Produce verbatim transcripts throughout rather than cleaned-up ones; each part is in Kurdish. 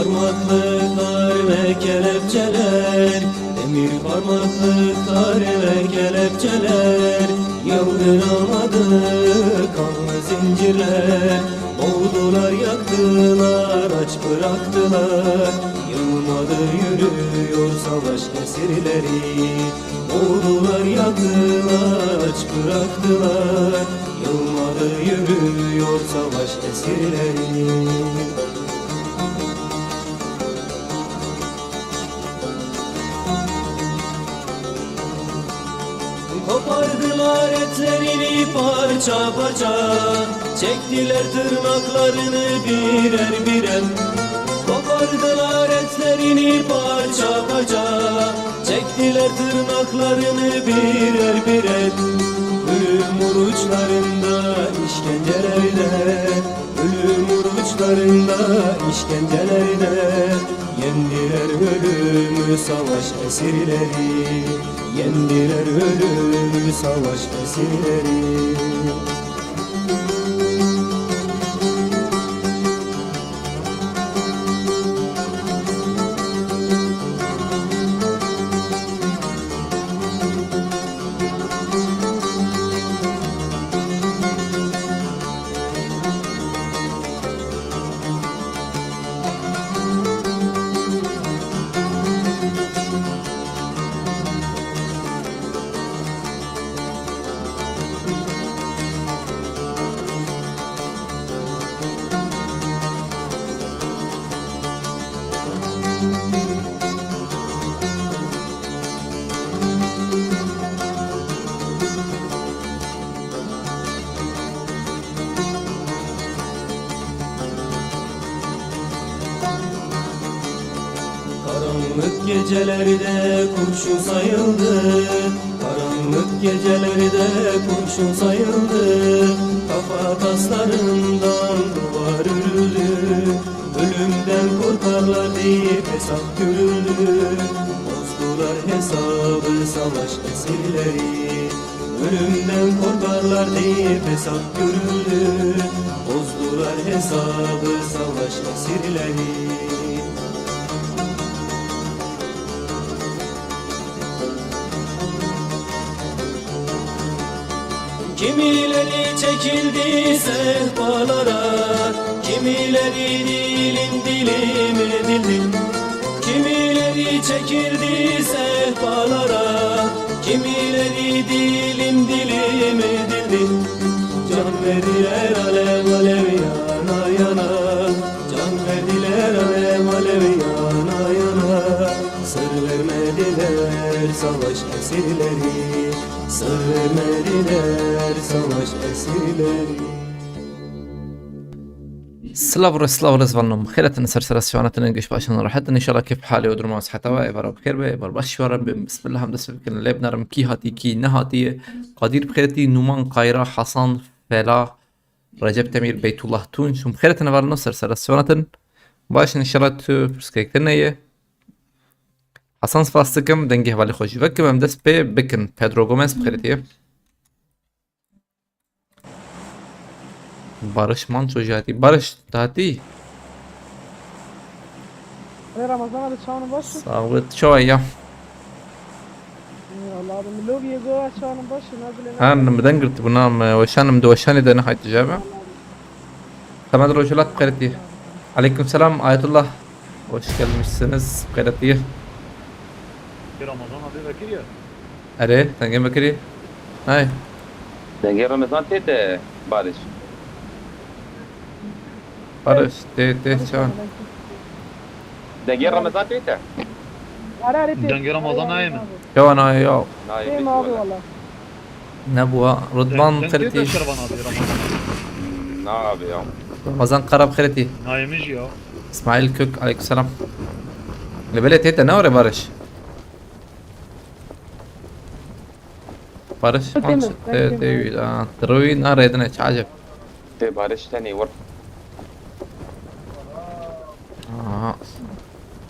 Parmaklıklar ve kelepçeler, demir parmaklıklar ve kelepçeler, yangın almadı kanlı zincirler. Boğdular, yaktılar, aç bıraktılar. Yılmadı, yürüyor savaş esirleri. Boğdular, yaktılar, aç bıraktılar. Yılmadı, yürüyor savaş esirleri. Kopardılar etlerini parça parça, çektiler tırnaklarını birer birer. Kopardılar etlerini parça parça, çektiler tırnaklarını birer birer. Ölüm oruçlarında, işkencelerde, ölüm oruçlarında, işkencelerde yendiler ölümü savaş esirleri. Yendiler ölümü savaş esirleri. Karanlık gecelerde kurşun sayıldı. Karanlık gecelerde kurşun sayıldı. Kafa taslarından duvar örüldü. Ölümden korkarlar deyip hesap görüldü. Bozdular hesabı savaş esirleri. Ölümden korkarlar deyip hesap görüldü. Bozdular hesabı savaş esirleri. Kimileri çekildi sehpalara, kimileri dilim dilim edildi. Kimileri çekildi sehpalara, kimileri dilim dilim edildi. Can verdiler alev alev yana yana, can verdiler alev alev yana yana. Sır vermediler savaş esirleri, sır vermediler savaş esirleri. Silav re, silav re, zvanom. Xêretin ser sera şiwanetinin giş başın rahetin. İnşallah keyf hali odurma sihata ve evar xêr be, evar baş şiwaran be. Bismillah, hem dest bikin. Lê binarim kî hatî, kî nehatî. Kadir Bixêretî, Numan Kayra, Hasan Fela, Recep Demir, Beytullah Tunç. Hûn bixêretin, evar no ser sera şiwanetin. Baş inşallah tu pirsgirêk te neye. Hasan, spas dikim, dengê hevalê xwe jî vekim, em dest pê bikin. Pedro Gomez bixêretî. Barış Manço jî hatî. Barış, tu hatî? Ê Ramazan abi, çawanî baş e? Sağ ol, çawa ya? Ê Allah abi, milovî yê go çawanî baş e, ne bileyim. Ha, ne mi deng girtibû, na, me weşanim di weşanê de nehayt dijabe. Tamam, Rojhilat bixêretî. Aleyküm selam, Ayetullah. Hoş gelmişsiniz, bixêretî. Ramazan abi Bekir ya. Erê, dengê me kirî. Hay. Dengê Remezan tê te, Barış. Barış, tê, tê, çawan. Dengê Remezan tê te. Ara, ara, tê. Dengê Remezan nayê min. Çawan nayê ya? Nayê min jî wala. Nebûwa. Rıdvan Xirtî. Dengê te Şervan abi, Ramazan abi. Na abi ya. Ramazan Karab Xirtî. Nayê min jî ya. İsmail Kök, aleykümselam. Li belê tê te ne were Barış? Barış, temiz, tê, tê, tê, a, tirwî na rêdine, çi acep. Tê Barış tenê wir. Aha.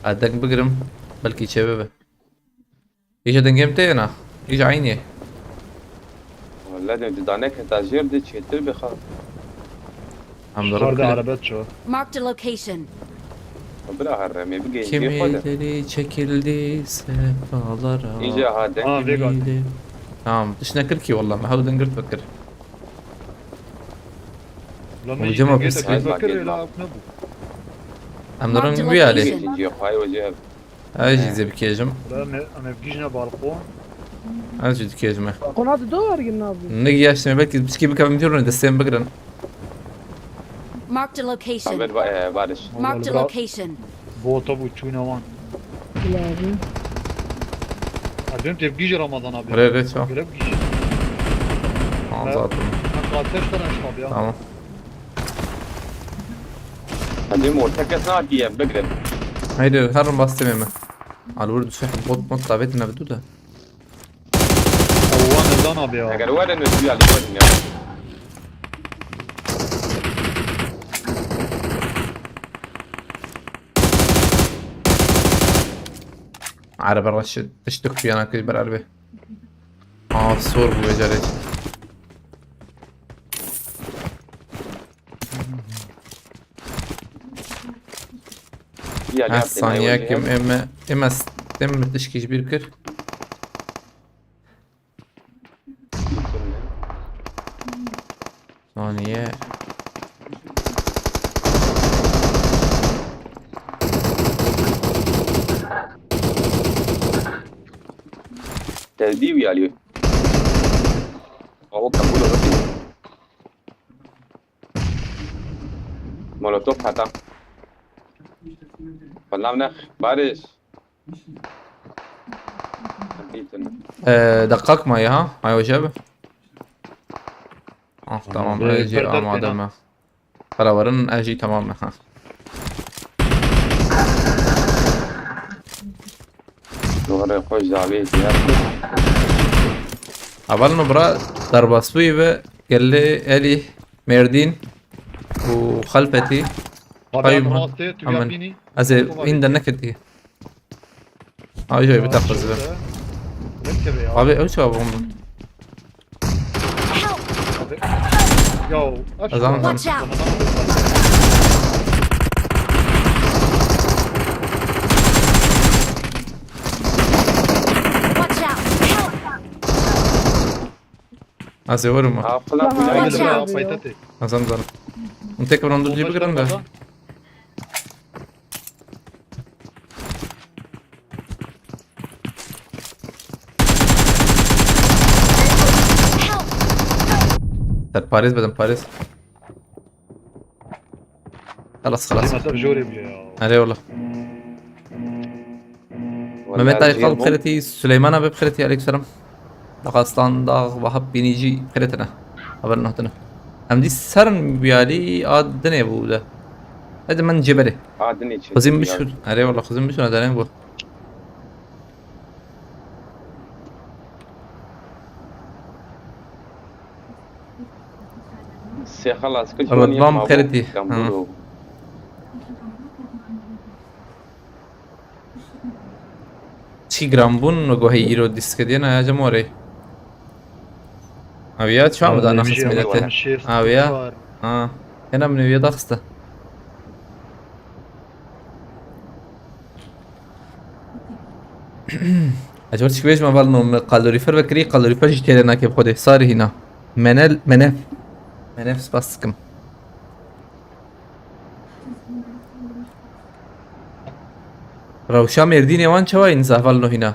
A, deng bigirim, belkî çê bibe. Îja dengê min tê na. Îja eynî ye. Wele de didane ke ta jêr de çêtir be xal. Em de Şar de rok arabet ço. Marked a location. Bira herremê bigê jê xwe de. Kimileri çekildi sefalara. Îca ha de. Ha, vê gat. Tamam, tişt nekir ki wallah, me hewdin girt vekir. Ulan me Hocam, jî abi, dengê te silah kir, vekir, la ew nebû. Em dirin wî alî. Marked a location. Ikinci yok, hay hoca. Ez jî zê bikêjim. Ulan me, em ev gijne balkon. Ez jî dikêjim e. Balkona dido ergin nabî. Ne giyaştime, belkî piçkî bikevim jî rûnê destê min bigirin. Marked a location. Haber ba-, e, Barış. Marked a location. Bota bû çûne wan. Lazım. Adem tepkî ji Ramazan abi. Re, re, ço. Görev kişi. Tamam, zaten. Ha, kardeşler aşk abi ya. Tamam. Hadi mi orta kes ne yapayım? Bekle. Haydi, her bastım hemen. Al vur düşe bot mod davet ne bir dur da. Wan Eldan abi ya. Eger werin, özgür Ali werin ya. Araba raşı, dıştık bir yana kız bir araba. Aa, sor bu beceri. Ya, ha, ya, saniye ya, kim, ya. Eme, eme, eme tişkî ji bîr kir. Saniye. Te dî wî alî. Awo kabul oldu. Molotof hata. Belav ne, Barış. Ee, dakika maye ha? Maye hoca abi. Ah, tamam, ee, ez jî amade me. Para verin, ez jî tamam me ha. Doğru, koş abi, diğer. Aval no bira, derbasbûyî ve gelê Elî, Mêrdîn û Xelfetî. Abi, Qayûm abi, ha. Rastê, tu Amin. Ya bînî. Ez ê Tamam abi. În de neketî. Abi, şöyle bir dakika size. Bekle be ya. Abi, ölçü abi onu. Help! Abi. Ya, aç Azam, şunu. Azam. Watch out! Watch out! Help! Ez ê werim. Aa, falan Tamam, filan. Watch out! Paytate. Azam, azam. Hûn tek rondu Bomba cî bigirin de. Çıkarmadan. Help! Ser parêz bedim, parêz. Xelas, xelas. Bizim atar jor bile ya. Erê wala. Mehmet Aykal bixêretî, Süleyman abi bixêretî, aleyküm selam. Daxastan, Dax, Vahap Bînî jî bixêretine. Haber nehtin. Em dî serin biyalî a dinê bû de. Hadi min ceberi. A dinê çi? Xizim biyalî. Bişur. Erê wala xizim bişur, dereng bû. Sê xelas kir, Rıdvan Xeritî. Gambur. Çi gram bûn, gohê îro dîskediye na ya cem orê. Abi ya, çawa mı da naxis milete? Abi ya. Ha. Hena min eviye daxiste. Acaba çi bêjim, heval no me kalorîfer vekirî, kalorîfer jî têde nake bi xwedê. Sarî hîna. Menel, menef. Menef spas dikim. Rewşa Mêrdînê wan çawa yîn heval no hîna?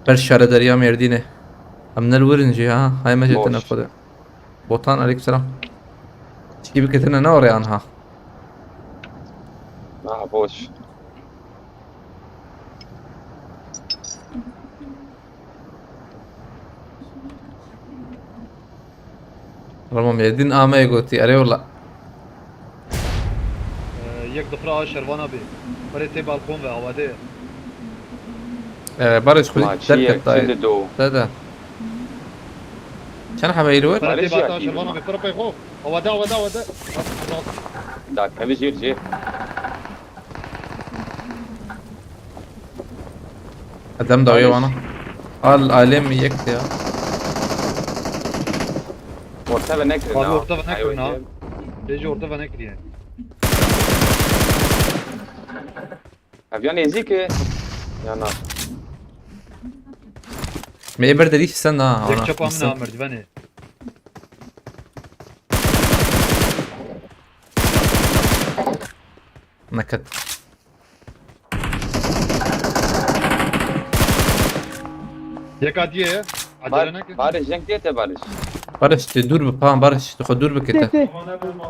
Ber şaredariya Mêrdînê. Em nel wirin jî ha. Hay me jê tine xwedê. Botan, aleykümselam. Çikî biketine ne orê anha? Ah, boş. Ramo Mêrdîn ameye gotî, erê wala. Ee, yek dixira a şervana bê. Xwedê tê balkon ve, awade ye. Ee, Barış xwedî derket dayê. Te de. Çend hebe îro wer? Xwedê tê balkon şervana bê. Pir pey xo. Awade, awade, awade. Da, kevî jêr, jêr. Edem dawiye wana. Al, alem yek ya. Orta ve nekir. Abi orta ve nekir ha. Bêjî orta ve nekir yani. Ev ya nêzîk e. Ya na. Me ê ber derî sen ha. Yek Ana, çapa min insan. a merdivenê. Neket. Yeka diye. Acele Bar, neke. Barış, cenk diye te Barış. Barış, tu dur bi, pa Barış, tu xwe dur bike te. Tê, tê.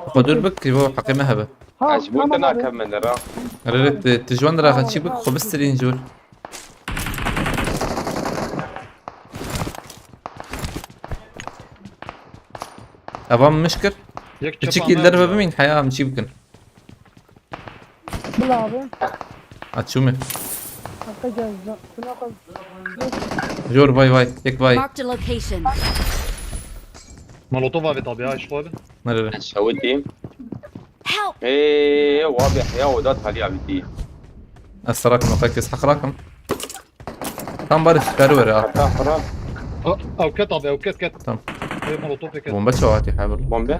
Tu xwe dur bik, ji bo heqê me hebe. Ha, Ez ji bo te tamam abi. nakem min ra. Rê, rê, tu, tu ji wan re xeçî bik, xwe bistirîn ji wir. Evan min mişkir. Yek Tu çapa çikî min derve a. bimîn, heya em çî bikin. Bila abi. Açû me. Hakka geldi. Buna koy. Jor vay vay, tek vay. Marked a location. Molotov avêt abi ya, ji xwe bin. Nerede? Ez şewitî. Help! Ê, wa bê heya we dat haliya bitî. Ez serakim, xwe kes heq rakim. Tam Barış, kar were ha. Heta xira Ha, ew ket abi, ew ket ket. Tamam. Ê, molotov ket. Bombe çawa hatî hebir. Bombe.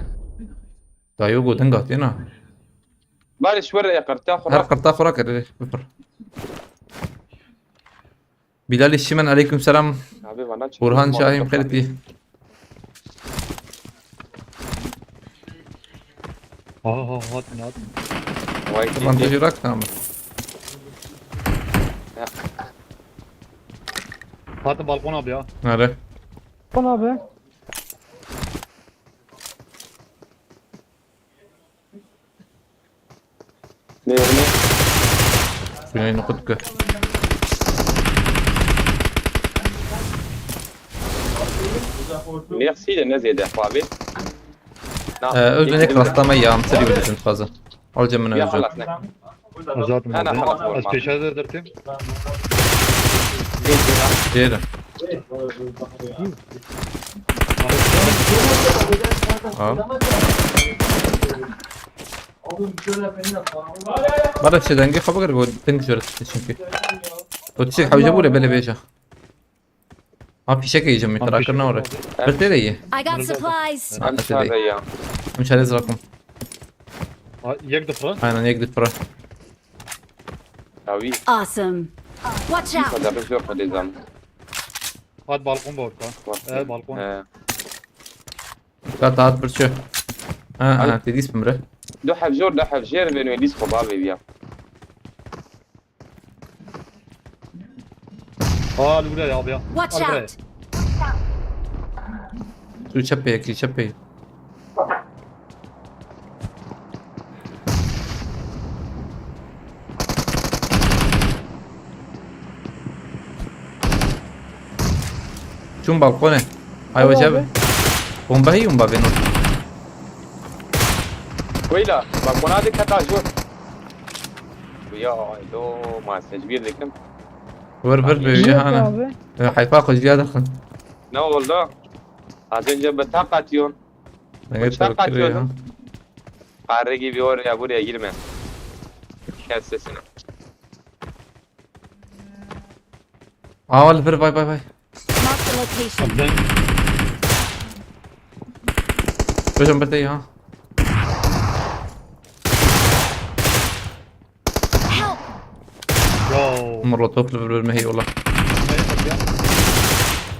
Dayo godin gatîna. Barış were qirta xwe Her ra. qirta xwe ra kere, bipir. Bilal Şimen, aleyküm selam. Abi bana çık. Burhan Şahin, xêr dî. Ha ha ha, hat hat. Vay Lan gidi. tecrübak tamam. Hatim balkon abi ya. Nere? Bana abi. Ne yerine? Güney nokut gö. Merci de ne zêde xwe abi. Na, Ee, Özden peki, ek rastlama ya, amseri bir düzün fazla. Al cemine Ya Özden. xelas ne. Azad mı Ana abi? xelas Az olmaz. peşe de dertim. Diyelim. Al. Bana şey denge xwe bigir, bu deng jüret çünkü. O tişek hewce bu le bele beja. Ha fişek yiyeceğim, merak etme oraya. Bir de iyi. I got supplies. Ha, Em şey çare değil. ya. Em çare zırakım. Ha, yek de fıra. Aynen, yek de fıra. Tabii. Awesome. Watch out! Kadar yok hadi zam. Hat balkon bu orta. Ee, balkon. He. Kat at bir şey. Ha, ha, dedis mi bre? Du hevjor, du hevjêr ve nû lîs xwe bavê viya. Aa, li buraya abi ya. Watch Al buraya. Out! Tu çepê, yekî çepê. Çûn balkonê. Ay Tamam wece abi. Bomba heyî bomba beno. Weyla, bak buna dikkat ha jor. Ya do ma secbir dikim. Vur vur Yok böyle hana. Abi. Hayfa kocuya da. Ne oldu? Az önce bir tak atıyorsun. Ne Bıçak kadar kırıyor ya. atıyordum. Karre gibi oraya buraya girme. Kes sesini. Aa, vay vay vay. Marked a location. Ben Hocam bir de ya. Help! Yo. Molotoflu bir bölme hey ola.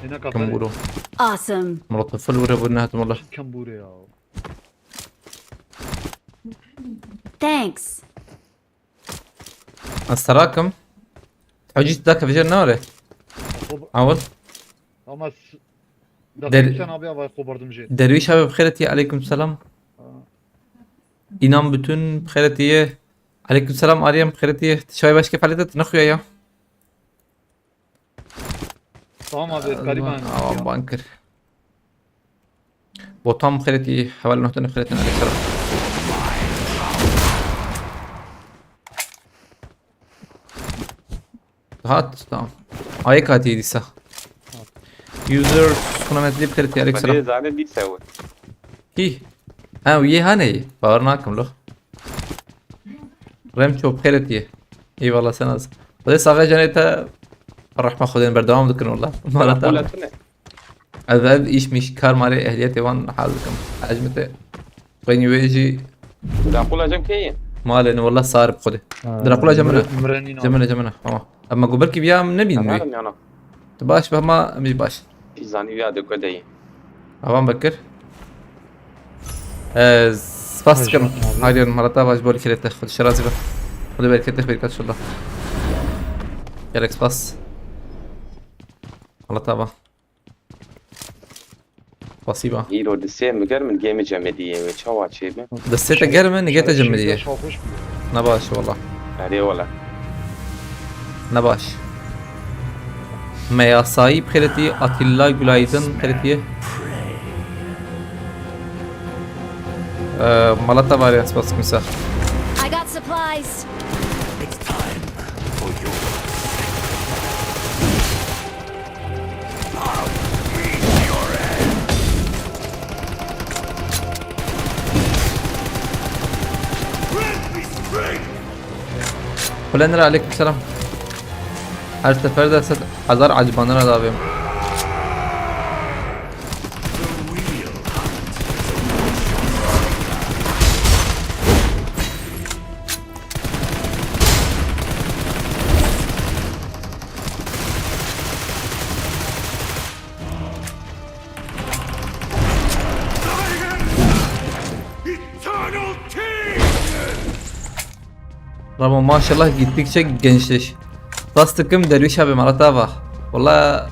Ina Kamburo. Awesome. Molotoflu vure bu ne hatım ola. Kamburo ya. Thanks. Astarakım. Hocit da kafejer ne var? Awal. Ama s- Der- Derviş abi ya, vay, xobardımcı. Derviş abi bixêretiye, aleyküm selam. İnan Bütün bixêretiye. Aleyküm selam Aryan bixêretiye. Şay başka faaliyet ne xuya ya? Tamam abi, gariban. Aman bankır. Botan bixêretiye. Heval nohtan bixêretiye, aleyküm selam. Hat, tamam. Ayek hatiye dîsa. User sunametli bixêretiye, aleyküm selam. Bende zane dîsa we. Hî. Ha, yê hane yê. Bawer nakim lo. Remço bixêretiye. Eyvallah sen az. Xwedê saxe canê te rehma Xwedê berdewam dikin wala. Mara te. Maqûle tune. Ez ev iş miş kar marê ehliyetê wan hal dikim. Hecmete. Xwedê wê jî Maqûle cem keyê? Malê ne, wallah sar bi Xwedê. Ha, Drakula cem min e. Mire-, mire nîna. Cem min e, cem min e. Tamam. Ama ku belkî viya min nebîn wî. Herim yana. Tu baş be, hema em jî baş. Pîzanî viya de ku de yî. Avan Bekir. Ez spas dikim. Hajat abi. Haydi, Murat abi, ji bo li kirê te. Xwedê şerazî be. Xwedê bereketê xwe bikat inşallah. Gelek spas. Murat abi. Spasîba. Îro distê min germ in, gê min cemidiyê wê. Çawa çêbe? Distê te germ in, nigê te cemidiyê. Şaxoş bû. Ne baş wala. Erê wala. Ne baş. Me yasayî bi xêretî, Atilla Gülaydın bi xêretî. Ee, Malata var ya, spas kimse. I got supplies. Kulenir, aleyküm selam. Her seferde set hazar acbanına da abim. Ramo, maşallah gittikçe gençleş. Spas dikim Derviş abi, Marat Ava. Wala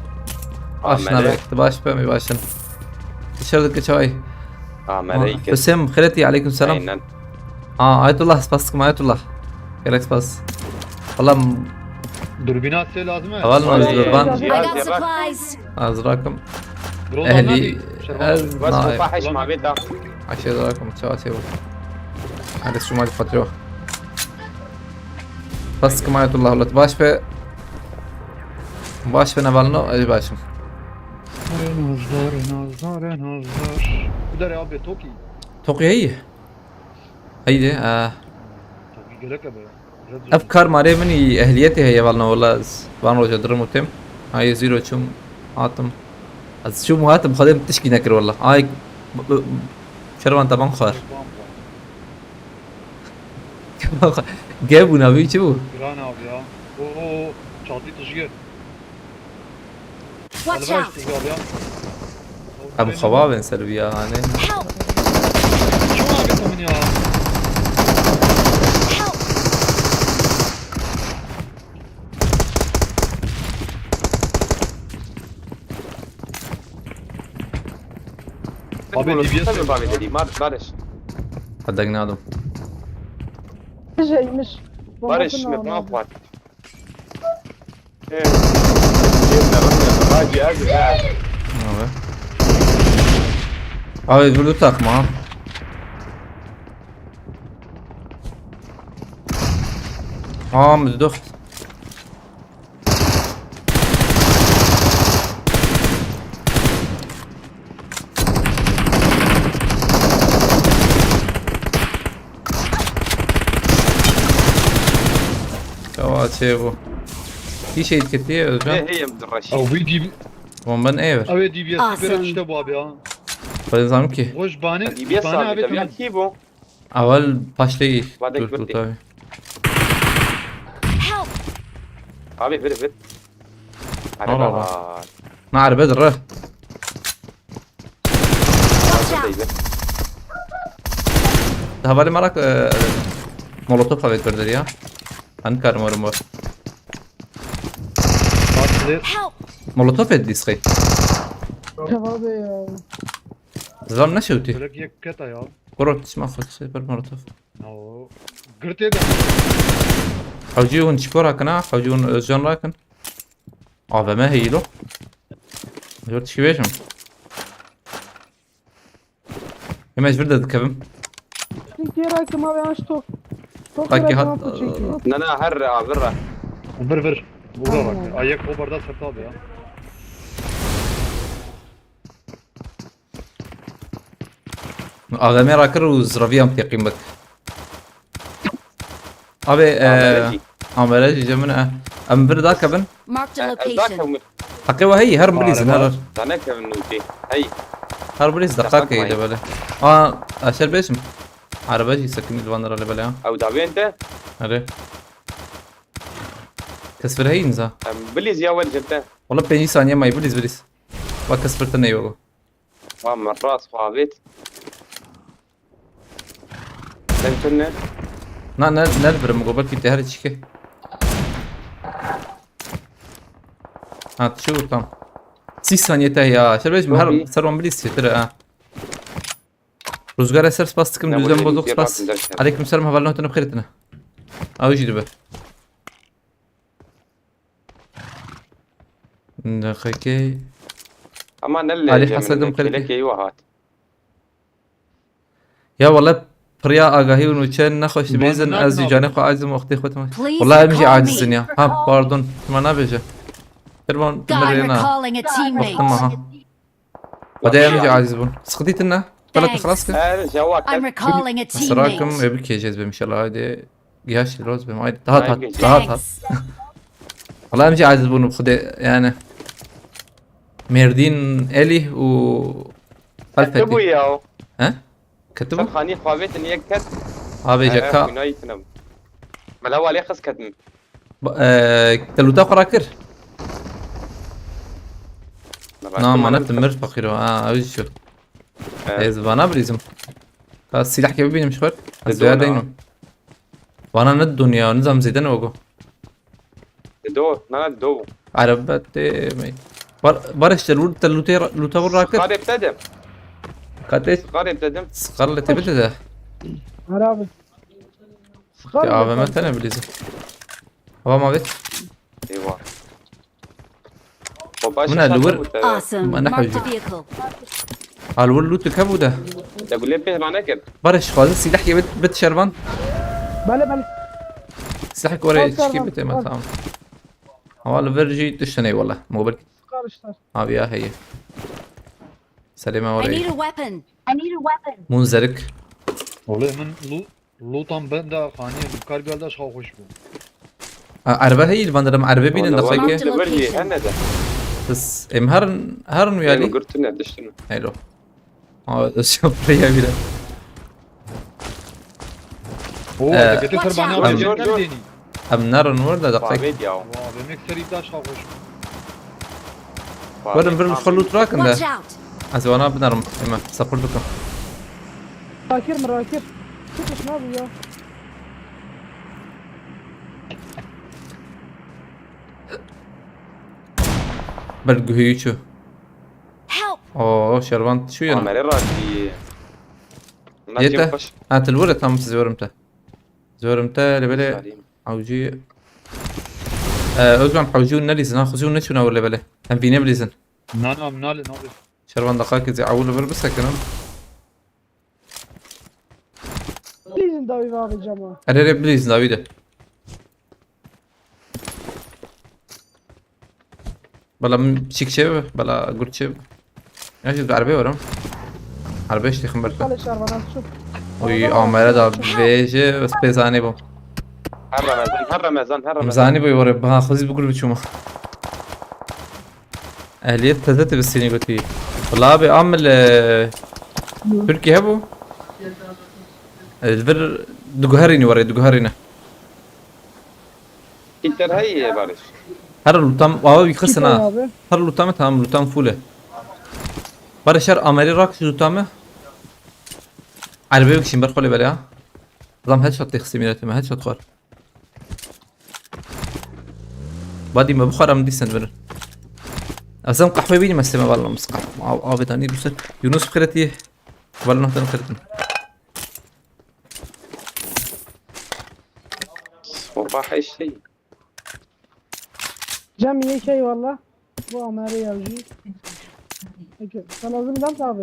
aşna be, tu baş be, mi başın. Dışarıdaki çay. Hüseyin Xireti, aleyküm selam. Aynen. Ha, Ayetullah, spas dikim Ayetullah. Gerek spas. Valla Dürbüna size lazım mı? Heval mı? Dürbün. I got supplies. Ez rakim. Ehli. Ez. Bas naye. Bas bu fahiş ma bê da. Aşağı rakim, çawa çevo. Hadi şu mal fatiro. Spas dikim Ayetullah, wala baş be. Baş be, ne valno, ez başım. Nazar, nazar, nazar. Bu da abi Toki. Toki iyi. Haydi, ha. Tabii gerek abi. Ev kar marê min î ehliyetê heye, valna wala ez van roja dirim û têm. Hayê zîro çûm, hatim. Ez çûm û hatim, Xwedê min tişkî nekir wala. Ay, b-, b-, şervan te ban xwar. Gev bû navî çi bû? Giran abi ya. O, o, o, çatî tijgê. Watch out! Em xebabên ser vî ya hanê. Help! Çima gete min ya? Help! Abi, D B S tabii bavê dedî. Mar-, Barış. Hedek nadim. Jeymiş. Barış, mi bana xwar. Abi. Abi vurdu takma. Aa, müzdüx. Çawa çê bû. Kî şehîd ketiye Özcan? Hê, hê, em direşî. Ew wî dî-, Wan ben ê ver. Ew ê D B S Awesome. Bire tişte bû abi ya. Ben zanim ki. Xwe ji banê, D B S ji banê abi, abi tabii, tamam. Kî bû? Awal paştê. Vadek dur, dur, bitti. Tabii. Help! Abi, bir, bir. Araba var. Na araba dur. Watch out! Hevalê me re, e, molotof avêt berderiya. Hani karım varım var. Help! Molotof et diskey. Tamam be ya. Zilam ne şewtî? Böyle yek keta ya. Kuro tişma xwe tiştê ber molotof. No. Girtê de. Hewcî hûn çipo rakin ha? Hewcî hûn Özcan rakin. A V M heyî lo. Jor tişkî bêjim. Em ez vir de dikevim. Çinkî rakim abi, aç tok. Tok. Belki rakim hat, abi, çinkî. Na, na, her re, abi, re. Vir, vir. Burada bak. Tamam. Ayak o barda serta abi ya. A V M rakir û ziraviyam teqîm bik. Abi, e, amele jî. Amele jî cem min e. Em vir dakevin. Marked a location. Heqê we heyî, her mirîzin, her. Danekevin nûkê. Hey. Her mirîz deqakê de böyle. A, eşer beşim. Araba jî sekinî li van ra lê bele ya. Ew davên te. Erê. Kes vir heyî niza. Em, Bilîz ya wer jinte. Wala pêncî saniye may bilîz bilîz. Bak kes vir te neywe go. Wa min rast xwe avêt. Sen tu ne? Na ne ne birim go belkî te her çike. Ha çi tam. Sî saniye te ya. Şerbej mi her Tabii. Ser wan bilîz çêtir ha. Ruzgara ser spas dikim Ne düzen bu bozuk ne spas. yapayım derken? Aleyküm selam, hevalno tene bixêr tine. Ew jî dibe. Deqekê. Ama ne Ali lê Hasan min Gumkali. Kelekê wa hat. Ya wala piriya agahî û nûçe nexweş Bana dibêzin ne ez jî abi? Canê xwe aciz im wextê xwe temam. Please Wala em jî call acizin me. Ya. Ha pardon. Tuma nabêje. Kirvan I'm mirêna. recalling a Wextim teammate. aha. Xwedê em jî aciz bûn. Sıkıntı ne? Bela te Thanks. xelas kir. Her cevak. I'm recalling a Sırakim teammate. Öbür kez bim inşallah haydi. Gihaş roz bim haydi. Daha tat. Haydi. Daha tat. Thanks. Wala em jî aciz bûn xwedê yani. Merdîn Elî û Te bu Alfetî. ya. He? Ketibû? Sen xanî xwe avêtin yek ket. Avêje Eh, ka. Kunayî tine. Mela walê xis ketin. Ba- e, Te lûta xwe rakir. Merak Na etme, mana ne timir fakir o. Ha, ew jî ço. Eh. Ez vana bilîzim. Ka silah ke bibînim ji xwe. Ez Didona. Veya deynim. Vana ne dunya, nizam zêde ne ogo. Dido, na na dido. Araba te me. Bar bar işte lût te lûte lûta vur rakir. Garê te de. Kate Garê te de. sıkarlı tebete de. Her abi. Sıkar Te mı? A V M te ne bilîzim. Hava mavet. Eyvah. Baba Buna şaşa lüvür- bu te. Awesome. Bana Marked a hacı. vehicle. Alwır lût te bu da. De gulê pêş rane kir. Barış xwazı silah ye bit şervan. Bele bele. Silah oraya Al şervan, çiki bit ema al. Tamam. Ama li vir jî tiştine wala. Mobil Sıkar işte. Abi ya heye. Seleme I need oraya. A weapon. Munzerik. Oğlum min lu lutan ben de xaniye kar geldi aşağı hoş bu. A, Erbe heyî li van derim erbe bînin Wala daxeke. wala diwir jî hene de. Biz em herin herin Em uyalî. gurtine diştine. Hello. Ama ez şapre ya bile. Oo, Ee, te getir Watch ser bana out. alacak Dur, dur. geldiğini. Em nerin wir de daxeke. Favê diyaw. Waa, demek ser iptal şahoş. Werin vir xwe lût rakin de. Watch out. Ez wana binerim. Eme, sapır bikim. Rakir mi rakir? Çıkış ne bu ya? Ber guhuyû çû. Help. Oo, şervan çû yana. Amere rastî. Yete. Ha, til were tam siz werim te. Zorim te lebele. Hawcî. Ee, Özcan hawcî û nelîzin ha, xuzî û neçûna wir lebele. Em vîne bilîzin. Na na, nale nale. Şervan daxakê zî ewil vir bisekinim. Bilîzin dawî ve abi cama. Erê rê bilîzin dawî de. Bela min çîk çê bi, bela gur çê bi. Ya jî erbê werim. Erbê ştê xim ber. Xalê şervan az çok. Uy amere da vêje ez pê zanî bûm. Her Remezan, her Remezan, her Remezan. Zanî bû were, ha xwezî bi gur biçûma. Ehliyet teze te bi sînî gotî. Wala abi amil, e, Türkiye hebû. E, vir diguherînî were, diguherîne. Îter heyî ye Barış. Her lûtam, awe wî xistin Çiğdem ha. abi. Her lûtamê tamam, lûtam full e. Barış her amêrî rak ji lûtamê. Erbê bikişîn ber xwe lê belê ha. Zam headshot tê xistê mîretê me, headshot xwar. Badî me bixwar em dîsen birin. Ez em qehwê bînim ez tême valam qehwê. Av, avê danî dûser. Yunus bixêretî. Val nehtan xêretin. Sopa heştê. Cem yek eyvallah. Bu amere yavcı. Peki, sen lazım lan abi.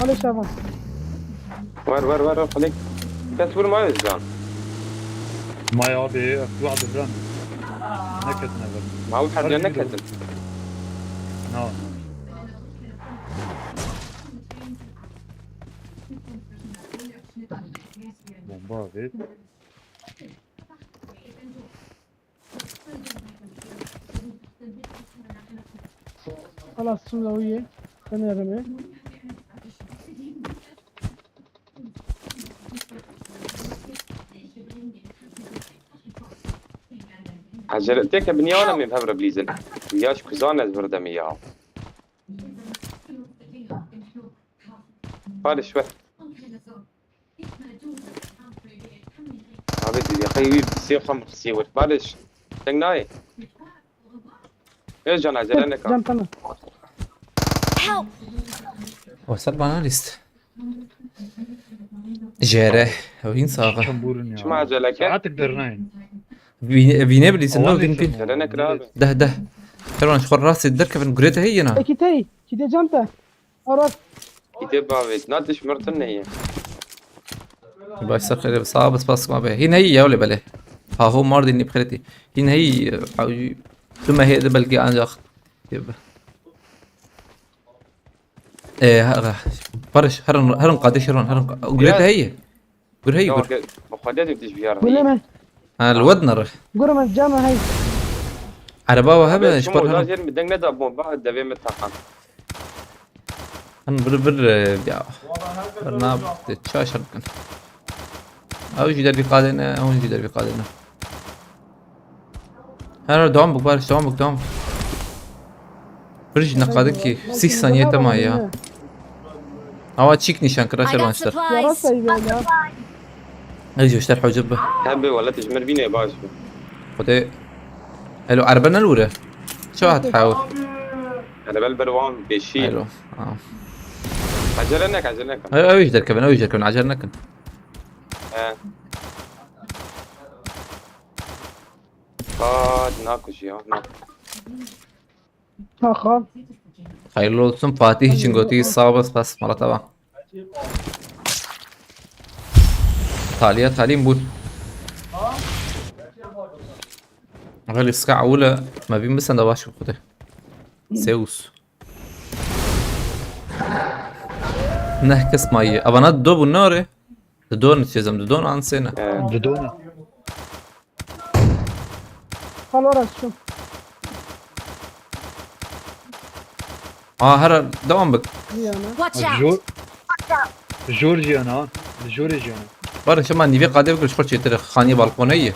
Xalê şervan. Ver ver ver ver xalê. Kes vurma Özcan. Maya abi, tu abi bran. Ne ketine ver. Ma ew her ne ketin. Na. Bomba abi. Xalas, şim da uye. Demê demê. Acele têke binyawana min hevre bilîzin. Ya ji kuzan ez virdemî ya. Hadi şwe. Abi dî xey wî sê xam xisiye wir. Baliş. Teng nayê. Ê can acele neka. Can tamam. Help! Wesel bana list. Jere. Ew hîn sax e. Çembûrin ya. Çima acele ke? Saatek dernayên. Vîne, vîne bilîzin no, vîn vîn. Acele nekir abi. Deh deh. Kerwan ji xwe rastê derkevin gurê te heye na. Eki tey. Kide can te. Aras. Gide bavê. Na diş mirtin neye. Baş ser xêrê, sağ ol, spas ma be. Hîn heyî ya wele belê. Haho Mardinî bi xêrê tî. Hîn heyî, e, tu mehê de belkî ancak. E, ha, ha. Barış, herin, herin qadê şeron, herin qa-, gurê te heye. Gur heyî, gur. Xwedê de diş biyar. Gule me. Ha, li wed nere. Gure me cama hey. Ereba we hebe, ji bar Bomba herin. Jerim deng neda bomba devê me tahan. Hin bir bir, e, ya. Berna de çaşar bikin. Ew jî dervî qadê ne, ew jî dervî qadê ne. Her devam bik, Barış, devam bik, devam bik. Bir jî neqadik ki, sîh saniye tema ya. Awa çîk nîşan kira I şervan got işte. Yara supplies. sayı ya. Ez jî ji te hewce bi. Hebe welat ji mir bîne baş bi. Xwedê. Elo, erbe nelûre. Çi hat hew? Hele bel ber wan beşî. Elo. Ha. Acele nek, acele nek. Ew, ew jî derkevin, ew jî derkevin, acele nekin. He. Aa, nakuş ya. Na. Ha ha. Hayırlı olsun Fatih için gotiyi sağ bas bas Malatava. Taliya talim bul. Vel iska awule ma bin bisan da baş kude. Zeus. Neh kes mayi. Avana do bu nare. Didon çizim, didon ansena. He. Didona. Kalora şu. Aa, her devam bak. Yana. Watch out! Jor. Jor jiyana. Jor jiyana. Barış ama nive qadê bikir xor çêtir xaniye balkona ye.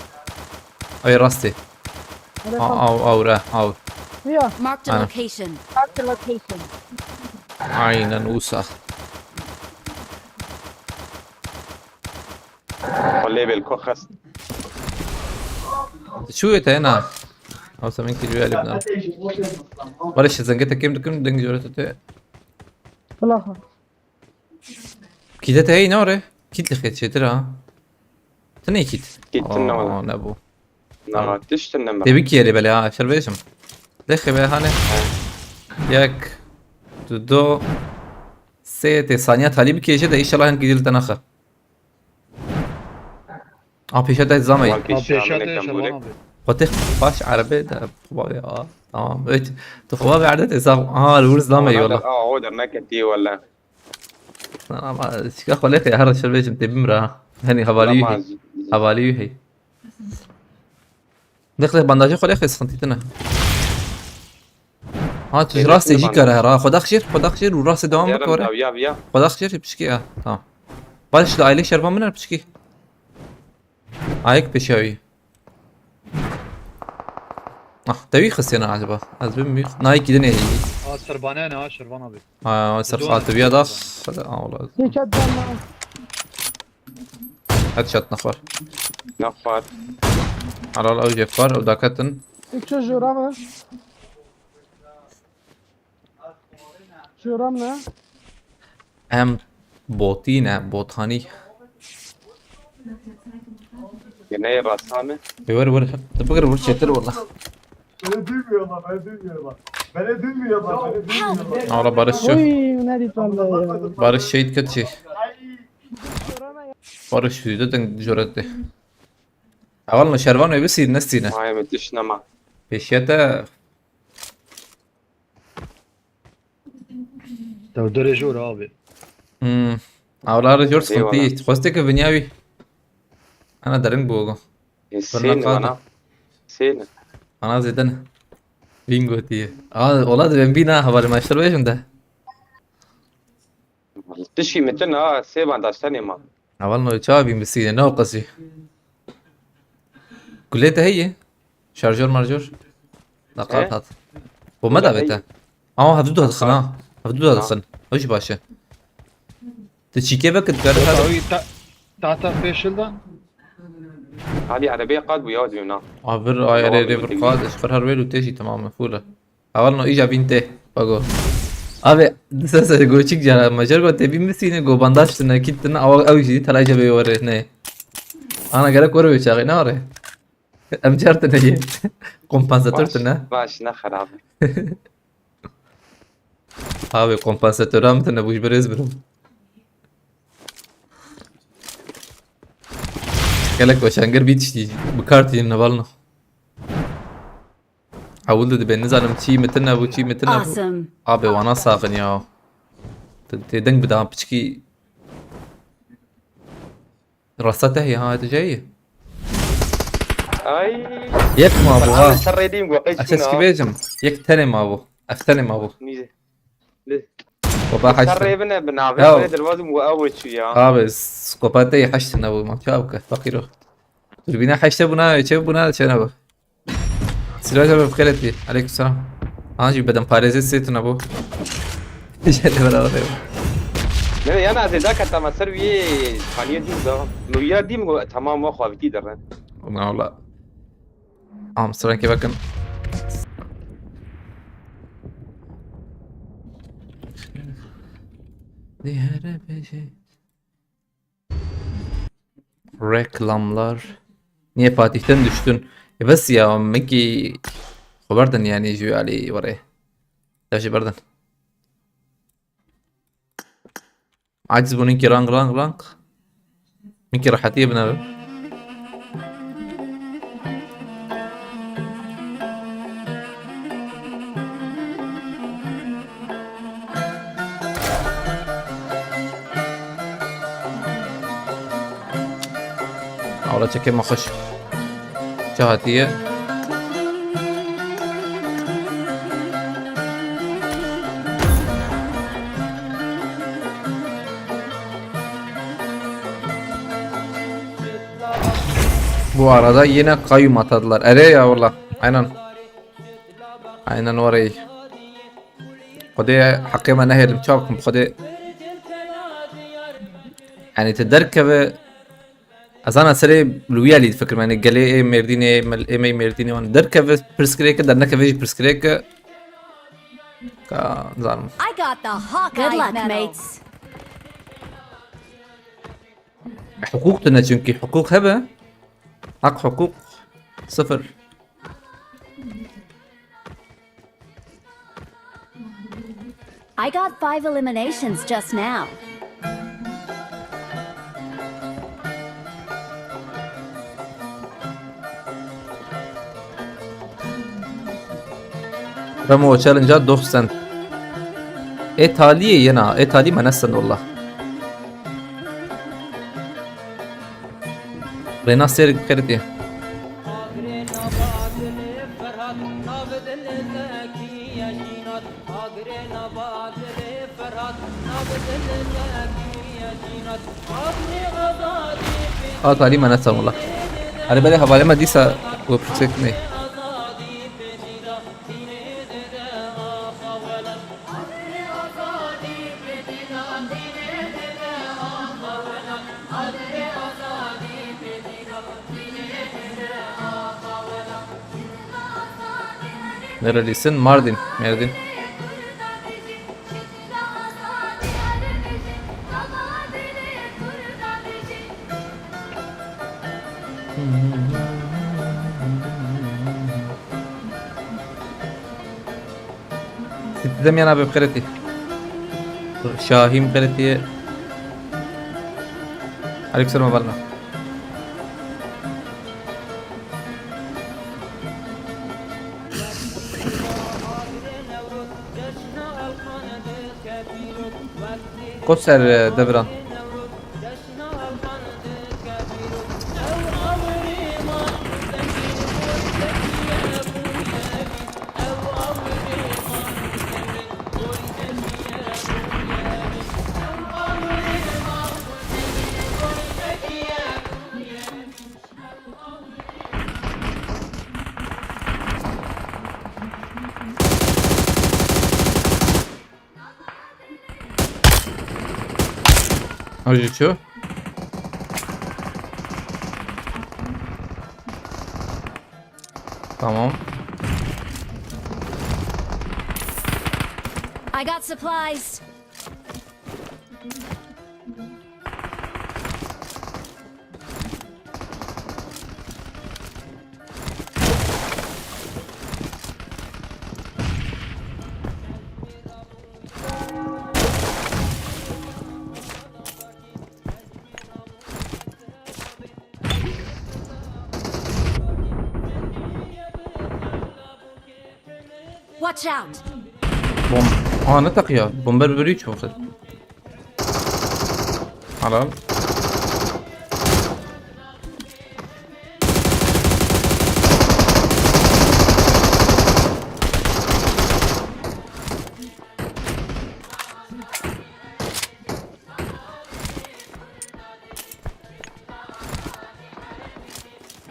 Ay rastê. Hadi Aa, kalk. Av, avra, av. Ya. Marked a Ana. Location. Marked a location. Aynen usa. Xwe lê bêl ko xest. Çû te na. Awsa min kî jûya lê bina. Barış zenge te kêm dikim deng jore te. Bilaxa. Kîde te hey nare? Kît li xêt çêtir ha. Tine kît. Kît tine wala. Aa, ne bu. Na tiştin ne Tebî ki yelê belê ha, şer vêşim. Lexê be hane. Yek. Du, do. Sê tê saniya talî bikêje de inşallah hin gidil te naxe. A pêşe te zame. Wan Ha pêşiya pêşa min te ekem şervan bûrê. abi. Xwetê baş erebe de xuba ya. Tamam. Evet. Tu xuba be erde te zam. Aa, li wir zame yola. Aa, o derneketî wala. Ama şika xwe lê her şer vêşim tê bimra. Hani havali Lama yuhi. Havali yuhi. Dexle bandajê xwe lê xwe sıkıntı tine. Ha, tu Lê rastê lê jî bandaj. Kare hera. Xwe daxşir, xwe daxşir û rastê devam Yarım bikore. Yav yav yav. Xwe daxşir pişkî ya. Tamam. Barış li aile şervan min er pişkî. Ayek peşawi. Ah, te wî xistiyana acaba? Ez bim wî. Nayê kî dinê heyî. Aa serbane ne ha şervan abi. Ha, ser xatibiya da. Aa, wala. Yek et ben lan. Headshot nexwar. Nexwar. Halal ew jê xwar, ew daketin. Yek şu jura mı? Jura mı ne? Em botî ne, botanî. Yine rasa mı? Ê, wir, wir, tu bigir, wir çêtir wala. Beni duymuyorlar, beni duymuyorlar. Beni duymuyorlar, beni duymuyorlar. Ara Barış şu. Uy, ne dit vallahi ya. Barış şehit ket şey. Barış yüzde den jorette. Awal no şervan ve bir sirine sirine. Maye müthiş nama. Peşiyete. Derdorê jor abi. Hmm. Awla jor sıkıntı. Eyvallah. Xwestek vinyavi. Ana derin bu ogo. E, Sêne kaldı. Bana. Sêne. Ana zeden. Bingo diye. Aa, ola de ben bina haber maçlar ve şimdi. Tişkî min tune ha, sê bandaj tenê ma. Heval no çawa bîn bisîne, ne o qesî. Gulê te heye? Şarjör marjör? Daqat He? hat. Bo me Gulê davê heye. te. Ama hevdu da dixin ha. Hevdu da Ha. dixin. Ew jî baş e. Ti çîkê vekir, kare Wata hadi. wî ta-, tahta pêşil da? Hadi erebeyê qad bû ya, diyona. Avir, ay, Tamam, ere, ere, bir tamam. qad, eşqir her wêl û têşî tamam e, full e. Heval no îja bîn tê. Bago. Abi, disa ser goçik cara, macar go tê bîn bisîne, go bandaj tine, kit tine, awa ew jî, tela îja bê were, ne. Ana gerek were wê çaxê, ne were? Em car tine ye. Kompensator Baş, tine. baş, ne xerab. Abi, kompensatora min tine bû ji berêz birim. Gelek weşangir bî tiştî bi kar tînin hevalno. Ewil de dibe nizanim çî min tine bû, çî min tine bû. Awesome. Abi, wana saxin ya. Tê, tê deng bida piçkî. Rasta te heye ha, tu cayî. Ay. Yek ma bû ha. Abi, ser rêdîm got, Ez qeç heskî bûna. bêjim. Yek tenê ma bû. Ev tenê ma bû. Nîze. Lê. Baba Ser haşt. rê bine, bi navê Ya. rê dilbazim û ew çû ya. Abi, skopa te yê heşt nebû ma. Çav ke, fakîro. Turbine heşte bûna, çe bûna, çe nebû. Siraj abi, bi xêr hatî. Aleykümselam. An jî bedenparêzê sê tune bû. Jê de beraber de. Ne, yana zêda keta me ser wî kaniyê dûr da. Min ya dîm got, tamam, wa xwe avîtî derin. Na wala. Am, stranke bakın. Diğer bir şey. Reklamlar. Niye Fatih'ten düştün? E bes ya, meki xwe berdin yani ji alî were. Ya jî berdin. Aciz bû ninkî rang, rang, rang. Hinkî rehetiyê binevin. Awla çekê me xweş. Çi hatiye? Bu arada yine kayyum atadılar. Ere ya valla. Aynen. Aynen orayı. Xwedê heqê me nehêlim, çav kim Xwedê. Yani te derkeve. Ez ana serê li wî alî difikirim, yani gelê ê Mêrdînê, mel-, ê me yê Mêrdînê wan derkeve pirsgirêke, dernekeve jî pirsgirêke. Ka, zanim. I got the Hawkeye Good luck, medal. mates. Hukuk tine çünkü, hukuk hebe. Hak hukuk sıfır. I got five eliminations just now. Remo challenge-a doh send. E taliyê yena, e talî me nesend wallah. Rêna sêr xeritî. A talî me nesan wala. Erê belê hevalê me dîsa we pirsek ney. Nerelisin? Mardin. Mardin. Sitti de miyana be xeretî. Şahî xeretî. Aleyküm selam, balna. Kot ser, e, deviran. Ew jî çû. Tamam. I got supplies. Watch out! Bom. Aa, ne teqiya? Bomber bibirî çi wexit? Helal.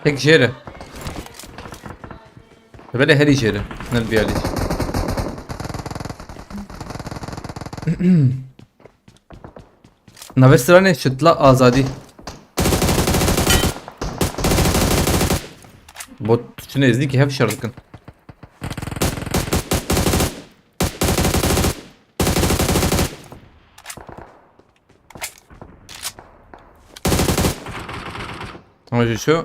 Tek jêre. Belê herî jêre. Ne bi alî. Navê stranê Şitla Azadî. Bot çi nêzdî ki hev şer dikin. Ama şu şu.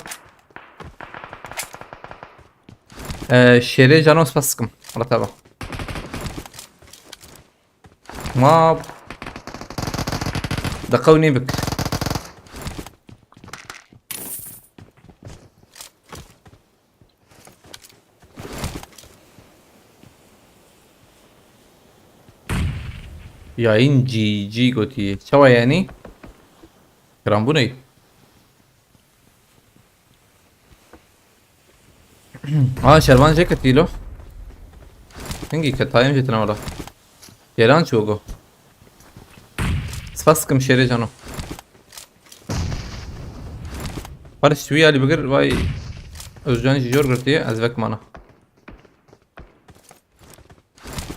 Ee, şêrê cano spas dikim. Allah taba. Ma. Deqew nî bik. Yayın G G gotiye. Çawa yani? Kiran bu ne? Ha, şervan jê ketî lo. Hingî ketayim jê tine wala. Yeran çi go. Spas dikim şêrê cano. Barış wî alî bigir vay. Özcan jî jor girtiye ez vek mana.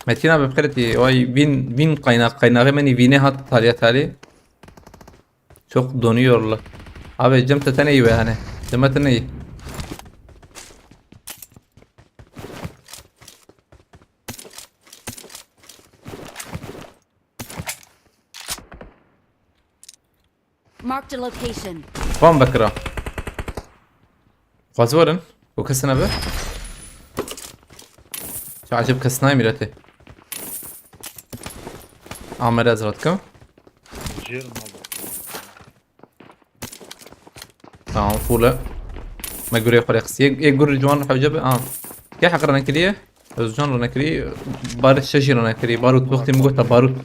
Metina bi xeretî vay vîn vîn qaynak qaynaxê menî vînê hat taliya talî. Çok donuyorlar. Abi cem te tenê ve hani. Cem te neyi? Marked a location. Van vekira. Xwaz werin. Bu kesine be. Çi acib kes nayê mîretê. Amere ez rat kim. Jêr nabo. Tamam, full e. Me gurê xwe rê xistiye. Ê gur ciwan hewce be. Aa. Ke heq rene kiriye. Özcan rene kiriye. Barış şeşî rene kiriye. Barut, wextê min gota barut.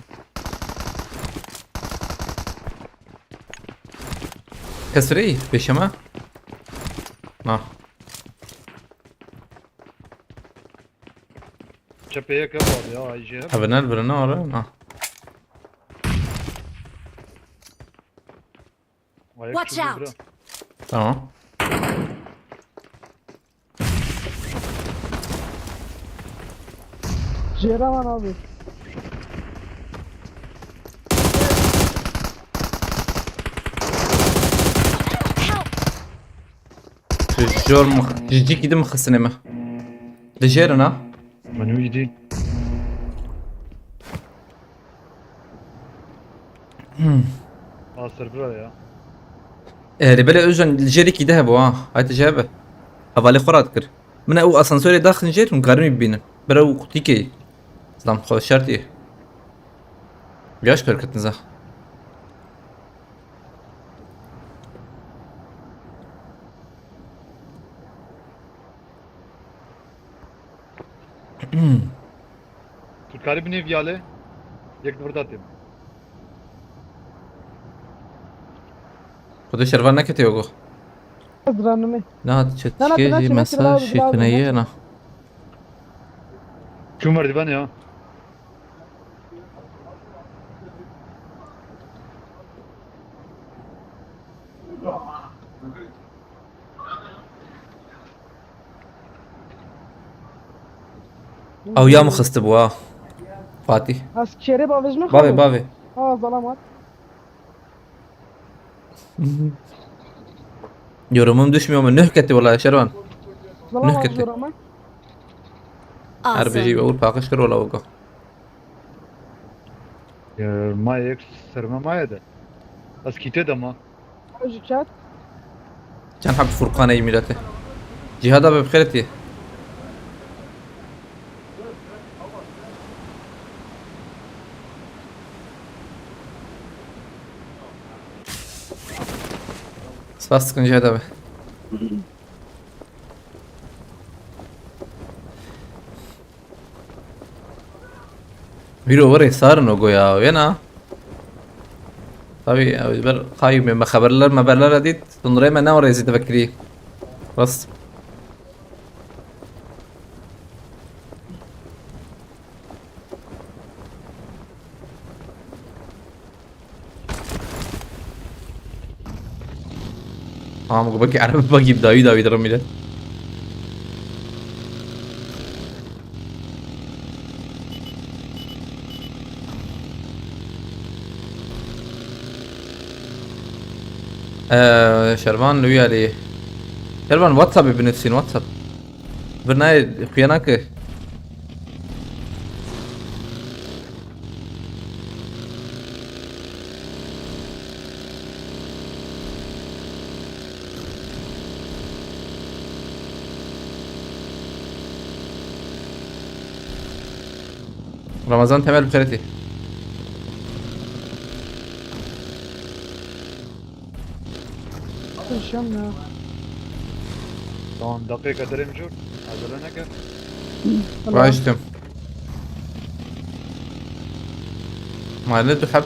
Kes rê pêşe me. Na. Çepê yek ev ya, ay jê. Abi ne birine ara? Na. Watch out! Tamam. Jêre van abi. Jor mu, ji cîkî din mixistine me. Li jêr in ha? Min wî dî. Hmm. Aser bira ya. E, Rebele Özcan li jêrekî de hebû ha. Hayte ji hebe. Hevalê xwe radikir. Min ew asansorê daxin jêr hûn karin wî bibînin. Bira ew qutîkê. Zam xwe şertî. Viya ji kar ketin za. Tu dikarî binê viyale yek di vir de tê. Xwedê şervan nekete yogo. Ez ranimê. Na, çetkê jî mesaj şîtine ye na. Çû merdiven ya. Ew ya min xistibû ha. Fatî. Ez kêrê bavê ji min Bavê, xwe bavê. Ha, zalamat. Yorumum düşmüyor mu? Nöh keti wala Şervan. Valla Nöh keti. Yoruma. Her bijî Awesome. Ewil paqij kir wala weka. Ya, ma yek serme maye de. Ez kîte de ma. Hoje chat. Çend hab Furkan ey milete. Cihada be bixêretiye. Spas dikim Cihada be. Vîro werê sarin o goya wê na. Tabii, ew ji ber xayî me, me xeberler, me berlere dît, tundirê me ne werê zî tevekirî. Rast. Tamam, bu bagi araba bagi dawi dawi durum bile. Ee, Şervan Luyali. Şervan WhatsApp'ı binirsin WhatsApp. Vir nayê xuya nake. Ramazan Temel bi xêretî. Yaşam ya. Tamam, dakika derem jor. Hazırlanaka. Tamam. Başladım. Mahalle tu hep.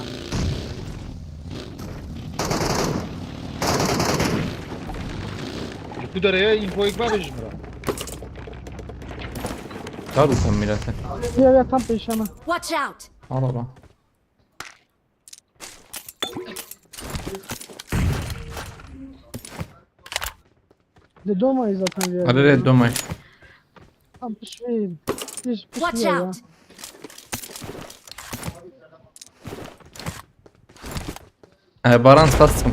Ji ku derê ye, înfoyek bavêjin min re. Dar û sen milete. Ya, ya, tam pêşana. Watch out! Al, al, al. Li Doma'yı zaten bir yerde. Hadi re Doma'yı. Tam pişmeyim. Hiç Watch pişmiyor ya. Out! Ee, Baran Starsın.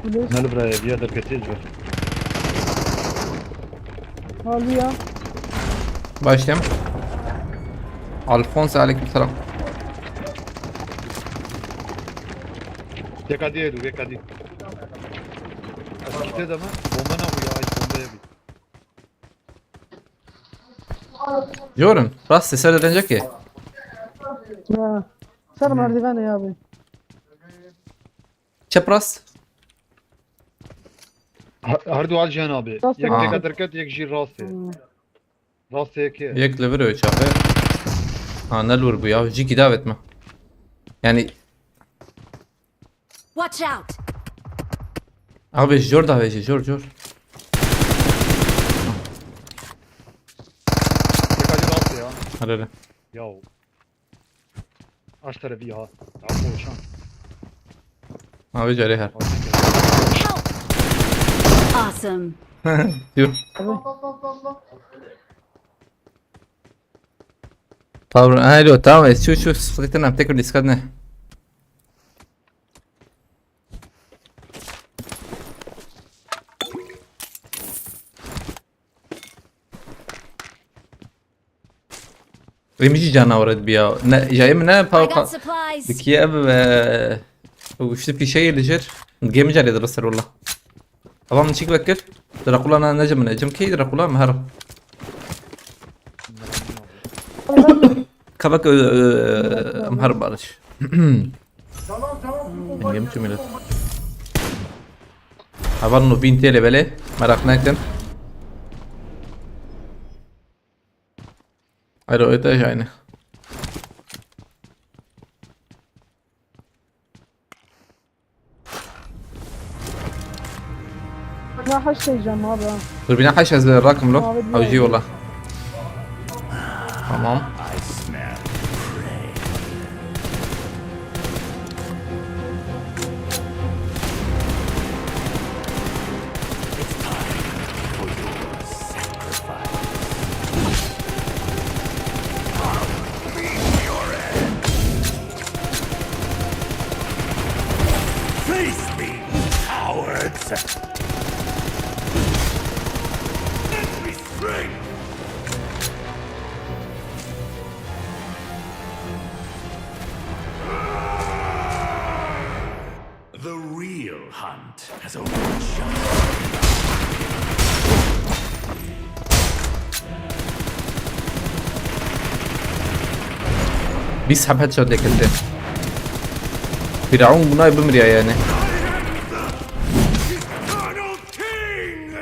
Bu ne? Nel buraya bir yerde ketiyiz var. Alıyor. Başlayalım. Alfonso, aleykümselam. Yeka diye dur, yeka diye. Eskide de mi? Bomba ne bu ya? Ay, bomba ya bir. Diyorum, rast eser denecek ki. Ya. Ser merdiveni ya abi. Çapraz. Her du al Cihan abi. Nasıl? Yek Ha. Teka derket, yek jî rastê. Hmm. Rastê yekê. Yek li vir o çape. Ha, ne lur bu ya? Jî kî davet mi? Yani Watch out! Abi jor da veji, jor, jor. Yek al rastê ya. Hadi, hadi. Ya. Aç tarafı ya. Tamam, oluşan. Abi, cari her. Help! Awesome. Yok. Pardon, alo, tamam, şu, şu, sıkıntı ne? Tekrar diskat ne? Wê min jî canawer dibiya. Ne, jayê min ne I got pa-, pa-, supplies. Dikiye ev, e, û işte pîşeyê li jêr. Gê min carê dirist ser wala. Ava min çîk vekir. Drakula ne, ne cim ne. Cim key Drakula mi her. Kavak, e, e, em her barış. Engem çi millet. Heval no bin T L belê. Merak nekin. Alo, öte aynı. Ya haş diyeceğim abi. Dur, bina haş ez rakim lo. Abi, Avcı yola. Tamam. Has overshot. Bîst heb headshot lê kete. Firaun buna bimriya yani. Eternal King!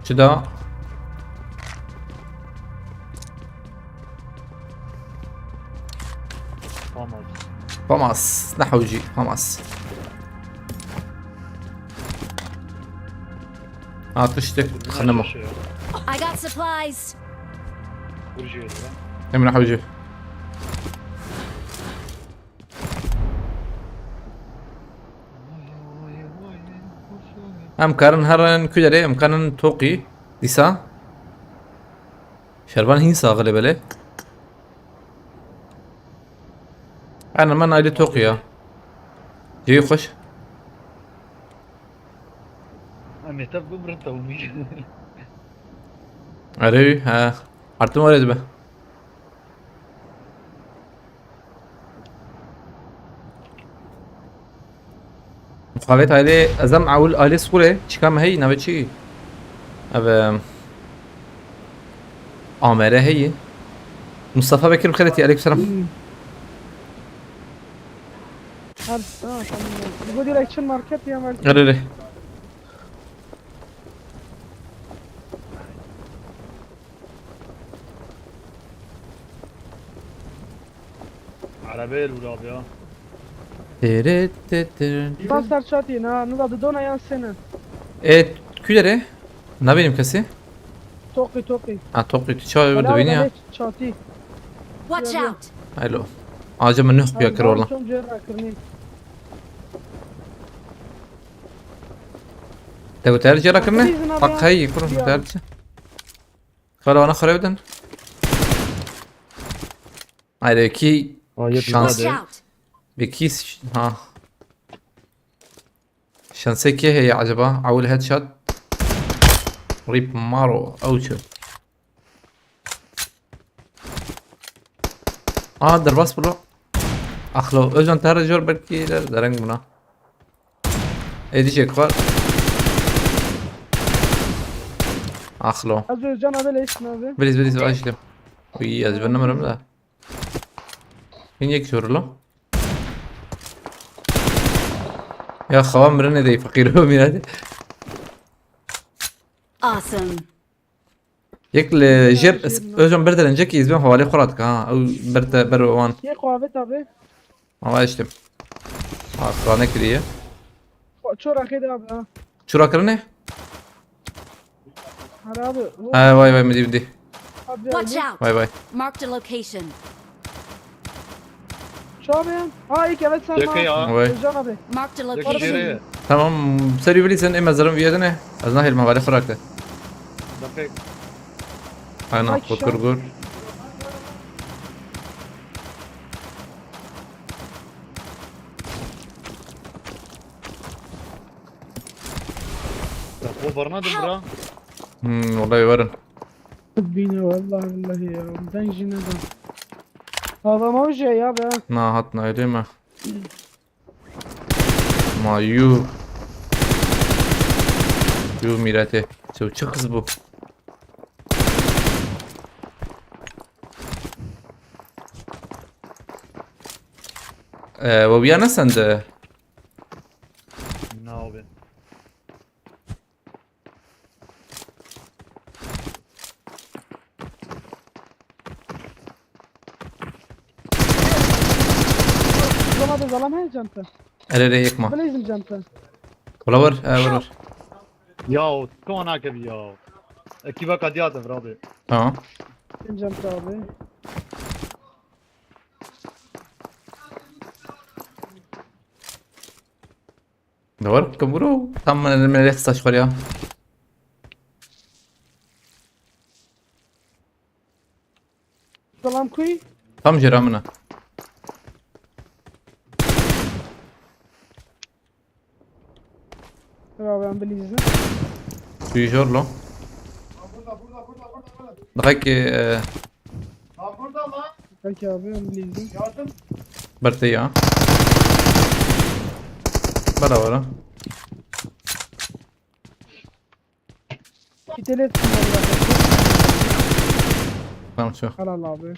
Çi da? Famas. Famas. Ne hewcî. Famas. Ha, tiştek xinimo. I got supplies. Vur jî öyle. Emre hewcî. Em karin herin ku derê, em karin toqî dîsa. Şervan hîn saxilê belê. Ana me naylê toqî ya. Ceyî xweş. Em ê tev bibrin tewmî. Erê, he. Artim were dibe. Muxavêt ailê, ez em ewil ailê Sure, çika me heyî, navê çi? Ev, em, Amere heyî. Mustafa Bekir bi xêretî, aleyküm selam. Hmm. Her, ha, tamam. Bu direkt çin market ya belki. Erê, erê. Arabeyê li wî abi ya. Tiri ti tir. Bas ser çatî, na, niza didona yan sene. E, ku derê? Nabînim kesî. Toqî, toqî. Ha, toqî, tu çawa Bela dibînî ya? Bela çatî. Watch out! Alo. Aca min nuh xuya kir wala. Çom cêr rakirinî. Te ku ter cêra kirine? Hadi izin abi ya. Hak heyî, kurun ter. Kala wana xirê bidin. Hayır, ki şans. Watch out! Vekî ş-, ha. Şansê kê heye acaba? Ewil headshot. Rip Maro, ew çi? Aa, derbas bû lo. Axlo, Özcan te re jor belkî de dereng bûna. Êdî jêk xwar. Axlo. Ez Özcan abi leş nabe. Biliz, biliz, aşkım. Uy, ez ben numaram da. Bin yek jor lo. Ya xawa mirinê dey feqîr o mînade. Awesome. Yek li jêr, Özcan bir derence ki izben havalê xwe radika ha. Ew bir te ber wan. Yek xwe abi tabi. Ama işte. Ha, sıra ne kiriye? Çora xêde abi ha. Çora kirine? Hadi abi. He, vay vay, midi midi. Watch out! Vay vay. Marked a location. Çabe. Ha, ilk evet sen. Yakın ya. Vay. Özcan abi. Marked a location. Tamam, serî bilî sen em ezerim viyedine. Ez nahêl me vale xwe rakte. Dakik. Aynen, Ay, fokur gur. Ya, bu barına da bura. Hmm, vallahi verin. Bine vallahi billahi ya. Ben yine de. Adam o şey ya be. Na hat na öyle mi? Ma yuh. Yuh mirete. Çev çi kız bu? Ee, bu bir yana sende. Ne abi? Zalama da zalama he canta. Erê rê yek ma. Bileyzim canta. Wala war, e, war, war. Ya, o, tu ana kebi ya. Ekiba kadiyat ev rabe. Tamam. Sen canta abi. Doğru, kabul. Tam, e, melek saç var ya. Salam kuy. Tam jêra min e. Bravo, em bilîzin. Tu jor lo. Daha ki, e, Belki abi onu izledim. Bertê ya. Bera were. Kitele ettim vallahi. Tamam şu. Helal abi.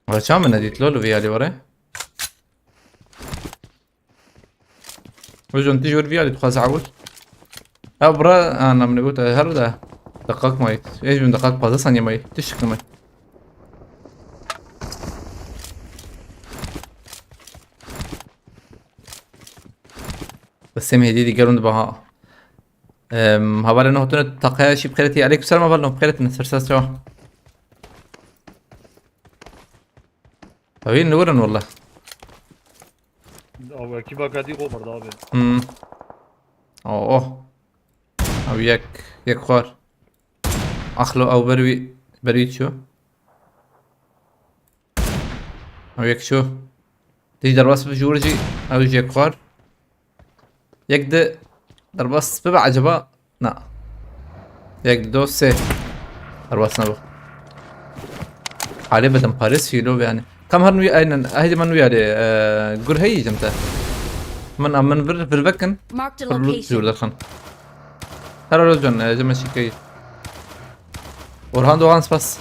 Reçan min nedît lol vî alî were. Hocam tij wer vî alî dixwaze ewil. Ya bura ana min got her de. Deqaq mayî. Êj bin deqaq pazdeh saniye mayî. Tişik mayî. Besim hêdî dî gerûn dibe ha. Em, hevalê no hatine taqaya şî bixêretî. Aleyküm selam heval no bixêretin. Ser ser çawa. Ew yên li wir in wele. Abi ekîba kedî xwe bird abi. Hmm. Oh, oh. Ew yek, yek xwar. Axlo ew ber wî, ber wî çû. Ew yek çû. Tij derbas bi jûr jî, ew jî yek xwar. Yek di derbas bibe acaba? Na. Yek di do sê. Derbas nebû. Halê bedim Paris fîlo yani. Kam her nû aynen. Ahîdî min nû yani. E, gur heyî jim te. Min, min vir, vir vekin. Marked a Pir lût jûr location. derxin. Her alo can, e, jim şîkeyî. Orhan Doğan spas.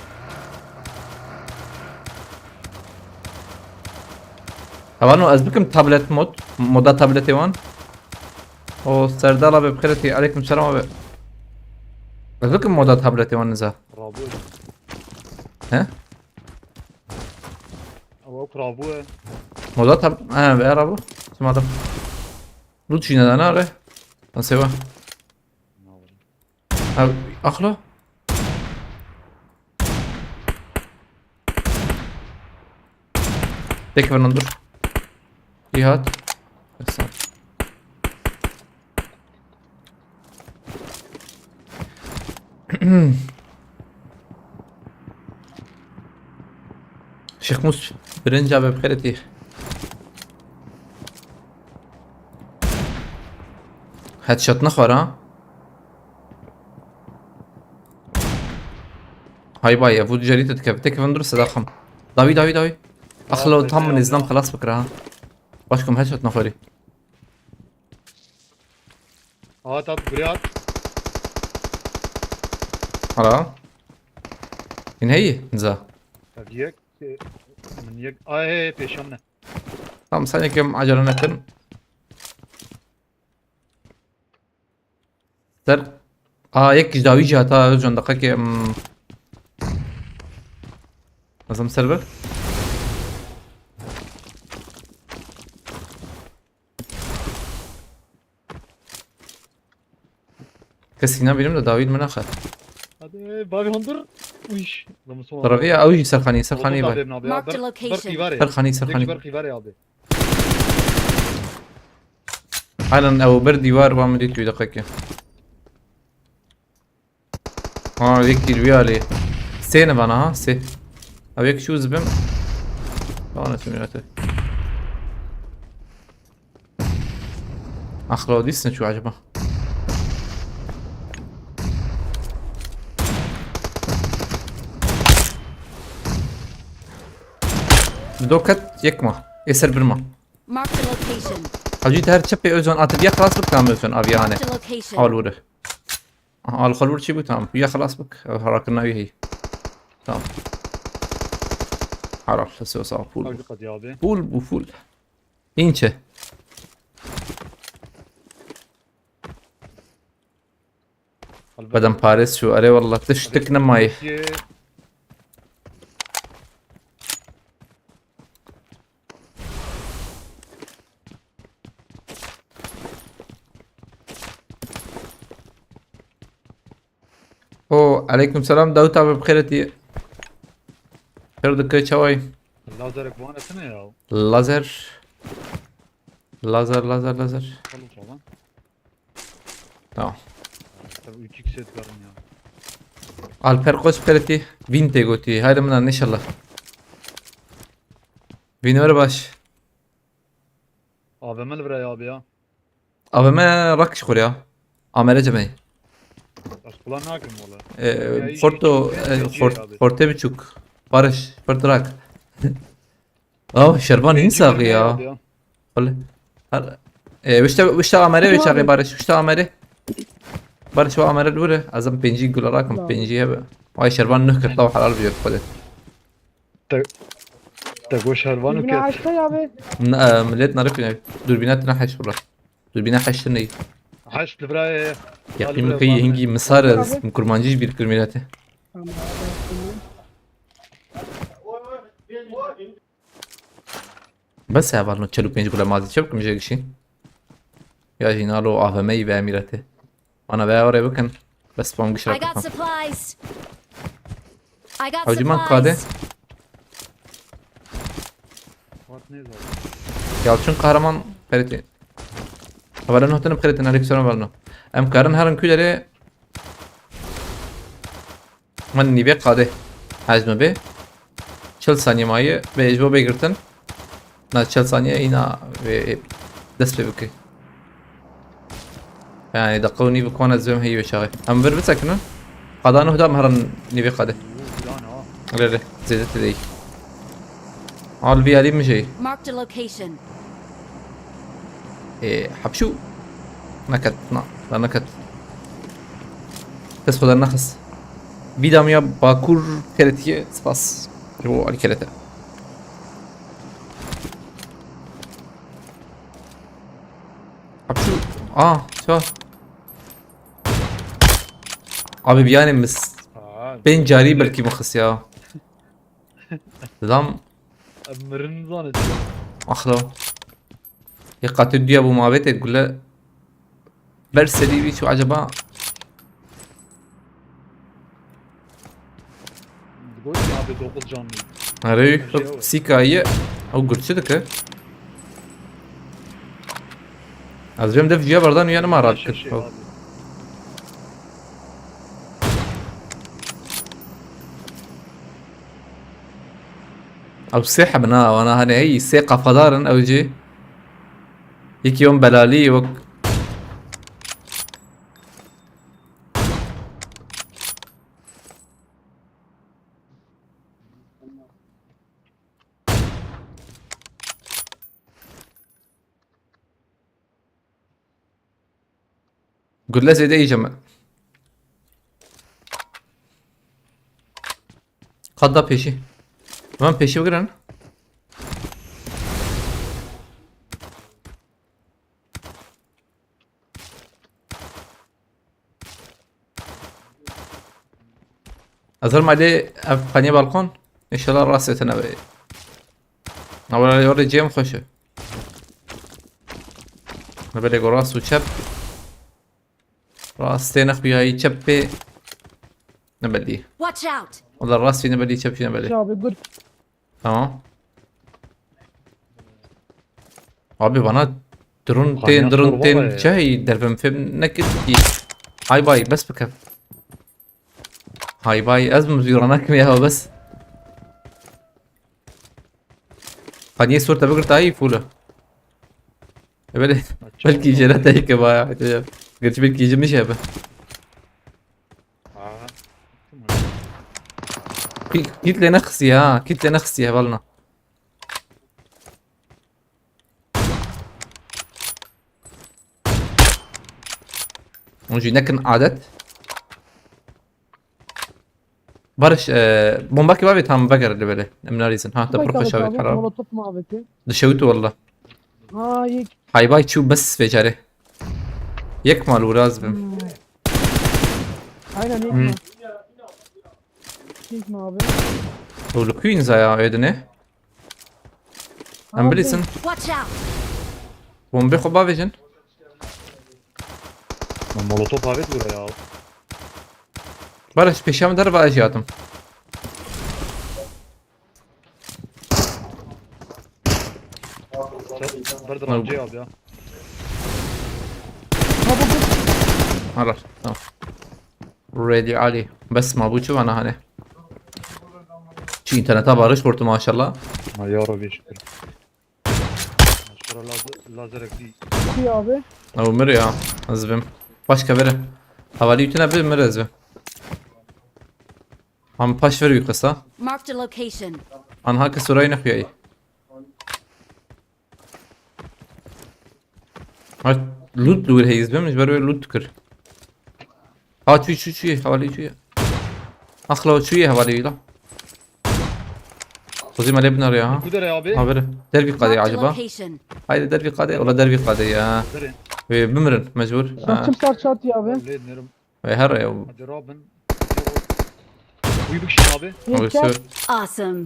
Hevalno ez bikim tablet mod. Moda tabletê wan. O Serdal abi bixêretî. Aleyküm selam abi. Ez bikim moda tabletê wan niza. Rabo. He? Ew ew rabo e. Moda tab... He, be rabo. Çima da. Loot jî nedane are. Nasıl var? Ha, axlo. Tek ben dur. Cihat. Esen. Şêx Mûs, birinca be bixêretî. Headshot nexwar ha. Hay bay, ev dicarî te dikeve. Tek ben dur sedaxim. Dawî, dawî, dawî. Axlo tam min îznam xelas bikira ha. Başkom headshot nexwarî. Hat at buraya at. Hala. În heyî, niza. Tabii yek. e, Min yek. Ay hey peşam ne. Tamam, sen yekim acele nekin. Ser. Aa, yek dawî jî hata Özcan deqekê, hmm. Nazım server. Kesî nabînim de dawî min naxe. Hadi babi hundur. Uiş. Adamı son. Taraviya ew jî serxanî, serxanî bay. Marked a location. Ber qîvarê. Serxanî, Yek serxanî. ber qîvarê abi. Aynen ew ber dîwar va min dît wî deqekê. Ha, yek dîl wî alî. Sê ne vana ha, sê. Ew yek çû zibim. Tamam, ne çû mirate. Axla dîs ne çû acaba? Bi do ket yek ma. Ê ser bir ma. Marked a location. Hacî her çepê Özcan atıp ya xelas bik tamam Özcan abi yani. Marked a location. Al vurur. Aha, alkol vur çi bu tamam. Ya xelas bik. Harakın navi hey. Tamam. Haral. Sağ ol. Full. Abi hadi abi. Full bu full. İnçe. Bedem Paris şu. Are wallah tiştik ne may. Ye- O, aleyküm selam Davut abi, bixêretî. Her dike çaway. Lazerek bu anasını ya. Lazer. Lazer, lazer, lazer. Bakalım falan. Tamam. Tabii üç x set varım ya. Alper Koç bixêretî. Vîn tê gotî. Haydi minan inşallah. Vîn were baş. A V M li biraya abi ya. A V M rak ji xwe ya. Amere cemey. Ez plan nakim wala. Ee, Ya, iş Forto, için e, F C Fort-, abi. Forte biçûk. Barış, Fırtırak. Oh, Şervan iyi sağı ya. Abi ya. Öyle. Her, e, işte, işte amere ve çağı Barış, işte amere. Barış, o amere lure. Azam penci gül alakim, penci hebe. Vay Şervan nüh kırtlav halal bir yok hadi. Te, te goş Şervan û Dürbüne ket. Açtı ya abi. Na, e, millet narif ne? Dürbüne tına haş vura. Dürbüne haş ne? Haş li birayê. Yaqîn min key hingî misar ez, kurmancî bir kir mîrete. Tamam, abi. Bes e, valno çel û pênc gule mazî çev kim jê gişî. Ya jî nalo A V M'yî ve mîrete. Bana ve oraya bakın. Bes spam gişi I got rakam. Supplies. I got Hacı man kade. Supplies. What ne zaten? Yalçın Kahraman Ferit'i. Haberlerin hotanım Ferit'in aleykümselam valno. Em karin herin külere. Min nîvê qadê. Hez me bê. Çil saniye maye. Bê ji bo bê girtin. Na çil saniye îna vê dest pê bike. Yani dakika û nîv kwana zem heyî ve çaxê. Em vir bisekinin. Qada nuh da me herin nîvê qadê. Rê rê. Zêde tê deyî. Al vî alî min jê. Marked a location. Ê, hepşû. Neket, na, la neket. Kes xwe dernexist. Vî damiya Bakur keretiye, spas. Ji bo alî kerete. Hepşû. Ah, ça. Abi bir yani mis. Aa, Pênc carî belkî min xist ya. Selam. Em mirin zane çi. Axlo. Yê qatê duya bû mavêtê gule. Ber serî wî çû acaba? Digot ya abi dokuz canlı. Erê, Erê, hop, o. Sîka ye. Ew gurçi dike. Ez jê dev jiya berdan uyanima Beş rahat kir. Şey Hop. Abi. Ew sê hebin ha, wana hani hey sê qafadar in ew jî. Yekî wan belalî wek. Gule zêde î ceme. Qat da pêşî. Hemen pêşî bigirin. Ez her malê ev paniye balkon. İnşallah rast etine be. Ama orada cem xweş e. Ne belê go rast û çep. Rastê nexuyayî çep pê. Ne belî. Watch out! Wala rast jî ne belî, çep jî ne belî. Şey abi gur. Tamam. Abi bana drone Kanya tên, drone sor tên baba ya. Çey dervem fem nekir ki. Hay bay, bes bike. Hay bay, ez mi zî ranak ya bes. Qaniyê sor te bigirtayî fûle. E, belê, belkî jêre te yeke baya. Gerçi belkî ji min jî hebe. Aha. Kî-, kît lê nexistiye ha, kît lê nexistiye hevalna. Hûn jî nekin adet. Barış, e, bombakî bavê tam vegere li belê. Em narîzin. Ha, te pir xweş avêt helal. Molotof mu avêtê? Dişewitu walla. Ha, yek. Haybay çû bes vê carê. Yek mal û raz bim. Hmm. Aynen, yek Hmm. mal. Yek mal abi. Û li ku înza ya êdine? Em Abi. Bilîsin. Watch out! Bombê xwe bavêjin. Lan molotof avêt bura ya. Barış, pêşiya min derva ez jî hatim. Sen bir dram cê al ya. Helal. Tamam. Ready Ali. Bes ma bu çi vana hani. Çi interneta barış vurdu maşallah. Ha, ya Rabbi şükür. Şura lazer, lazerek değil. Kuyu abi. Ew mir ya. Ez bim. Başka biri. Hevalî tune bi mir ez bi. Am paş ver wî qisa. Marked a location. Anha ke sorayî nexuyayî. Ha, loot li wir heyîz bim, ji ber wê loot kir. Ha, çû, çû, çû, hevalî çû. Axla çû ye hevalî la. Xuzî me lê binare ya. Ku dere abi? Ha, bere. Dervî qadê acaba? Haydi dervî qadê, ola dervî qadê ya. Dere. Wê bimirin, mecbur. Sen kim parça atıyor abi? Lê dinerim. Wê her ew. Hadi Robin. Uyu bikişin abi. Wê Yeter. Awesome.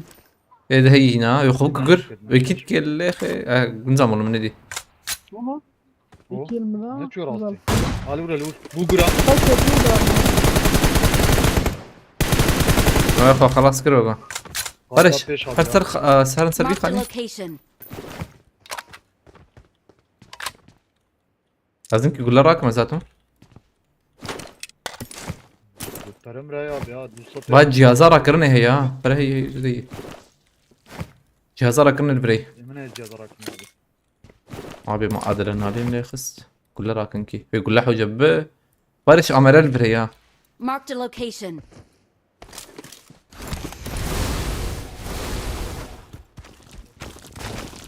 Ê de heyî hîna, wê xwe bikir. Wê kit kelle xe, eh, gunca malum ne dî. Ama. Oh. İki elimi daha. Ne çuyor altı? Alur alur. Bu gra. Kaç yapıyor da? Wê xwe xelas kir wega. Barış, her ser, eh, serin ser bir Marked a location. Lazim ki gulle rakma zaten. Kurtarım raya abi ya. Ba cihaza rakirine he ya. Pere he he he. Cihaza rakirine birey. Yemin ederim cihaza rakirine abi. Abi ma adrenalin ne xist. Gulle rakin ki. Ve gulle hoca bi. Barış amerel birey ya. Marked a location.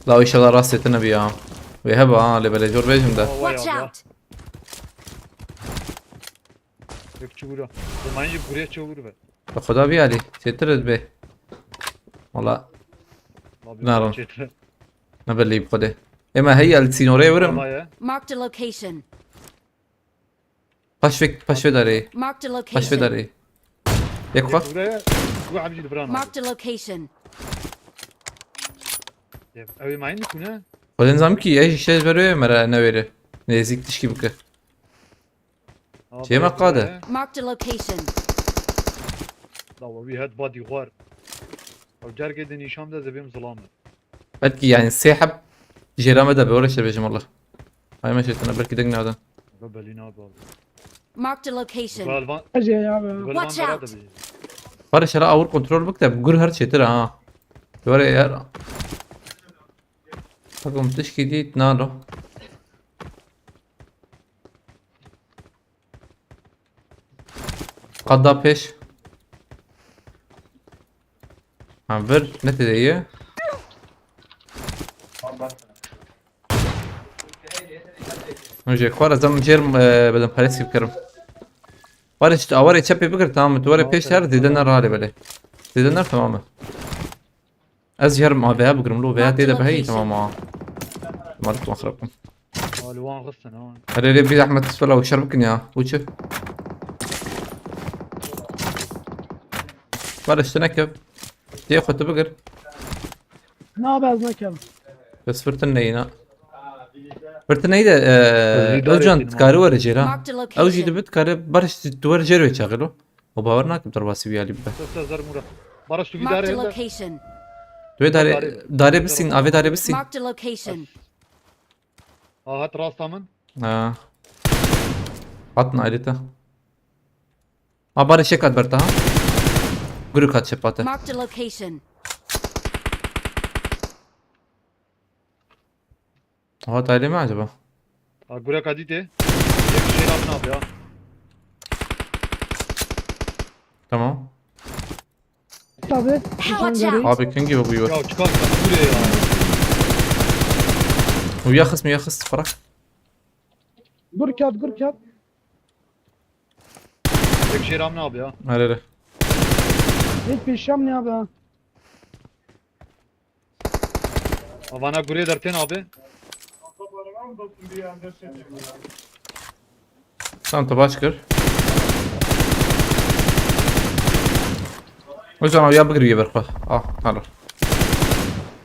La inşallah rast etine bir ya. Ve heba ha le bele jor bejim de. Watch out. Yek çuğura. Zamanı buraya çuğur be. Bi Xweda vî alî çêtir be. Wala. Narin. Ne belli bi Xwedê. Ema hey el sînorê virim. Marked a location. Paş ve, paş ve darê. Marked a location. Paş ve darê. Yek xwe. Buraya, bu amcil bran. Marked a location. Ev mayın mı ne? Xwedê nizam ki ya şişe bero mera ne veri. Nezik tişki bike. Çê me qade. Marked a location. Dawa wî het badî xwar. Ew cergê de nîşan de dibêm zilam e. Belkî yani sê heb jêra me de be, were şebêjim Allah. Ay me şeytana belkî deng nadan. Be belî nabe abi. Marked a location. Galvan. Ece ya be. Galvan Watch out. Bera de be. Barış hele awur kontrol bik de gur her çêtir ha. Were yar. Takım tişkî dît nalo. Qada pêş. Ha, vir, ne tê de ye? Önce xwar ez em jêr, e, bedenperestî bikirim. Barış, tu awarê çepê bikir, tamam mı? Tu warê pêş her, zêde ner hale belê. Zêde ner, tamam mı? Ez jî herim A V H bigirim, lo V H tê de biheyî, tamam ha. Malik wan xirab kim. Li wan xistin ha. Herê rê bir zahmet wela û şer bikin ya. Uçu. Barış, tu nekev. Tê xwe tu bigir. Na be ez nekem. Bes firtin neyna. Firtin neyde, e, Özcan, dikari were jêra. Ew jî dibit kare Barış, tu were jêr wê çaxilo. O bawer nakim derbasî wî alî bibe. Sese zermura. Barış tu vî darê. Marked a location. Tu wê darê, darê bisîn, avê darê bisîn. Marked a location. Ha, hat rasta min. Ha. Hatin ayrıta. Ha, Barış yek hat berta ha. Guruk hat çepate. Marked a location. Oha, taylê mi acaba? Ha, gureka dîtê. Yek jêra min abi ya. Tamam. Tabii. Watch out. Abi kim gibi bu yuva? Ya çıkar sen buraya ya. Uya xist, uya xist, farak. Gur kat, gur kat. Yek jêra min abi ya. Her, her. Hiç bir şey mi abi ya? Avana gurê dertên abi. Tamam, tu baş kir. Hocam abi ya bigir ye berxwe. Ah, tamam.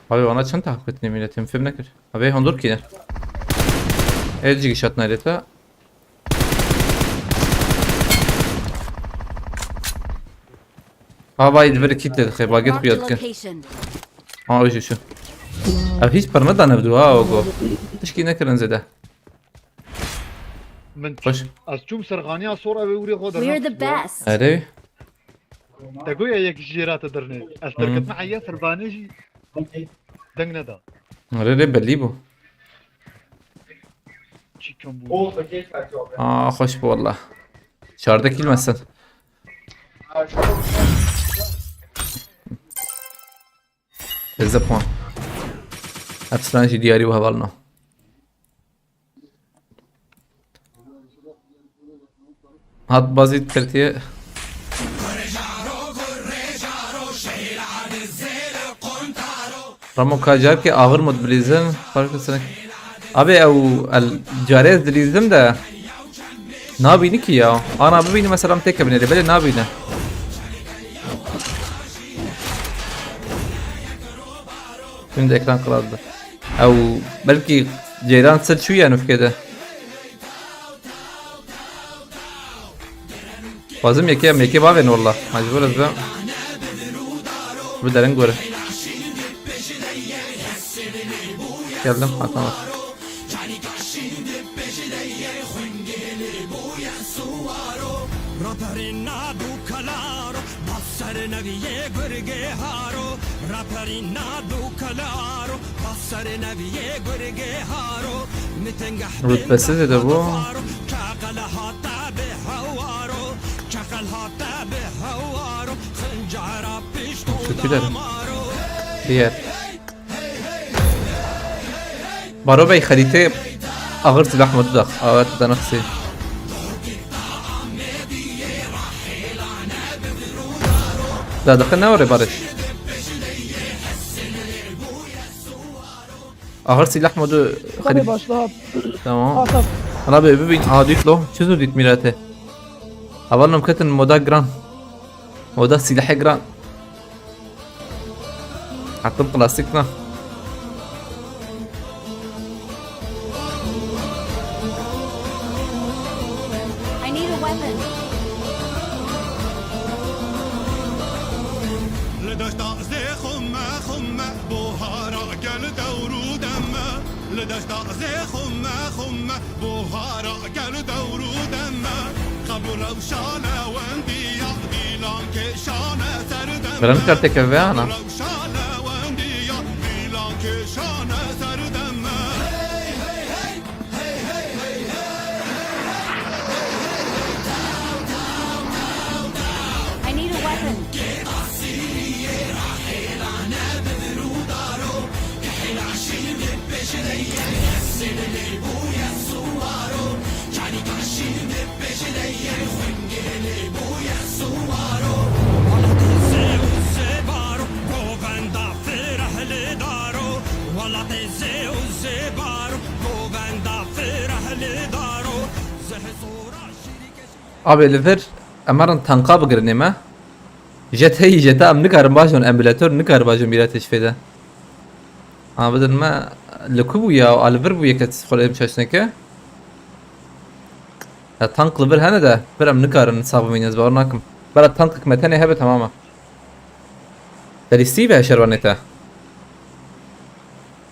Abi bana çanta hakvetini milletim film nekir. Abi hondur ki. Elcik iş atına ilete. Ha vay, divir kit dedi, xê, baget xuya dikin. Ha, o jî şu. Ev hiç pir nedane vidu ha, o go. Tişkî nekirin zêde. Min Xweş. Ez çûm serxaniya sor ev ûrê xwe We're the derna. Best. Erê. Te goya yek jêra te dernê. Ez Hı. Derketme heya serbanê jî deng neda. Erê, rê belî bû. Çi kim bû? Aa, xweş bû wallah. Çardeh kill mesela. Hêzdeh puan. Efsane jî diyarî û hevalno. Hat bazî tirtiye. Ramo ka carkê ağır mod bilîzin. Fark etsin. Abi ew el carê ez dilîzim de. Nabîni ki ya. Ana bibîni mesela têke binêrê. Belê nabîne. Şimdi ekran kırıldı. Ew belkî ceyran ser çûye nifkê de. Xwazim yekê em yekê bavên walla. Mecbur ez be. Bu derin gore. Geldim. Ha, tamam. Rütbesiz de bu. Kötüler. Diğer. Baro Bey, xerîtê ağır silah modu da. Awa tu dana xisê. Da dakika ne var ya Barış? Ağır silah modu Tabii xerît. Başla. Tamam. Hasan. Ana be bibîn a dît lo. Çi zû dît mîrete. Hevalno em ketin moda giran. Moda silahê giran. Hetim klasik na. I need a weapon. Li deşta zê xume xume buhara gel dewrû deme. Li deşta zê xume xume buhara gel dewrû deme. Qebû rewşa lewendiya dîlan kêşane ser deme. Bira nikar têke ve ana. Qebû rewşa lewendiya dîlan kêşane ser deme. I need a weapon. Abi li vir em herin tanka bigirin ê me. Jet heyî jeta em nikarin bajon emulator nikarin bajon mîra teşfê de. Ha bidin me li ku bû ya, a li vir bû yeke xwe em çeşneke. Ya tank li vir hene de vir em nikarin sax bimînin ez bawer nakim. Bela tankek me tenê hebe tamam e. Te lîstî ve şervanê te.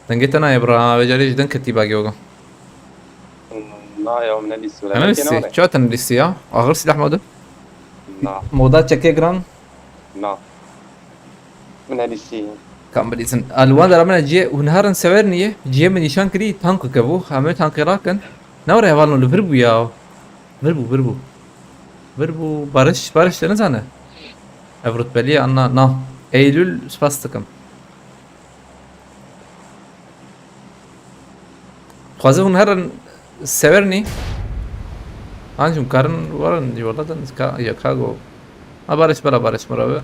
Dengê te nayê bira, ha, vê carê ji deng ketî bagê wego. Na ya, min nelîstî wele. Em lîstî. Çawa te nelîstî ya? Ağır silah modu? Na. Moda çekê giran? Na. Min nelîstî. Kam bilîzin. Alwan dera min cihê hûn herin sewer niye? Cihê min nîşan kirî tank ke bû. Em ê tankê rakin. Ne were hevalno li vir bû ya. Vir bû, vir bû. Vir bû. Barış, Barış te nizane. Ev rutbeliye anna, na. Eylül spas dikim. Xwazê hûn herin severnî. Ancî hûn karin warin yola din ka ya ka go. Ha Barış bela Barış mura be.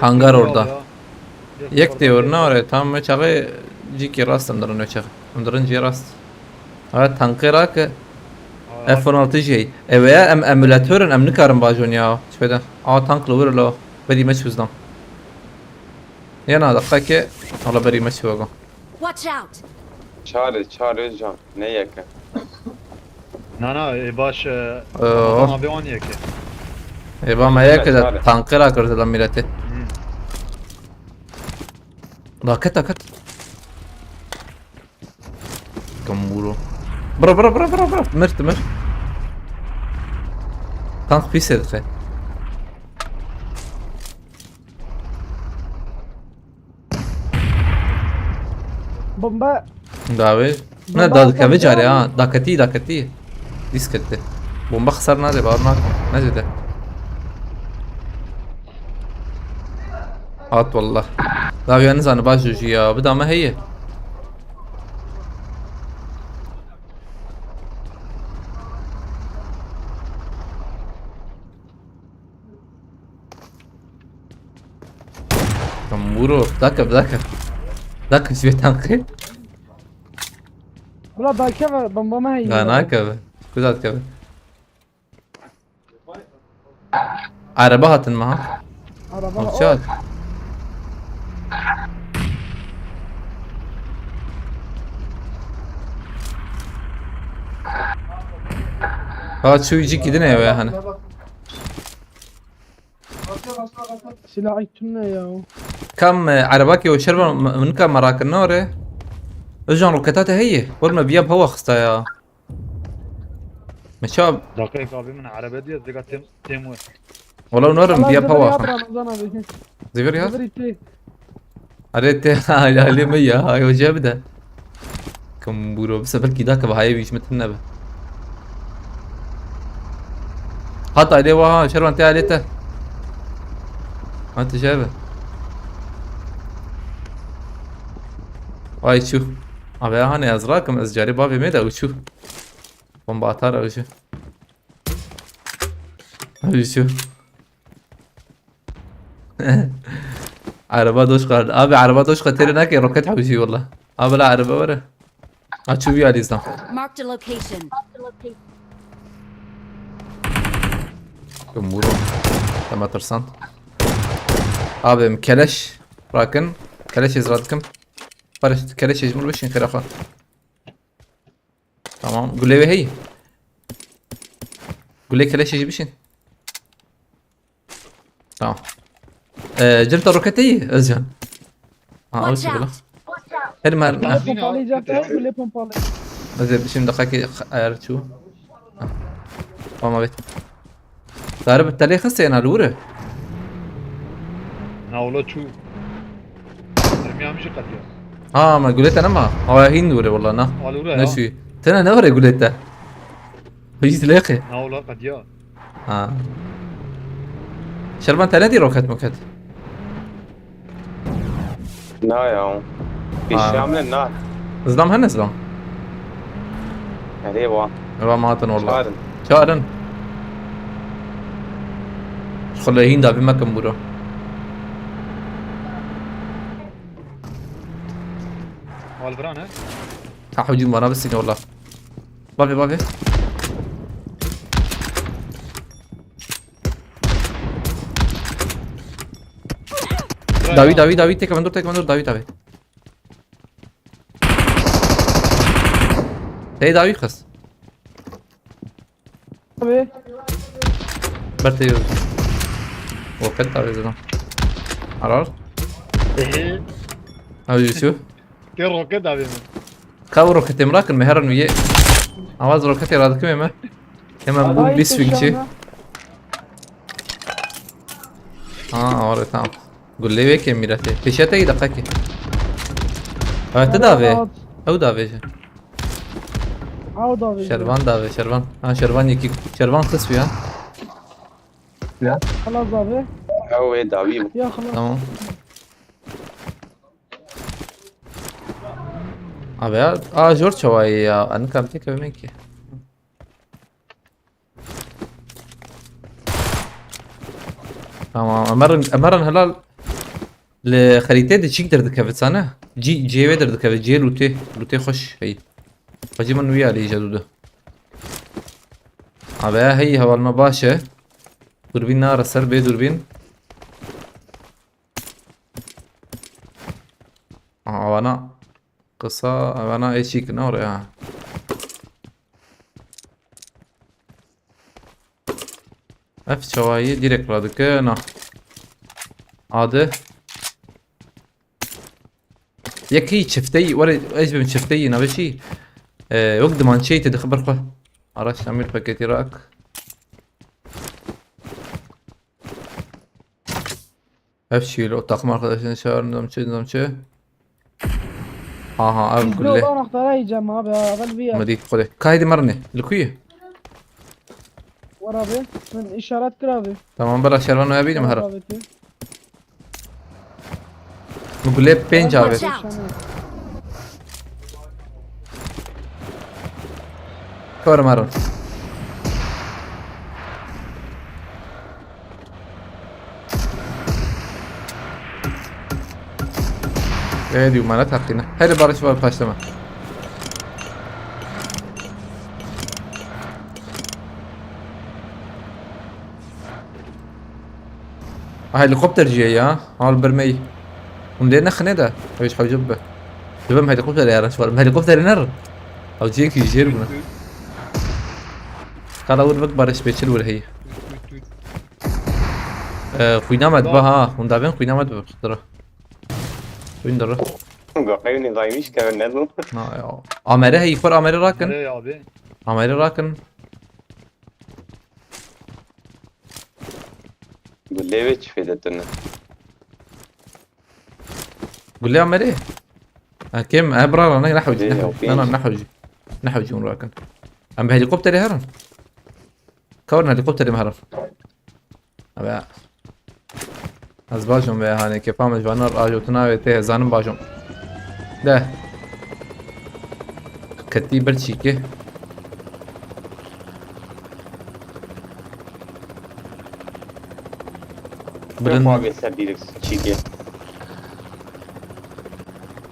Hangar orada. Yek tê orna oraya tam me çaxê cîkî rast em dirin me çaxê. Em dirin cî rast. Ha tankê ra ke F on altı jî heye. Ev ya em emulator in em nikarin bajon ya. Çi pêde. A tank li wir lo. Berî me çi bizdan. Yana deqeke, hala berî me çi wego. Watch out! Çar e, çar Özcan, ne yeke. Na na, ê baş e. Oo. Adama be wan yeke. Ê ba me yeke de çar e. Tankê ra kirdi lan mîletê. Hmm. La ket, la ket. Kamuro. Bira, bira, bira, bira, bira. Mir, mir. Tank pîs e dixe. Bomba. Dawê. Bomba Ne, da dikeve atacağım. Carê ha. Daketî, daketî. Dîs kete. Bomba xisar nade, bawer nakim. Nezêde. Hat wallah. Dawiya nizane baş jû ya. Bida me heye. Kamuro, dakika, dakika. Dakika, şu tanqê. Bula dakika ve bomba me heye. Ya nakeve. Kudat keve. Araba hatin mi ha? Araba Bak o. Çat. Ha çuy cik gidin eve hani. Silah tune ya. Kam e, araba ki o şerba min ka merak ne ore. Özcan roketa te heye. Wol me biya pawa xista ya. Meça. Dakika abi min araba diye zega tem tem we. Wala unarim biya pawa. Ramazan abi. Zivir ya. Zivir ite. Are te hali hali me ya. Ay hoca bir de. Kamburo, bi sefer kî dake bi hayê wî ji min tune be. Hat ailê wa ha, şervan te ailê te. Ha, tu jebe. Ay çû. Abi ya hani ez rakim, ez carê bavê me de û çû. Bomba atar ew jî. Ew jî çû. Araba doşka. Abi araba doşka têrê nake, roket hewjî wala. Abi la araba were. Açı bir yalîzdan. Marked a location. Kim vurun? Deme tirsan. Abim keleş. Bırakın. Keleş izrat kim? Barış keleş ecmur beşin kerafa. Tamam. Gulê wê heyî. Gulê keleşê jî bişîn. Tamam. Ee, cem te roketê yî, Özcan. Ha, Watch Özcan, out! Watch out! Her mer-, Gulê pompalı yiyeceğim, gulê pompalı. Özcan, şimdi dakika ayar çu. Ha. Tamam, evet. Darbe telê xiste yena li wir e. Na wala çû. Mermiya min jî qediya. Ha, me gulê te nema. Awa hîn li wir e wala na. Wala wir e ya. Neşûyî. Tene ne were gulê te? Hiç dilêqê. Na wala qediya. Ha. Şervan te nedî roket moket? Na ya. Ha. Pêşiya min na. Zlam hene zlam. Erê wa. Eva ma hatin wala. Çarin. Çarin. Xulê hîn davî mekim bûro. Walbran he? Ha, hücum bana bir sinir wala. Bavê, bavê. Dawî, dawî, dawî, têkevin dur, têkevin dur, dawî, dawî. Hey, dawî xist. Abi. Ber tê. Roket dawî zina. Arar. Ehe. Abi Yusuf. Te roket abi mi? Ka bu roketê min rakin, me herin wî yê. Awaz roketê radikim ê me. Hemen bu bir swing çi. Ha, awar tamam. Gullê wê ke mîretê. Pêşe te yî deqekê. Evet, te davê. Ew davê ji. Ew davê ji. Şervan davê, şervan. Ha, şervan yekî. Şervan xis ya. Ya. Xelas davê. Ew ê davî. Ya xelas. Tamam. Abi ya, a jor çawayê ya. Anı kamtê kevime ki. Tamam, Emerin, Emerin helal. Li xerîtê de çîk derdikeve sane. Cî, cihê wê derdikeve, cihê lûtê. Lûtê xweş heyî. Xwecî min wî alî jadû de. Abi heyî heval me baş e. Dûrbîn nare ser bê dûrbîn. Aha, avana. Qisa, avana ê çîk ne oraya. Ev çawayî direkt radike, na. Adi. Yekî çifteyî, were ez bim çifteyî, navê çi? Ee, wek dimançeyî te dixi ber xwe. Araç tamir paketî rak. Ev şîl, o takım arkadaşını çağırın, nizam çi, nizam çi. Aha, ev Biz gulle. Bir oda anahtarı yiyeceğim abi ya, ben bir yer. Medît xwedê. Kaydê me rine. Li ku ye? Var abi. Min işaret kir abi. Tamam, bira şervan oya bînim Var hera. abi, tu. Min gulê pênc Watch avê. out! Kor maron. Ê diw mane teqîne. Hele barış var paşlama. Ha, helikopter jî ye ya. Hal birmey. Hûn lê nexine de. Ew ji hewce bibe. Dibim helikopter yaran şwarim. Helikopterê nerin. Ew ciyekî jêr bûne. Kala wir bik barış pêçil wir heyî. Ee, xwîna me dibe ha. Hûn davên xwîna me dibe. Dira. Xwîn dira. Goqeyû nizamî şikeve nezo. Na ya. Amere heyî xwar amere rakin. Nereye abi? Amere rakin. Gulê wê çi fêde tune? Gulê amerê. Ha, kêm, e, bira, ne, ne hewcî, Gulê ne, yok, ne, ne, pênc. ne hewcî. Ne hewcî hûn rakin. Em bi helikopterê herin. Kawrin helikopterê me herin. Abi. Ez bajom ve hani kefa me ji vanar ajo tu navê tê zanim bajom. De. Ketî bir çîkê. Bilind. Bilind. Abi ser direk çîkê.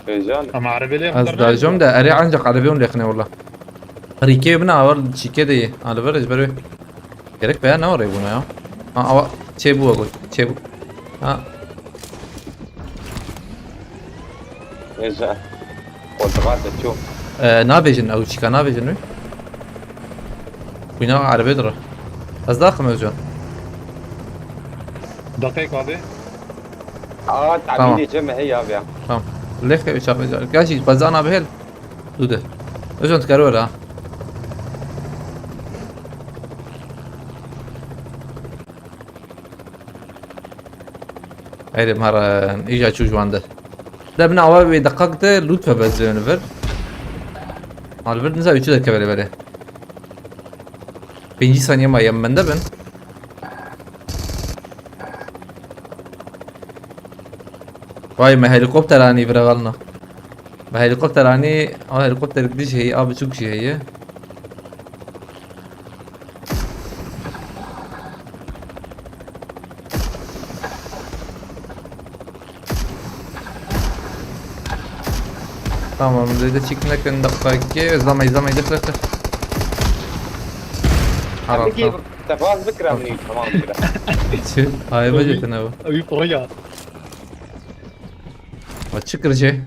Özcan. Ama arabayla Ez dajom de erê ancak arabayê hûn lêxine wala. Rîkê bina awar çîkê de ye. Aliver ji ber wê. Gerek be ya ne oraya buna ya. Ha, awa çê bu got. Çê bu. Ha. Özcan. Koltuğa da çok. E, nabêjin ew çîka nabêjin wê. Bina arabê dira. Ez daxim Özcan. Dakika abi. Aa, Tamam. Tamam. Cem hey abi ya. Tamam. Lêxe uçak. Gerçi bazana behel. Dude. Özcan tkaro ra. Haydi mara iyice çu juandı. De bin awa ve dakik de loot ve bezleyen ver. Al ver niza üçü de kevele vere. Pêncî saniye ma yem bende bin. Vay me helikopter ani vira valna. Me helikopter ani, ama helikopter bir şey abi çok şey ya. Tamam, dedi çık ne kadar dakika ki, zamay zamay dık dık dık. Haram Peki tamam. Tefaz bikra beni tamam bikra. Çi? Hayba jetine bu. Abi buraya. Açık kırıcı.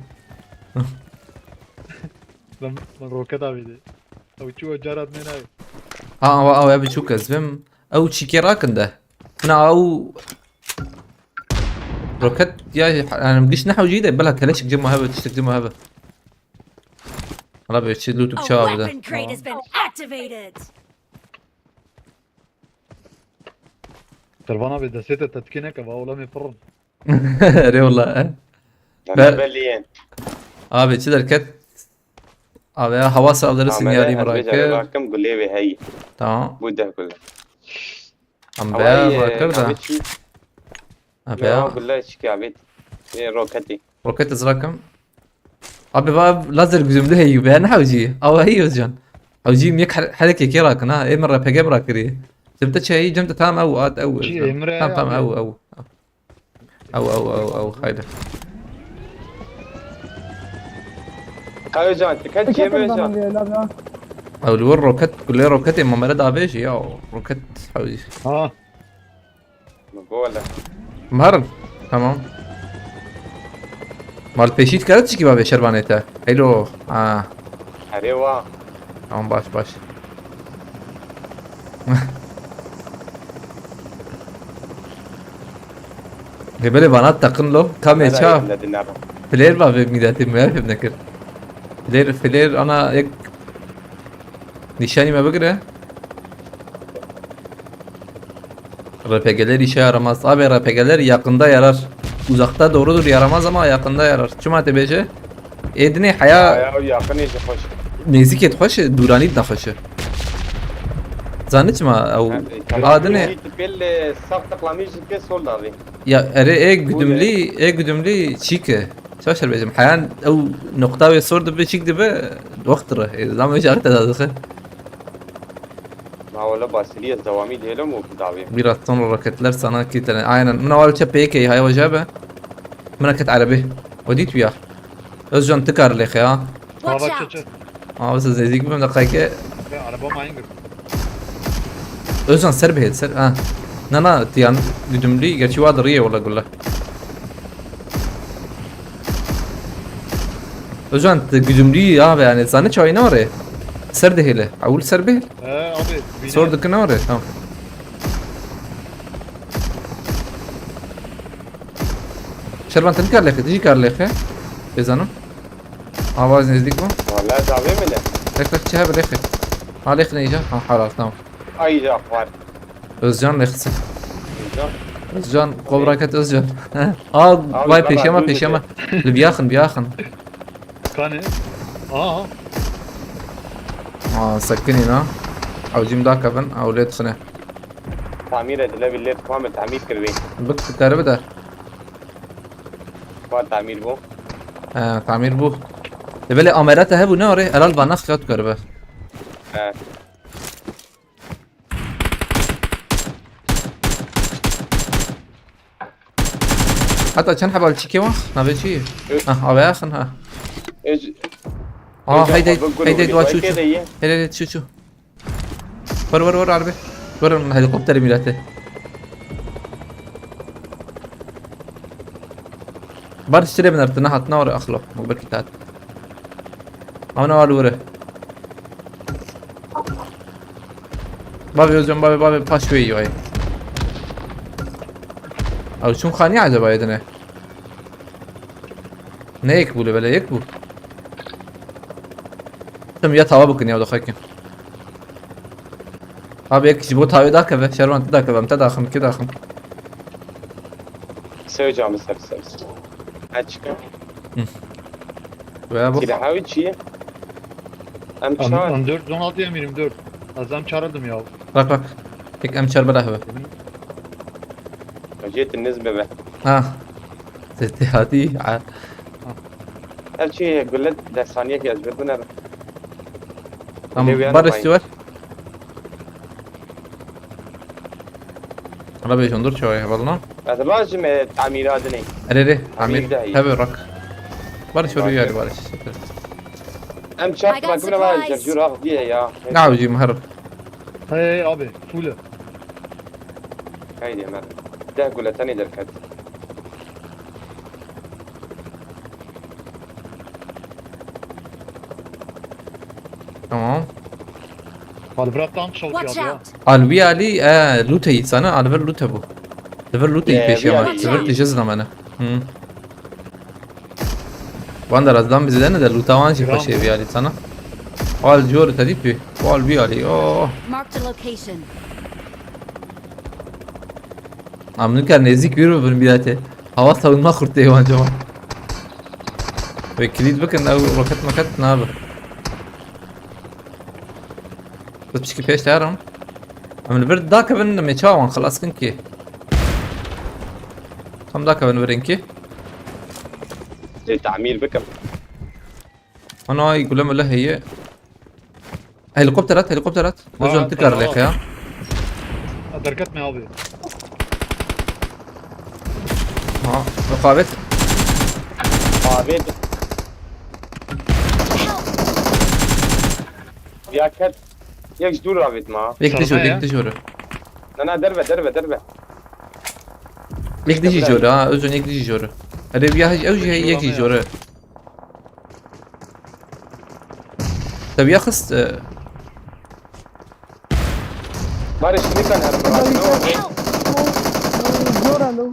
Ben, ben roket abiydi. Abi çuva carat ne abi? Ha, awa awa bir çok ezbim. Ew çike rakinde. Na ew roket ya yani giş ne hewci de bela keleşik cima hebe tiştik cima hebe. Hala bir şey A lootuk çağı bir de. weapon crate has been activated. Servan abi destê te tetkî neke va ola me pırın. Eyvallah. Yani Ben- belli yani. Abi çi derket. Abi ya hava saldırı sinyali Amele bırakır. Azerbaycan bırakım gulê ve hey. Tamam. Bu da gulê. Ama Ama ya iyi, bırakır da. Abi çi? Abi Ya ya. gulê çiki abi. Ne roketi. Roket izrakım. Abi va lazer gözümde heyu be ne hawci. Ama heyu can. Hawci mi her hereke ke rakın ha. Emir R P G bırakırı. Cemte çayı cemte tam ev at ev. Çi, Emre Tam tam abi. Ev ev. Ev ev ev ev haydi. Kayocan, dikkat Teşekkür Cem ederim Özcan. abi, evladım ya. Ew li wir roket gulê roketê mamere dabêjî ya roket hawî. Ha. Gola. Marin. Tamam. Mal pêşî dikare çikî bavê şervanê te. Helo. Ha. Erê wa. Tamam baş baş. Hebele bana takın lo. Kamê ça. Player bavê mîdatê me fêm nekir. Player, player ana ek Nişanî me bigire. R P G'ler işe yaramaz. Abi R P G'ler yakında yarar. Uzakta doğrudur yaramaz ama yakında yarar. Çima te bêje? Ê dinê heya Ya yakın işi hoş. nêzîkê dixweşe, dûranî dinaxweşe. Zanî çima ew adine. Tipel sax tıklamış ke sol davi. Ya erê ê güdümlî, ê güdümlî çîke. Çaşer bêjim. Heyan ew noqta wê sor dibe, çîk dibe, wext re. Ê, zam wê jare te da dixe. Ma wala basiliye dewamî diyelim o davi. Biraz sonra roketler sana kitlen. Aynen. Buna wal çe peyke hay wajabe. Buna ket erebi. O dit ya. Özcan tikar lêxe ya. Watch out! Aa, wisa nêzîk bim deqayke. Be, araba mayın gir. Özcan ser bihêl ser. Ha. Na na, tiyan güdümlü, gerçi wa da riye wala gulle. Özcan te güdümlü ya be yani, zane çay ne var? Ser de hele. Avul ser bihêl. He abi. Sor dikine var, tamam. Şervan te nikar lêxe, dijî kar lêxe. Bêzanim. Awaz nêzdîk bû. Wala zavê min e. Lêx lêx çi hebe lêxe. Ha lêx neyja. Ha halal tamam. Ay ca xwar. Özcan lêxsi. Özcan. Özcan, kobra ket Özcan. Aa, vay bela pêşema, pêşema. Li biyaxin, biyaxin. Kanê? Aa. Aa, sekinî na. Ew jî min dakevin, ew lê dixine. Tamîr edile, bi lê dixwa min tamîr kiribî. Bik, dikare bide. Xwa tamîr bû. He, tamîr bû. Lê belê amere te hebû ne orê? Elal vana xiyat karibe. He. Heta çend heba li çîkê wax? Navê çi? Üç. Ah, ave yaxin ha. Üç. Aa, üç heyde, heyde, heyde, dua çû, çû. Hele, hele, çû, çû. Ver, ver, ver, arbe. Ver, helikopterê mîrete. Bar ştirê bin artı, ne hat, ne var axlo. Bak, bir kitap. Ama ne var, vere. Bavê Özcan, bavê, bavê, paş wê yî. Ew çûn xanî acaba yedine? Ne yek bû li belê yek bû? Tim ya tava bikin ya da xekin. Abi yek ji bo tavê dakeve, şervan te dakeve, em te daxin, ki daxin. Sev camı ser ser. Ha çıkın. Hı. Veya bu Silahı çiye? Em M, çar. M dört yüz on altı, M yirmi dört. Az M çar aldım ya. Bak, bak. Tek M çar bela heve. Acıyet nizbe be. Ha. Sesi hadi. Ha. Her şey güllet de saniye ki ezber bu ne? Tamam, Leviyan Barış Bayın. Var. Ana be, şundur çoğu hevalına. Ez lazım, e, tamir adını. Ere, ere, tamir. Tamir de iyi. Tabii, rak. Barış oraya geldi, Barış. Em çarpma I got kule var, supplies. Cevcur ah diye ya. Ne yapacağım, herif? Hey abi, full. Haydi Ömer. Deh gule tane derket. Tamam. Alvira tam şov Watch ya. Out! Alvi Ali, e, lute sana, Alver lute bu. Alver lute Ee, peşe bir ama. Ali. Alver tijez namene. Hı. Van da razdan bize ne de luta van jî Kram. Xweşê vî alî sana. Al jor te dî tu. Al vî alî. Oh. Marked a location. Am nikar nêzîk wî bin bîrate. Hava savunma xurt tê wan cema. Ve kilît bikin, ew roket maket nabe. Tu piçkî pêş te herin. Em li vir dakevin, em ê çawa wan xilas kin kî? Tam dakevin virin kî? Lê tamîr bikim. Ana, ay, gule mule heye. Helikopter at, helikopter at. Ha, Özcan, tikar tamam. Lêxe ya. Ha, derket me abi. Ha, rekabet. Abi. Ya ket. Yek ji dûr avêt ma. Yek Sarma dijor, ya. Yek dijor. Na, na, derve, derve, derve. Yek dijî jor, ha, Özcan, yek dijî jor. Erê, ya, ew jî yek jî jor. Te ya xist, e. Barış, nikan her Help! Zor alo.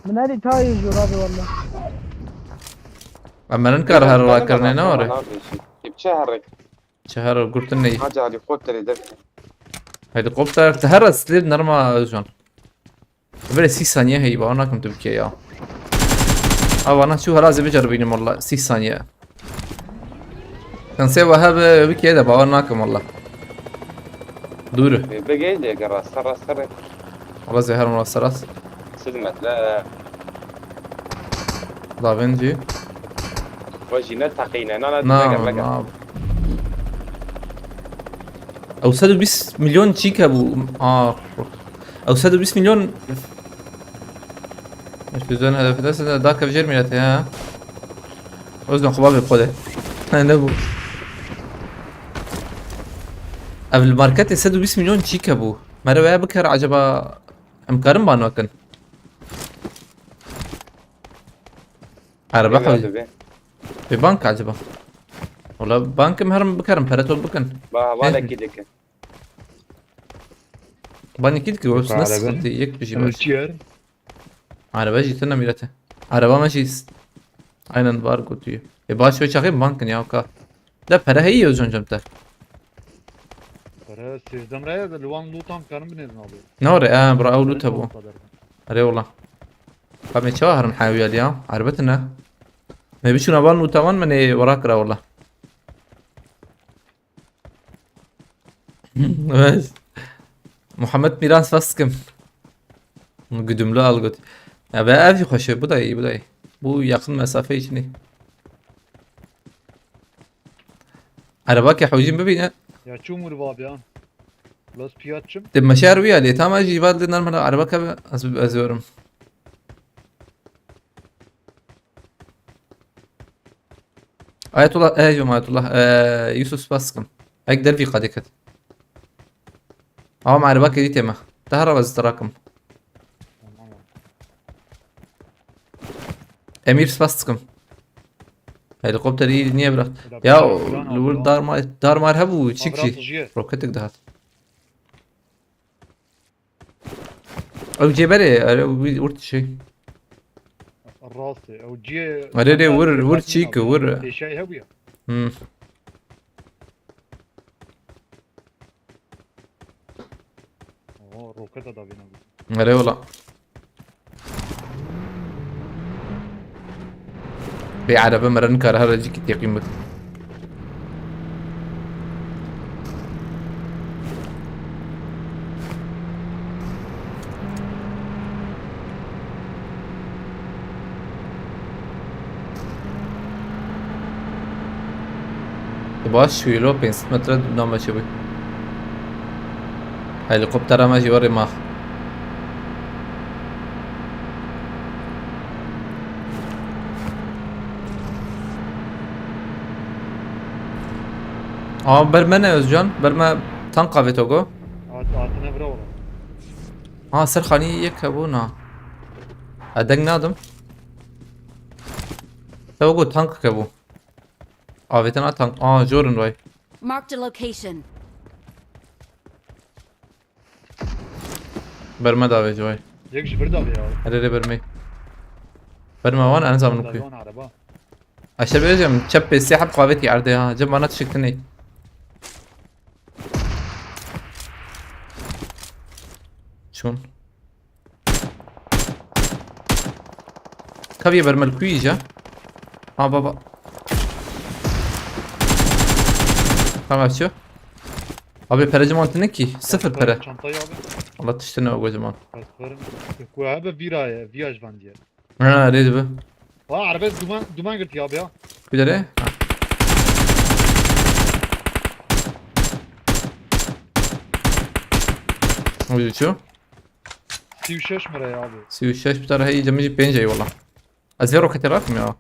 Min herî tayê jor abi valla. Em merinkar her rakirine ne were? Kepçe herrek. Çi her gurtin ney? Hacı helikopterê derke. Helikopter, te her asli nerma Özcan. Böyle sî saniye hey, bawer nakim tu bikê ya. Abi ana şu helaze biceribînim valla, sî saniye. Sen se ve hebe bikê de bawer nakim valla. Dûr e. Bê, bê, gel de, gel, rasta, rasta, rê. Wala zehir mi rasta, rast. Sid metre. Lavên jî. Ve jî ne teqîne, na, na, Na, dine gel, na. Ew sed û bîst milyon çîk hebû. Ah. Ew sed û bîst milyon. Füzyon hedefine sene da kevjer milletê, ha. Özden xwe bavê xwe de. Ne bu. Ev li marketê sed û bîst milyon çîk hebû. Mere weye biker acaba em karin ban nakin? Araba Ê, xwe. Be bank acaba? Wala bankim herim bikerim, pere top bikin. Ba, Eh. Valekî dikin. Banekî dikin, webs Araba. Nasıl sıkıntı? Yek bir şey Ev var. Çi yer? Araba jî tune mîrete. Araba me jî s-, aynen var gotiye. E, baş ve çaxê bankin ya ka. De pere heye o can cem te. Pere sêzdem re ya, li wan lûtan karin binêrin abi. Ne ore, e, bura ew lût hebû. Erê wala. Ka me çawa herim hewiyal ya? Erbet ne? Me biçûna van lûta wan, me nê wara kira wala. Evet. Muhammed Miran spas dikim. Güdümlü al got. Ya be ev jî xweş e, bu da iyi, bu da iyi. Bu yakın mesafe için iyi. Araba ke hocam bibîne. Ya çûm wir vab ya. Los piyatçım. De meşer wî ya lê tam ez jî vat lê normal araba ke ez ez yorum. Ayetullah, e, yom Ayetullah, e, Yusuf spas dikim. Ek dervî qadê ket. Ama me ereba kedî tême. Daha rawa zitirakim. Emîr spas dikim. Helikopterî niye bırak? Ya, li wir dar mar, dar mar hebû, çik jî. Roketik dihat. Ew cê berê, erê, wî, wir şey. Rastê, ew ciyê Erê, erê, wir, wir çî ki, wir. Pêşayî hebûye. Hmm. Oo, roketa da vêna. Erê, wala. Bê erebe mire nikare here cîkî têqîn bike. Baş wîlo pênc sed metre dûdan me çêbû. Helîkoptera me jî werê max. Aa, ber me ne Özcan, ber me tank avê Togo. Hat, hatine vira ola. Ha, ser xanî yek hebû na. E, deng nadim. Togo tank hebû. Avêtina tank. Aa, jorin vay. Marked a location. Berme davê civay. Yek ji vir davê ya. Erê rê bermê. Berme wan en zam nukuy. Wan araba. Aşağı vereceğim. Çep pê sê heb qavetî erdê ha. Cem bana tişiktinê. Çun. Kaviye bermel kuica. Ha baba. Tamam şu. Abi pereciman tine ki. Sıfır pere. Çantayı abi. Allah tiştine o kocaman. Kasparım. Ku abi viraye. Viyaj van diye. Ha, rê dibe. Aa, arabes duman, duman girti abi ya. Bir de. O yüzden şu. Sî û şeş mi re abi? Sî û şeş bir tane hey, cemî pênc eyvallah. Ez vê roketê rakim ya.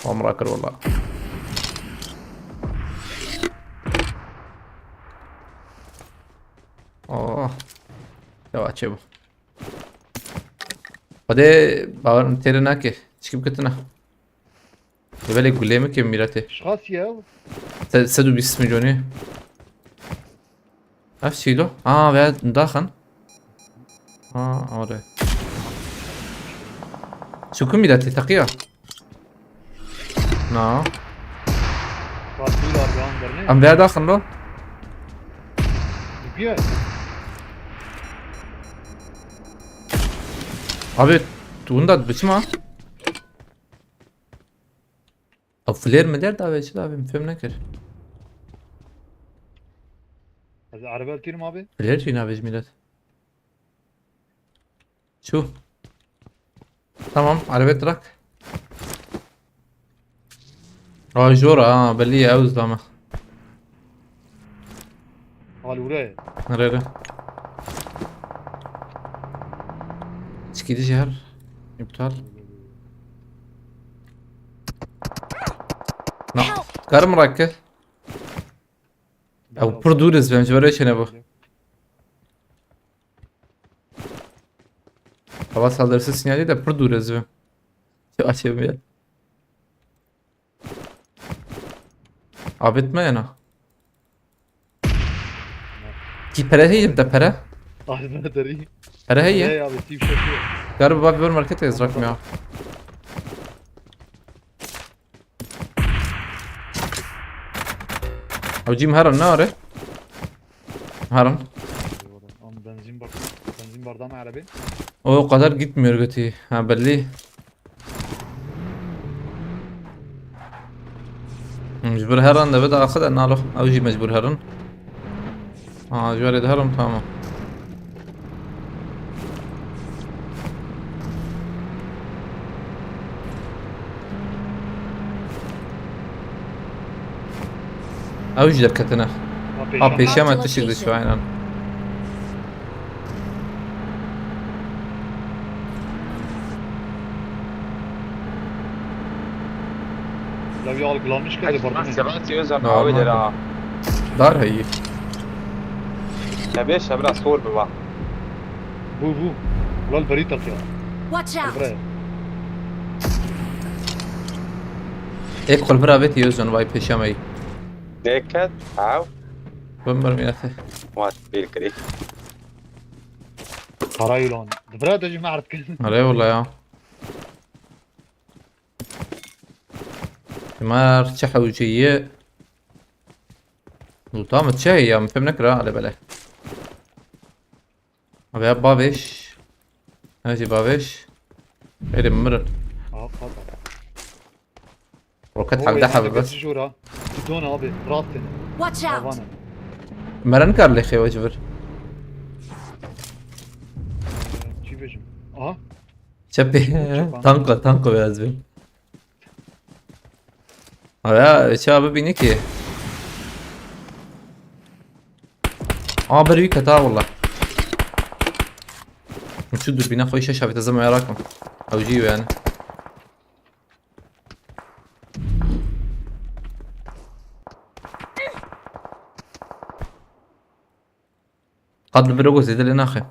Amra kir valla. Oh. Ya çê bu. Xwedê bawer têrê nake. Çikim kitine. Belê gulê mi ke mîretê. Şxas ya. Se-, sed û bîst milyonî. Ev çîlo? Aa, veya daxin. Aa, ore. Çukum mîretê teqiya. Na. Bak, dur abi, lan, görmüyor musun? Em veya daxin lo. Gidiyor. Abi, tu bunda biçim ha? Ew flare mi der davê çi davê min fêm nekir. Erebe tîr ma be? Bilir çî navê ji millet. Çû. Tamam, arabet bırak. Aa, jora ha, belli ya, ew zlama. Halure. Nerede? Çikî dişi her. İptal. Na. Karım rakı. Ew pir dûr ez vêm, ji ber wê çêne bû. Hava saldırısı sinyali de pir dûr ez vêm. Çi açayım ya. Abit me yana. Ki pere heyim de pere. Ay, ben de iyi. Pere heye. Hey abi, Steve Şaşıyor. Galiba bir market ez rakım ya. Ew cî min herin ne are? Herin. Oğlum, benzin bak. Benzin bardağı mı arabayı? O kadar gitmiyor götü. Ha, belli. Mecbur herin de bir daha kadar nalo. Ew jî mecbur herin. Ha, ji warê diherim, tamam. Ew jî derketine. Ha, pêşiya me tişik dişiyo, aynen. Ya bir algılanmış geldi Hacı, bardağı. nasıl rahat yiyoruz abi, Normal. Abidir ha. Dar heyî. Ya beş, ya biraz sor bir bak. Bu, bu. Ulan beri tak ya. Watch out! Buraya. Ek kolbir avêt yiyoruz onu, vay pêşiya me yî. Dikkat. Hav. Bin bir milete. What? Bir kırık. Para yılan. Bırak da cuma artık. Araya valla ya. Mar çi hewcî ye? Lûta min çi heye ya? Min fêm nekira, ale bele. Abi ya bavêj. Her şey bavêj. Êrê mirin. Aa, pardon. Roket Oy, hevde hadi hebe bes. Jora. Bidon abi. Rastene. Watch out! Havana. Meren kar lê xêwe ji vir. Çi bejim? Aha. Çepê. Çepan. Tanka, tanka biraz bir. Aya, çawa bibîne ki? Aa, bir wî keta wala. Şu dürbüne koy şaş abi, tezem merak mı? Avcı yani. Qad li vir zêde lê naxe.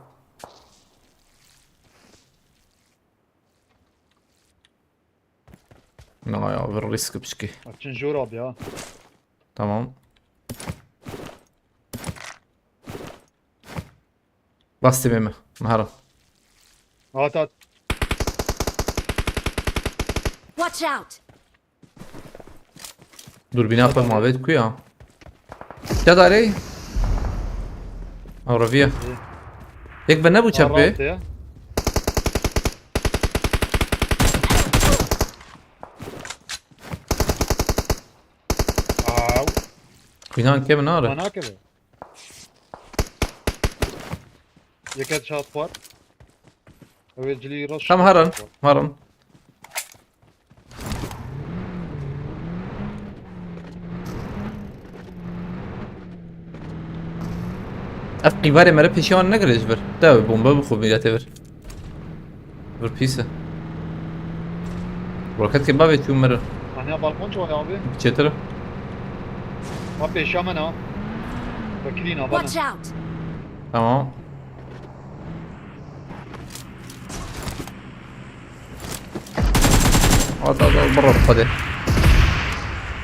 Na ya, vir risk biçkî. Açın Jora abi ya. Tamam. Bastım emi. Maharam. At at. Watch out! Dur, bina koyma, evet, kuya. Ya da arey. Arabiya. Yek be ne bu çapı? Rahat ya. Au. Binan kemi ne ara? Bana kebe. Yeket şat var. Evet, cili rush. Tam haran. Haran. Ev qîvarê mere pêşiya wan negire ji vir. Te bombe bixwe milletê vir. Vir pîs e. Roket ke bavê çû mere. Hani balkon çi var abi? Çêtir. Ha pêşiya me ne? Bekirîn ha bana. Watch out! Tamam. At at at, bir roket hadi.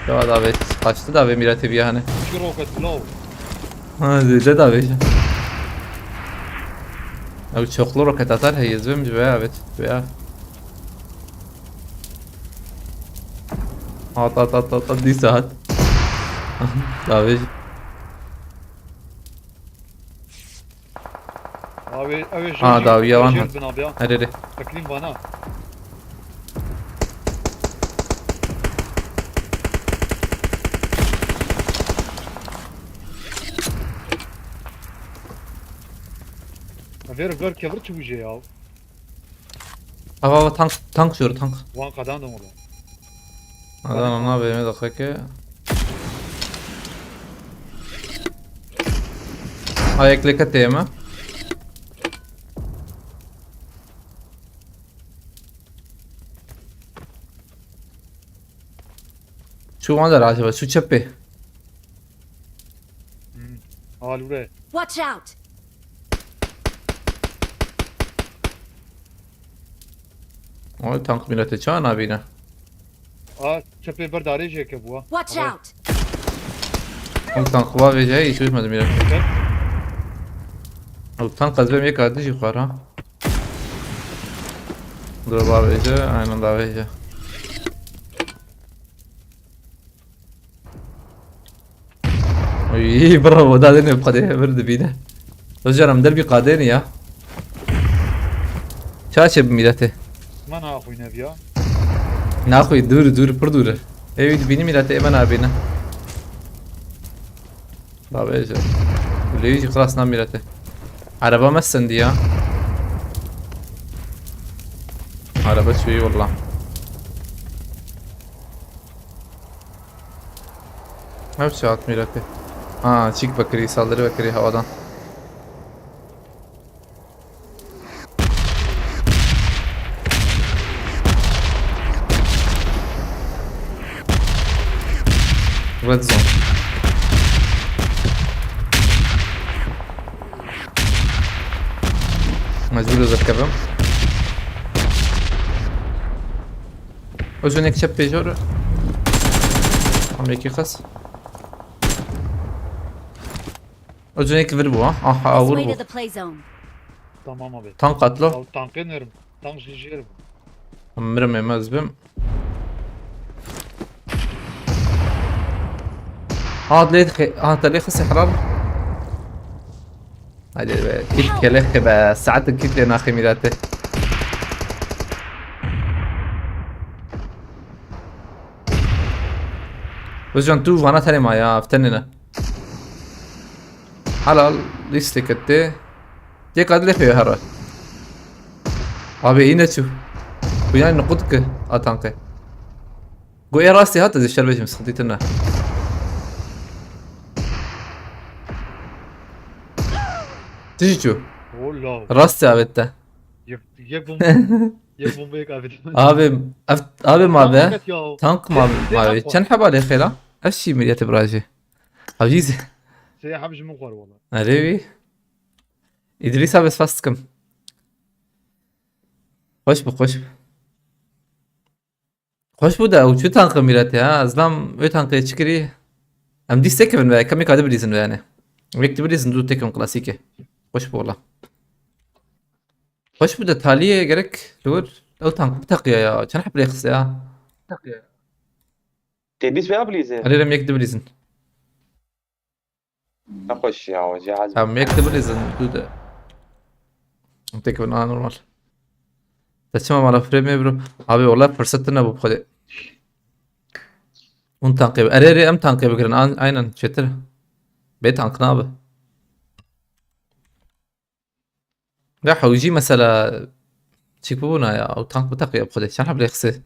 Ya da abi kaçtı da abi milletê bir yani. Şu roket low. Ha, zêde davêje. Ew çoklu roket atar, heye, ez vêm ji veya, evet, veya. At, at, at, at, at, dîsa hat. Davêj. Abi, abi, Ha, dawiya wan hat. Bin abi ya. Her yere. Bekirîn bana. Ev Ver, ver, kevir çi bûje ya? Ava, ava, tank, tank şur, tank. Wan qedan da ola. Adam ama benim de kake. Ayaklı katayım ha. Şu anda acaba, şu çepe. Al buraya. Watch out! Oy, tank millete çawa nabîne? A, çepê ber darê jê ke bûa. Watch out! Oy, tank va vêce, hiç bitmedi millete. Oy, tank ez bêm yek adi jî xwar ha. Dur, va vêce, aynen, da vêce. Oy, bravo, da dene qadê, bir dibîne. Özcan, em derbî qadêni ya. Çaçe bi millete. Man ha xwîne viya. Naxwî, dûr, dûr, pir dûr. Ê wî dibînî millete, ê me nabîne. Davêje. Lê jî xilas na millete. Araba me sendî ya. Araba çûyî walla. Ev çi hat millete? Ha, çîk vekirî, saldırı vekirî havadan. Red zone. Mecbur ez dikevim. Özünek çep pêjor. Tam yekî qas. Özünek vir bu ha. Aha, This vur way bu. To the play zone. Tamam abi. Tank atla. Al tankê nerim. Tank jî jêr bu. Mirim emez bim. Ha, lê xe-, ha, te lê xisi heral. Hadi be, kit kelek be, saat kit lê naxê mirate. Özcan, tu vana tenê ma ya, tenê ne. Halal, liste kette. Tek adile pê hara. Abi, yine çu. Bu yani nukut ki, atanke. Go e rastî hat ez şer bêjim, sıkıntı tine. Tiji çu. Ola. Rastî avette. Yek, yek bomba. Yek bomba yek abi. Abi, ev, abi ma be. Ket ya. Tank ma Sen ma be. yapma. Çend heba lê xêla? Ev şî miriyete birajî. Aciz. Sê heb ji min xwar wala. Erê wî. İdris abi, spas dikim. Xweş bi, xweş bi. Xweş bû de, ew çi tanqe mîretê ha? Ez nam wê tanqê çi kirî? Em dî sekevin ve, kemî kadî bilîzin ve yani. Wek dibirîzin dû tekim klasîke. Xweş bû wala. Xweş bû de taliyê gerek li wir ew tanq biteqiya ya. Çend heb lê xiste ya? Tê bîst veya bilîzin. Erê rem yek dibirîzin. Nexweş ya, o cihaz. Em yek dibirîzin dû de. Em têkevin a normal. Te çima mala frame bro? Abi wala fırsat tine bu xwedê. Hûn tanqê bi-, erê, erê, em tanqê bigirin. An-, aynen çêtir. Bê tanq nabe. Ya hewcî mesela çik bûna ya. O tank biteqiya bi xwedê. Çend heb lê xise?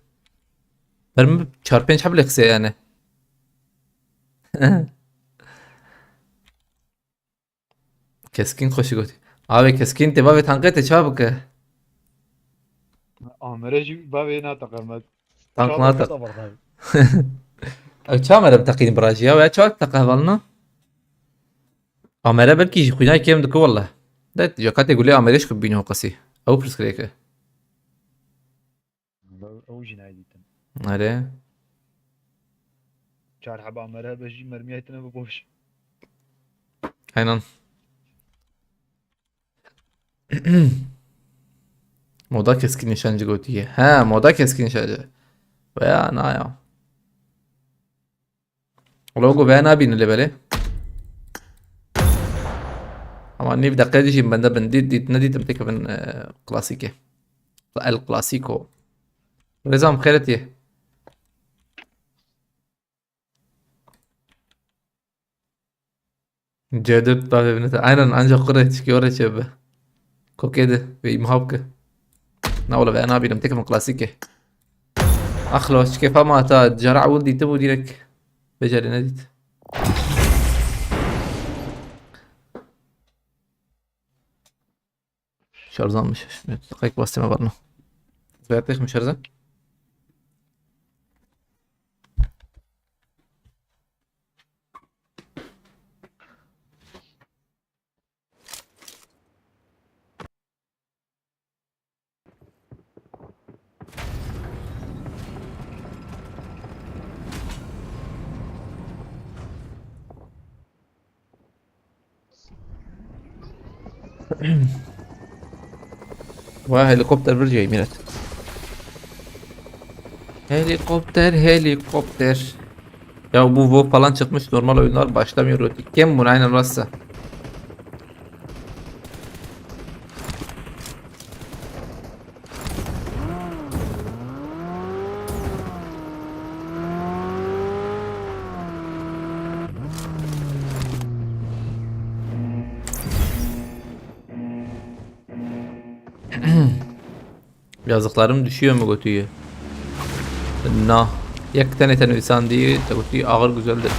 Ber min çar pênc heb lê xise yani. Keskîn xweşî gotî. Abi keskîn tê bavê tankê tê ça bike? Amere jî bavê nateqe me. Tank nateq. Ew ça mere biteqîn birajî ya? Veya ça teqe hevalina? Amere belkî jî xwînay kêm dike wele. De cekatê gulê amere jî xwe bîne qesî. Ew pirsgirêk e. Ew jî nayê dîtin. Erê. Çar heba mere be jî mermiyê tine bi boş. Aynen. Moda keskin nişancı gotiye. He, moda keskin nişancı. Veya na ya. Logo veya nabîne lê belê. Ama nîv deqe dijî bende bin dît, dît, nedîtim têkevin, e, klasîkê. El Clasico. Rêzam xêretî. C dört daha evine. Aynen, ancak kure çıkıyor çebe. Kokê de ve imha bike. Na wala ve nabînim, tekim klasîk e. Axlo, çi kêfa ma ta cara ewil dîtibû direk. Becerê nedît. Şarjlanmış. Şimdi dakika bastım varına. Zeyat mi şarjı? Vay, helikopter bir şey, millet. Helikopter, helikopter. Ya bu WoW falan çıkmış, normal oyunlar başlamıyor. Kim bunu aynen rastsa. Yazıklarım düşüyor mu götüyü? Na. Yek tenê tenê insan diye, te götüyü ağır güzeldir.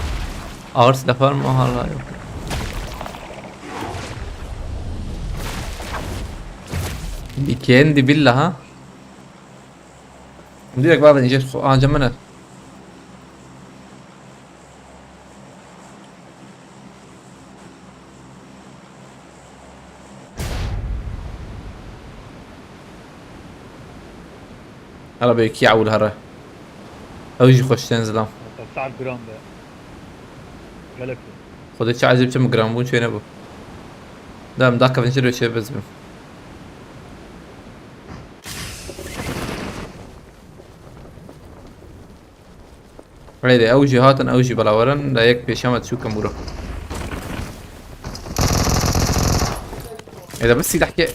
Ağır silah var mı? Hala yok. Kendi billah ha. Direkt bak ince anca mı ne? Hele be iki ewil here. Ew jî xweş tên zilam. Saet giran be. Gelek. Xwedê çi ecêb çi min giran bû, çê nebû. Dem da kevin jî rêşê biz bim. Haydi, ew jî hatin, ew jî belawerin, da yek pêşiya me çû kim bûro. Ê, da bi sîlehkê.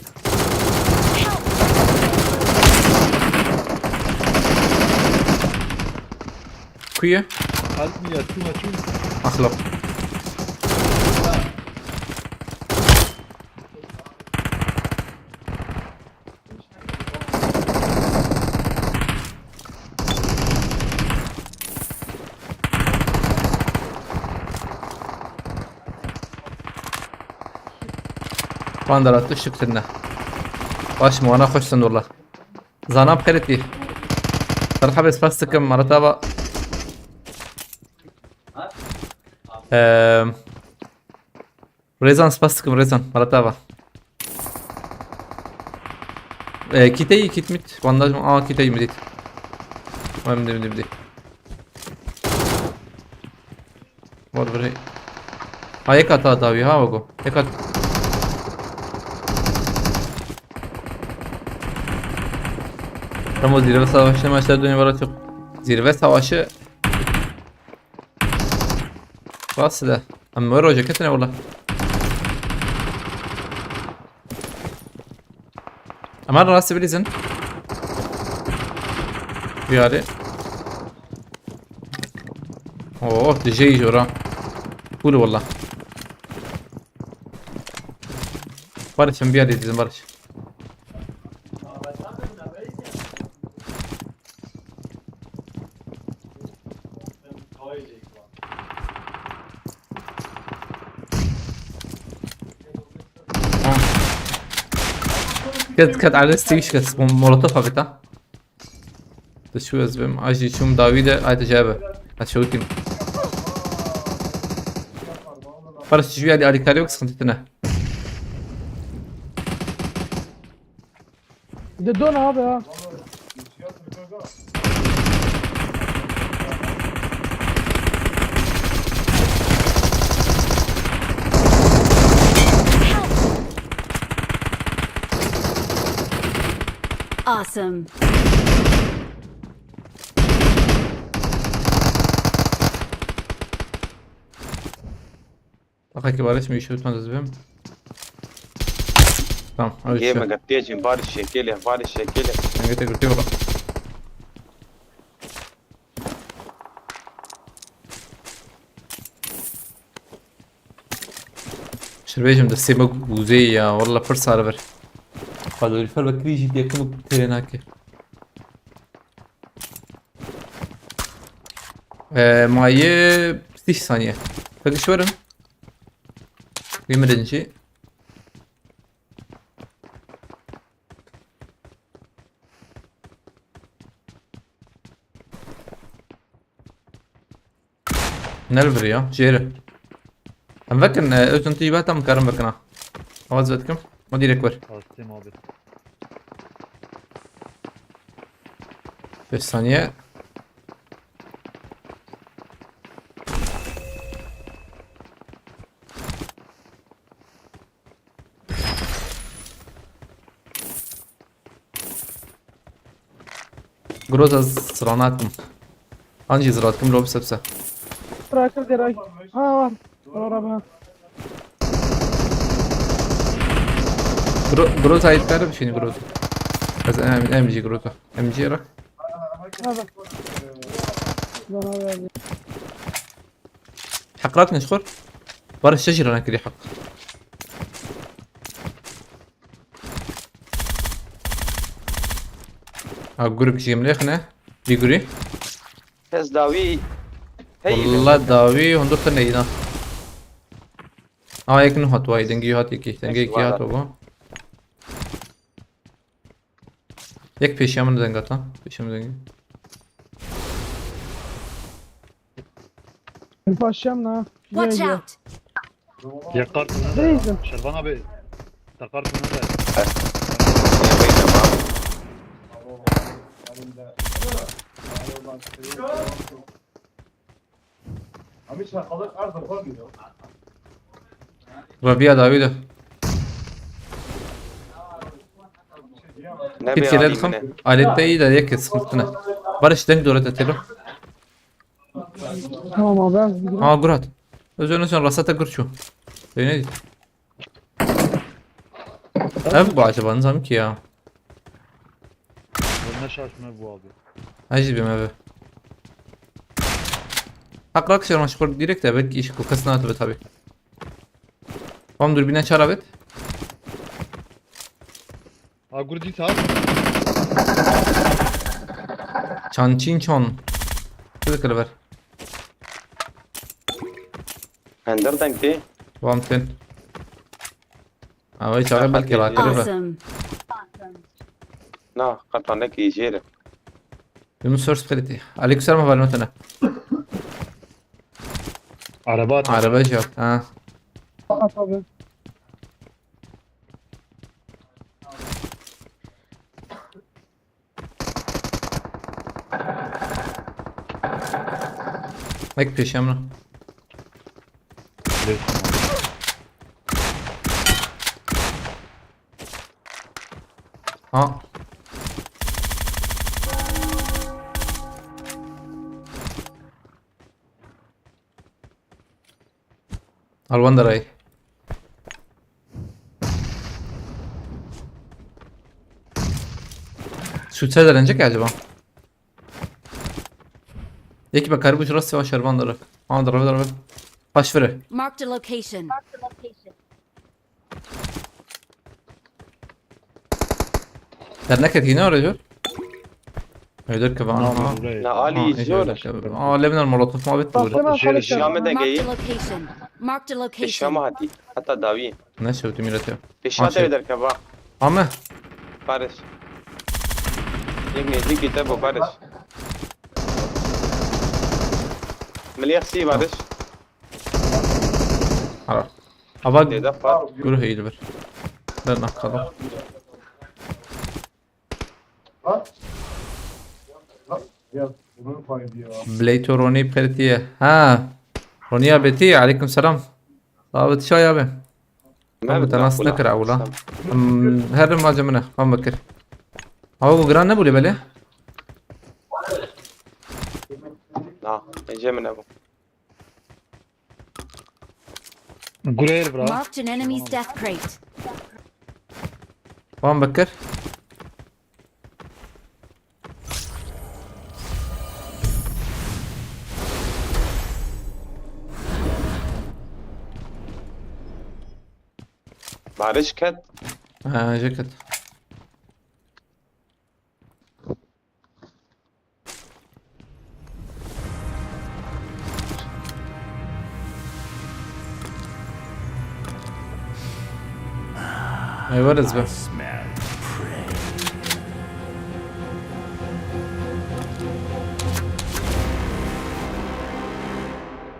Ku ye? Help me ya, çûme, çûme. Axlaq. Bandara tiştik tine. Baş muana hoş sen valla. Zanam xelet bir. Tarha bes pastıkım maratava. Eee Rezan, spas dikim, Rezan. Maratava. Ee, kiteyî, kit mit. Bandaj mı? Aa, kiteyî mi dit? Vay, mi dit, mi dit, mi dit. Var bir şey. Ha, yek hata davi ha, bak o. Yek hat. Tam o zirve savaşı maçlar dönüyor, var çok. Zirve savaşı. Rast de. Em wê rojê ketine wala. Em her rastî bilîzin. Diyarî. Oh, dijeyî jora. Cool wala. Barış, em biyarî dizin, Barış. Ket, ket, alles tiiş, ket, molotof avita. Te şu ez bim, ajî çûm dawî de, ay te cebe. Ez şewitîm. Barış, şu yadî alîkarî yok, sıkıntı tine. Bir de dön abi ha. Awesome. Bak ki barış mı işi tutmaz bizim. Tamam, hadi. Yeme gatiyecim, barış şekili, barış şekili. Sen gete götür oğlum. Şirbêjim destê me gûzeyî ya, walla pir sar bir. Kalorifer ve krî jî yekim têrê nake. Ee, maye sîş saniye. Peki şu verin. Wî mirin jî. Ne li vir ya? Jêre. Em vekin, e, Özcan tu yî biheta min karim vekina. Awa ez vedikim. O direk ver. Hastayım abi. Beş saniye. Groza ziranakim. An jî ziratim lo bise bise. Bırakır derag. Ha var. Araba. Gro Groza ayetleri bir şeyini Groza. Ez em, M G Groza. M G ra. Araba. Bana verdi. Heq rakin ji xwe. Barış, te jî ranekirî heq. Ha, gurik jî em lêxine. Bî gurî. Kes dawî. Hey, Walla dawî hundur te neyna. Ha, yek nu hat wayî, dengî hat yekî. Dengê yekî hat bû. Yek pêşiya min deng ata. Pêşiya min dengî. Paşam na. Watch out! Yakar tına da. Neyse. Şervan abi. Takar tına da. Rabiya dawî de. Ne Kit bir kere alim dixim. Ne? Alette iyi de yek sıkıntı ne? Barış, deng dore te telo. Tamam abi, ben gidiyorum. Ha, gurat. Özünü sen rasata gurçu. Öyle değil. Ev bu acaba, nizam ki ya. Bununla şaşma bu abi. Hacı bir evi. Hakrak şey maşkur direkt de belki iş kokasına atıp tabi. Tamam, dur bine çara bet. Ha, gurdi sağ. Çan çin çon. Şurada kılıver. Hender dengtê. Wan tên. Away çare belki rakiri be. Awesome. Na, qetanekî jêr e. Yunus Sors xelîtî. Aleyküm selam, haber metene. Araba at. Araba şey yap. Ha. At abi. Ek peşemre. Ha. Alwan derayê. Şût ser derenecek acaba? Yekî be karibû ji rastê wa şervan dere. Ha, dere, dere. Paş vire. Marked a location. Derneketî ne oraya? Öder ki bana. Na, Ali zor. Aa, Levner molotof muhabbet bu. Şame de geyî. Marked a location. Marked a location. Şame hadi. Hatta davi. Ne şevtim üretiyor. Peşa de derkeva. Ame. Barış. Yek nêzîkî te bo Barış. Milî xsî Barış. Ara. Ava Têde far. Guru heyli bir. Ben nakkadım. Blade Ronnie pretiye. Ha. Ronnie abeti, aleyküm selam. Davet şay abi. Em bi te nas nekir ewla. Em her mace min e, em bikir. Ama bu gran ne böyle böyle? Na, ece min e bu. Gureyir bra. Marked an enemy's death crate. Wan bikir. Barış ket. Ha, jacket. Ê, weriz be.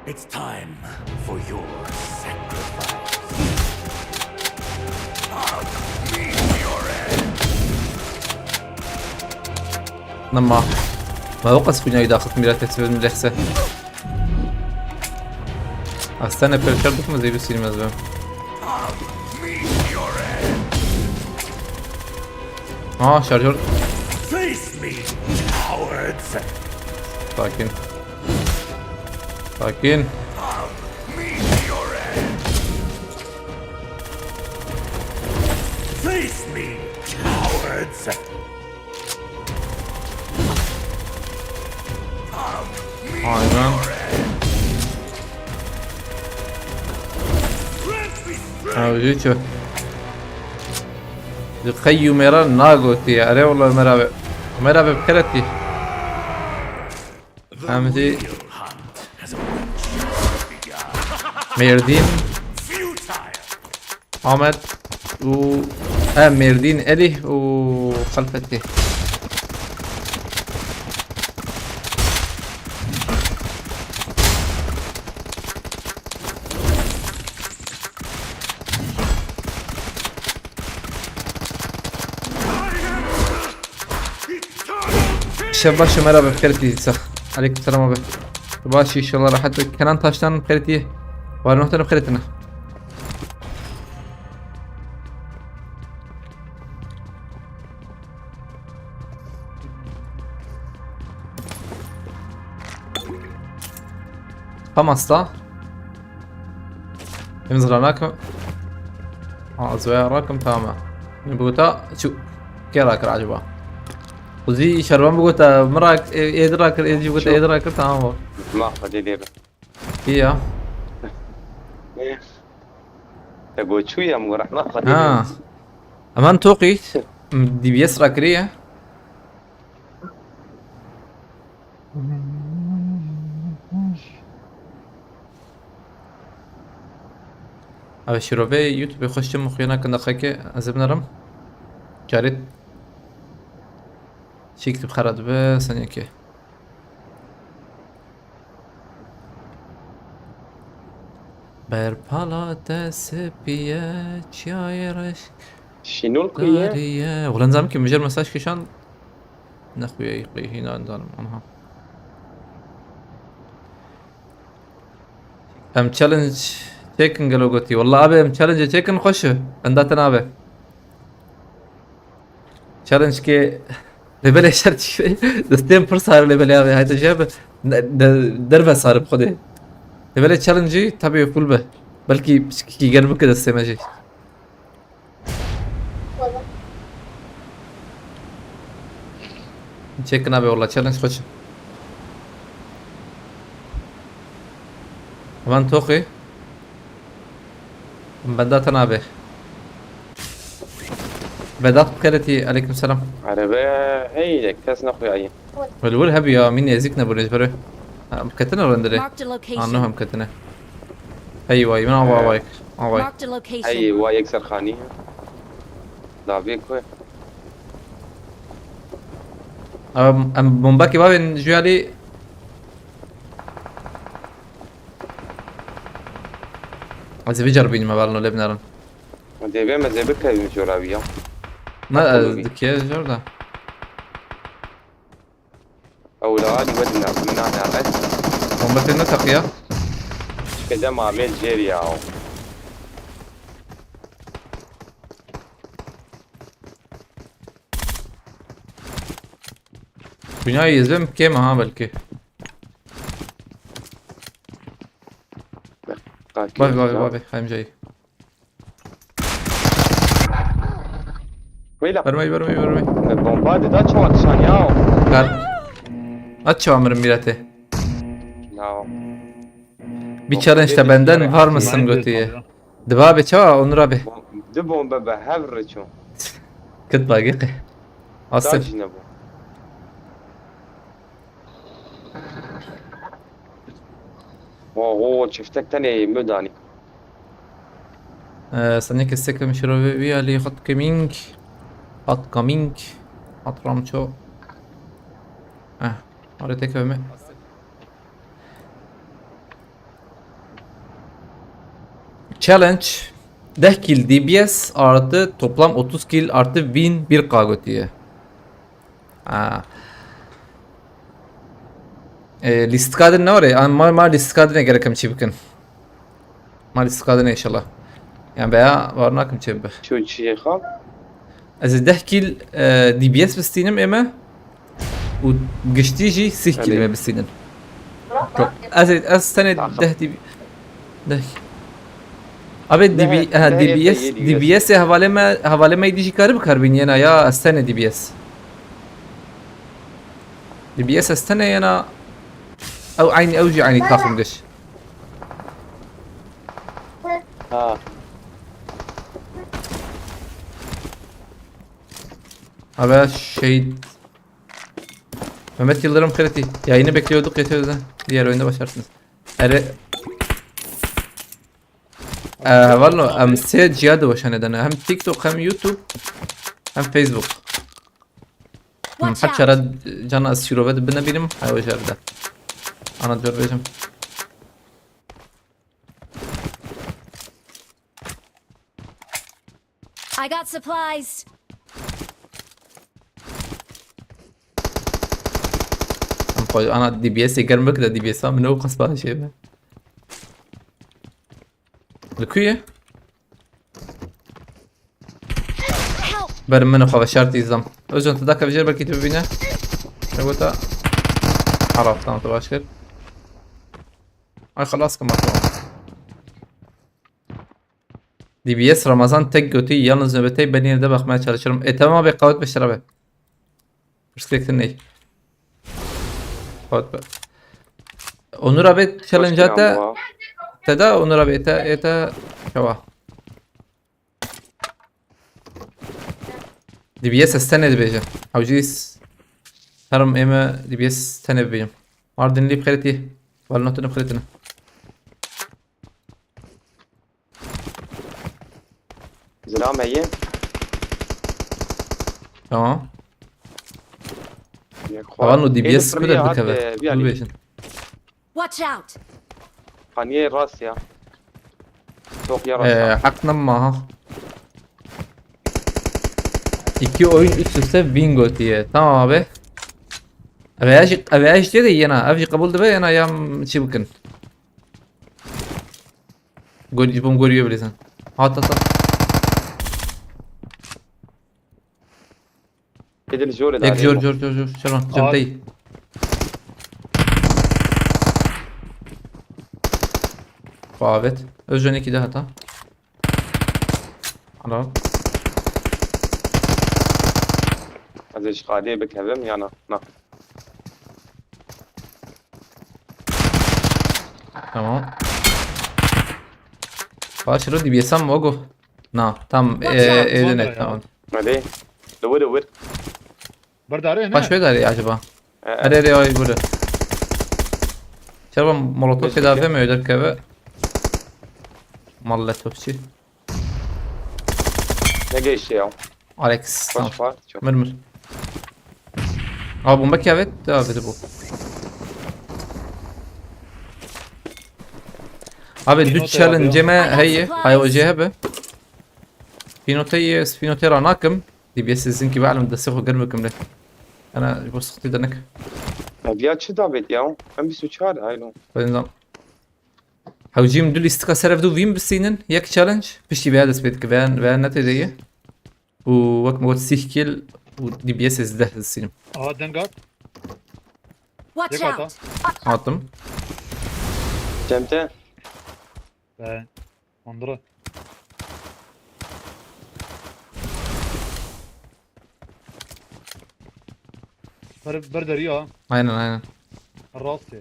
It's time for your sacrifice. I'll meet your end. Nema. Ma o qas xwînayî daxist mîra tesvir lehse. Astane perçer bikme zêbi sînmez be. Ha, şarjör. Face me, cowards. Sakin. Sakin. Face me, cowards. Aynen. Ew jî çi? Ji qey û mêra nagotiye. Erê wala Ömer abi. Ömer abi bi xêretî. Em jî Mêrdîn. Amed û, he, Mêrdîn Elî û Xelfetî. Şev baş Ömer abi, bi xêr tî sax. Aleyküm selam abi. Baş inşallah rahat. Kenan Taştan bi xêr tî. Var nokta bi xêr tî. Tam asta. Em zira nakim. Ha, zoya rakim, tamam. Ne bigota çu. Kê rakir acaba? Xuzî şervan bigota, min rak, ê, êdi rakir, êdi bigota, êdi rakir, tamam o. Ma xwedê lê be. İyi ya. Te got çû ya, min got rehma Xwedê lê be. Ha. Eman toqî. D B S rakiriye. Ev şîrovê YouTube xweş çi min xuya nakin deqeke ez ê binerim. Carê şîk tu xera dibe senekê. Berpala te sipiye çiyayê reş. Şînol ku ye? Dariye. Wala nizam ki mijir mesaj kişan. Nexuye qey hîna danim. Anha. Em challenge çêkin gelo gotî. Wala abi em challenge çêkin xweş e. Benda te nabe. Challenge ke levelê şer çi destên pir sar levelê abi. Hayta jeb derve sarib xwedê. Levelê challenge tabi full be. Belkî piçkî gel bike destê me jî. Çêkin abi wala challenge xweş. Hemen toxê. Benda te nabe. Vedat xêretî, aleyküm selam. Erebe, hey, kes nexuyayî. Wel, wel hebi ya, min nêzik nebûne ji ber wê. Ha, em ketine rindire. Marked a location. Anno hem ketine. Hey, vay, min ava, ee, avayek. Avay. Marked a location. Hey, vay, yek serxanî. Davê ku? Em, em bombakê bavên juyalî. Ez ê biceribînim, hevalno lê binerin. Dê vê me zê bikevim jora wî ya. Ne, ez dikê jor da. Ew la alî we dina, min nane ret. Bombe tê ne teqiya? Şike dem amê jêr ya. Dünya yüzüm kim ha belki. Bak, bak, bak, bak, hem şey. Weyla. Vermey, vermey, vermey. Bomba de da çawa dişan ya. Ver. At çawa mirim mirete. Ya. Bir challenge de benden var mısın götüye? Diba be çawa Onur abi. Di bombe be hev reço. Kıt bagi. Asıl. Jine bu. Oho, çiftek tenê mi danî. Ee, sen ne kestek mi şirovê wî alî hot coming. Hot coming. Hot ramço. Eh, oraya tek övme. Challenge. Deh kill D B S artı toplam otuz kill artı win bir K gotiye. Ha. E, lîstika din ne were? An ma, ma lîstika din gerek em çi bikin. Ma lîstika din inşallah. Yani veya var nakim çi bi. Ço çi xal? Ez ê deh kill, e, D B S bistînim ême. Û giştî jî sîh kill Belê. me bistînin. Çok. Ez ê, ez tenê Tamam. deh D B, deh. Abi Ne, D B, ha, ne D B S, yete yedi D B S ê hevalê me, hevalê me dî jî karî bikar bîniyena ya, ez tenê D B S. D B S ez tenê yena. Ew aynı, ew jî aynı takım geç. Ha. Abi şey, Mehmet Yıldırım kredi. Yayını bekliyorduk, yetiyordu. Diğer oyunda başlarsınız. Ere... Ee, valla em sê ciya diweşane dene. Hem TikTok, hem YouTube, hem Facebook. Watch Her out! çara cana ez şîrove de bine bînim. Hay o jerde. Ana diyor bêjim. I got supplies. Em xwe ana D B S ê germ bike de D B S a min ew qas baş ê be. Li ku ye? Help! Ber min xwe veşart îzam. Özcan, tu dakika vijêr belkî tu bibîne. Ne gota? Araf, tamam, tu baş kir. Ay xelas kim, tamam. D B S Ramazan tek gotiye, yalnız nöbetey, ben yine de bakmaya çalışırım. E, tamam abi, qawet beşer abi. Pirsgirêk din ney. Qawet be. Onur abi challenge Başka te. Te da Onur abi te, e te. Çawa. D B S ez tenê dibêje. Hewcîs. Herim ême D B S tenê bibînim. Mardin lî bixêretî. Wal notini bixêretine. Zira me ye. Tamam. Ye xwe. Avan o D B S Êlî ku der firî hat, dikeve? e, vî alî. Bibêjin. Watch out! Paniye rast ya. Çok ya rast. Ee, hak nema ha. İki oyun üst üste win gotiye. Tamam abi. Veya jî, veya jî de yena. Ev jî qebul dibe yena ya çi bikin. Gol, ji bo min gorî wê bilîzin. Hat, hat, hat. Êdî li jor e. Yek jor, jor, jor, jor. Şevan, cem tey. Xwe avêt. Özcan yekî de heta. Ana. Ez ê ji qadê bikevim ya na? Na. Tamam. Baş ro D B S'am mogo. Na, tam, Watch e, out! Evde Mogo ne, ya. Tamam. Hadi. Li wir, li wir. Berdare ne? Baş ver dare acaba? E, e. Hadi, hadi, ay, burada. Çarpma molotof Biz tedavi de mi öder keve? Malle topçu. Ne geçti ya? Alex, tamam. Kaç var? Çok. Mır mır. Aa, bomba kıyafet de abi de bu. Abi, Pinote düz challenge abi ya. Yeme, hey, hay o cehebe. Pinote ye, Pinote ra nakim. D B S sizin gibi alim destê xwe germ bikim lê. Ana, ji bo sixtî de nek. Ya, ya çi davet ya? Em bîst û çar, aynen. Xwedin zam. Hewcîm du lîstika ser ev du vîn bisînin, yek challenge, piştî veya dest pê dike, veya, veya ne tê de ye. Û wek me got sîh kill û D B S ez deh disînim. Aha, deng hat. Watch Yek hata. out! Hatim. Cem te. Be. Andra. Ber, ber derî ya. Aynen, aynen. Rast ya.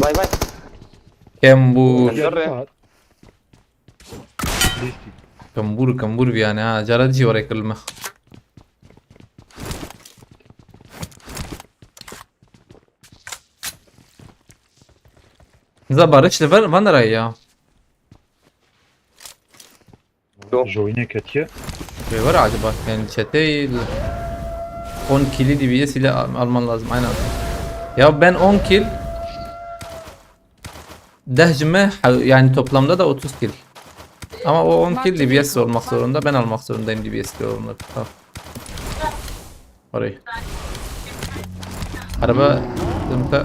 Bay bay. Kembûr. Geldi mi? Lîstî. Kembûr, kembûr bir yani ha. Cara dişî were kilme. Za Barış li van, van rayê ya. Yok. Joyne ketiye. Ve var acaba? Yani çetey on kili D B S ile al- alman lazım aynı anda. Ya ben on kill, deh cime, ha- yani toplamda da otuz kill. Ama o on kill D B S olmak zorunda, ben almak zorundayım D B S ile onları. Tamam. Orayı. Araba dönte.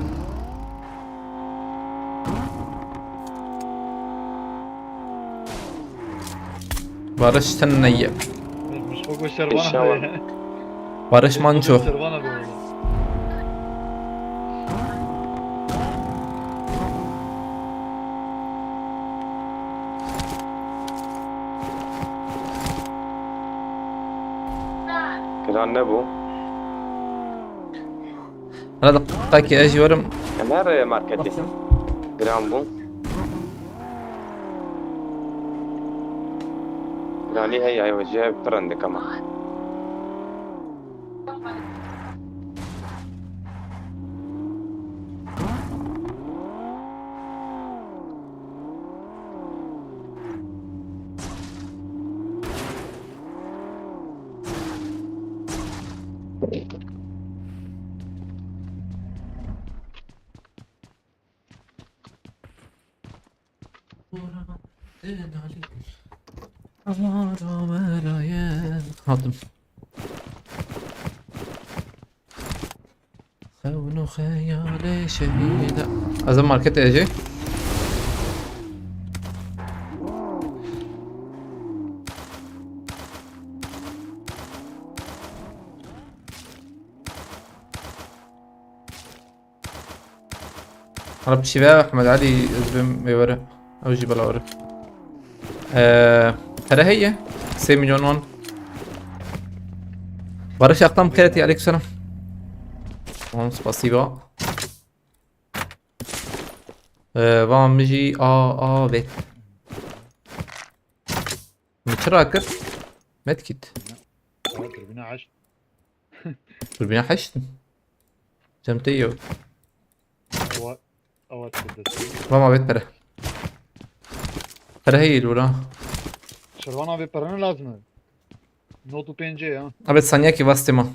Barış Tenneye. Mişko şervana İnşallah. be. Barış Manço. Şervana be oğlum. Giran ne bu? Hadi dakika ez jî werim. Em her marketê. Giran bu. Giranî heye, ew jê pirin dikema. Hatim. Xewn û xeyalê şehîda. Ez ê marketê ejê. Hala pişî ve Ahmed Ali, ez bim ê were. Ew jî bela were. Eee, pere heye. Sê milyon wan. Barış Aktan, bi xêr hatî, aleyküm selam. Tamam, spasiba. Eee, van min jî a, a, ve. Min çi rakir? Medkit. Aa, tribüne aç. Turbine heşt. Cem te yo. Awa, awa tedesi. Vama vet pere. Pere heye lura. Şervan abi paranı lazım mı? Notu pence ya. Abet saniye ki vastê ma.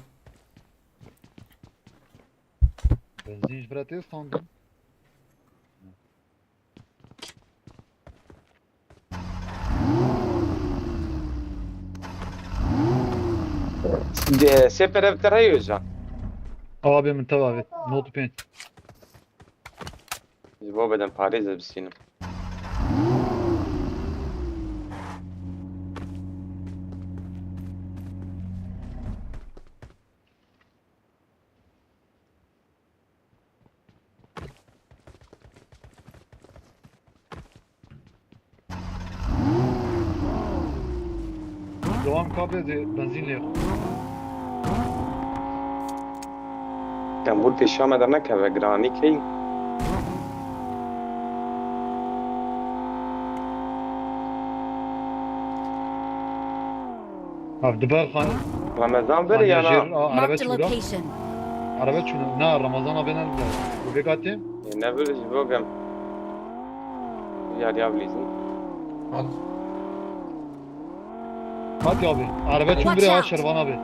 Benzin ji bira tê standım. De, sê pere bi te re heye Özcan. Abi min tabi abi. Notu pence. Ji bo beden parê ez bistînim. Devam kabe de benzin lêr. Tembûr pêşiya me dernekeve, giranî key. Abi diber xan. Remezan ver ya na. Araba çûra. Araba çûra. Na Ramazan abi ne dedi? Bu bir katı. E, ne bir ji bo gem. Ya ya bilîzin. Hat. Hadi abi. Araba çûra ha Şervan abi.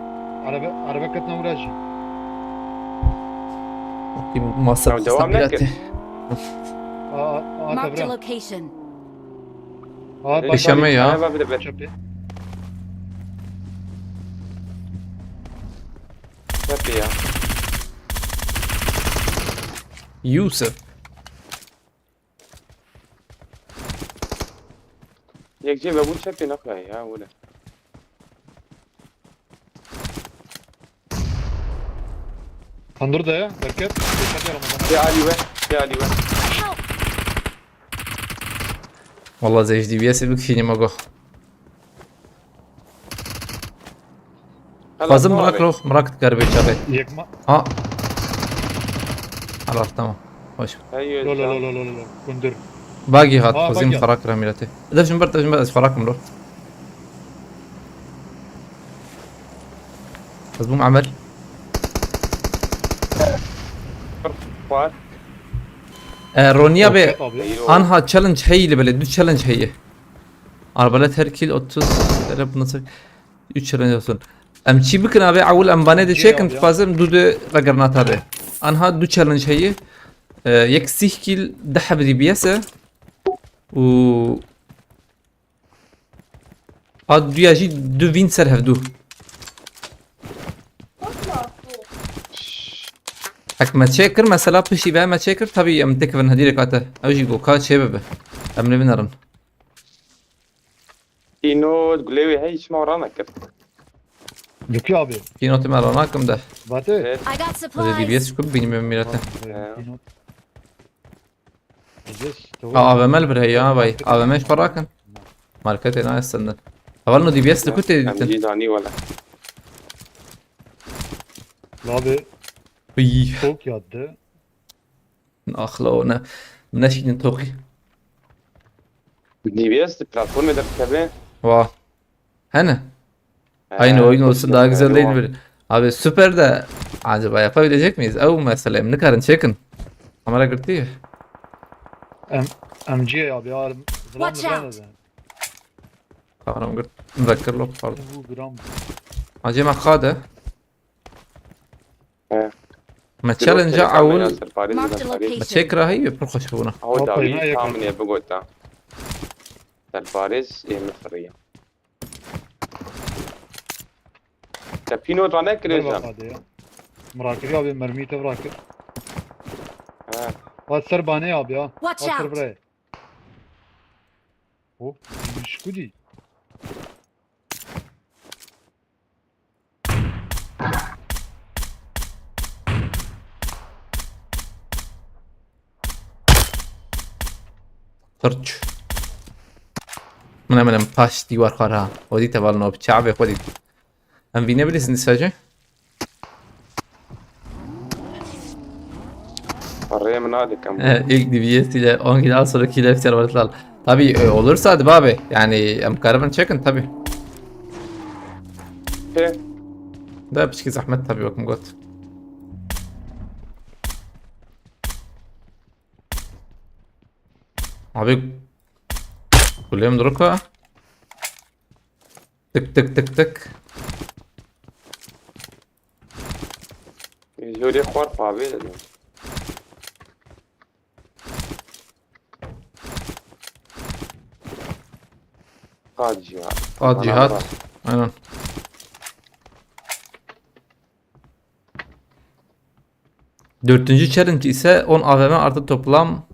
Araba araba katına uğraşın. Masraf Ya, devam kısa et ki. Aa, aa, Marked a tabra. Location. Aa, Pişeme ya. Araba bir de ben. Çöpe. Hep ya. Yusuf. Yek cê ve bu çepê nakay ya, wile. Tandır da ya. Bereket. Bereket ya Ramazan abi. Pê alî we, pê alî we. Vallahi zevj D B S bikişînim aga. Hala Fazıl tamam Mırak abi. Loh, Mırak Garbe Çabe. Yekma. Ha. Allah tamam. Hoş. Hey, Lo lo Özcan. Lo lo lo lo. Kundur. Bagi hat, Aa, Fazıl bagi. Mırak Ramirati. Def jim ber, def jim ber, ez xwarak milo. Ez bûm Emel. Xwar. E, Ronya be, anha challenge heye li belê, du challenge heye. Arbalet her kill otuz, serep nasıl? Üç challenge olsun. Em çi bikin abi, ewil em banê de çekin, dixwazim du de vegirna tabi. Anha du challenge heye. E, yek sih kill, deh heb D B S e. Û a duya jî du win ser hevdu. Hek me çêkir, mesela piştî ve me çêkir, tabii em têkevin hedîrek ate. Ew jî go ka çê bibe. Em nivînerin. Pînot, gulê wê hey, çima rana kir? Lukî abi. Pînotê me rana kim de. Bate. Evet. I got supplies. D B S ku bînî me mîrete. He. Pînot. Yes, tamam. Ha, A V M li vir heye ha vay. A V M ji xwe rakin. Marketê nayê sendin. Heval no D B S li ku tê dîtin? Em jî zanî wele. Labe. Uy. Çok yattı. Axla o ne. Neşînin toqî. D B S platformê de dikeve. Wa. Hene. He, aynı oyun olsun daha güzel değil mi? Abi süper de acaba yapabilecek miyiz? Ew mesele em nikarin çekin. Kamera girti. M G abi ya. Watch out. Kameram girt. Muzakir lok pardon. Bu gram. Acema xade. He. Me challenge ewil. Marked a location. Me çêkira heye pir xweş bûna. Ew dawî tam min ê bigota. Serparêz ê min xiriya. Te pînot ra nekirê jan. Mirakirî abi mermî te virakir. He. Hat ser banê abi ya. Watch out. Hat ser birayê. Hop, ji ku dî? Qirç. Min em, min em paş dîwar xwe ra. O dî te val no bi çavê xwe dî. Em vîne bilî sindî saje. Parayı mı nadik em? E, ilk D B S ile on kilo, sonra kilo iftiyar var lan. Tabii, e, olursa hadi abi. Yani em karibin çekin tabii. He. Da piçki zahmet tabii bakım got. Abi. Kulem duruka. Tık tık tık tık. Jolê xwar pavê de. Qad Cihat. Qad Cihat. Aynen. Dördüncü challenge ise on A V M artı toplam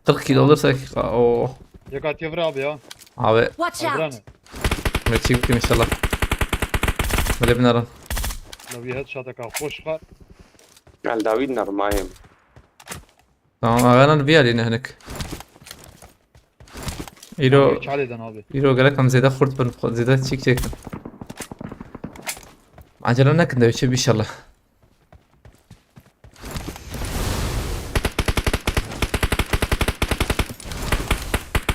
kırk kilo alırsak, o. Yek hatiye vur abi ya. Abi. Watch out. Meçik bitim inşallah. Böyle binaran. La bir headshot'a ka hoş var. Gel David narmayım. Tamam, abi, ben bir alayım hinek. Îro, abi, çalêdan abi. Îro gerek em zêde xurt bin, zêde çîk çêkin. Acele nekin de, çi inşallah.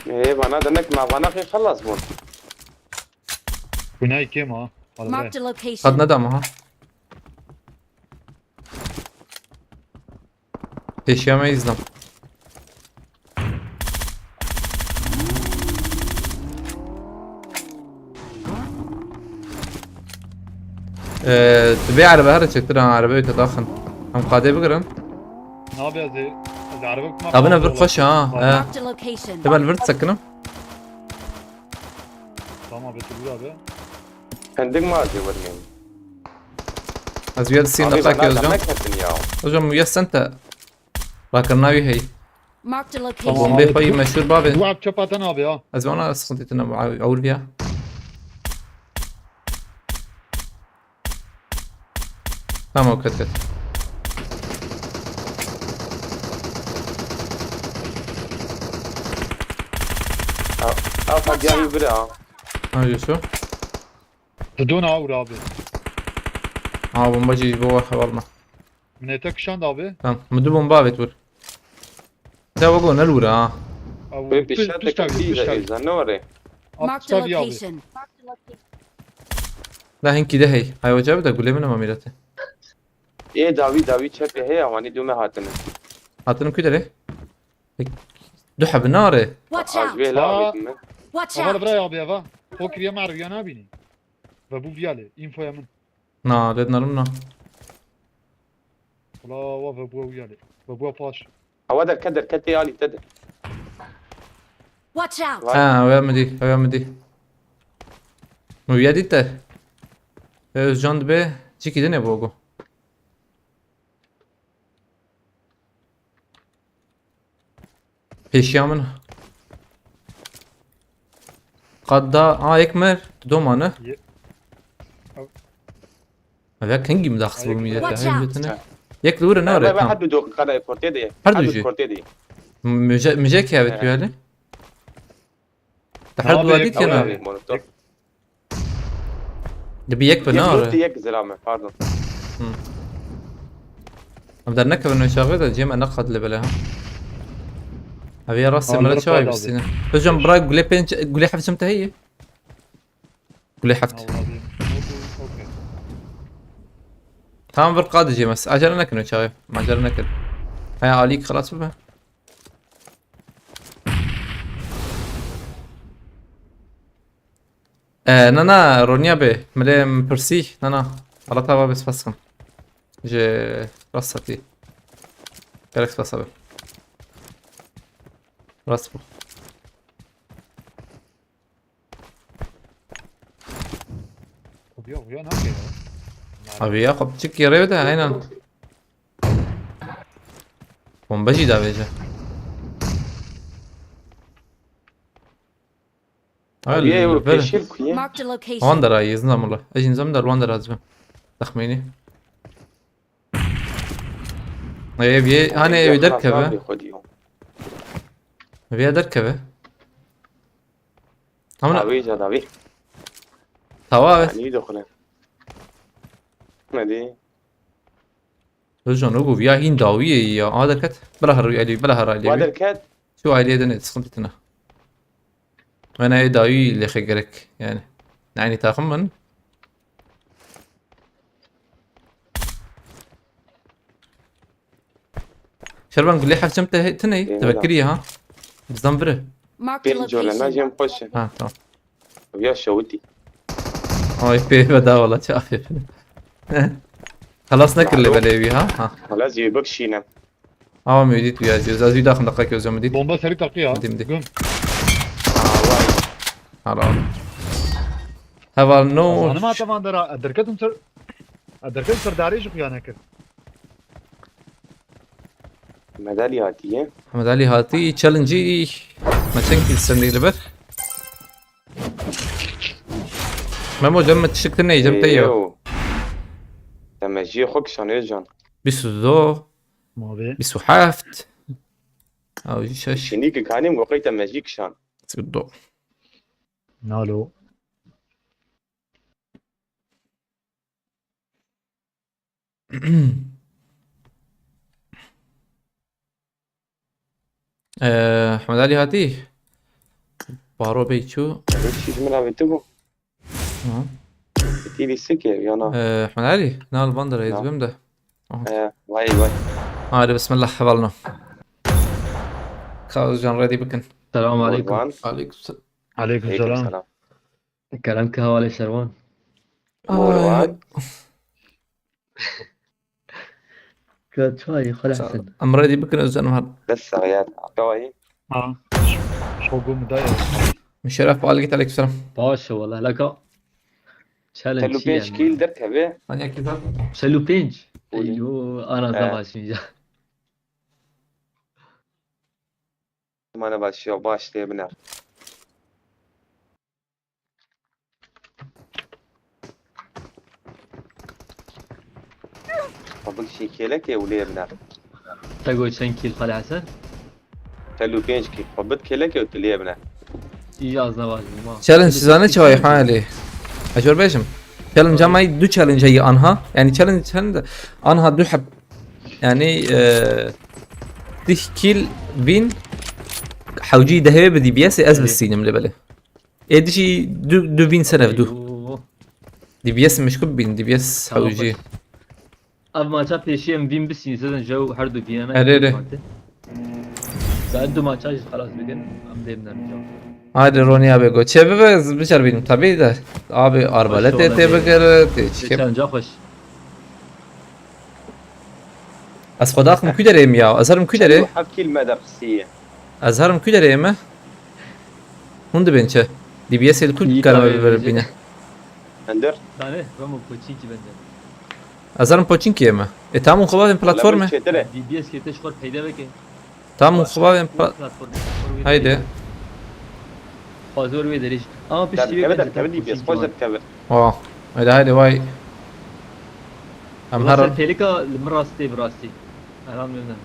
Ee, bana demek ma bana ki xelas bûn. Güney kim ha? Marked a location. Qad nedam ha. Pêşiya me îzlam. Ee, tu bê erebe here çêtir ha, erebe te daxin. Em qadê bigirin. Nabe ez ê, ez erebe kuma. Tabine vir xweş ha. Marked a location. Te ben vir sekinim. Tamam, be tu abi. Kendik ma acı vurmayın. Ez uya sî deqekê hocam. Hocam uya sente. Rakirina wî hey. Marked a location. Bombê xwe yî meşhur bavê. Bu çöp atan abi ya. Ez vana sıkıntı tine awul viya. Tamam, ket ket. Ew, ew hediya wî bira. Ha, Yusuf. Didon awur abi. Ha, bomba jî bo heval me. Min ete kişand abi. Tamam. Min du bomba avêt wir. Te wego ne lûre ha. Abi, pişta te kî de êza ne were. Marked a location. Da hinkî de hey. Hay ocağı bir de gule mi ne mamirate? Ê dawî dawî çepê heye, wanî dûme hatine. Hatine ku derê? Du heb nare. Watch Az out! bê la avêtin min. Watch Ava li out! biraya avê ava. O kiriye me erebiya nabînî. Ve bû viya lê. Infoya min. Na, lê narim na. Wala wa ve bûa wiya lê. Ve bûa paş. Ewa derket derket tê alî te de. Watch out! Ha, ew ya min dî, ew ya min dî. Min wiya dît te. Özcan dibe, cîkî dinê bo go. Pêşiya min. Qat da, a yek mir, tu domane. Ye- Ev ya kengî min daxis bû Ay, millet yek ya. mi? Hemî Watch götüne. Yek li wir e nare Her tam. her du dokî qala portê de ye. Her Her du du jî. portê de ye. Müce, müce kevit Evet. yani. Te Tamam, her dua yek dît mi? ya na. Abi, molotof. De bir yek bi Yek nare. dört yek zilame, pardon. Em dernekevin wê çaxê de cem ene qat li bele ha. Ev ya rastê Aa, mele lira çay fayda bisîne. Özcan bırak gule penç, gule heft çim te heye. Gule heft. Allah'ım. Okey. Tamam, bir qadi cem es. Acele nekin o çaxê. Acele nekin. Haya alî xelas bibe. E, na na, Ronya be. Mele pirsî. Na na. Allah tava be spas kim. Ji rast satî. Gerek spas abi. Rast bu. Kubiya kubiya ne yapıyor ya? Abi ya, xwe piçik yere de, aynen. Bombe jî davêje. Abi ye, pêşî li ku ye? Wan dera yê, zindam wala. Ez jî nizam der wan dera dibim. Texmînî. Ev yê, hani ev derkeve. Ev yê derkeve. Tamam. Abi ca davi. Tawa evet. Ani dokune. Ne di? Özcan, o ya hîn dawiyê ya. Aha derket. Bila her elî, bila her elî. Wa derket. Şu aileye de ne, sıkıntı tine. Wena ê dawî lêxe gerek yani. Yani takım min. Şerban gulê hefçem te tine, Eyvallah. Te vekiriye ha. Bizden biri. Marked a Pênc olena location. jêm xweş e. Ha, tamam. Ya şewitî. Ay pê ve daha valla çafe. Xelas nekir lê belê wî ha. Ha. Hala zî bikşîne. Ama müdit ya, ez wî daxim dakika ki özüm müdit. Bomba seri takı ya. Dim, dim. Güm. Hala. Heval no. Hanım ataman dara. Derketim ser. Derketim ser darê ji kuyana kir. Medalya hatiye. Ahmet Ali hatî, challenge'î. Me çend kill sendî li ber? Memo, cem me tişik tine, cem te yo. Te me jî xwe kişan Özcan. Bîst û du, Mavi. bîst û heft. Ew jî şeş. Şinî ki kanîm go qey te me jî kişan. Bîst û du. Nalo. Ee, Ahmet Ali hatî. Baro bey çû. Çî ji min avê tu bû. Hı. Tî lîstikê ya na. Ee, Ahmet Ali, nal bandera Na. ezbim de. Ee, vay vay. Hadi bismillah, hevalno. Kazcan ready bikin. Selamun aleyküm. Kurban. Aleyküm selam. Aleyküm Aleyküm selam. selam. Kerem ke hevalê Şerwan. Kurban. Ke çay xwe lehsin. Em ready bikin, Özcan var. Bes saxiyat. Kawayî. Ha. Şogum da ya. Müşerref, aleyküm selam. Baş e wala leka. Challenge Telu çi ye pênc kîl derkeve. Hani akizat. Çel û pênc. Olê. Yo, ana He. da başlayacak. Mane baş ya baş lê biner. Xwe bikişî kêlekê û lê biner. Te got çend kîl Xalê Hesen? Telu pênc kîl. Xwe bit kêlekê û tu lê biner. Îja ez ne başlayayım ha. Challenge zane çawa hali? Ecor bejim. Challenge ama du challenge heye anha. Yani challenge çend anha du heb. Yani e, dih kil bin hewci dehê bi D B S ez bisînim li belê. Ê dişî du, du bin senev du. Eyvah. D B S mişkub bin, D B S Tamam, hewci. Ev maça pêşî em vîn bisîn, zaten jew her du vîne me. Erê, erê. Mate. Sen du maça jî xelas bikin, em dê bine. Hadi Ronî abi go. Çê bibe, ez biçer bînim tabii de. Abi arbalet tê tê bigere, tê çike. Geçen ca xweş. Ez xwe daxim ku derê me ya? Ez herim ku derê? Heft kîl me derxisiye. Ez herim ku derê me? Hûn dibên çi? D B S ê li ku karime bibîne? Ender. Dane, Ramo Koçînkî bende. Ez herim Poçinkiyê me. E, tamam, xwe bavên platformê. Çêtir e. D B S kê te ji xwe peyde veke. Tamam, xwe bavên pla-, platformê. Haydi. Fazor wê derê jî. Ama piştî wê derkeve, derkeve D B S, xwe derkeve. Oh. Haydi, haydi, vay. Em her... Pêlika li min rastê bi rastî. Erhan Memnun.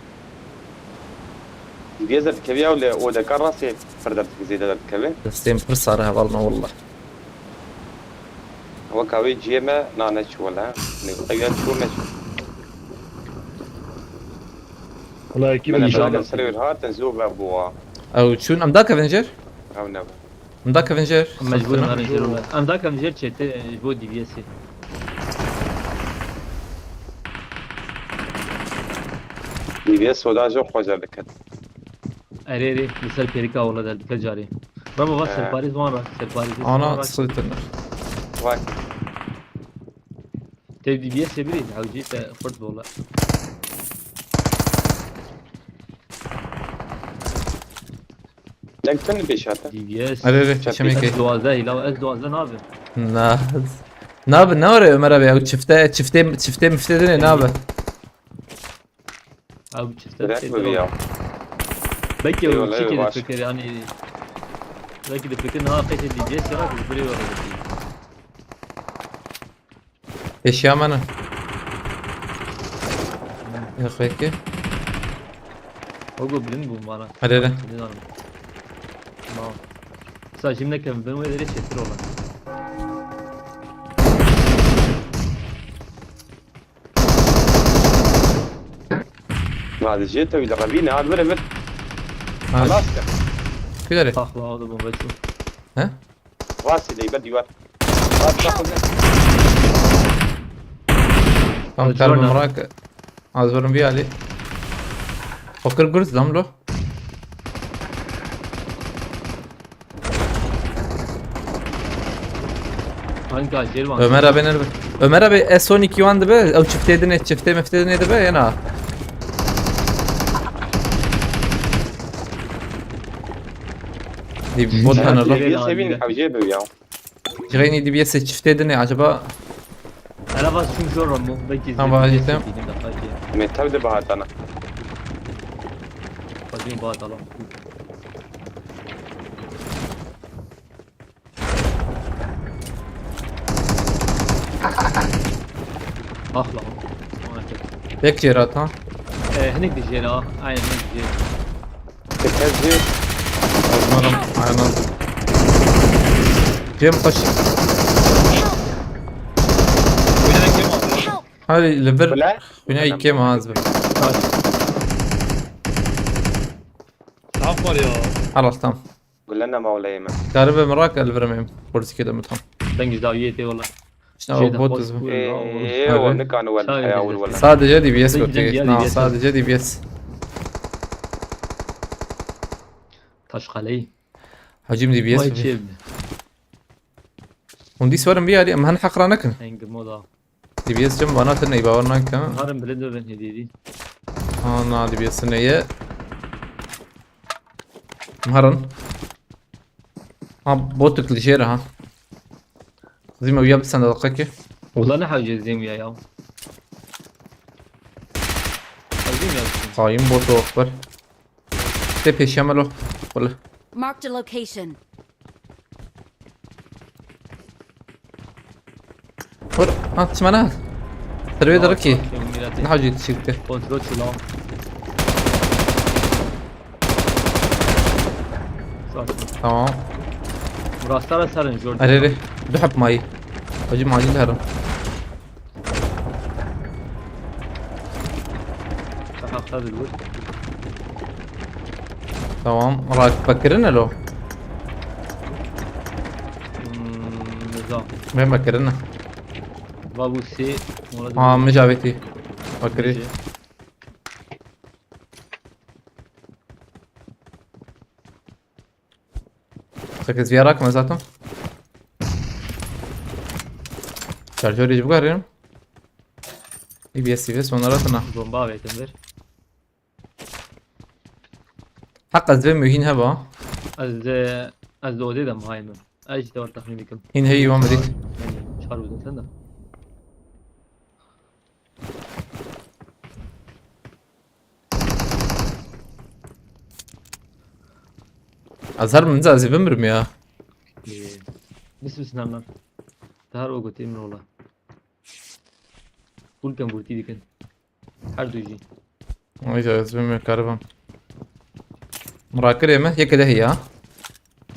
Vê zerdikevî ew li odeka rastê pir derdikeve, zêde derdikeve. Destê min pir sar e hevalno, wallah. Weka wê cihê me na neçû wele. Ew ya çû neçû. Wala ekî min nîşan da. Serê wê hatin zû ve bûwa. Ew çûn, em dakevin jêr? Ew ne. Em dakevin jêr. Em mecbûr in herin jêr wele. Em dakevin jêr çêtir ji bo D B S'ê. D B S oda jî xweş derdiket. Erê, erê, li ser pêrika wele derdike carê. Ramo va serparîz wan ra, serparîz wan ra. Ana slitin. Vay. Tev D B S'ê birî, hewcî te xurt bola. Deng tu pêş hate. D B S. Erê, erê, çemê kê. S duwazdeh, hîla S duwazdeh nabe. Na. Nabe, ne were Ömer abi, ew çifte, çifte, çifte mifte dine nabe. Abi çifte. Direkt mi ya? Belki o çiki de fikir yani. Belki de fikir ne yapacak D B S ya, bu buraya var. Eşya mana. Yok peki. O go bilind bu bana. Hadi hadi. Tamam. Sa şimdi kem ben öyle çetir olan. Hadi jê tewî de revîne, hadi vir vir. Xelas kir. Kudere? Takla aldı bomba çu. He? Rastî de ber dîwar. Rastî de. Tam karmı mrak. Az vurun bir hali. Fakir gurz lan lo. Hangi acil var? Ömer abi nerede? Ömer abi S on iki wan dibe, ew çiftê dine, çiftê miftê dine dibe, yena. Di bot tane lo. Sevin hewce be ya. Jixeynî D B S çiftê dine acaba? Hele bas şunu şor mu? Belki tamam, izledim. Tamam, izledim. Bildim de belki. Me tabi de bahatana. Bakayım bahatalım. Ah lan. Ona tek. Tek yer at ha. Ee, hinek de jera. Aynen hinek de jera. Tekez bir. Umarım aynen. Cem kaç. Oynayan kim aldı? Hadi level. Bile. Oynayan kim az be. Saf var ya. Halas tamam. Gulena mawleyê me. Karibe merak elvermeyim. Polisi kê deme tam. Deng ji dawiyê tê wala. İşte o bot hızı. Ee, o nikan wel heya ul wala. Sadece D B S kötü. Na, sadece D B S. Taşkaleyi. Hacim D B S. Vay çevde. Hûn dî swerin biyarî, em hin heqra nekin. Engir moda. D B S cem bana tine bawer nakin. Harim bile dövün hediye. Ha, na D B S ne ye. Marin. Ha, botuk li jêr ha. Zî me wiya bi sendeqekê. Wala ne hewce zî wiya ya. Hewce ya. Sayın botu akbar. Te pêşiya me lo. Wala. Marked a location. Vur. Ha, çimene. Terbiye de ki. Ne hacı çıktı. Kontrol çila. Tamam. Rastara sarın Jordan. Arere. Du hep mayı. Hacı macil herim. Hakta bir vur. Tamam. Rakip bakırın alo. Hmm, ne zaman? Ben bakırın. Vabusi. Ha, mecaveti. Bakırı. Mece. Tek ez vîya rakim ez hatim. Şarjorê jî bigarînim. D B S, D B S onlara tına. Bomba avêtin vir. Heq ez vê mihîn heba. Ez de, ez de odê de mihayim. Ez jî te were texmîn bikim. Hîn heyî wan bidît. Yanî çar bidin sen de. Ez her min ez ê bimirim ya. Ee, Bis bis nan nan. Te her o gotî min ola. Full kem gotî dikin. Her du jî. Ay ya, ez bim kariban. Murakirê me yek de heye.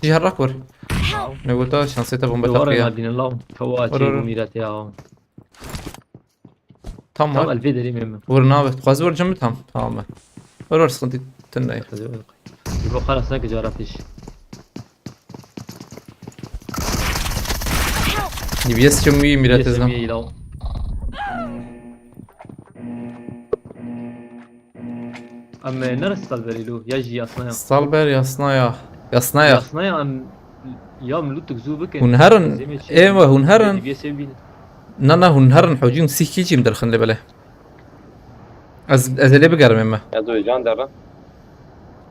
Jî her rak vur. Help! Ne gota şansê te bombe Duvara taqiya. Nadine law. Kawa Vur, vur. Çê bu mîrete ya. Tam Tam var. El vê derê me. Vur nabe. Xwaz vur cim tam. Tamam be. Vur vur sıkıntı tınday. Yok yok. Bu kadar sanki coğrafya iş. D B S çi mî mîretizdan. Yeşil law. Em nere Stalberê lo? Ya jî yasnaya. Stalber yasnaya. Yasnaya. Yasnaya em ya min lûtik zû bikin. Hûn herin, Zêmê çi ê we hûn herin. D B S bînin. Na, na, hûn herin, hocî hûn sîh kî çîm derxin lê belê. Ez, ez ê lê bigerim ê me. Ez o can derre.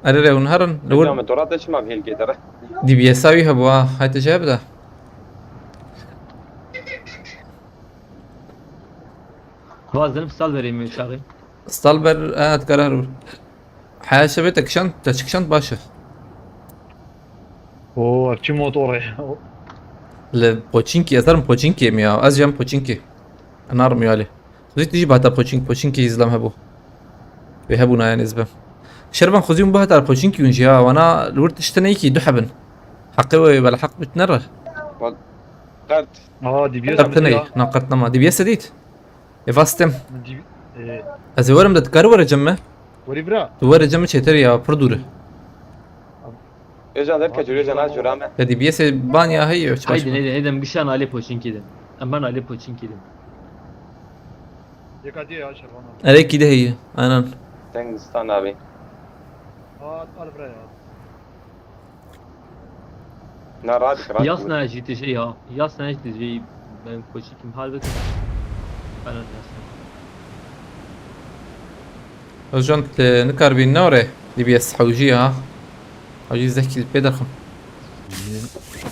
Erê rê hûn herin. Li wir Hocam, tu rate çima bi hêlkê derre? D B S a wî hebû ha. Hay te jê bide. Vaz dedim Stalberê mi çaxê? Stalber, e, dikare her wir. Heya şevê te kişand, te çi kişand baş e. Oo, ev çi motor e? Li Poçinkî, ez herim Poçinkî em ya. Ez jî em Poçinkî. Narim ya lê. Xwezî tu jî bihata Poçink, Poçinkî îzlam hebû. Wê hebûna yanî ez bim. Şervan xwezî hûn bihata Poçinkî hûn jî ya. Wana li wir tişt tune yekî du hebin. Heqê wê wela heq bit nere. Qert. Aa, D B S Qert tune, na qert nema. D B S dît. Ê vastem. Min dî-, e, Ez ê werim de dikari were cem me? Werî bira. Tu were cem me çêtir ya, pir dûr e. Êcan derke cûrê cena cûra me. Ya D B S ê ban ya heye, çi baş Haydi, me. Haydi, haydi, em gişan alê Poçinkî din. Em ban alê Poçinkî din. Yeka diye ya Şervan abi. Erê kî de heye, aynen. Deng stan abi. Aa, al bira ya. Na, radik, radik. Yasna jî tijê ya. Yasna jî tijê. Ben koçikim hal bikim. Falan yasna. Özcan, te nikarbî nare D B S hewjî ya. Hewjî zehkî pê derxim.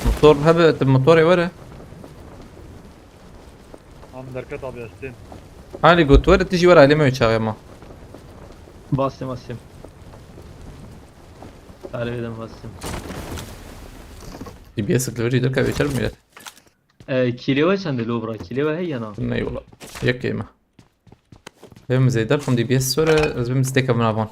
Motor hebe, te motorê were. Am derket abi, ez tên. Halî got, were tu jî were alê me wê çaxê ma. Bastim, bastim. Alê vêdem bastim. D B S li vir jî derkeve çer milet. E, kîlê we çend e lo bira? Kîlê we heye na? Ne yola. Yek keyme. Lê min zêder xum D B S sor e, ez bim stêke min avan.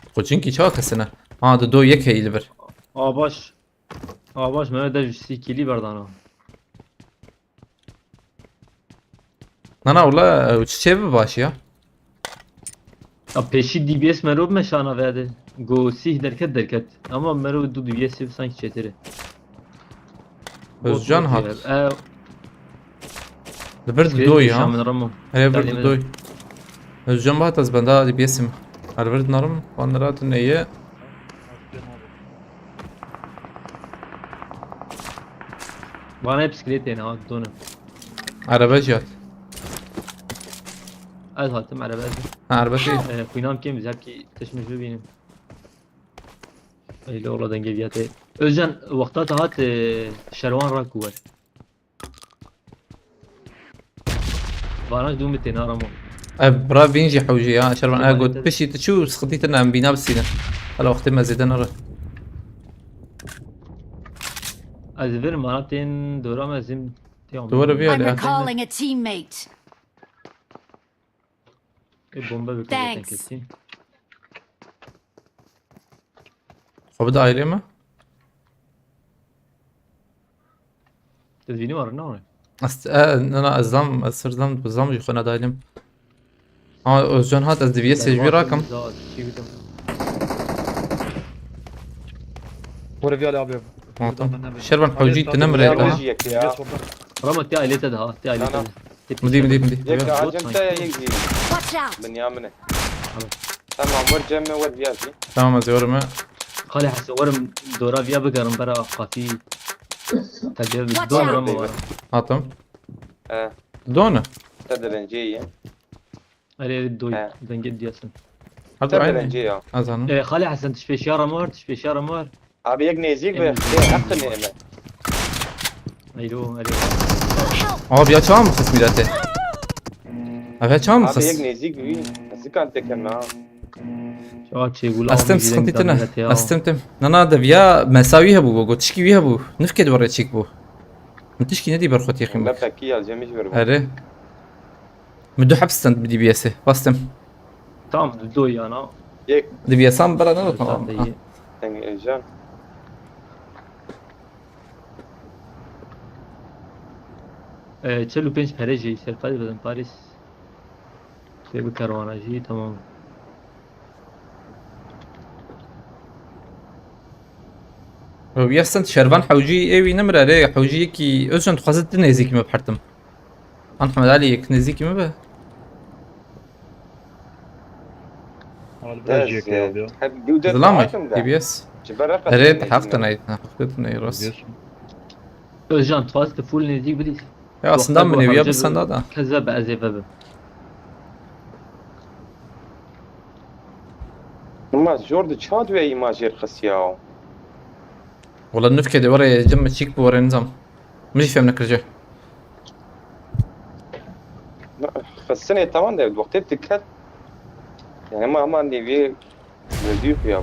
Xwe çinkî çawa kesine? Ha, di do yek heyî li vir. A baş. A baş, me de ji sî kîlî berdana. Na, na, wala, ew çi çê bi baş ya? Ya pêşî D B S mero bi me şana vede. Go sîh derket derket. Ama mero du D B S bi sanki çêtir e. Özcan hat. E, Li vir didoy ha. Min Ramo. He, vir didoy. Özcan bat ez benda D B S'im. Her vir narim. Van rahat neye. Bana hep bisiklet yani ha, donu. Araba jî hat. Ez hatim araba ez. Ha, araba şey. Ee, kuynam kim zep ki teşmiş bibînim. Eyle ola denge diyate. Özcan, wexta te hat, e, Şerwan ra kuwer. Vana dû min têna ramo. Ev bira vîn jî hewjî ya, Şervan, ev got pişî tu çû, sıkıntı tine em bîna bisînin. Hala wextê me zêde nere. Ez vir mana tên dora me zim. Tu were bir I'm yerde, recalling a teammate. E, bomba bir Thanks. Kesî. Xwe bide ailê me. Te dibînî war ne? Ez, e, ne, ne, ez zam, ez sir zam, zam jî xwe nedaylim. Ama Özcan hat, ez diviye sejbî rakim. Were viya abi. Tamam, tamam. Şervan hewcî tu nemire ya. Rama te ailê te daha, te ailê te. Midi, midi, midi. Yek acem te ya yek jî. Watch out! Binyamine. Tamam, wer cem me, wer viya jî. Tamam, ez ê werim. Xalê Hesen, werim dora viya bigerim bera qatî. Tecrübe Watch don out. ramo var. Hatim. He, Done. te direncê ye. Erê doy, He. dengê diyasin. Her Te du aynı. Direncê ya. Azanım. E, Xalê Hesen, tişpêşiya ramo var, tişpêşiya ramo var. Abi yek nêzîk be. Em- Ê, heqin ême. Eylo, erê. Abi ya çawa mı xist milete? Abi ya çawa mı Abi yek xist? nêzîk bî. Zikan tekem ha. Çawa çêbû, Estim sıkıntı tine. Estim tim. Nana de ya mesawi hebu bu. Tişki wi hebu. Nifke de oraya çek bu. Min tişkî nedî ber xwe têxî Me bik. pekî ya cemîş ver bu. Erê. Min du heb stand bi D B S'ê. Bastim. Tam do yana. Yek D B S'an bera ne bakma. Zaten iyi. Deng Özcan. E, çel û pênc pere jî serqet bedin Paris. Şey bu kerwana jî tamam. Ew ya send şervan hewcî ê wî nemire rê hewcî yekî Özcan dixwazit tu nêzîkî me bi hertim. An Hemed Alî yek nêzîkî me be. Abi biraz çekiyor abi ya. Hep bir de Zilam takım da. D B S. Ci bera Erê qatî hafta ne? nayt ne hafta ne rast. Biliyorsun. Özcan, tu hasta full nêzîk bidî. Ya aslında min eviya bi senda da. Kez ve be ez ê ve bim. Ma jor de çad ve imajêr xisiya. Wala nifke de were cem çik bu were nizam. Min jî fem nekirce. Xistinê tamam de wextê diket. Yani ma ama nêvê Wezî xuya.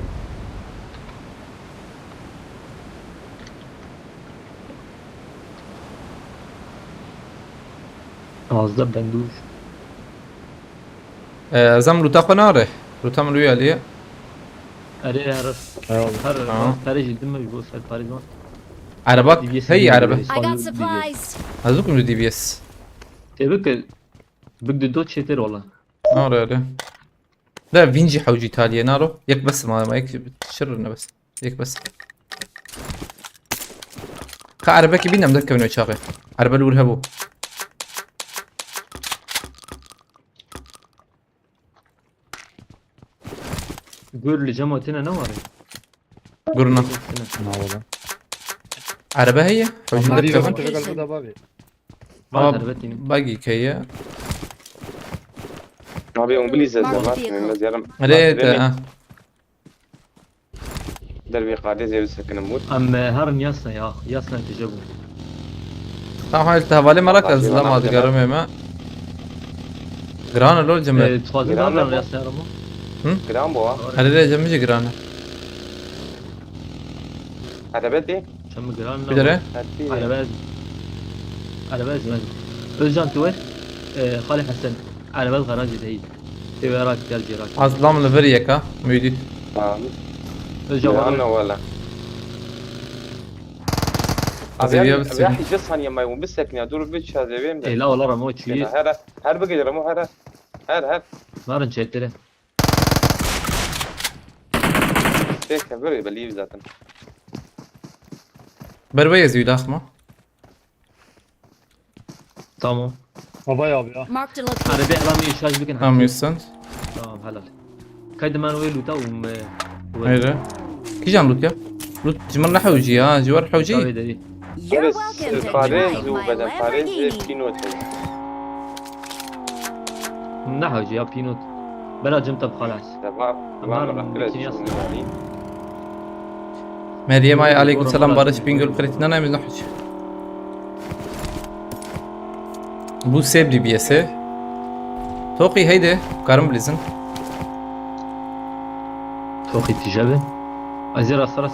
Azda bendûş. Ee, Ezem luta xwe nare. Luta min wî alî. Erê her Eyvallah. her Tamam. Her jî dime ji bo ser Parîs wan. Araba. D B S Hey D B S. araba. I got supplies. Ez kum D B S. Tê bike bik di do çêtir wala. Nare öyle. Da vinci hewcî taliye naro. Yek bes ma ma yek şirr ne bes. Yek bes. Ka araba ki bînim de kevno çaxê. Araba lûr hebû. Gur li cema tine ne ware? Gurna. Tine. Ne oldu? Araba heye. Hewcî Ama de bir kevin. bakın, bakın, bakın, abi. Var Ab- erbet yine. Bagi keye. Abi ew bilî ze Mark zevat vehicle. me mezerim. Rê te ha. Dervê qadê zê bisekinim bûr. Em e, herin yasna ya. Yasna tije bû. Tamam hayır te hevalê merak Allah ez zilama Allah. digarim ême. Gran lo cemre. E, Tuxazin Giran herin ne bu? Yasna herin bu. Giran bu ha. Hadi de cemre gran. Erebetê. Çemî giran ne? Bir de re. Hadi. Arabez. Arabez ben. Özcan tu ver. E, Xalê Hesen. Arabez garajê de. Tê ve rak gel cê rak. Azlam li vir yeka. Müdit. Tamam. Özcan Giran var. ne wala. Az Abi eviye ya bitsin. Hice saniye maymun bir sekine dur bir çazevim de. Ela ola Ramo çiğ. Her her bir gece Ramo her her her. Varın çetire. Tek böyle belli zaten. Berbe yazıyor daxma. Tamam. Baba ya abi ya. Marked a location. Arabê elamî şarj bikin. Tamam yüzsün. Tamam helal. Kaydı ben o luta um. Hayır. Kijan lut ya? Lut ciman ne hewci ya? Civar hewci. Tabii dedi. You're Evet, welcome to Paris drive û my beden Paris ê Lamborghini. Pinot. Ne hewci ya Pinot. Bela cim tab xalas. Tamam. Tamam, Tamam. bikin yaz. Meryem ay aleyküm selam Doğru, Barış doğru. Bingöl kredit nana emizna hewci. Bu sebri bir yese. Toki heydi. Karım bilizin. Toki tije be. Azir asaras.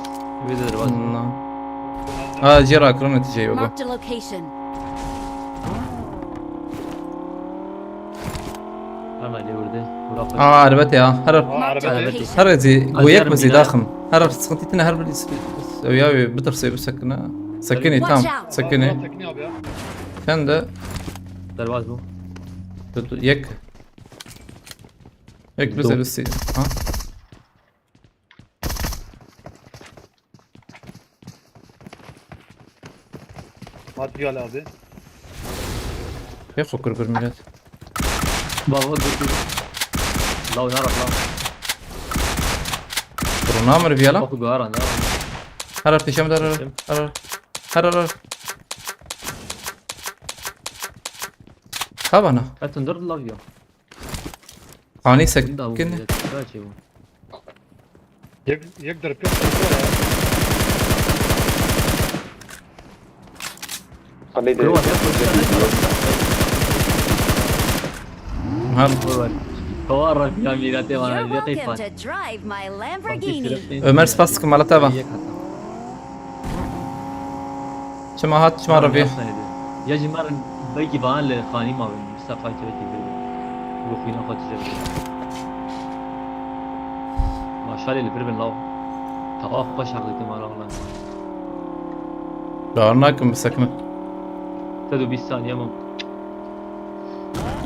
Bir de var. No. Ha, cira kırın netice yok. Marked a location. Ana ne vurdu? Bırak. Aa, elbette ya. Her Aa, araba Araba değil. değil. her ezi goyek Acarım mezi bina. Daxim. Her sıkıntı tine her bir ya bir tırsayı bu sakına. Sakini Watch tam. out. Sakini. Aa, sakini abi ya. Sen de Derbaz bu. tut yek. Yek bize Dur. bir şey. Ha? Hadi gel abi. Yek okur bir millet. Baba dur dur. Lav yarak lav. Namir viyala. Bak, bu aran ya. Her her pêşe min de, her her. Her her. Her her. Kabana. Etun dur lav ya. Qanî Winda bu sekin. Millet. Kaçı bu? Yek, yek der pêk der pêk. Xalê de. Kırma, sen koşsana. Her. Vur var. Kova rak ya, miratê bana You're bir welcome keyif var. To drive my Lamborghini. Ömer, spas dikim, mala te va. Çima hat, çima revî. Ya jî me re belkî van li xanî ma bin, sefa kevekî bin. Bi xwîna xwe tije bin. Maşalê li vir bin law. Tava xweş heq dikim ala wala. Dar nakim, bisekinin. Te du bîst saniye mam.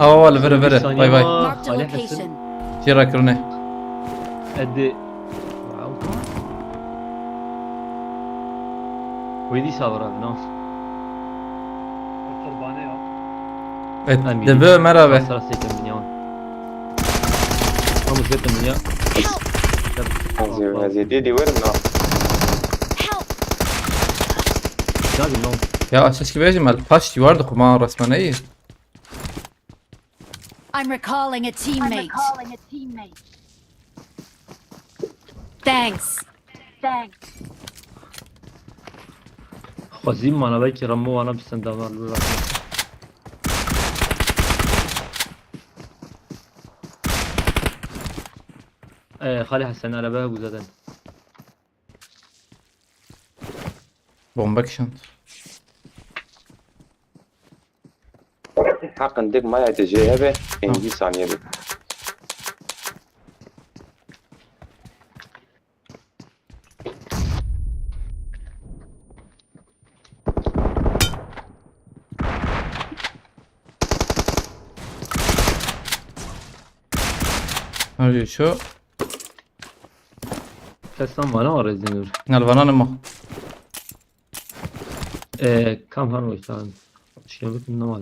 Awa, awa, li vir, vir. Bay bay. Marked a Xalê Hesin. Location. Jê re kirine. Edi. Wow. Wê dîsa bira bina. Qurbane ya. Evet, dibi Ömer abi. Sara sekem bina. Tam sekem bina. Ez ê, ez ê dê dê werim na. Help! Lazım lan. Ya, aşağı ki bejim el paş yuvardı kuma resmen iyi. I'm recalling a teammate. Thanks. Xwezî mana belkî Remo wana bi senda var lura. Ee, Xalê Hesen araba hebû zaten. Bomba kişand. Heqin dik maya te jê hebe, pêncî saniye be. Hadi şu. Kesan var ama rezil. Nalvana ne ma? Ee, kam han o işte. Şunu bitim ne var?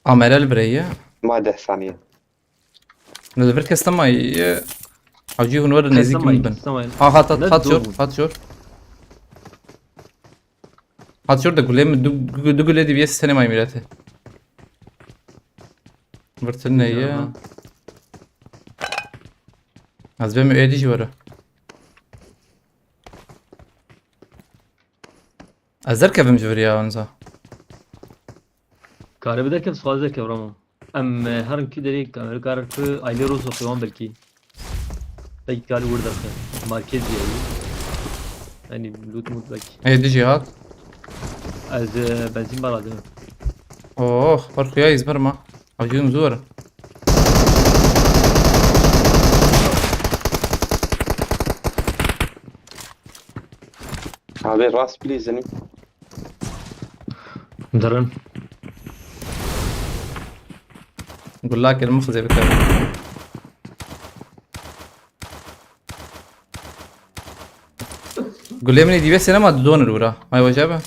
Amere li bireye. Ma deh saniye. Ne li vir kes nema ye. Hacî hûn were nêzîk min bin. Ha, hat, hat, hat jor, hat jor. Hat jor de gulê min du, du, du gulê dî biyê sene may mirete. Virtin ne ye? Ez bêm êdî jî were. Ez derkevim ji vir ya, anza. Kare bi derkev, sixwaze derkev Ramo. Em, e, herin kî derê kamera karar ku aile roz oxuyan belkî. Belkî kar wir derke. Market diye. Yani loot mut belkî. Ê, dijî hat. Ez, e, benzîn bala dime. Oh, bar xuya iz birma. Acıyım zor. Abi rast bilîzin. Dirin. Gulak elimi xizê bikar. Gulê min ê dîvê sêne ma didonir wira. May wece be.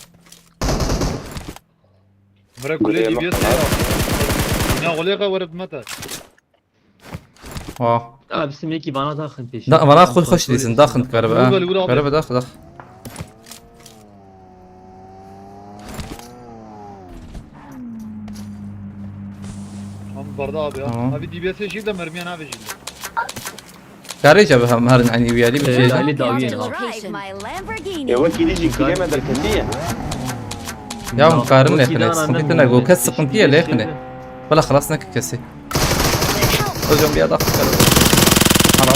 Vira gulê dîvê sêne. Ne gulê ka were bimete. Ha. Abi simekî bana daxin pêşî. Da, vana xul xweş dîsin, daxin dikare be. Garibe dax, dax. Tam barda abi ya. Tamam. Abi D B S jî de mermiye navê jî. Gare ce be hem herin aynı bir yeri bir şey. Ali dawiye Drive ha. my Lamborghini. Ê wekî dî jî kîlê me derketiye. Ya hûn karin lêxine, sıkıntı ne, go kes sıkıntıya lêxine. Bela xelas neke kesî. Hocam bir adam çıkaralım. Anam.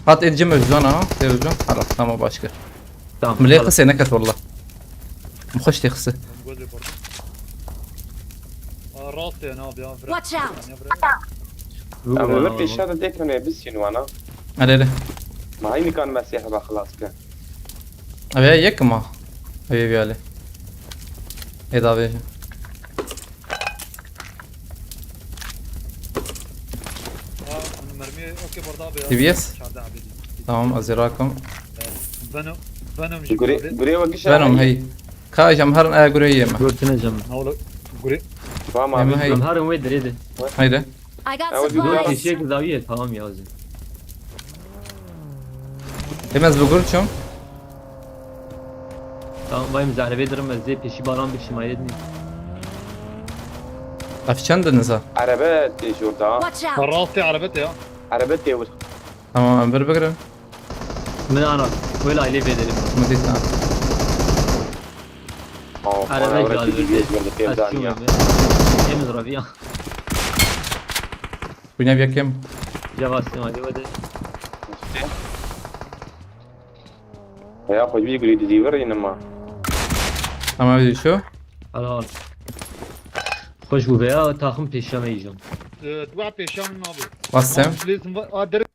Hat edeceğim Özcan ha. Özcan. Halas, tamam başka. Tamam. Millet kısa ne kat valla. Muxş te kısa. Rast yani abi ya. Watch out. Ama bir pêşa de dekene biz şinwana. Hadi hadi. Ma aynı kan mesih heba xelas ke. Abi yek ma. Abi bir hali. Eda verin. Ha, mermi okey barda abi ya. D B S? Çarda abi. Tamam, azirakom. Venom, Venom Gure, gure bak işe. Venom hey. Ka jem her e gure yeme. Görtüne cem. Ne ola gure. Tamam abi. Em herin wê dirê de. Haydi. I got Ew supplies. Dur, kişiye ki zaviye, tamam ya. Hemen zugur çum. Tamam, vay, mizahre ve durum, ez de peşî baran bir şimayet ne. Ev çend diniz ha? Araba tê şurada. Watch out. Rastê arabet ya. Araba tê wir. Tamam, em bir bigirin. Min ana, wela aile verelim. Min dît, ha. Aa, Araba bana geldi. Öğretici bir yol verdi, Evden ya. Temiz Rabia. Bu ne bir kim? Cevaz Sima, hadi. Ya, xwe bî gulî dizî vir yine ma. Tamam, bir şu. Helal. Hoş bu veya takım peşame yiyeceğim. Dua peşam nabe. Basem. Lezim var. Aa, direkt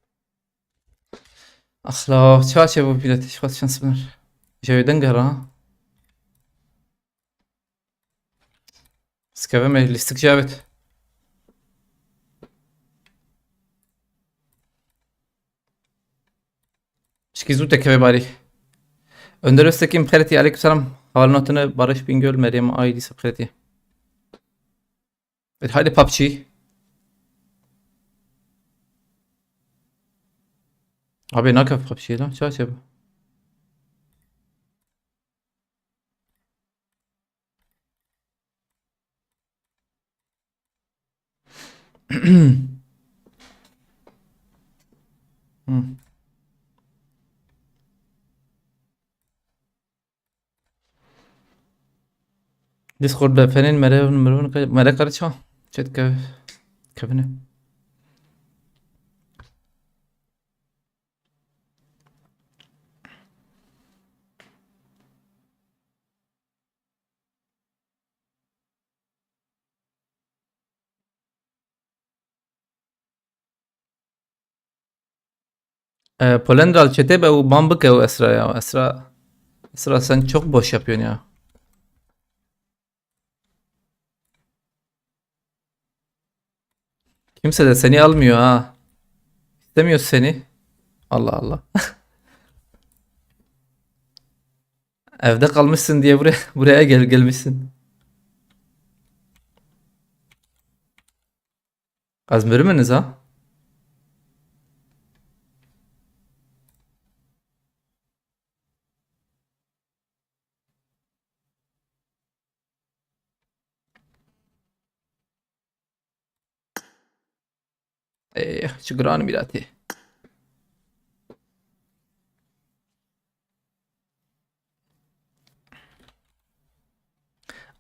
Axla, çaçe bu pîle teşwat şans bilir. Jewê deng hera. Skeve me lîstik javêt. Şikî zû tekeve barî. Önder Öztekin, bixêretî, aleyküm selam. Hevalno tune Barış Bingöl, Meryem Aydî, bixêretî. Haydi PUBG. Abi, nakef PUBG lan. Çaçe bu. Hmm. Discord befenên mere, mere, mere kare ça? Chat kev-, kevine. E, Polendral çetê be û ban bike û Esra ya. Esra, Esra sen çok boş yapıyorsun ya. Kimse de seni almıyor ha. İstemiyor seni. Allah Allah. Evde kalmışsın diye buraya, buraya gel, gelmişsin. Az mürümünüz ha? Ê, çi giran mîratî.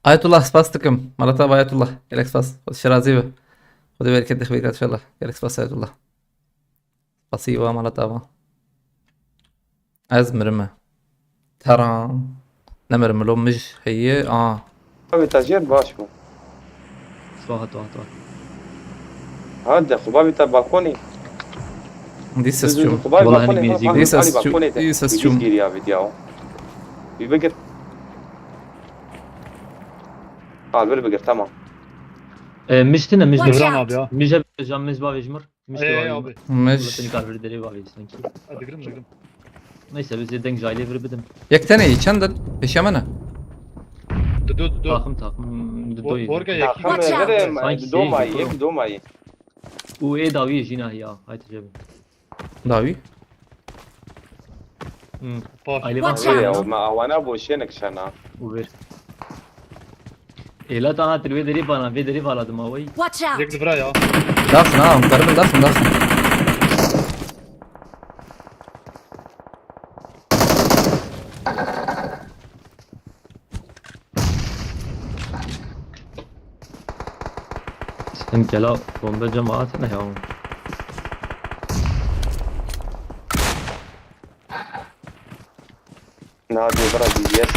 Ayetullah, spas dikim. Mala te ava Ayetullah. Gelek spas. Xwedê şirazî be. Xwedê bereketê xwe bîkat inşallah. Gelek spas Ayetullah. Spasî wa mala te ava. Ez mirime. Teran. Nemirim, lo mij heye, a. Abi, te jêr baş bû. Svaha, tu, tu. Hadi, xubavî te balkonê. Dî ses çûm. Xubavî balkonê, balkonê. Dî ses çûm. Dî ses çûm. Giriya video. Bir bigir. Al, bir bigir, tamam. E, mij tine, mij. Watch out. Mij e, mij bavê jimir. Mişte abi. Miş. Seni kar bir deri var sanki. Hadi girin, girin. Neyse, biz de deng jayle bir bidim. Yek tane iyi, çendin? Peşemene. Dur, dur, dur. Takım, takım, dur, dur. Borga yakın. Watch out. Sanki doma, yek doma. U e dawi jina ya. Haydi cebi. Dawi. Hmm. Aile var. Watch out. Ya, ma awana boşenek şana. Uber. Êla te hat, vê derê vala, vê derê vala dima weyî. Watch out! Yek dibira ya. Daxin ha, em karimin daxin, daxin. Sen gela bombe cama atene ya. Nadia, bırak D B S.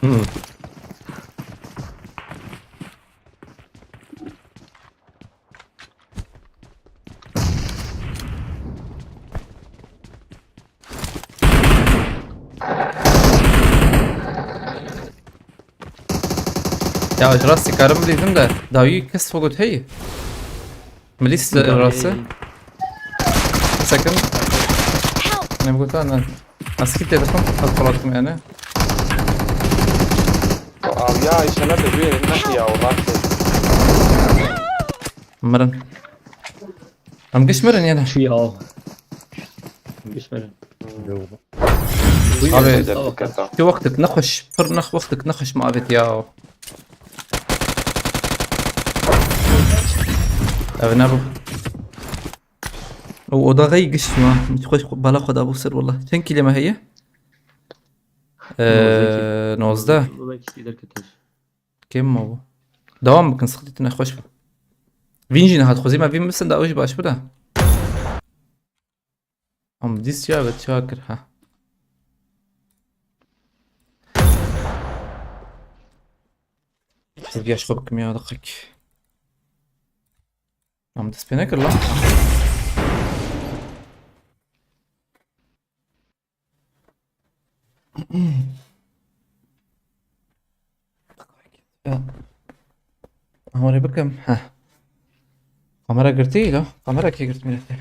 Hmm. Ya, ji rastî karim bilîzim de, dawî kes xwe got hey. Milîs rastî. Sekin. Help! Ne gotan ne? Askit dedim, at fırlattım yani. Abi Ya, inşallah bir bir ne ya, o rahat. Mirin. Em giş mirin yine. Şu ya. Gitmedim. Abi, Tamam. Şu wextik nexweş, pir nex wextik nexweş ma avêt ya. Ev ne bu? O oda gey giş ma. Xweş bala xwe da bu ser wallah. Çend kîlê me heye? Eee, nozdeh. Bu da kişi derketir. Kêm ma bu. Devam bikin, sıkıntı ne, xweş bu. Vîn jî nehat xwezî me vîn bisin da ew jî baş bu da. Em dîst ya ve çakir ha. Siz yaş xwe bikim ya, dakik. Em dest pê nekir lan. Ya. Ama oraya bakayım. Heh. Kamera girdi ya. Kamera ki girdi millete.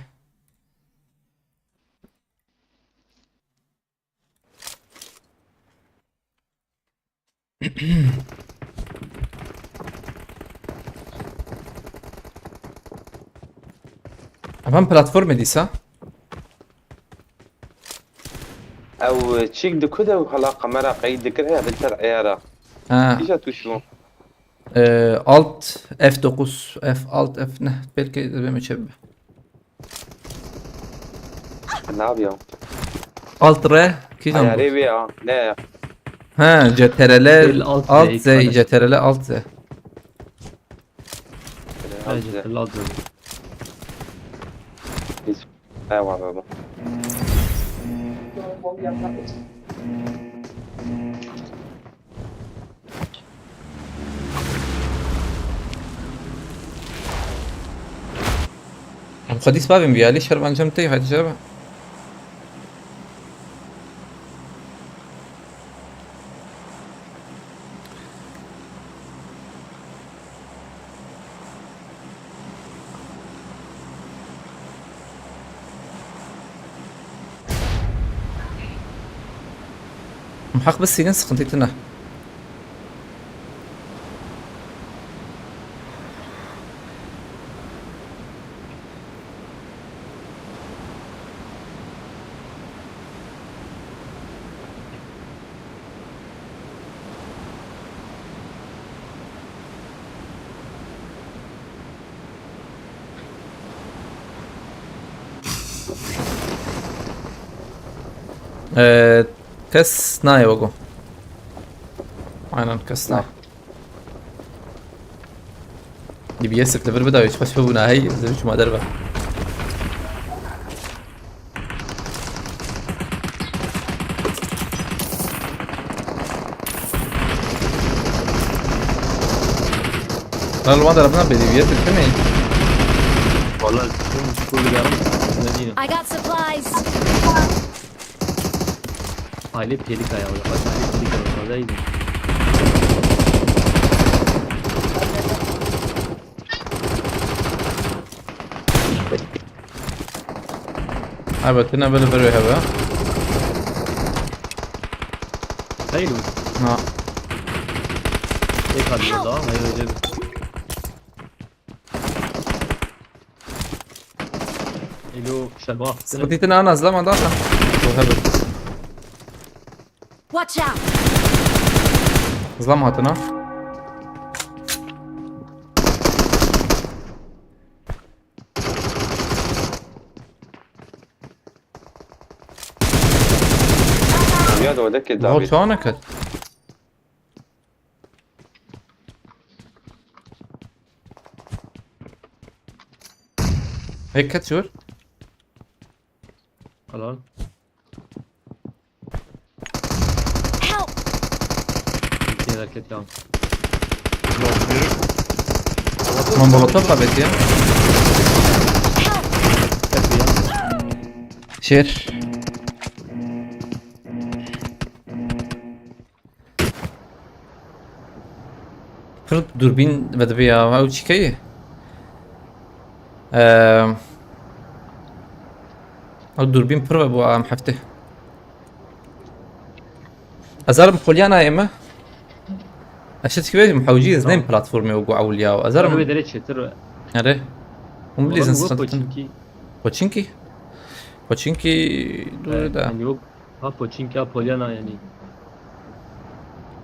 Efendim platform ediyse? Ew çîk di ku de û hala kamera qeyd dikir heye, bin ser eyara. Ha. Kîja tûş bû. Ee, alt F dokuz, F alt, F ne? Belki de benim içe. Ne yapıyor? Alt R, kîjan Ayarê bu? Vê ya. Ne? Ha, C T R L Değil, alt alt Z, Z, yukarı. C T R L alt Z. Bence lazım. Eyvallah baba. Em xwedî sibavên bî, alî şervan cem tey, hadi şervan. Em heq bisînin, sıkıntı tune. Ee, kes nayê wego. Aynen, kes nayê. Di bir yesif li vir bida, hiç xweş bibûna hey, zirû çima derve. Lan li wan derefina bêdî, bir yesif değil mi? Valla tüm full yarım ne diyeyim. I got supplies. Aile Pelika ya. Bak aile Pelika. Fazlaydı. Abi, tine böyle böyle hebe. Hayır mı? Ha. Tek alıyor daha. Hayır öyle bir. Elo, şerba. Sıkıntı tine ana zlama da. Dur, hebe. Watch out! Zlam hatına. Ya da odeke Daha David. çağa ne kat? Hek kat şur. Alan. Help! Bir hareket yan. Man molotof la betiye. Help! Hep ya. Şer. Pir durbîn vedibe ya, ew çîkeyê? Eee, ew durbîn pir vebû em heftê. Ez arim xulya nayê me. Ez çi dikî bêjim, hewcî ez neyim platformê û gu ewliya û ez Abi herim. Wê derê çêtir. Erê. Hûn bilîzin Wala bu sıkıntı. Poçinki. Poçinki? Poçinki Evet, da. Yani yok. Ha Poçinki ha Polyana yani.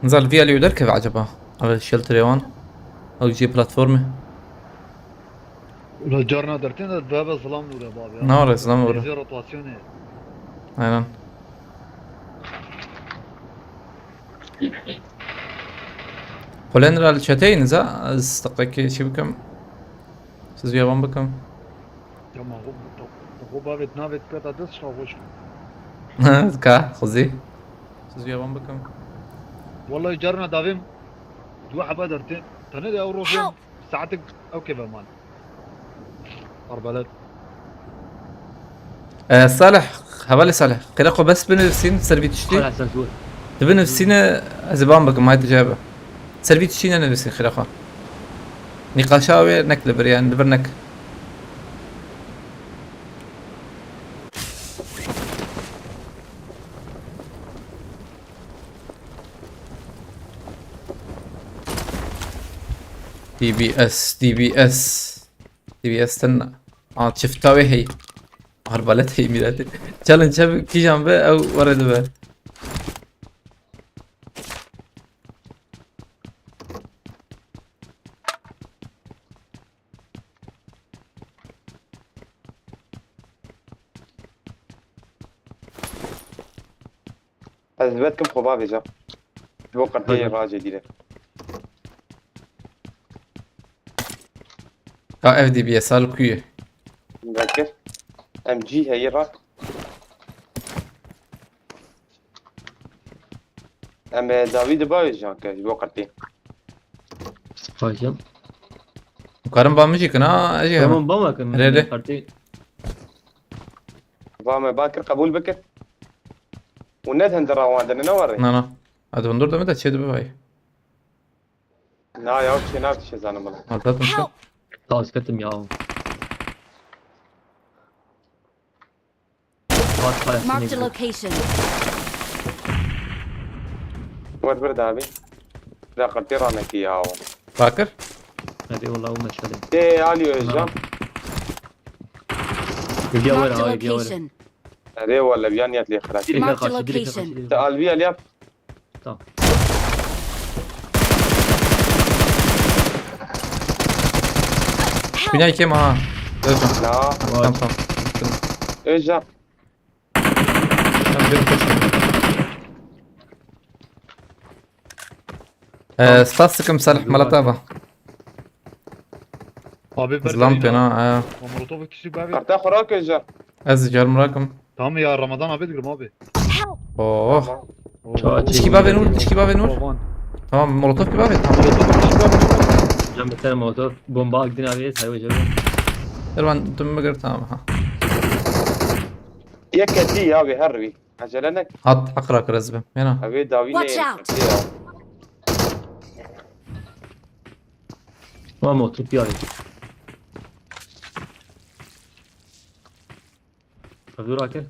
Nizal vî alî derkeve acaba? Ev shelterê wan. Ew jî platformê. Ula carna dertên de bebe zilam nûre babi ya. Ne var zilam nûre. Êzê rotasyonê. Aynen. Polyana li çeteyî niza, ez teqekê çi bikim? Siz vîya wan bikim. Ya ma xwe, ma xwe bavêt navêt keta dest şa xweş. Ka, xwezî. Siz vîya wan bikim. Wallahî carna davêm du heba dertê. Tenê de ew rojê Help! Saetek ew keve man. Arbalet. Ee, Salih, hevalê Salih. Qêra xwe bes binivîsîn, ser vî tiştî. Xwe Hasan Tuğ. Di binivîsîne, ez ê ban bikim, hay tu cebe. Ser vî tiştî nenivîsîn qêra xwe. Nîqaşa wê nek li vir, yani li vir nek. D B S, D B S. D B S ten. Aa, çifta wê hey. Arbalet hey mîretê. Challenge çev kîjan be, ew were dibe. Ez dibe dikim xwe bavêja. Ji bo qirtiyê Aynen. Racê dîre. Ya ev D B S al ku ye? Vekir. M G heye ra. Em, e, dawî diba wê jiyan ke ji bo qirtî. Spaycam. Karim ba min jî kin ha, ez jî hema. Tamam, ba me kin. Rê, rê. Qirtî. Ba me ba kir, qebûl bikir. Û ne di hundir rawandin, ne warê. Na, na. Ez hundir de me de çê dibe vay. Na ya, çê nav çê zanim bana. Help! Tamam, sketim ya. Marked a location. Wer bir davî. Da qirtê ranekî ya. Bakir? Hadi valla o meşale. Tê alî Özcan. Marked a location. Erê wele, viya niyet lê xirab. Direkt karşı, direkt karşı. Te alvî alî yap. Tamam. Binayê kêm ha. Özcan. La. Tamam, tamam. Özcan. Tamam, bir koşun. Ee, spas dikim Salih, Molotov. Abi, ber Zilam pena, ha. Molotov kişi abi. Karta xora Özcan. Ez car mirakim. Tamam ya, Ramazan abi digirim abi. Help! Oh. Tamam. Tişkî bavê Nur, tişkî bavê Nur. Tamam, Molotov kî bavê. Tamam. Molotov kişi abi. Can bir tane Molotov. Bomba gidin abi, sayı hocam. Derman tüm meger tamam ha. Yek kedi ya abi, her bir. Acele ne? Hat, hak rakir ez bim. Yana. Abi, davî ne? Watch out! Ya. Tamam, oturup ya. Abi, dur, Akın.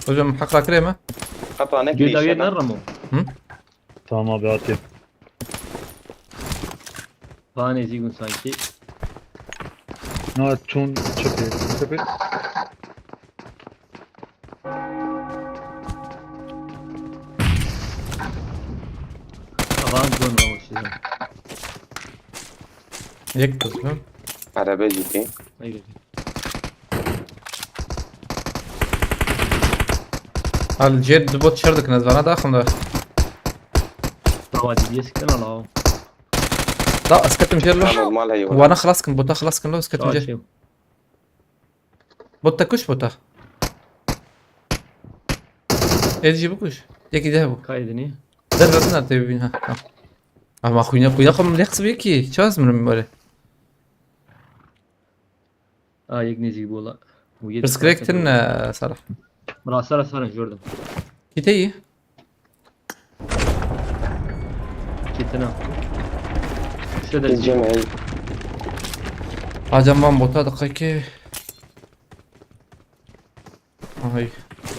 Hocam, hak rakirê me? Hata ne Bir daha kişi? Yer nerede mi? Hı? Tamam abi, atayım. Daha nezîk bûn sanki. Na, çûn çepê, çepê. Avan bûn ramoşî. Yek kızım. Araba jî tê. Hayır. Al, cê du bot şer dikin, ez vana daxim de. Tamam, hadi, diye sikten al, al. Da, ez ketim jê lo. Normal heye, wala. Wana xilas kin, bota xilas kin lo, ez ketim jê. Tamam, şey. Bota kuş, bota. Êdî jî bikuş. Yekî de hebû. Kaydini. Derve bin artı bin ha. Tamam. Ama xwîna, xwîna xwe min lê qisibê kî. Çi ez mirim böyle? A, yek nêzîk bû la. Û yek Pirsgirêk tin, e, Salih. Min asara sarin jordum. Kî te yî? Kî te na? Şurada Cem ey. Acem van bota diqe ki. Ay.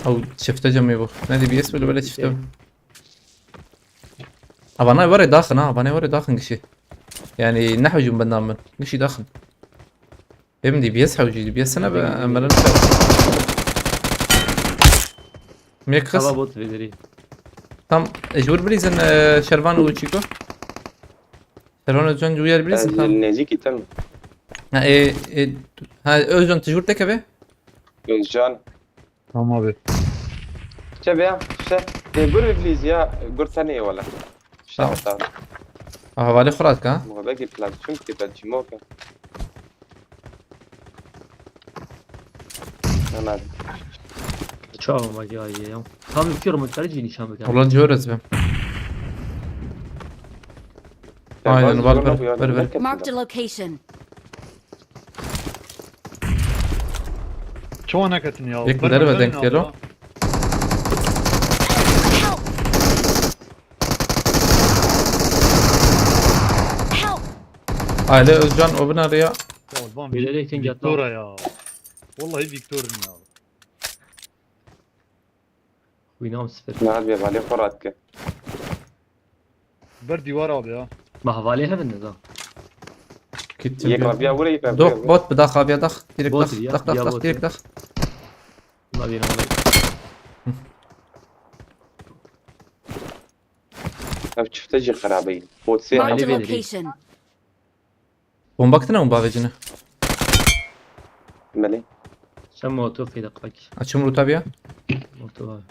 Ew çifte cemê bû. Ne D B S bû, li were çifte bû. Avana were daxin ha, avana were daxin gişî. Yani ne hücum benden min. Gişî daxin. Em D B S hewcî, D B S ne be, em beren. Mêk xist. Hava bot vê derî. Tam, e, ji wir bilîzin, e, Şervan û Çîko. Şervan Özcan ji wir bilîzin tam. Nêzîkî tem. Ha, e, e, ha, Özcan, tu ji wir tekeve? Özcan. Tamam abi. Çe be ya, işte, e, gur ve bilîz ya, gur tenê wala. Tamam. Aha, valê xwe rahat ka. Muhabbet ki plan, çim ki ben çimo ke. Hemen. Çawa ma ya ya. Tam bir kere mutları cini şam bir. Ulan diyor ezbem. Aynen, var, var, var, var. Marked a location. Çawa neketin ya? Yek derve denk gelo. Help! Help! Aile Özcan o binarıya. Ya, lan, Bilerek Victor'a ya. Vallahi Victor'un ya. Xwîna min sifir. Niha bê valê xwe rat ke. Ber dîwar abi ya. Ma hevalê hevin ne da? Yek rabiya vure, yek rabiya vure. Dox, bot bi dax abiya dax. Direkt dax, dax, dax, direkt dax. Nabînim abi. Ev çifte jî xerabe ye. Bot sê. Marked a location. Bomba kitine hûn bavêjine? Belê. Sen molotof yedek bak. Açım ruta bir ya. Molotof abi.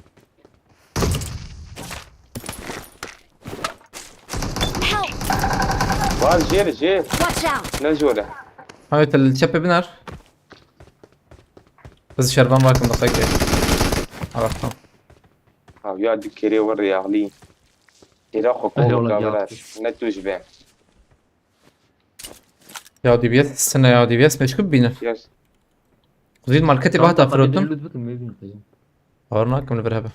Help! Var, jêr, jêr. Watch out! Ne jore? Hayır, tel çepe biner. Kız şerban bakın da kake. Allah'tan. Abi ya, dükeri var ya, Ali. Hira xwe kol kamera. Ne tu ji be. Ya D B S sine ya, D B S meşkul bîne. Yes. Zîl marketê bahta firotin. Loot bikin, mê bîn. Bawer nakim li vir hebe.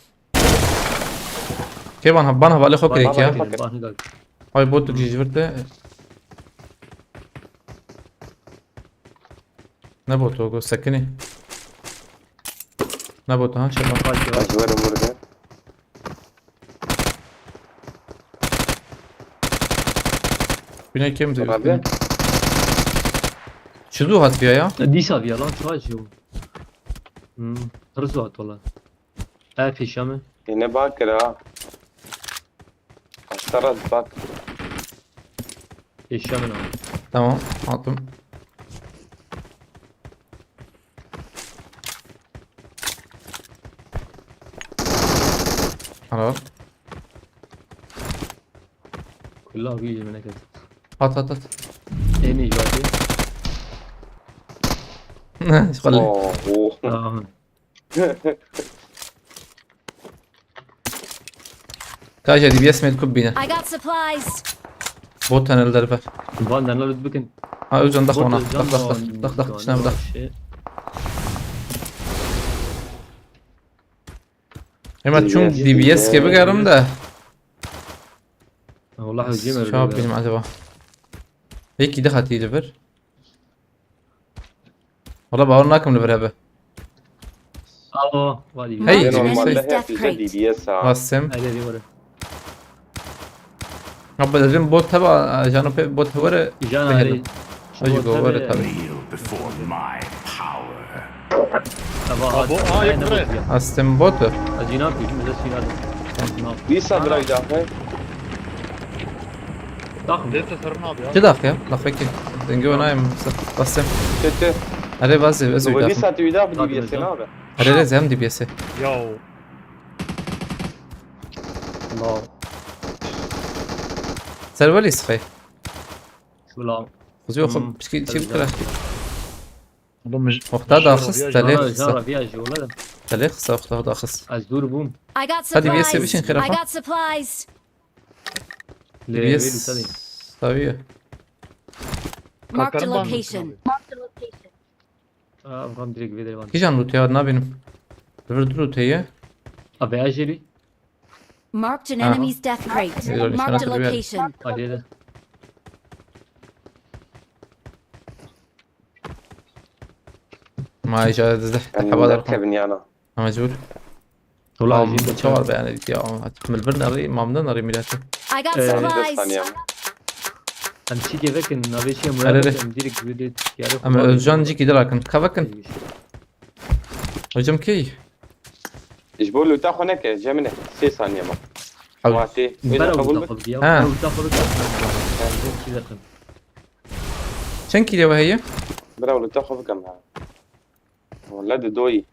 Kê ban, ban hevalê xwe kirêk ya. Ay bot tu ji vir te. Ne bot o, go sekinî. Ne bot ha, şey bak. Bak, bak. Bine kim diyor? Abi. Çizu hat ya ya? Dîsa viya lan, çawa çi yo? Hmm, hırzu hat valla. E, pêşiya min. Yine bak ha. Aşağıda bak. Pêşiya min abi. Tamam, attım. Helal. Kullah bir yemin eket. At, at, at. En iyi vardı. Xwelê. Oo, oo. Tamam. Kaja D B S me dikub bîne. I got supplies. Bot tane li derve. Van derine lüt bikin. Ha, Özcan, dax ona. Dax, dax, dax, dax, dax, dax, dax. Ema çûm D B S ke bigerim de. Wallah, hücum. Çawa bînim acaba? Yekî dixatî li vir. Wala bawer nakim li vir hebe. Alo, valî. Hey, normalde hep bizde D B S ha. Basim. Hadi, hadi, hadi. Abi dedim bot heba, jano pe bot were. Jan hadi. Hadi go were tabi. Kneel before my power. Abo, aa, yok buraya. Astim botu. Azina bir, bir de silah. Dîsa birayî daxê. Daxim. Dê te serin abi ya. Çi dax ya? Dax peki. Denge oynayayım. Basacağım. Tê, tê. Erê vazê, ez uydafim. Dîsa tu uydaf D B S abi. Erê, erê, zem D B S. Ya. No. Serverî sıxay. Şula. Xuzî oxum, pişkî çi bikira. Oğlum, wexta daxist, telê xisa. Telê xisa wexta daxist. Ez dûr bûm. Hadi bir yese biçin xêra xwe. I got supplies. D B S tabii. Marked a location. Aa, vuram direkt vê dervan. Kîjan loot ya, nabînim. Li vir du loot heye. Abi ajeri. Marked an enemy's death crate. Marked a location. Hadi de. Ma îca dizdeh heba der. Kevin yana. Ama mecbur. Wala Tamam, jî bu çavar be yani ya. Milbir nerî, mamda nerî mileti. I got Ee, supplies. Em çîkê vekin, navê çê Hele, hele. em direkt vîdeo diyarê Ama Özcan cî kî dirakin. Ka vekin. Hocam key. Ji bo lûta xwe neke, cemine. Sê saniye ma. Hawl. Watê. Wê Bera de qebûl wita bik. xwe biya. Ha. Bera wita xwe biya. Em çî vekin. Çend kîlê we heye? Bira lûta xwe bikim ha. Wala di doyî.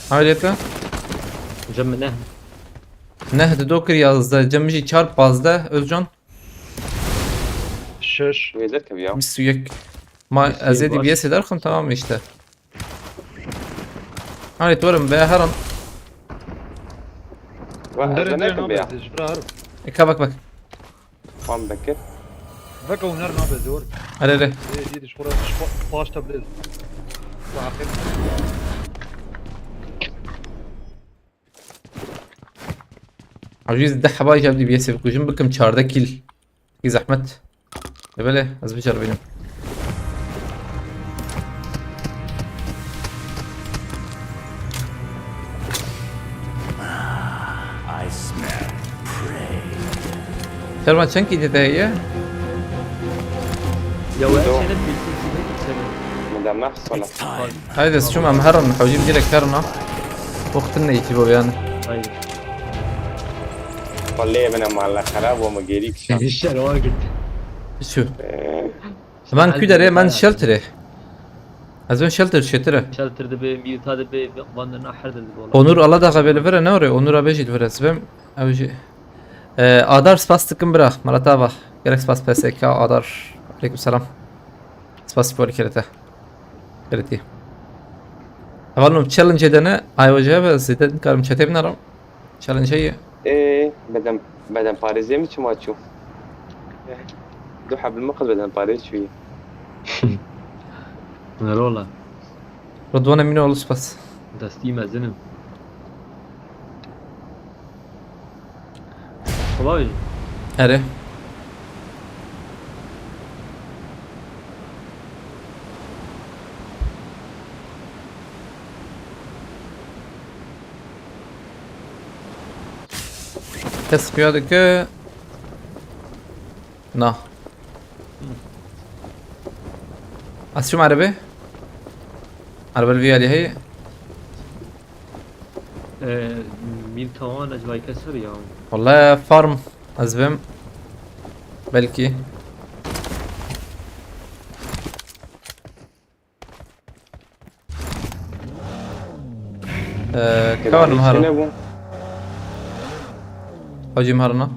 Haylete. Cem ne? Neh di do kir yazdeh. Cem jî çar pazdeh. Özcan. Şeş. Wê derkevî ya. Bîst û yek. Ma Bîst û yek ez ê baş. D B S derxim, tamam işte. Hani tuvarim be heran. Ve ez Derê de derê nekim be ya. nabe, ji bira herim. E, ka bak bak. Tam bekir. Veka hûn her nabe, zor. Hele hele. Ê, dî diş xora, diş xo-, xo haşta bilêz. Sahip. Aciz deh heba jî D B S bikujim, bikim çardeh kîl. Ki zehmet. E, belê, ez biceribînim. I smell prey. Servan çend kî te heye? Ya we Doğru. sene bilsin sene sene. Min dem nexsana. It's time. Haydi, ez çûm, em herin, hewcî direk herin ha. Wextin ne îtî bo yani. Haydi. Xwe lê min e mala xera bo me gêrî kişan. Şer o git. Biçû. Hemen ku derê, hemen shelterê. Ez ben shelter çêtir e. Shelter dibe, mîta dibe, van de na her dibe. Onur Allah da xebê li vir e, ne orê? Onur abi jî li vir e. Sibem ew jî. Ee, Adar, spas dikim bira. Malatava. Gerek spas P S K Adar. Aleyküm selam. Spas spor kerete. Kereti. Hevalno challenge edene. Ay hoca be, zêde karim çete binarim. Challenge heye. Ê, beden, bedenparêzê min çima çû? Du heb li min qil bedenparêz çûyî. Rola. Rıdvan Eminoğlu spas. Destî mezinim. Kolay. Erê. Kes xuya dike. Na. Ez çûm erebe. Erebe li vî alî heye. Ee, Mîn tavan ez vay keser ya. Wala farm ez bim. Belkî. Ee, kawan Kêvanî mihara. çi nebû? Hacî miharina.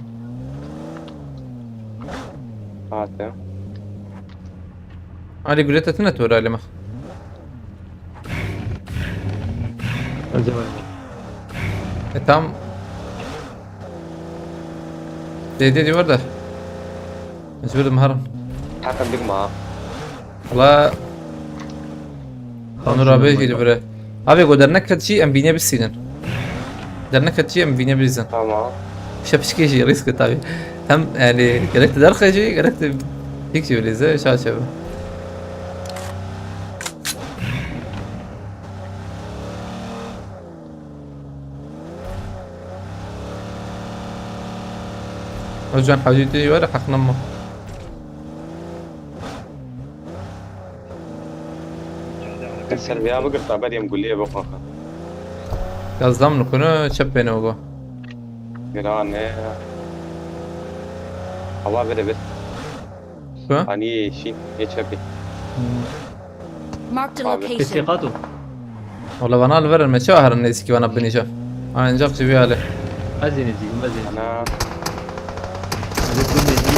Hate. Ali gulete tine tu alime. Ez vay. E tam. Dê dê dê werde. Ez werde miharim. Heqim bigma. Wala. Onur abi jî li vir e. Abi go dernek ket jî em bîne bisînin. Dernek ket jî em bîne bizin. Tamam. Şepişkê jî risk e tabi. Hem yani gerek de derxe jî gerek de hiç jî bilîze şaşe. Özcan Hacı diyor var ya, hakkında mı? Ser vêya bigirta berê em guliyê bixwe. Gazdam nikunu çep bêne ogo. Giran e. Hava vere bir. Şu? Hani şî, yê çepê. Marked a Abi. Peki location. Kato. Wala vana li verin me çawa herin nêzîkî vana binî ca. Ancak ji vî alê. Ez ê nêzîkim, ez ê nêzîkim. Ana. Ez ê tu nêzîkim.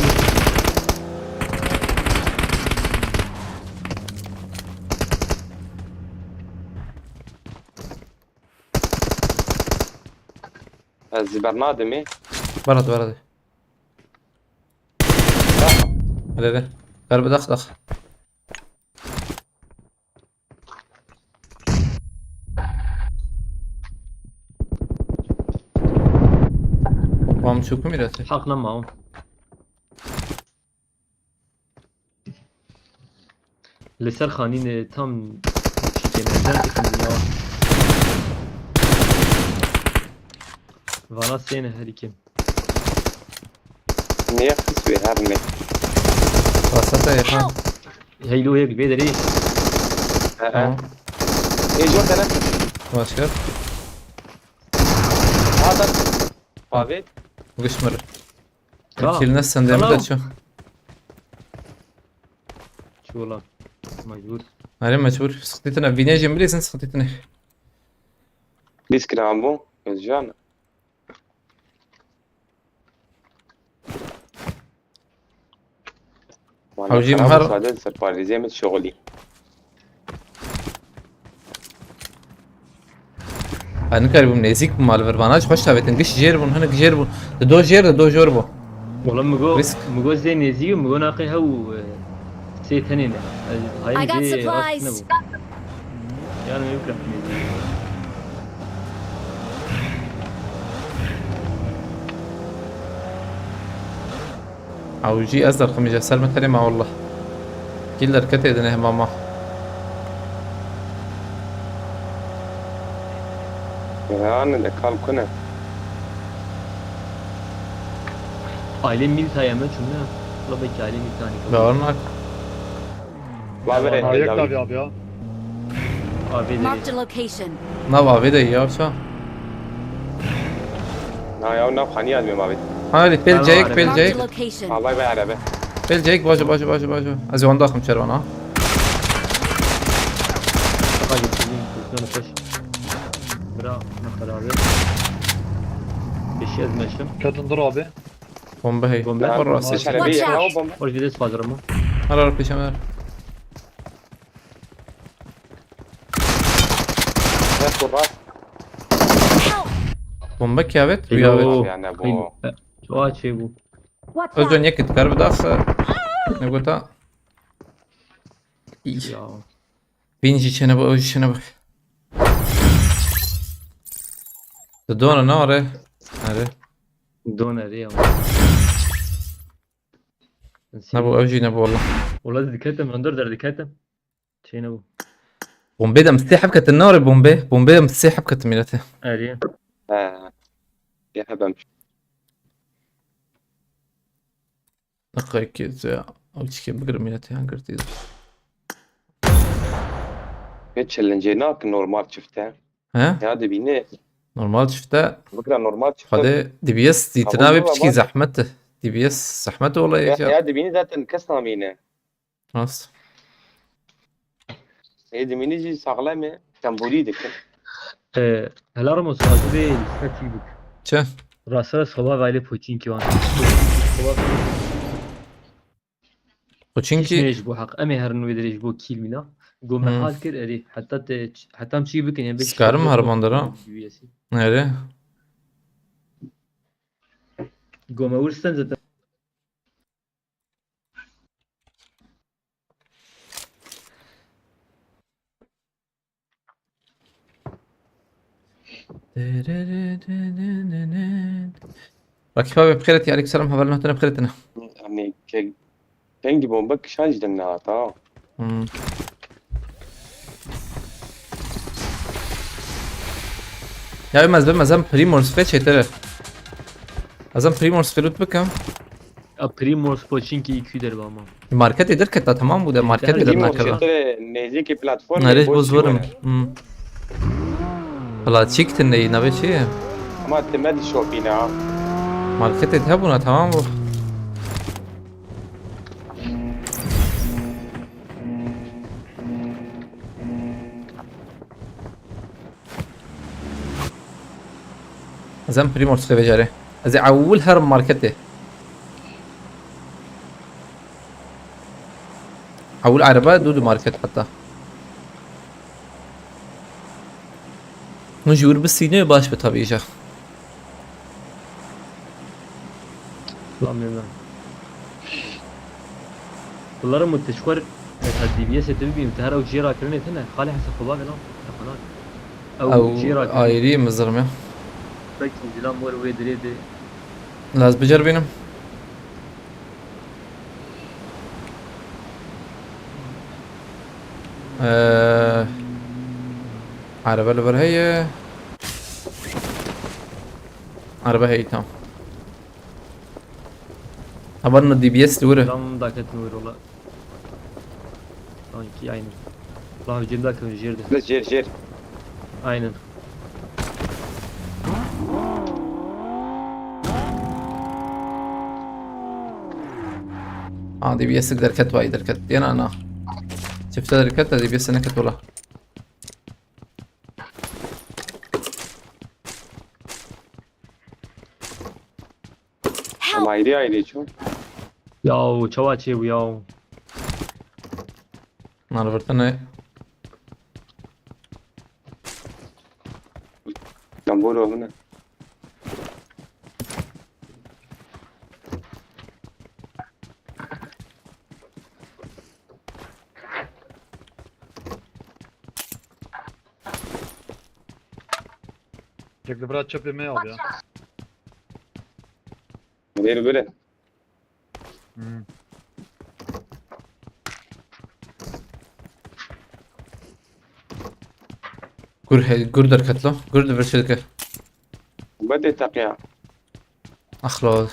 Ez ji bernadimê. Berat berat. Hele hele. Ver bir dak dak. Bam çok mu mirası? Haq nema o. Li ser xanînê tam şikê mezin dikim ya. Vana sêne herî kêm. Niye kız bir her ne? Pasata yapan. Heylo yek bê derê. He he. Tamam. Ê jor tene. Başka. Adam. Abi. Gışmır. Tamam. Kiline sen de Tamam. mi de çok? Çi ola? Mecbur. Nereye mecbur? Sıkıntı ne? Bineceğim bilirsin sıkıntı ne? Biz kiram bu. Özcan. Hawcî, her- Sade serparêzê min şixulî. Ben nikarîbûm nêzîk bûm li vir vana, xweş tavêtin. Giş jêr bûn, hinek jêr bûn. Di do jêr, di do jor bû. Oğlum Mugo, Risk. Mugo zê nêzî û Mugo naqê hew e, sê tenê ne. Ez hayê I got zê rast supplies. nebû. Yani mümkün. Hawcî, ez derximîje ser min tenê ma wallah. Kîl derketê dinê hema ma. Yani de kal kune. Aile Milta'ya mı çün ne? La belki aile Milta'nı. Bawer nak. Lavere. Ayak tabii abi ya. Abi de. Marked a location. Nav avê de ya ça. Na ya nav xaniya dibê mavê. Hadi pêl Tamam, ceyek, hadi. pêl Marked a ceyek. location. Avay be arebe. Pêl ceyek, bajo, bajo, bajo, bajo. Ez ê wan daxim çerwana. Hadi bizim pozisyonu koş. Bra, ne kadar abi. Beşi ezmeşim. Kadın dur abi. Bombe hey. Bombe. Var rastı. Şerebi Watch ya out. o bomba. Hoş bir de spazırım mı? Her ara peşe ver. Ne kurra. Bombe kiyavêt, kiyavêt. Yani bu. Çoğa şey bu. Watch Özcan out. yek dikar bir daha. Ne gota? İyi. Ya. Bin jî çêne bu, ew jî çêne bu. Di dona ne are? Are. Doneri ya. Ne bu, ew jî ne bu wallah. Ola diketim, öndür der diketim. Şey ne bu? Bombe de mistê heb ketin ne are bombe? Bombe de mistê heb ketin milete. Eriye. He. Ya hebem. Dakika iki ya. Ew çike bigir milete yan girdi. Ve challenge nak normal çifte. He? Ya dibîne. Normal çifte. Bikra normal çifte. Hadi D B S Kabul dîtina ve baba. Piçkî zehmet. D B S zehmet ola Ya, ya. ya dibîne zaten kes namîne. Nasıl? Ê dimînî jî saxlem e. Tembûrî dikin. Ee, Hela Ramos, hazır değil. Statik bik. Çi? Rasa soba vayli poçinki wan. O çünkü Hiç bu hak. Eme her nû dirêj bu kill mina. Go me Hmm. hal kir eri. Hatta te, hatta çi bikin yani. Skarım harmandır ha. Nereye? Go me ursten zaten. Rakip abi bixêretî, aleyküm selam, hevalên hatine bixêretine. Yani ke-, kengî bombe kişan ji din nehata. Hmm. Ya ez bim, ez em Primors fe çêtir e. Ez em Primors fe loot bikim. A Primors Pochinki iki der ama. Marketê derketa, tamam bû de, marketê Derketa. de Limon nakeva. çetir nêzîkî platformê Nerê boş boz werim. bûne. Hmm. Plastik tinde yî navê çi ye? Ama te me dişopîne ha. Marketê de hebûna, tamam bû. Ez em Primors xwe vejarê. Ez ê ewil herim marketê. Ewil erebe dû di market heta. Hûn ji wir bistîne baş be tabii îja. Lan bilmem. Bunların mı teşkor mesela D B S'ê te bibîn, te her ew jê rakirinê tine, xalê hesa xwe bavê lan, te xwe nake. Ew jê Ew rakirinê. Ayrı mızırım ya. Belki zilan mor wê dirê de. Laz bicer benim. Ee, araba li vir heye. Araba heyî tam. Habarno D B S li wir e. Tam daket nur ola. Sanki aynı. Lan cem daket jerde. Jêr, jêr. Aynen. Ha, D B S derket vay derket. Yana na. Çifte derket de D B S neket ola. Help! Em ayrı ayrı çûn. Yaw, çawa çê bû yaw? Nalvertene. Lambolo hene. Yek li vira çepê me al ya. Ver, ver. Hmm. Gur he, gur derket lo. Gur di vir çêdike. Bedê teqiya. Axlo.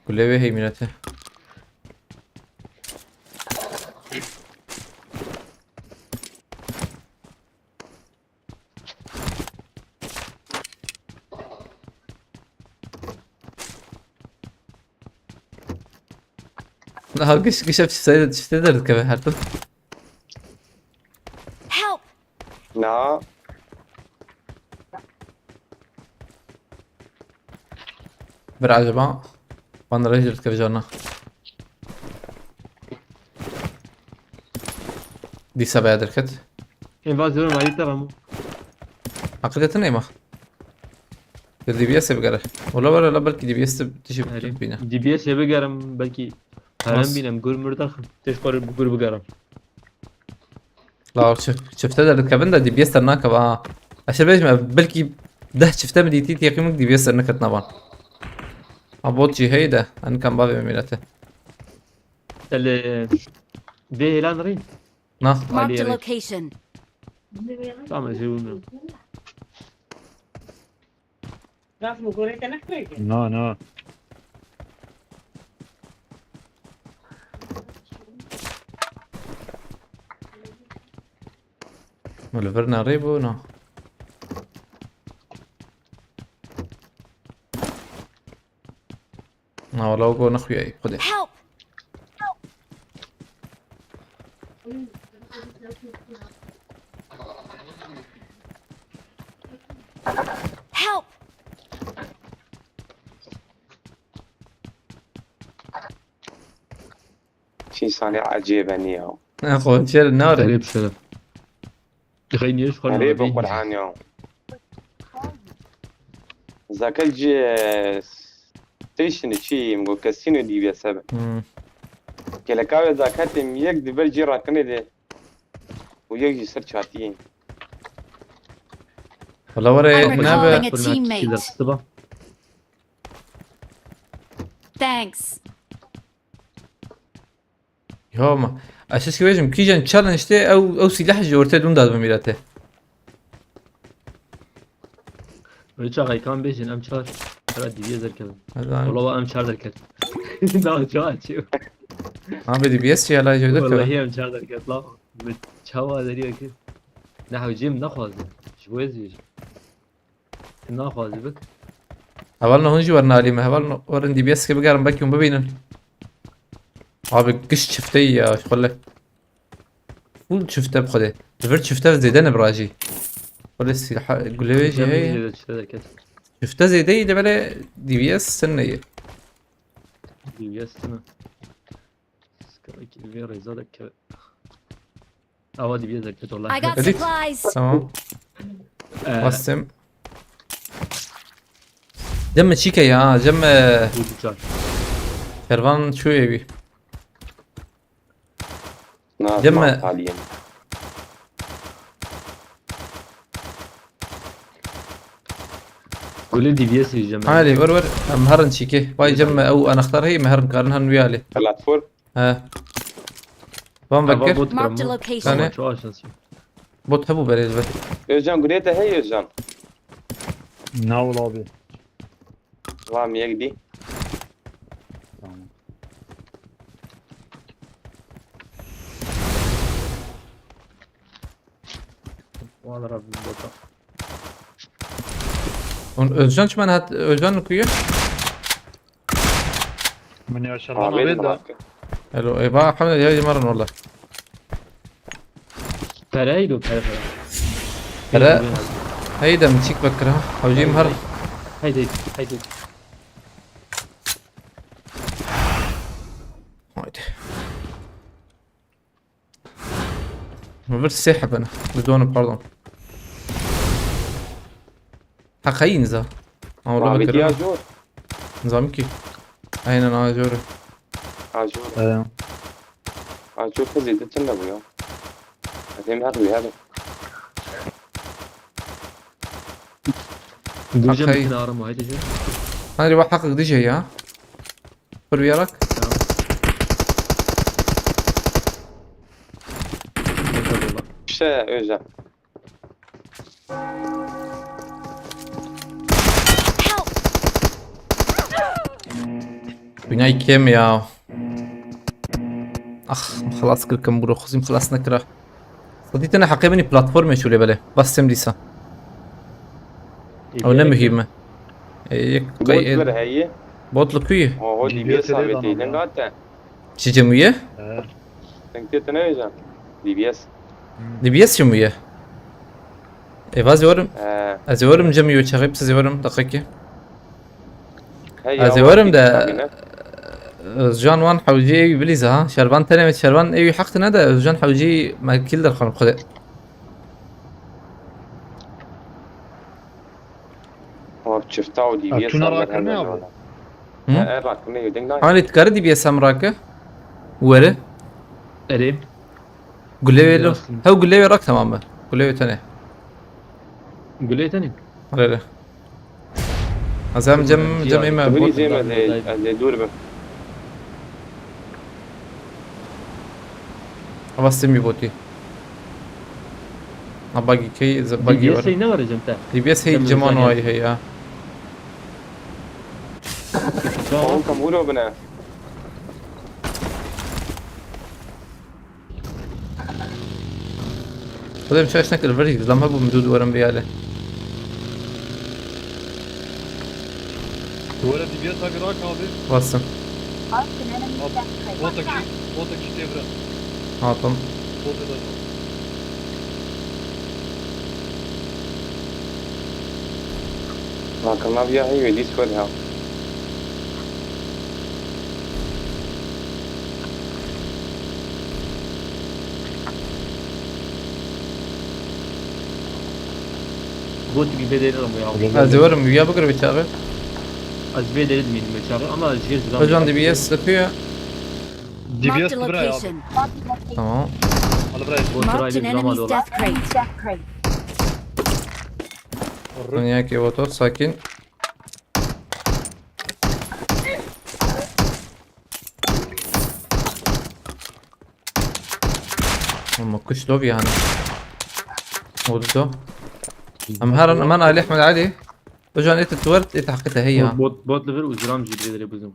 Gulê wê heyminete. Daha giş, giş hep çifte, çifte derdikeve her tim. Help! Na. Bir acaba. Bana rejil dikeve canına. Dîsa baya derket. Ên va zero mayî te Ramo. Hakikaten neyma. Di D B S e bigere. Ola were la belkî D B S e tişî bîne. D B S e bigerim belkî. Herem bînem gur murdaxim. Teş xwe bi gur bigerim. La çi-, çifte de dikevin de D B S dernakeve ha. Ez şe bêjim ev belkî deh çifte mi dîtî têqî min D B S derneket navan. Ha bot jî heye de. Enikam bavê min mîrete. Te li vê hêlan rîn? Na. Marked a location. Tamam, ez ê bûm. Na, na. Li vir nerê bû, na. Na wala go nexuya ey xwedê. Help! Help! Çî sanî ecêbe niya. Ne xo çer nare. Garip şeref. Xeynî ji xwe Erê bi Qur'an ya. Zakel ji station çi min got kesîno D B S e be. Hmm. Geleka ve zaketê min yek di ber cî rakine de. Û yek jî ser çatiyê. Wala were I'm nebe. Recalling a teammate. Thanks. Ya ma. Ez şişkî bêjim, kîjan challenge tê, ew, ew sîleh ji ortê dûn dadibin mîrete. Öyle çaxay kan bêjin, em çar. Hera diviye derkevin. Hadi lan. Ola em çar derket. Daha çağa çiyo. Abi D B S çi yala jevde keve. Vallahi em çar derket la. Bi çawa deriye ki. Ne hewcim ne xwazim. Ji bo ez bêjim. Naxwazî bik. Hevalno hûn jî werin alî me. Hevalno werin D B S ke bigerin belkî hûn bibînin. Abi giş çifte yî ya xwele. Full çifte bi xwedê. Li vir çifte zêde ne birajî. Xwele sîlaha gulê wê jî heye. Çifte zêde yî de belê D B S sin ne yî. D B S sin e. Skalakî vê rêza de ke. Ava dibiye zerket I olay. Got Ready? Supplies. Tamam. Ee, Bastım. Cem mi çike ya? Cem mi? Bu güzel. Kervan şu evi. Na, Cem mi? Haliyim. Gulê D B S yiyeceğim. Hadi ver ver. Em herin çike. Vay Cem mi? Ew anahtar hey mi herin karin han viyali. Platform. He. Van Ava vekir. Bot Marked a kırım. Location. Tane. Çok şanslı. Bot hebu berê dibe. Özcan gurê te hey Özcan. Na wala abi. Tamam, yek dî. Tamam. Wala Rabbim bota. Hûn Özcan çimen hat, Özcan li ku ye? Min ya şervan Ahmet avêt da. bak. Elo, e, ba, Ahmet, ya, yemerin wala. Pereyê do pere pere. Pere. Hey de min çîk vekir ha. Hewcîm her. Haydi, haydi. Haydi. Min vir sê hebin. Li donu, pardon. Heqeyin za. Ama Abi orada diya bakıyorum. zor. Nizam ki. Aynen, a zor. Ha zor. Ee, Ha zor, kızı da tınla bu ya. Hem her bir her. Gülce Hakay. Metin ağrım haydi canım. Hani bak, hak gideceği ya. Bir yarak. Tamam. Eyvallah. İşte Özcan. Help! Binayê kêm ya. Ah, xelas kir kim bro, xwezîm xelas nekira. Xwedî tine heqê min î platformê şûlê belê. Bas tim dîsa. Ew ne muhîm e. E, yek Bot qey- bir heyi. Bot li ku ye? Oho, D B S D B S de abi lan teyden ama. Gata. Çi cem ye? ee, Sen teyden Özcan. D B S. D B S çi mu ye? Ê, va zêwerim. Ee, Ez zêwerim cem yo çaxê, pis zêwerim, deqekê. Hey Ez ya, zêwerim vakit de. tabii ne? Özcan wan hewcê ew bilîza ha. Şervan tenê, şervan ew heq tine de Özcan hewcê me kil derxan xwedê. Abi çifta o D B S. Tuna rakirine abi. Hı? He, rakirine yedin lan. Hani dikare D B S em rake? Were? Erê. Gulewê lo. Yazdım. Hew gulewê rak, tamam mı? Gulewê tenê. Gulê tenê. Öyle. Azam cem, cem eme. Beni Bot. izleyemez. Elde dur be. Ama simi botî. Ha, bagi key, ze bagi D B S var. Şey ne var hocam te? D B S hey Cem ceman Özcan vay hey ya. Tamam, tam vur o bine. Xwedê min şaş nekir, verî, lem hebû min dû werim biyale. Were D B S abi rak abi. Basın. Bot ekşi, bot ekşi devre. Hatim. Bot eder. Bakın abi ya, hey, Discord ya. Gotik vê derê ya. Ez werim, ya bigir bir çağı. Ez vê derê dimînim vê çaxê ama ez jê zilam. Hocam D B S yapıyor. D B S Marked a bırak abi. Location. Tamam. Al bırak. Bot Marked raylı an drama enemy's dola. Death Crate. Dünya ki otur, sakin. Ama kuş lob yani. Oldu. Em her an, aman Ali Ahmed Ali. Hocam, ete tuwert, ete hakikaten hey ya. Bot, bot, bot level uzram jî vê derê buzum.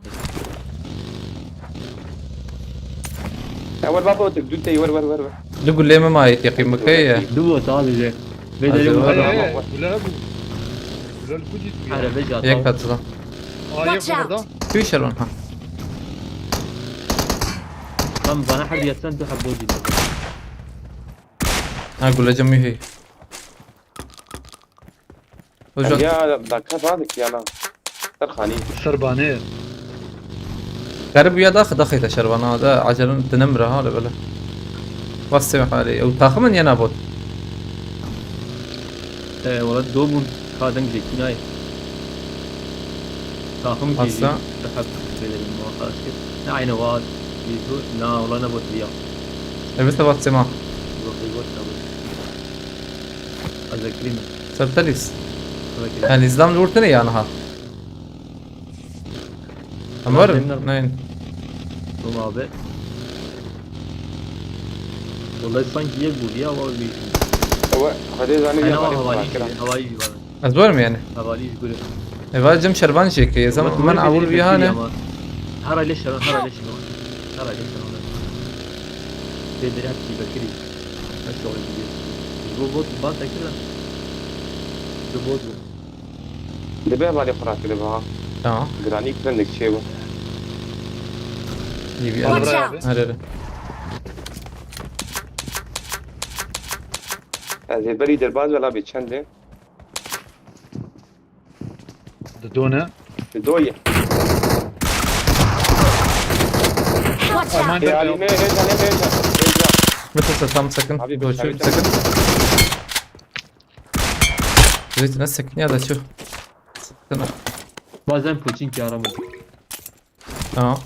Ya, ver baba otur, dün tey, ver, ver, ver, ver. Du gulle mi ma yet yakayım bakayım ya. Du bot abi jê. Vê derê Hazır buzum. var. Hey, hey, hey. Gule bu. Gule bu git bu ya. Arebe jata. Yek katla. Aa, yek Watch out. burada. Kuy şervan ha. Tam bana her yatsan du habo jî. Ha, gulecim mühey. Hocam. Ya, dakika sadık ya lan. Serxanî. Serbanê. Garip ya da xida xeyta şervana da acelen dinemre ha, le böyle. Wastê me halê. Ew taxim in ya nabot? Ee, wala domûn ka deng jêkî nayê. Taxim kî jî Asla. Deheb vê derê muhafaza kir. Ne aynı wa dîtu, na wala ne bot ya. Evet, wastê ma. Yok, yok, yok. Azekirî mi? Sertelîs. Azekirî. Yani İslam li ortene ya niha. Ama var mı? Nein. Tamam abi. Vallahi sanki yek bu ya, var bir. Ewe, hadi zanî Fena ya, var hadi havai bırakıra. Havai var. Ez var mı yani? Havai göre. Eva cem şervan jê ke, zaman Ama ben Ömer awul biri bir hane. Ama. Hara leşeran, hara leşeran. Hara leşeran. Bederi hep ki Bekir'i. Nasıl oldu biliyorsun. Bu bot, bot tekir lan. Bu bot bu. Dibe hevalê xwe rakiribe ha. Tamam. Giranî kirindek çê bû. İyi bir Watch yer. Out! Her yere. Ez ê berî derbaz ve labê çend e? Di do ne? Di do ye. Watch out! Aman Ê, Alî, ne, hêja, ne, hêja, hêja. Bitirse tam sakın. Abi, Doçu bir sakın. Zeytin, ne sakın ya da şu. Sakın. Bazen poçin ki aramadı. Tamam.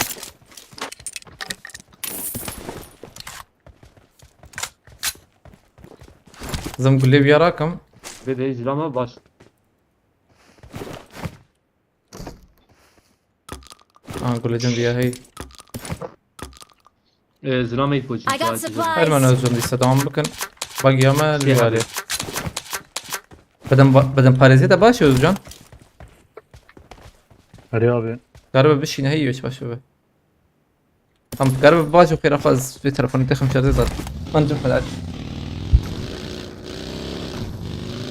Zım gule bir yarakım. Ve de izlama baş. Ha, gule cem diye hey. Ee, zilamê poçin. I got supplies. Her men özüm dîsa devam bikin. Bak ya me. Şey, lüyali. Abi. Beden ba-, beden parêzê de baş e Özcan. Erê abi. Galiba bişîne hey hiç baş be. Tam galiba baş o xêra xwe ez vê telefonê te xem şarjê zat. Ancak helal.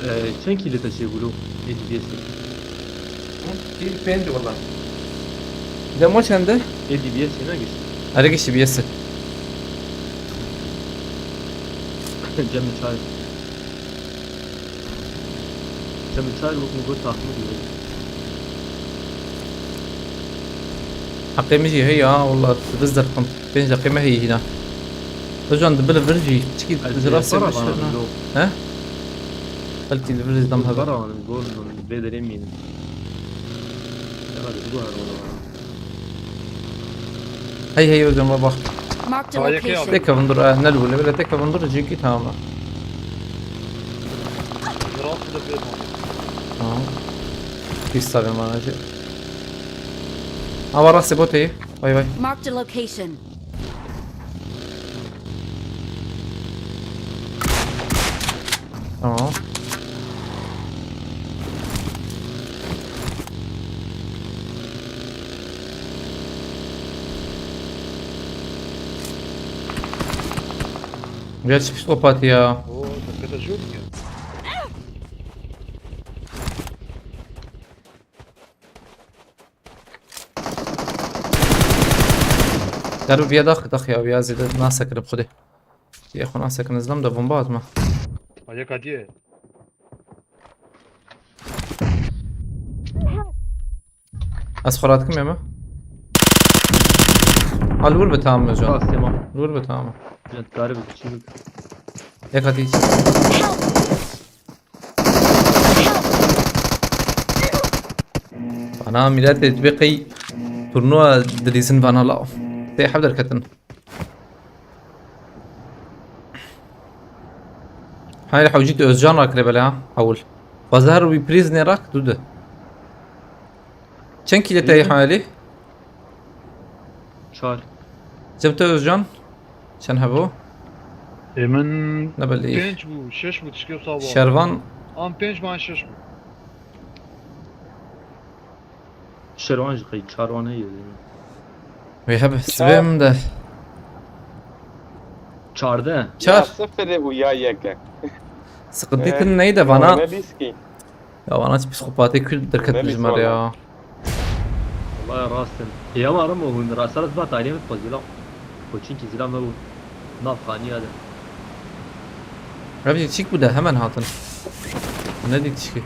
Ee, çend kîlê te çê bûlo? A D B S. Pênc wala. Demo çende? A D B S ne gişt? Erê gişt B S. Cem çay. Cem çay wek min got tahmin diyor. Heqê min jî heye ha, wela dibiz derxim. Pênc deqê me heye hîna. Hocam, di bil vir jî çikî ji rastê bişirna. He? Belkî li vir jî dam hebe. Bara min gol min vê derê mînin. Ya hadi bu da var. Hey, hey, hocam, bak. Marked a location. Tek kavundur, ha, ne lule, böyle tek kavundur, çünkü tamam. Tamam. Pis tabii manacı. Ama rastı boteyi. Vay vay. Marked a location. Tamam. Gerçi psikopat ya. Oo, dakika da jûr ya. Gel bir dax dax ya, ya zêde nasekirim xwedê. Yê xwe nasekin, ez nam de bomba atma. Ayak hadiye. Ez xwe radikim ême. Ha, li wir bi tamam e can. Bas, tamam. Li wir bi tamam e. Evet, garip bir şey yok. Yek hadi hiç. Ana millet dibê qey turnuva dilîzin vana la. Tê hev derketin. Hayır, hewcî tu Özcan rakire bela ha. Hewil. Bazar wî priz ne rak tu de. Çend kîle te hayali? Çar. Cem te Özcan? Çend hebo? Ê min ne belli. Pênc bû, şeş bû, tişkê wisa bû. Şervan. An pênc man şeş bû. Şervan jî qey çar wan heye. Wê hebe sibê min de. Çardeh. Çar. Ya sifirê û ya yeke. Sıkıntı tin neydi bana? Ne diski? Ya vana çi psîkopatê kul derket ji me re ya. Wala rast in. Ê, ama rimo hûn rasa rast ba taliyê min xwe zîla. Koçinkî zîla me bû. Nav xaniya de. Ev jî çîk bû de hemen hatin. Ne dît çikî.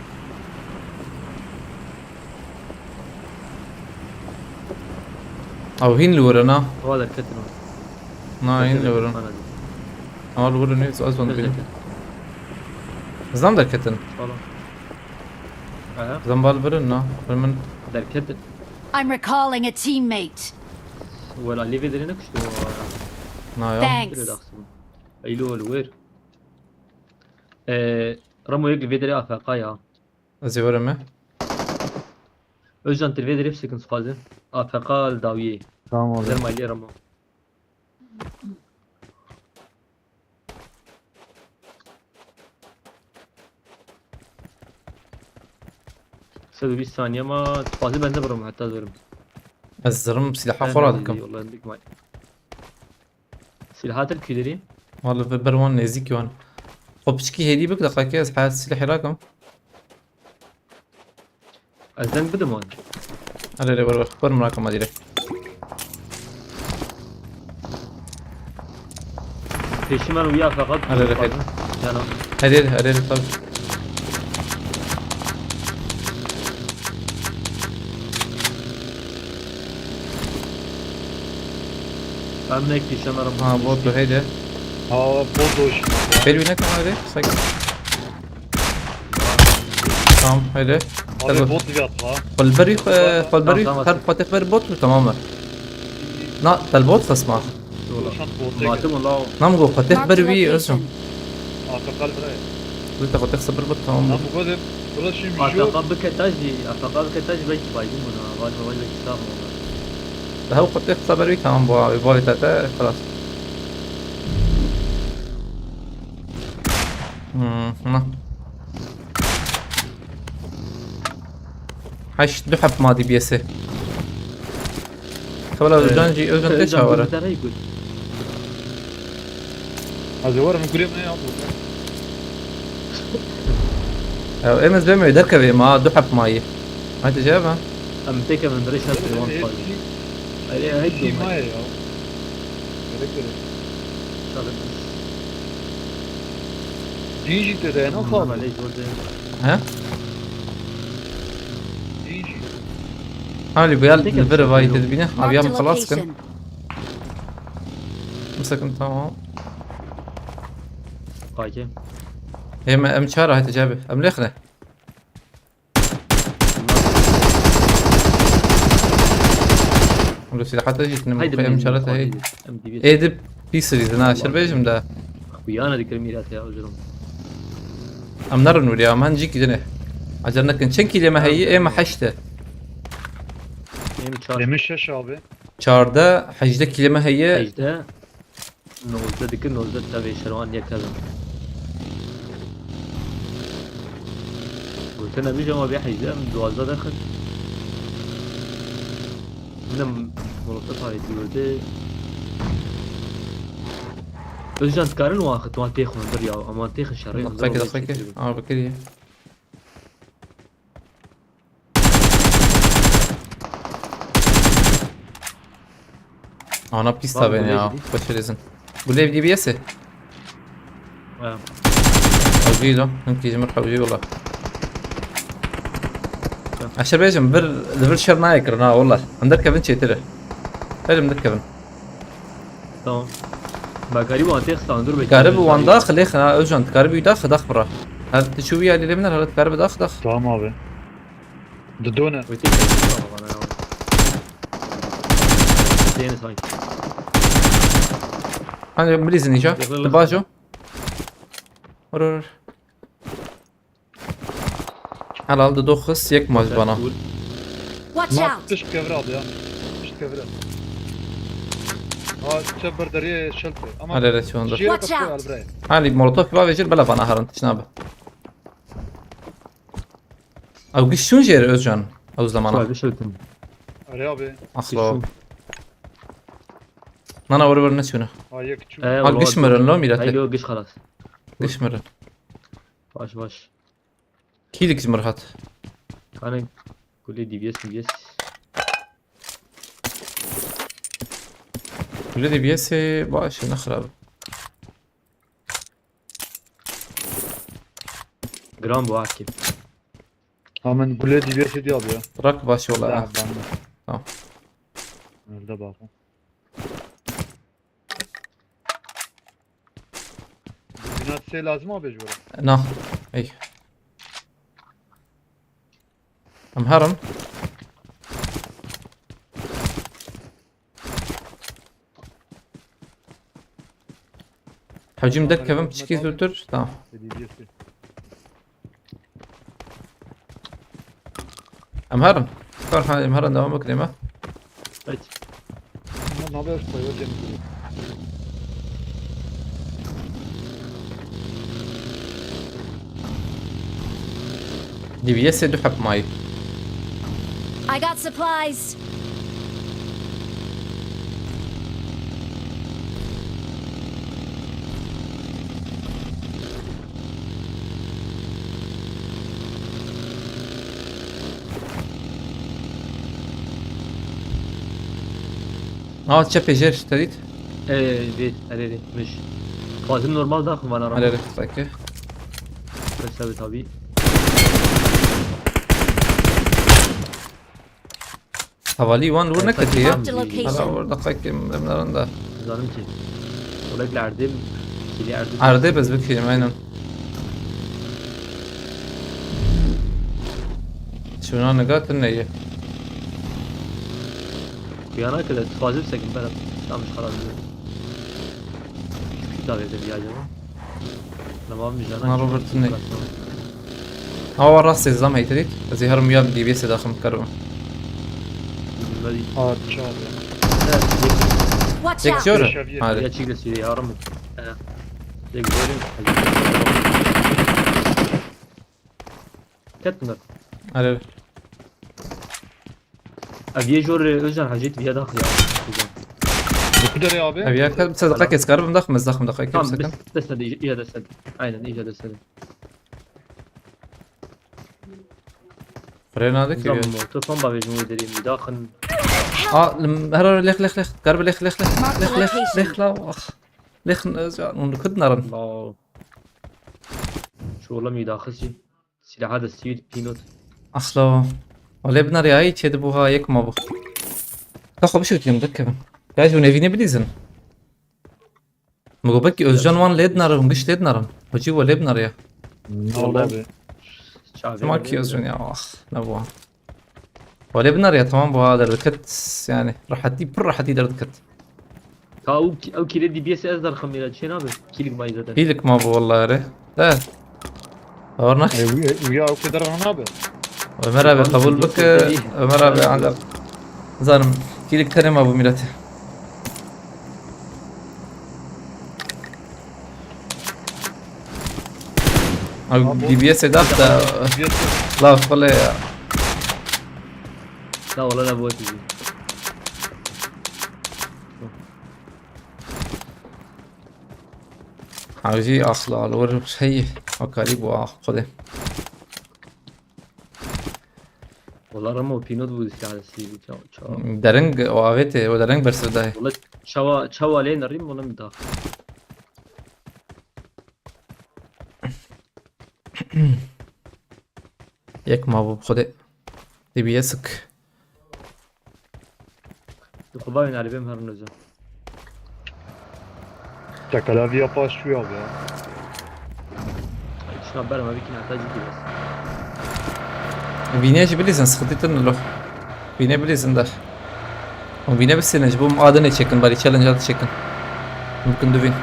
Ew hîn li wir in ha. Wa derketin. Na, hîn li wir in. Ana dî. Ama li wir in, ez, ez wan dibînim. Zam derketin. Tamam. Aha. Zam bal vir in, na. Vir min. Derketin. I'm recalling a teammate. Wela lê vê derê nekuştu. Na ya. Thanks. Eylo li wir. Ee, Ramo yek li vê derê A F K ya. Ez ê werim me. Özcan, tu li vê derê bisekin, dixwazim. A F K li dawiyê. Tamam abi. Zer maylê Ramo. Bi bîst saniye ma, spazî ben de birim, heta dirim. Ez zirim, silaha xwe radikim. Vallahi dik may. Silaha te kî derî? Wala ve ber wan nêzîk wan. Xwe piçkî hêdî bik, deqakê ez her silahê rakim. Ez deng bidim wan. Erê, erê, wer, wer. Wer min rakim direkt. Pêşî me wiya feqat. Erê, erê, erê. Cana. Erê, erê, erê, tabii. Ben ne kişen arabası. Ha, bot, heydi. Ha, bot hoş. Belli ne kadar hadi? Sakin. Tamam, hadi. Abi bot bir atla. Xwelberî, xwe-, xwelberî Tamam, tamam. Her xwetê xwer bot, tamam mı? Na, tel bot xisma. Şant bot tek. Matim Allah. Nam go xwetê Marked ber a wî location. özüm. Atakal buraya. Lütfen xwetê xwe bir bot, tamam mı? Lan bu kadar. Burası şimdi şu. Ataqa bike tajî, ataqa bike tajî belki baygın buna. Var mı, var belki sağ mı olur? Daha xwetê xwe ber wî, tamam bu abi. Vay tete, xelas. Hmm, na. Heşt, du heb ma D B S'ê. Xewla Özcan jî, Özcan te çawara. Te rey got. Hadi var mı, kurem ne yaptı? Ya, em ez bemê derkevê ma, du heb mayî. Hadi cevap ha. Em têkevin dirê şer pêwan xwazî. Erê, hey, Hepsi maye ya. Gerek gerek. Çalık. Dinci de dayanan kaldı. Malê zor de. He? Dinci. Halî bu ya Peki, li vir peki, vay yok. te dibîne. Abi ya Marked min a xelas kin. location. Misekin, tamam. Peki. Em, em çara hadi cebi. Em lêxine. Lu silahata jî tinim Haydi em çara te hey. Êdî pîs rîzin ha, şir bêjim de. Xuyana dikir mîrat ya, özür dilerim. Em nerin wiriya, em hin cîkî dinê. Acar nekin. Çend kîlê me heyî? Ê me heşt e. Benim çar. Demin şeş abi. Çardeh, hejdeh kîlê me heye. Hejdeh. Nozdeh dikir, nozdeh tevê şerwan yek hebe. Gotin em jî ama bê hejdeh, em duwazdeh derxin. Min molotof avêtî gote. Özcan dikarin wan xit, wan têxin bir ya, em wan têxin şerê. Daqîqekê, daqîqekê. Aa, bikirî. Ana pîs Bak, tavên bu ya. ne? Xweş rêzin. Gulê D B S'ê. Ha. Hewcî do. Him kî ji min hewcî wala. Eşer bêjim, vir, li vir şer nayê kirin ha, wala. Em derkevin çêtir e. Her em derkevin. Tamam. Bakarî wan têxistan, dur bekle. Karib wan dax, lê xina, Özcan, karib wî dax, dax bira. Her ti çû wî alî lê min, her karib dax, dax. Tamam abi. Didone. Wê têkevin bana ya. Têne sanki. Hani milîzin îca. Ti bajo. Vur, vur, vur. Helal, di doxis, yek maç bana. Watch Ma out! pişt kevre abi ya. Pişt kevre. Ha, çe berderiyê şelpe. Ama Hadi, hadi, şu anda. Jêre Watch kapı out. al buraya. Hani molotof kiva vecir bela bana harin tişnabe. Ew giş çûn jêr Özcan. Ew zamana. Vay, bir şey ötüm. Araya abi. Axlo. Nana were were neçûne. Ha yek çû. Ee, Ha, giş mirin lo mîrete. Haylo giş xalas. Giş mirin. Baş baş. Kîlik ji mir hat. Hani kulê D B S, D B S. Gulê D B S'ê baş e, ne xirab. Gram bu hakim. Ha, min gulê D B S diye abi ya. Rak baş wala. Ya, Ha. ben de. Tamam. Nerede bak? Binat şey lazım abi jora. Na. Ey. Em herin. Hewcî min derkevin piçikî zûtir. Tamam. D B S. Em herin. Kar ha, em herin, devam bikin, em. Evet. Ama ne haber sayıyor temizliği? D B S'ê du heb mayî. I got supplies. Aa, çepê jêr te dît? Ee, vê, erê, erê, mij. Xwazim normal daxim vana Erê, rama. Erê, peki. Mesela tabii. Hevalî wan li wir neketiye. Marked a location. Hala wir deqekê em narin de. Zanim ki. Olek li erdê, kili erdê. Erdê bez bikîrim, aynen. Şuna niga tu neye. Yana kile, dixwazim sekin bera. Tam ji xala diyor. Şu kitap evde bir acaba. Tamam, bir cana. Bunlar Robert ne? Awa rastê zam heytedît. Ez ê herim ya D B S daxim kerime. Bunları Aa, çağır ya. Evet, Watch Tek out! Çağır. Yaşa bir. Hadi. Ya çiğde sürüyor, yarım. Ee, tek görün. Ket bunlar. Hadi. Ev yê jor, e, Özcan Hacet viya daxil ya. Özcan. Li ku derê abi? Ev ya ket, se deqekê ez karibim daxim, ez daxim deqekê. Tamam, sekin. Biz destede, iyice destede. Aynen, iyice destede. Frena de ki. Tamam, telefon bavêjin wê derê, wî daxin. A, lim, her, her, lêx, lêx, lêx. Karib lêx, lêx, lêx. Mark the location. Lêx, lêx, la, ah. Lêx, Özcan, hûn li ku dinarin? Wow. Şu oğlum iyi daxil jî. Silaha destî wî pînot. Asla. O lê binarî ayî çê dibû ha yek ma bû. Ka xwe bişewitînim derkevin. Ya ji hûn evînê bilîzin. Min got belkî Özcan wan lê dinare, hûn giş lê dinarin. Hocî we lê binariye. Ne oldu abi? Çima ki Özcan ya, ah, ne bu. Wale binariye, tamam bu ha derdiket yani. Rahatî, pir rahatî derdiket. Ka ew, ew kîlê D B S ez derxim mîra, çê nabe. Kîlik mayî zaten. Kîlik ma bu vallahi re. De. Var nak. E, uya, uya, ew kê derxan nabe. Ömer abi kabul bike. Ömer abi ancak. Zanim. Kîlik tenê ma bu mîra te. Abi D B S ê dax da. D B S. La xole ya. La wala ne bu tijî. Hawî asla li wir hey akarî bû, ah, Xwedê. Wala remo pînot bû dîsa sî bû, ça-, ça-. Dereng o avêtê, o dereng bersiv dayê. Wala çawa, çawa lê nerîm, wala min da. Yek ma bû, Xwedê. D B S ik. Di xwe bavên erê bêm herin Özcan. Çekelaviya paş şûya be. Şuna ber me bikîne heta cidî bes. Vînê jî bilîzin, sıkıntı tın lo. Vînê bilîzin de. Hûn vînê bisînin, ji bo em adinê çêkin, barî challenge adı çêkin. Mümkün duvîn.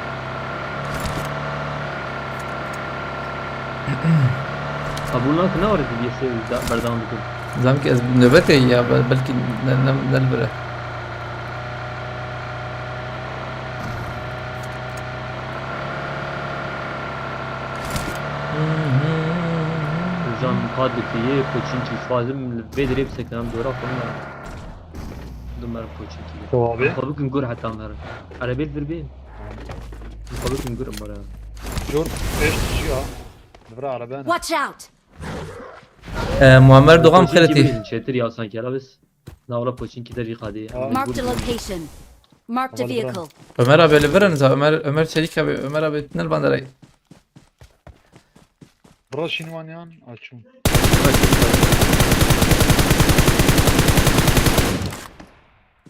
Qebûl nakin, ne were D B S da-, berdewam bikin. Zam ki ez nöbetê ya, be-, belkî ne, ne, ne li vir e. Hocam, padliki yê koçinçî, xwazim li vê dirê bisekinam dora xwe min. Dû merim koçinçî. Tamam abi. Xwe bikin gur heta merim. Erebê li vir bên. Xwe bikin gur mara. Jor, pêş kişi ya. Li vir arebe ne? Watch out! Ee, Muammer Doğan Koçinçî xeretî. Bilin, çetir ya sanki, ala biz. Na wala koçinki de rî qadî. Aa. Marked a location. Marked a vehicle. Ömer abi li vir in za, Ömer, Ömer Çelik abi, Ömer abi tünel banderay. Bro şinwan yan açım.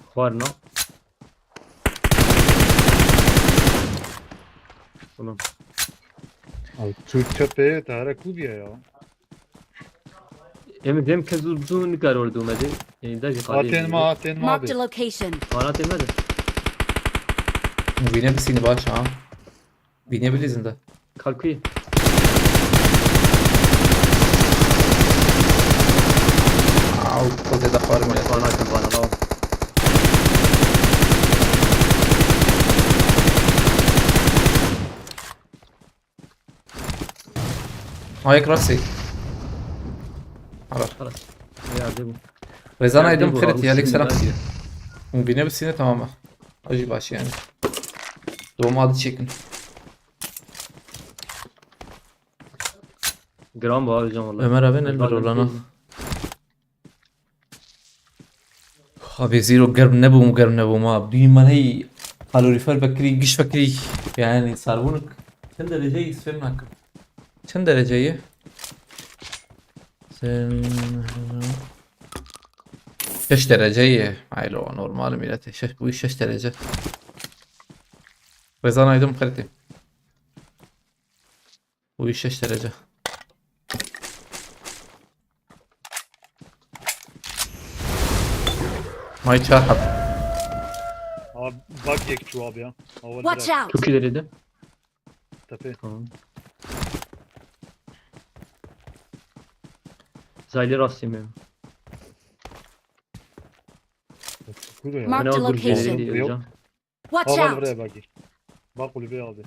Xwarna. Tamam. Abi Türkçe peye tare kubiye ya. Em dem ke zû zû nikar ordu mede. Yani da jî qadê. Atên ma, atên ma abi. Marked a location. Bana atên mede. Vînê bisînî baş ha. Vînê bilîzin de. Kalkuyê. Au, xwezê de xwarim ya. Bana atên bana law. Ayek rastî. Ara. Xalas. Yerde bu. Rezan Aydın Kırıt, aleyküm selam. Bine bir sine tamam mı? Acı başı yani. Doğum adı çekin. Giran bu abi can vallahi. Ömer abi ne bir olana. Abi zero germ nebûm, germ nebûm ha. Duyum ben hey kalorifer vekirî, giş vekirî. Yani sarbûnik. Çend dereceyi sfem nakim. Çend dereceyi? Sen şeş dereceyi. Haylo normal millet. Şeş, bu şeş derece. Rezan Aydın Kırıt'ı. Bu iş şeş derece. May çar hab. Abi bak yek çuval ya. Hava Watch direkt out! Çok ileride. Tepe. Tamam. Zayli rastlayayım. Çukur ya. Marked a location. Yok. Watch out! Buraya bak. Bak kulübe abi.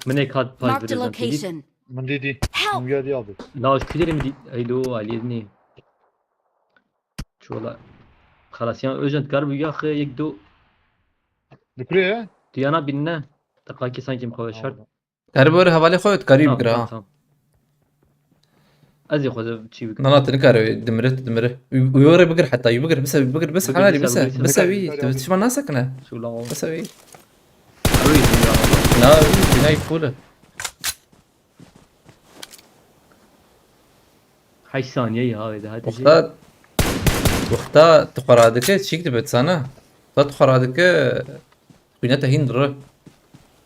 Min ê kat paş Marked a location. Min dî dî. Help! Min geldi abi. La şu kiderê min dî. Eylo aliyedini. Çola. Xalas ya öjen kar bu ya xı yek do. Dukure ya? Duyana binne. Takaki sanki mukave şart. Karî bi were hevalê xwe, karî bigire ha. Ez ê xwe de çî bikim. Na, na, tu nikare, dimire, tu dimire. Wî were bigir heta, wî bigir, bise wî bigir, bise hevalî, bise, bise wî, tu tişman nasekine. Bise wî. Na, wî, bînayî full e. Heşt saniye ya, hadi. Wexta, wexta tu xwe radike, çîk dibe, sana. Wexta tu xwe radike, xwînete hîn dire.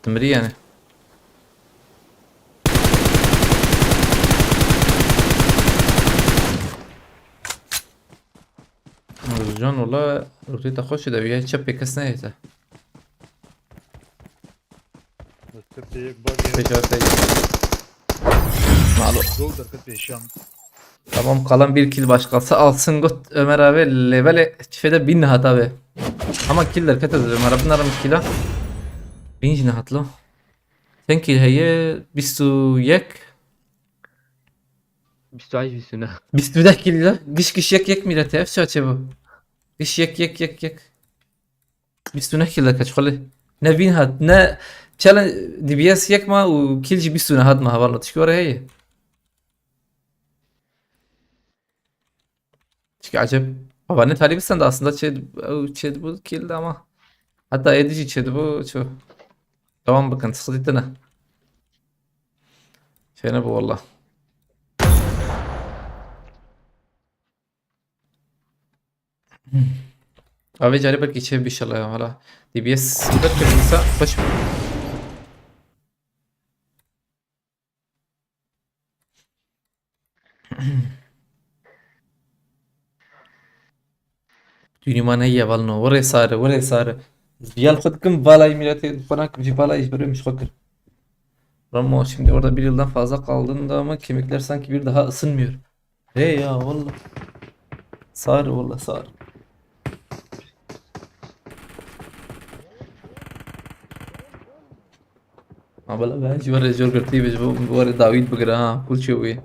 Tu mirî yani. Can wala rûtê te xweş e de, ya çepê kes nehête. Destpê yek bag ya. Pêşa te. Malo. Dol derket pêşan. Tamam, kalan bir kill başkası alsın, got Ömer abi, level çifede bin hat abi. Ama kill derket Ömer abi, narim killa. Bin jine hatlo. Sen kill heye, bîst û yek. Bîst û heşt, bîst û neh. Bîst û neh kill la. Giş giş yek yek mîrete, ev çaçe bu. Giş yek yek yek yek. Bîst û neh kill dike çixulê. Ne win hat, ne challenge, D B S yek ma û kill jî bîst û neh hat ma hevalno. Tişkî were heye. Tişkî ecêb. Baba ne talî bisin de aslında çê, ew çê bu kill de ama. Hatta êdî jî çê bu ço. Devam bikin, sıkıntı ne. Şey ne bu valla. Abi carî belkî çê bî inşallah ya, hala. D B S belkî kısa, hoş. Dünî ma neyê valno, were sare, were sare. Riyal xwe dikim, valayî miletê xwe nakim jî, valayî ji ber wê min ji xwe kir. Ramo, şimdi orada bir yıldan fazla kaldın da ama kemikler sanki bir daha ısınmıyor. He ya, valla. Sar, valla sar. Ma bela ben ji were jor girtî bi, ji bo were dawît bigire ha, pûr çê wî.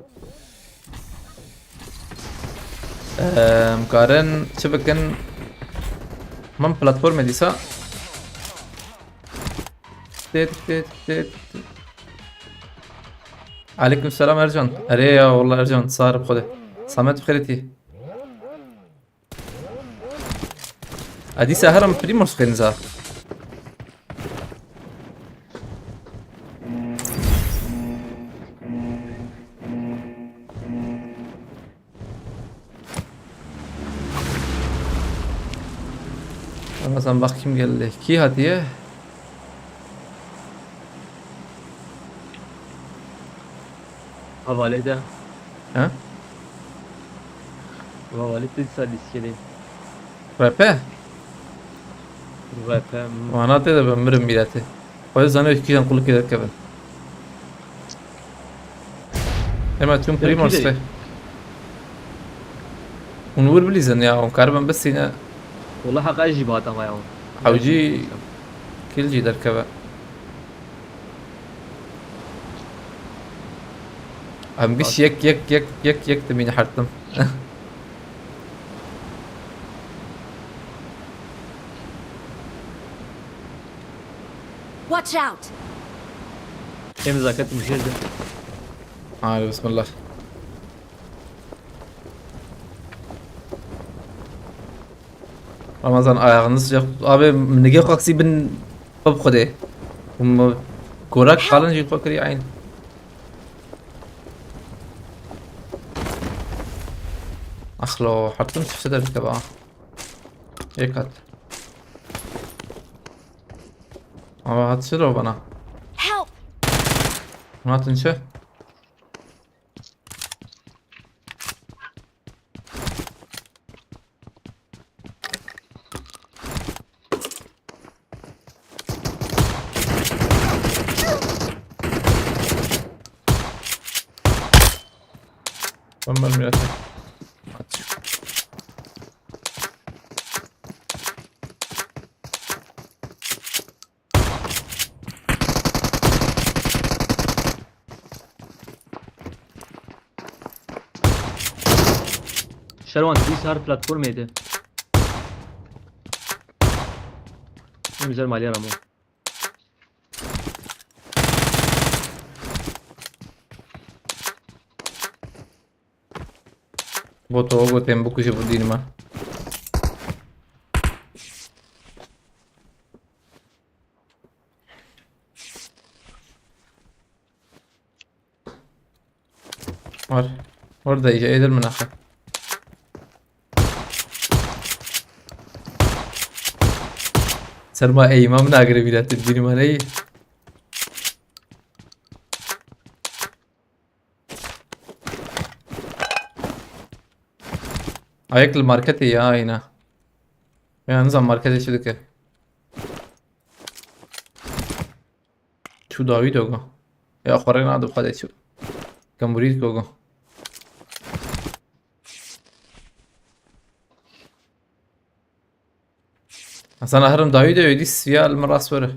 Em, karin çi bikin? Min platformê dîsa. Tit, tit, tit. Aleyküm selam Ercan. Erê ya, wallah Ercan, sar bi Xwedê. Samet bi xêr tî. Edî se herim Primos xêniza. Ama sen bak kim geldi. Kî hatiye? Havalê de. Ha? Havalê de dîsa lîskelê. R P? R P, hmm. Wana tê de ben mirim mîretê. Xwedê zanê kîjan qulikê derkevin. Ema tüm Primos fe. Hûn wir bilîzin ya, hûn karibin bisîne. Wala heqa ez jî bihata me ya. Hewcî kil jî derkeve. Em giş yek, yek, yek, yek, yek dimîne hertim. Watch out! Em zaket mujêr de. Haydi bismillah. Ramazan, ayağınız sıcak. Abi, nige kaksi bin pap xwedê. Hûn gorak qalin jî xwe kirî eyn. Axlo, hertim çi der dikeva. Êk hat. Ama hat çi bana? Help! Hatin çi? Ben mermi atayım. Aç. Şerwan, dîsa her platformê de. Em ser maliye Ramo. Boto, gotên bikuje bu dînime. Var. Orada iyice eğilirme nakı. Serma eğime min agire bîra tu dînime neyi. Ayek li marketê ya ayna. Ya nizam marketê çi dike. Çû dawî dogo. Ya xwe rê nade xwe de çû. Kemburî gogo. Hasan ahirim dawî de wêdî siya li min rast were.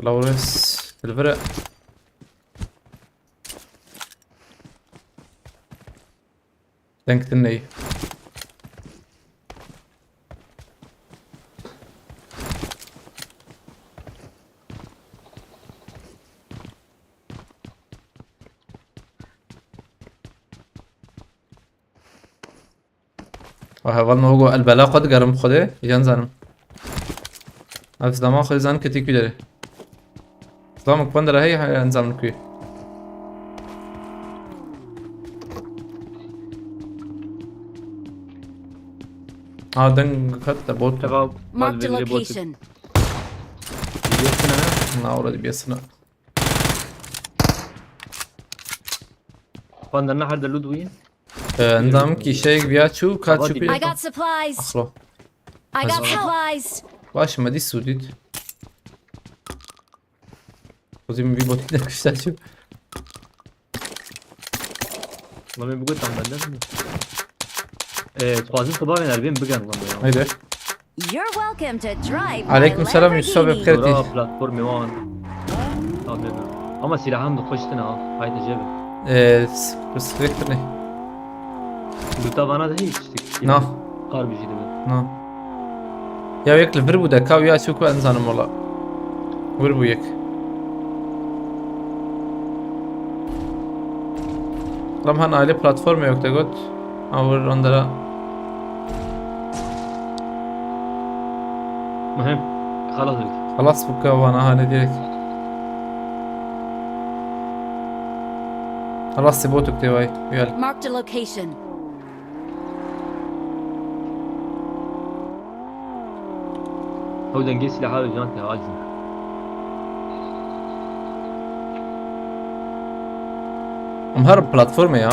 Lawrence, li vir e. Deng din ney. Wa heval no go el bela xwe digerim xwedê, jan zanim. Ev zaman xwedê zanim ke tê kû derê. Zaman ku ben derê heye, heye zanim kû. Ha, deng ket de bot. Eva, Marked a bal vecî bot. Location. Dibiyesine. Na, orada dibiyesine. Pandanna her de lûd wî. Ee, endam kîşeyek viya çû, ka çû. I got supplies. Axlo. I got supplies. Baş, me dî sûdît. Xwezî min vî botî de kişta çû. Lan me bigot tam bende mi? Ee, dixwazin xwe bavên erbên bigen lan ya. Haydi. You're welcome to drive my Aleyküm selam Yusuf abi, Lamborghini. Bixêr tî. Dora platformê wan. Tabii. Ama silahım da xweş tine ha. Haydi cebe. Ee, s-, bisiklet ne? Luta vana da hiç. Na. Qar bijî dibe. Na. Ya yek li vir bû de, ka ya çû ku ez nizanim wala. Wir bû yek. Ram han aile platformê yok de got. Ha, wir ondara. Muhim. Xalas bû. Xalas bû ka vana hane direkt. Xalas, botuk tê vay. Gel. Marked a location. Ew dengê silaha li can te acî. Em her platformê ya.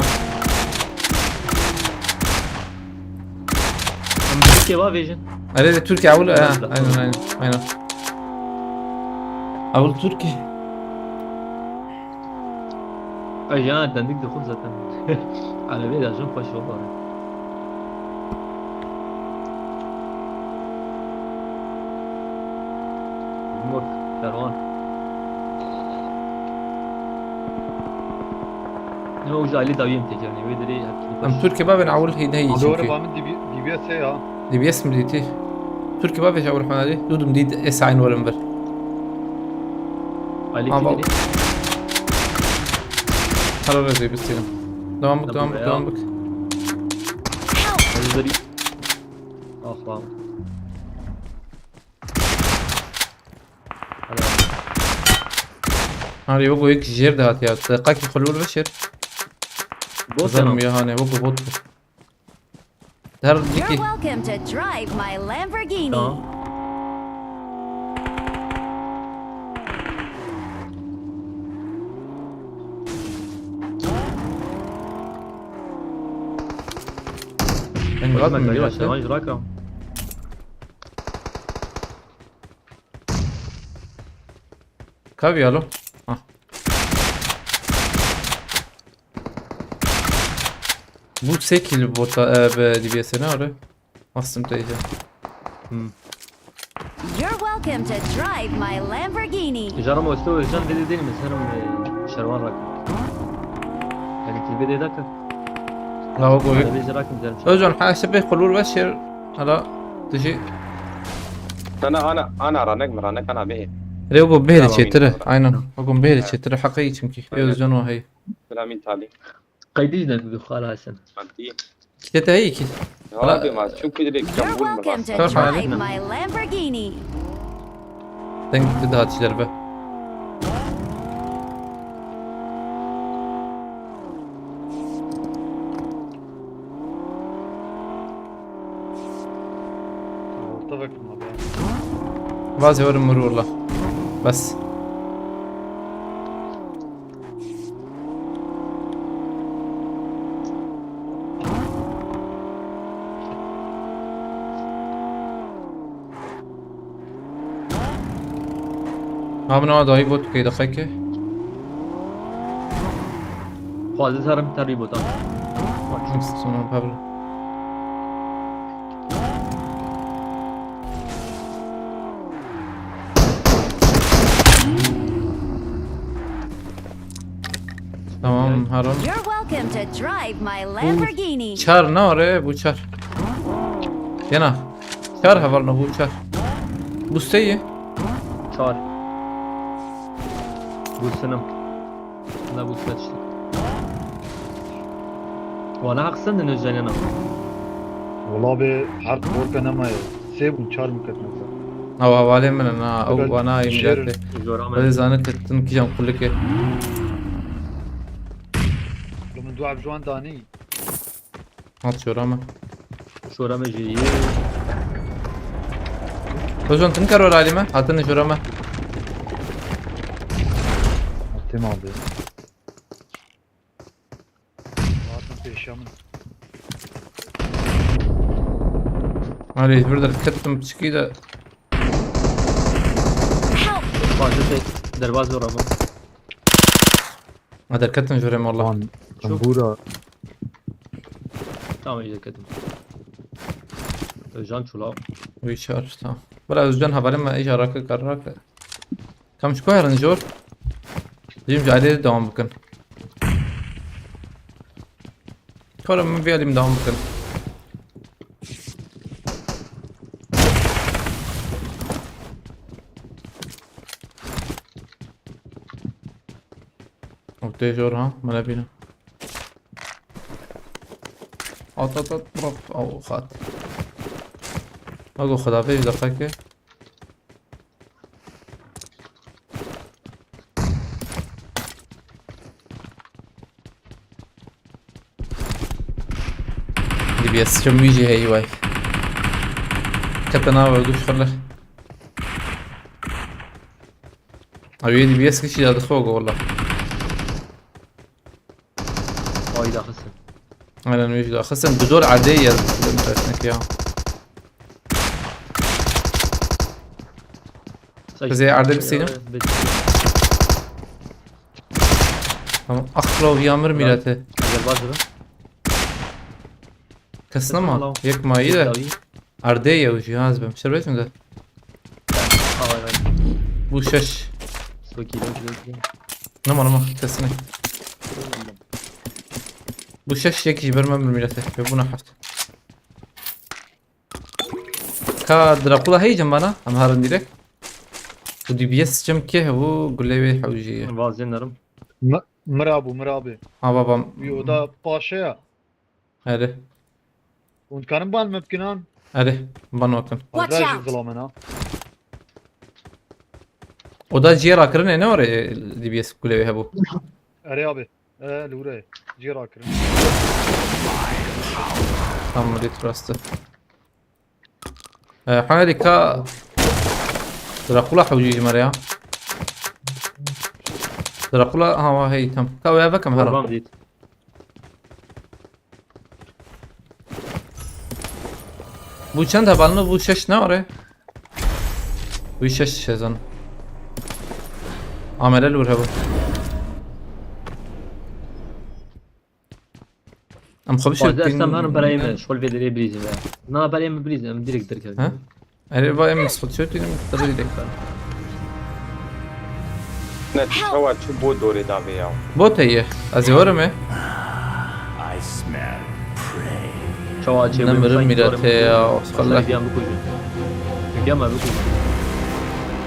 Em Tirkiye va vêjin. Erê de Tirkiye ewil, ha, platform. Aynen, aynen, aynen. Ewil Tirkiye. Ay ya, dendik de xwe zaten. Elebê de jin xweş wabare. Mok, Şerwan. Ew ji alî dawiyê min tê cevnê. Wê derê hepkî baş. Em Türkiye bavên ewil hî nehî Abi oraya çünkü. Bami D B S ya. D B S mi dîtî? Türkiye bavê ji ewil hûn alî. Dû dim dît S A in werin vir. Alî Ama kî Her rezî bistînim. Devam bik, devam bik, devam bik. Hadi derî. Ah lan. Hadi. Harî wek yek jêr de hatiya. Deqakî xulûr ve şêr. Bot Kızarım yanım. Ya hani wek bot bu. Her You're diki. Welcome to drive my Lamborghini. Tamam. Ben Bak rahat ben mı gayet yattı? Yavaş bırak ama. Kavi alo. Ah. Bu sekil bota e, be D B S ne öyle? Aslında teyze. You're welcome to drive my Lamborghini. Jaram o işte o yüzden dedi değil mi? Serum e, şervan rakı. Yani kilbe de dakika. Lava koy. Hadi bir rakı gidelim. Özcan ha işte bir kulur ve şer hala dışı. Sana ana ana ranek mi ranek ana be. Rego behri Tamam, çetiri. iyi. Aynen. Bakın behri Evet. çetiri hakkı çünkü. Aynen. Özcan o hey. Selam intali. Kaydı yüzden bir xala sen. Maddi. Kitete hey ki. Ya abi ma çünkü direkt You're İstanbul mu Welcome to bastı? Tamam. Drive My Lamborghini. Sen gitti daha çiler be. Orta bakın abi. Vazgeçiyorum vururla. Bas. Ha buna da ayıp otuk kaydı kayke. Xwazî serim terî botan. Sonra Pablo. Tamam, Harun. You're welcome to drive my Lamborghini. Çar ne var e bu çar? Yana. Çar hevalno bu çar. Bu seyi. Çar. Bu senem. Ne bu seçtik. Wana haksın da özelena. Valla be her korkan ama ya. Sê bûn çar min ketine ser. Awa valê min na, ew Fakat wana şer- milletê. Zora Wê me. Zanî ketin kijan kulike. Min du ev ji wan danî. Hat şora me. Şora me jî. Hocam tın karo rali me, hatın şora me. Tim aldı. Zaten pêşiya min. Hadi bir de kettim piçkî de. Help! Bazı şey derbaz zora me. Ha derketin jore me Allah. Lan, lan bura. Tamam, iyi dedim. Özcan Çulav. Wî çar, tamam. Bira Özcan haberim me, îcar rakı kar rakı. Kam ji ku herin jor? Diyeyim ji aileye devam bikin. Kara min vê alî min devam bikin. Ew tê jor ha, min nebîne. At at at bırak. Aw xat. Ago xeda vê ji deqeke. D B S çi wî jî heyî way. Kete nava duş xirle. Abi D B S kişi ya dixo go valla. Ay da xistin. Aynen wî jî daxistin. Bi zor erdê ye. Lim resmek ya. Kızê erdê bistînim. Tamam. Akla ya mir milete. Derbaz zora. Kesnama. Yek mayî de. Erdê ye û jî az bim. Şerbet mi de? Ay ay. Bu şeş. Çok iyi, çok iyi. Nama nama kesine. Bu şeş yek ji ber me bir milete. Ve buna heft. Ka Dracula heycem bana. Em harin direkt. Bu D B S cem ke bu gulê wê hewjî ye. Vazên nerim. Mi-, mirabû, mirabê. Ha babam. Wî oda paşe ya. Erê. Hûn dikarin ban me bikinan? Erê. Ban wakin. Watch Azra jî out! zilamena. Oda ciyê rakirinê ne orê D B S gulê wê hebû. Erê abi. E, li wire. Cî rakirin. Tamam, dit rastı. E, Harika. Dracula hewcî ji me re ya. Dracula, ha, hey, tam. Ka wê vekim hera. Kurban dît. Bu çend hevalno, bu şeş ne are? Bu şeş sezon. Amele lur hebu. Em xwe Xwazê bişirtin. estem herin berayê me, şol vê derê birîzim ya. Na berayê me birîzim, em direkt derkevin. Ha? Erê va em sxut şötînim, tabii direkt. Ne, çawa çi bo dorê davê ya. Bot heye. Ez ê werim ê. I smell prey. Çawa çê Ne mirim mîrete ya, Allah. Başka diyan bikujin. Diyan me bikujin.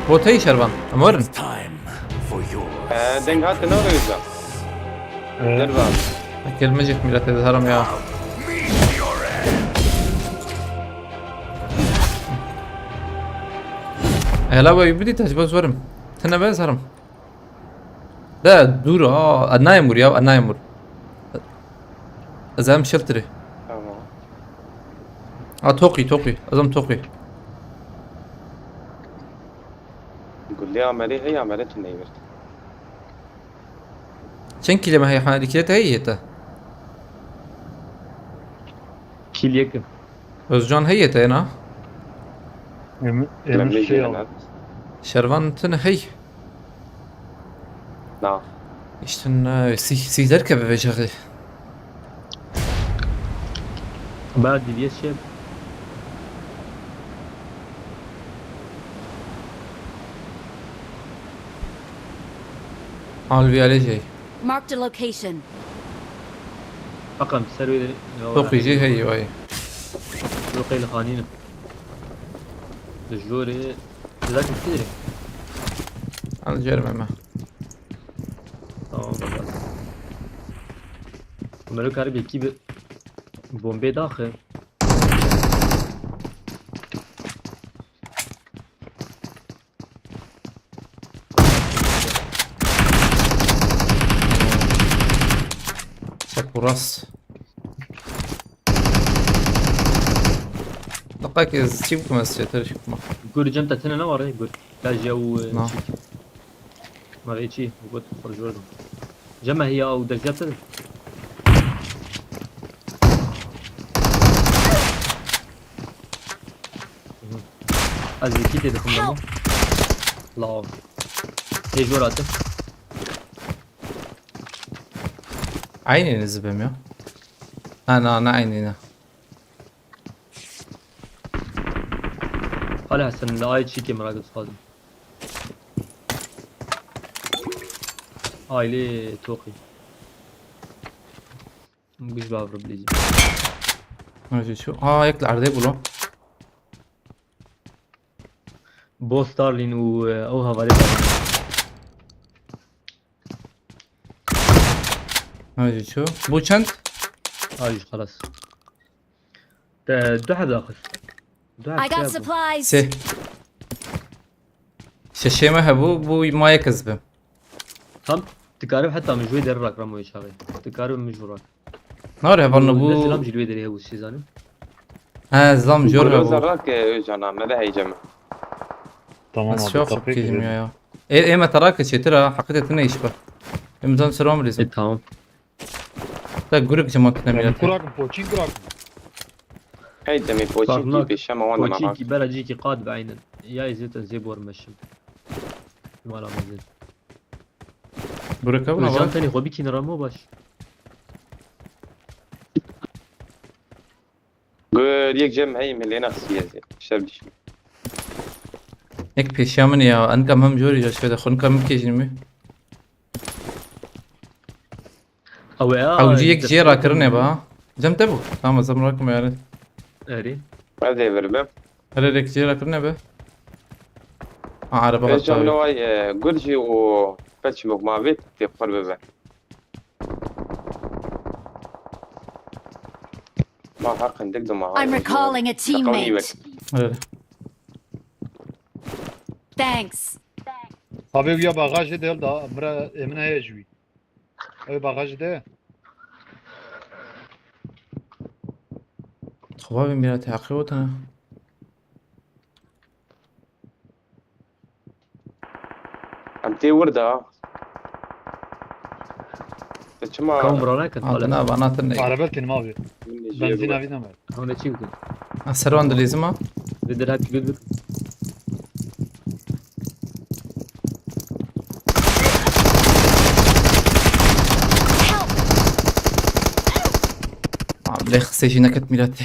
Bot heye şervan. Em werin. Time for your Ee, deng hatin ne oluyor? Derva. Gelmeyecek mîrete de haram ya. Ela we bidî te ji bo ez werim. Tine be ez herim. De dur a, ez nayêm wir ya, ez nayêm wir. Ez em shelterê. Tamam. A toqî, toqî. Ez em toqî. Gulê Amerê hey Amerê tu neyvirt. Çend kîlê me heye, ha, dikîlê te heye te? Kil yekim. Özcan heye te na? Em, Lem em ne şey gelen al. at. Şervan tine hey. Na. İşte ne, sih, sih derke be vejaxê. Ben D B S şey. Alviyale şey. Marked a location. Hakan ser wê. Çok iyi şey hey vay. Yok el xanînim. Dijorê. Zaten kî dirê. Al cerim hemen. Tamam baba. Mero karı belki bir bombe daxı. Çek uras. Deqek ez çi bikim, ez çêtir çi bikim. Gur cem te tine ne var ê gur? Gel jew. Na. Ma vê çi? Got xor jor. Cem hiya û dezya te. Ez yekî tê dixim demo. Lao. Tê jor hatim. Aynı zibim ya. Ha, na, na aynı ne. Hala sen de ay çîkê min radyo dixwazim. Aile toqî. Güç bavru bileceğim. Hadi şu. Aa, ekle erdê bulo. Bo Starlin û e, ew havarê Starlin. Hadi şu. Bu çend? Ay xalas. Te du heb daxist. Du heb I got şey bu. Supplies. Se. Şeşê me hebû, bu ma yek ez bim. Tam dikarim heta min ji wê derê rak ramo çaxê. Dikarim min ji rak. Nare hevalno Ne bu. Selam ji wê derê hebû siz zanim. He, zam jor Gulê hebû. zerrak e, Özcan, me de heycem. Tamam Ez abi, çok kapıyı kêjim ya kırıyorum. ya. E, ême te rake çêtir ha, heqîqetî tune îş be. Em zan selam lezim. E tamam. Te gurek ji man tune Yani mîrete. kurak mı, poçin kurak mı? Hey demê poçînkî Farknak, pêşe me wan dema Poçînkî bera cîkî qad be aynen. Ya zêtin zê bor meşim. Mala min zêt. Gurek hebû ne Can var? tenê xwe bikîne ramo baş. Gur yek cem hey me lê nexsiye zê. Şev dişim. Yek pêşiya min ya, enka mem jorî ya şöyle xunka min kêjî mi? Ew ê, Hewcî yek cihê rakirinê be ha. Cem te bû. Tamam, ez em rakim yani. Erê. Ez ê vir bim. Hele yek cihê rakirinê be. Ha, araba Ê, Cem, hatta. Ne way, e, gur jî û peçimok mavê tê xur bibe. Ma ha qindik dima ha. I'm recalling a teammate. Hele. Thanks. Abi ya bagajê de da, bira, emine heye jüy. Ew bagajê de. Xwabê mîratê heqî wotine. Em tê wir de. Te çima Kam bira nekin, Hatina, vana tine. Araba tînim abi. Benzîna vî neme. Hewne çi bikin? Ha, ser wan dilîzim ha. Li direk gül bikin. Help! Abi, lê xisê jî neket mîratê.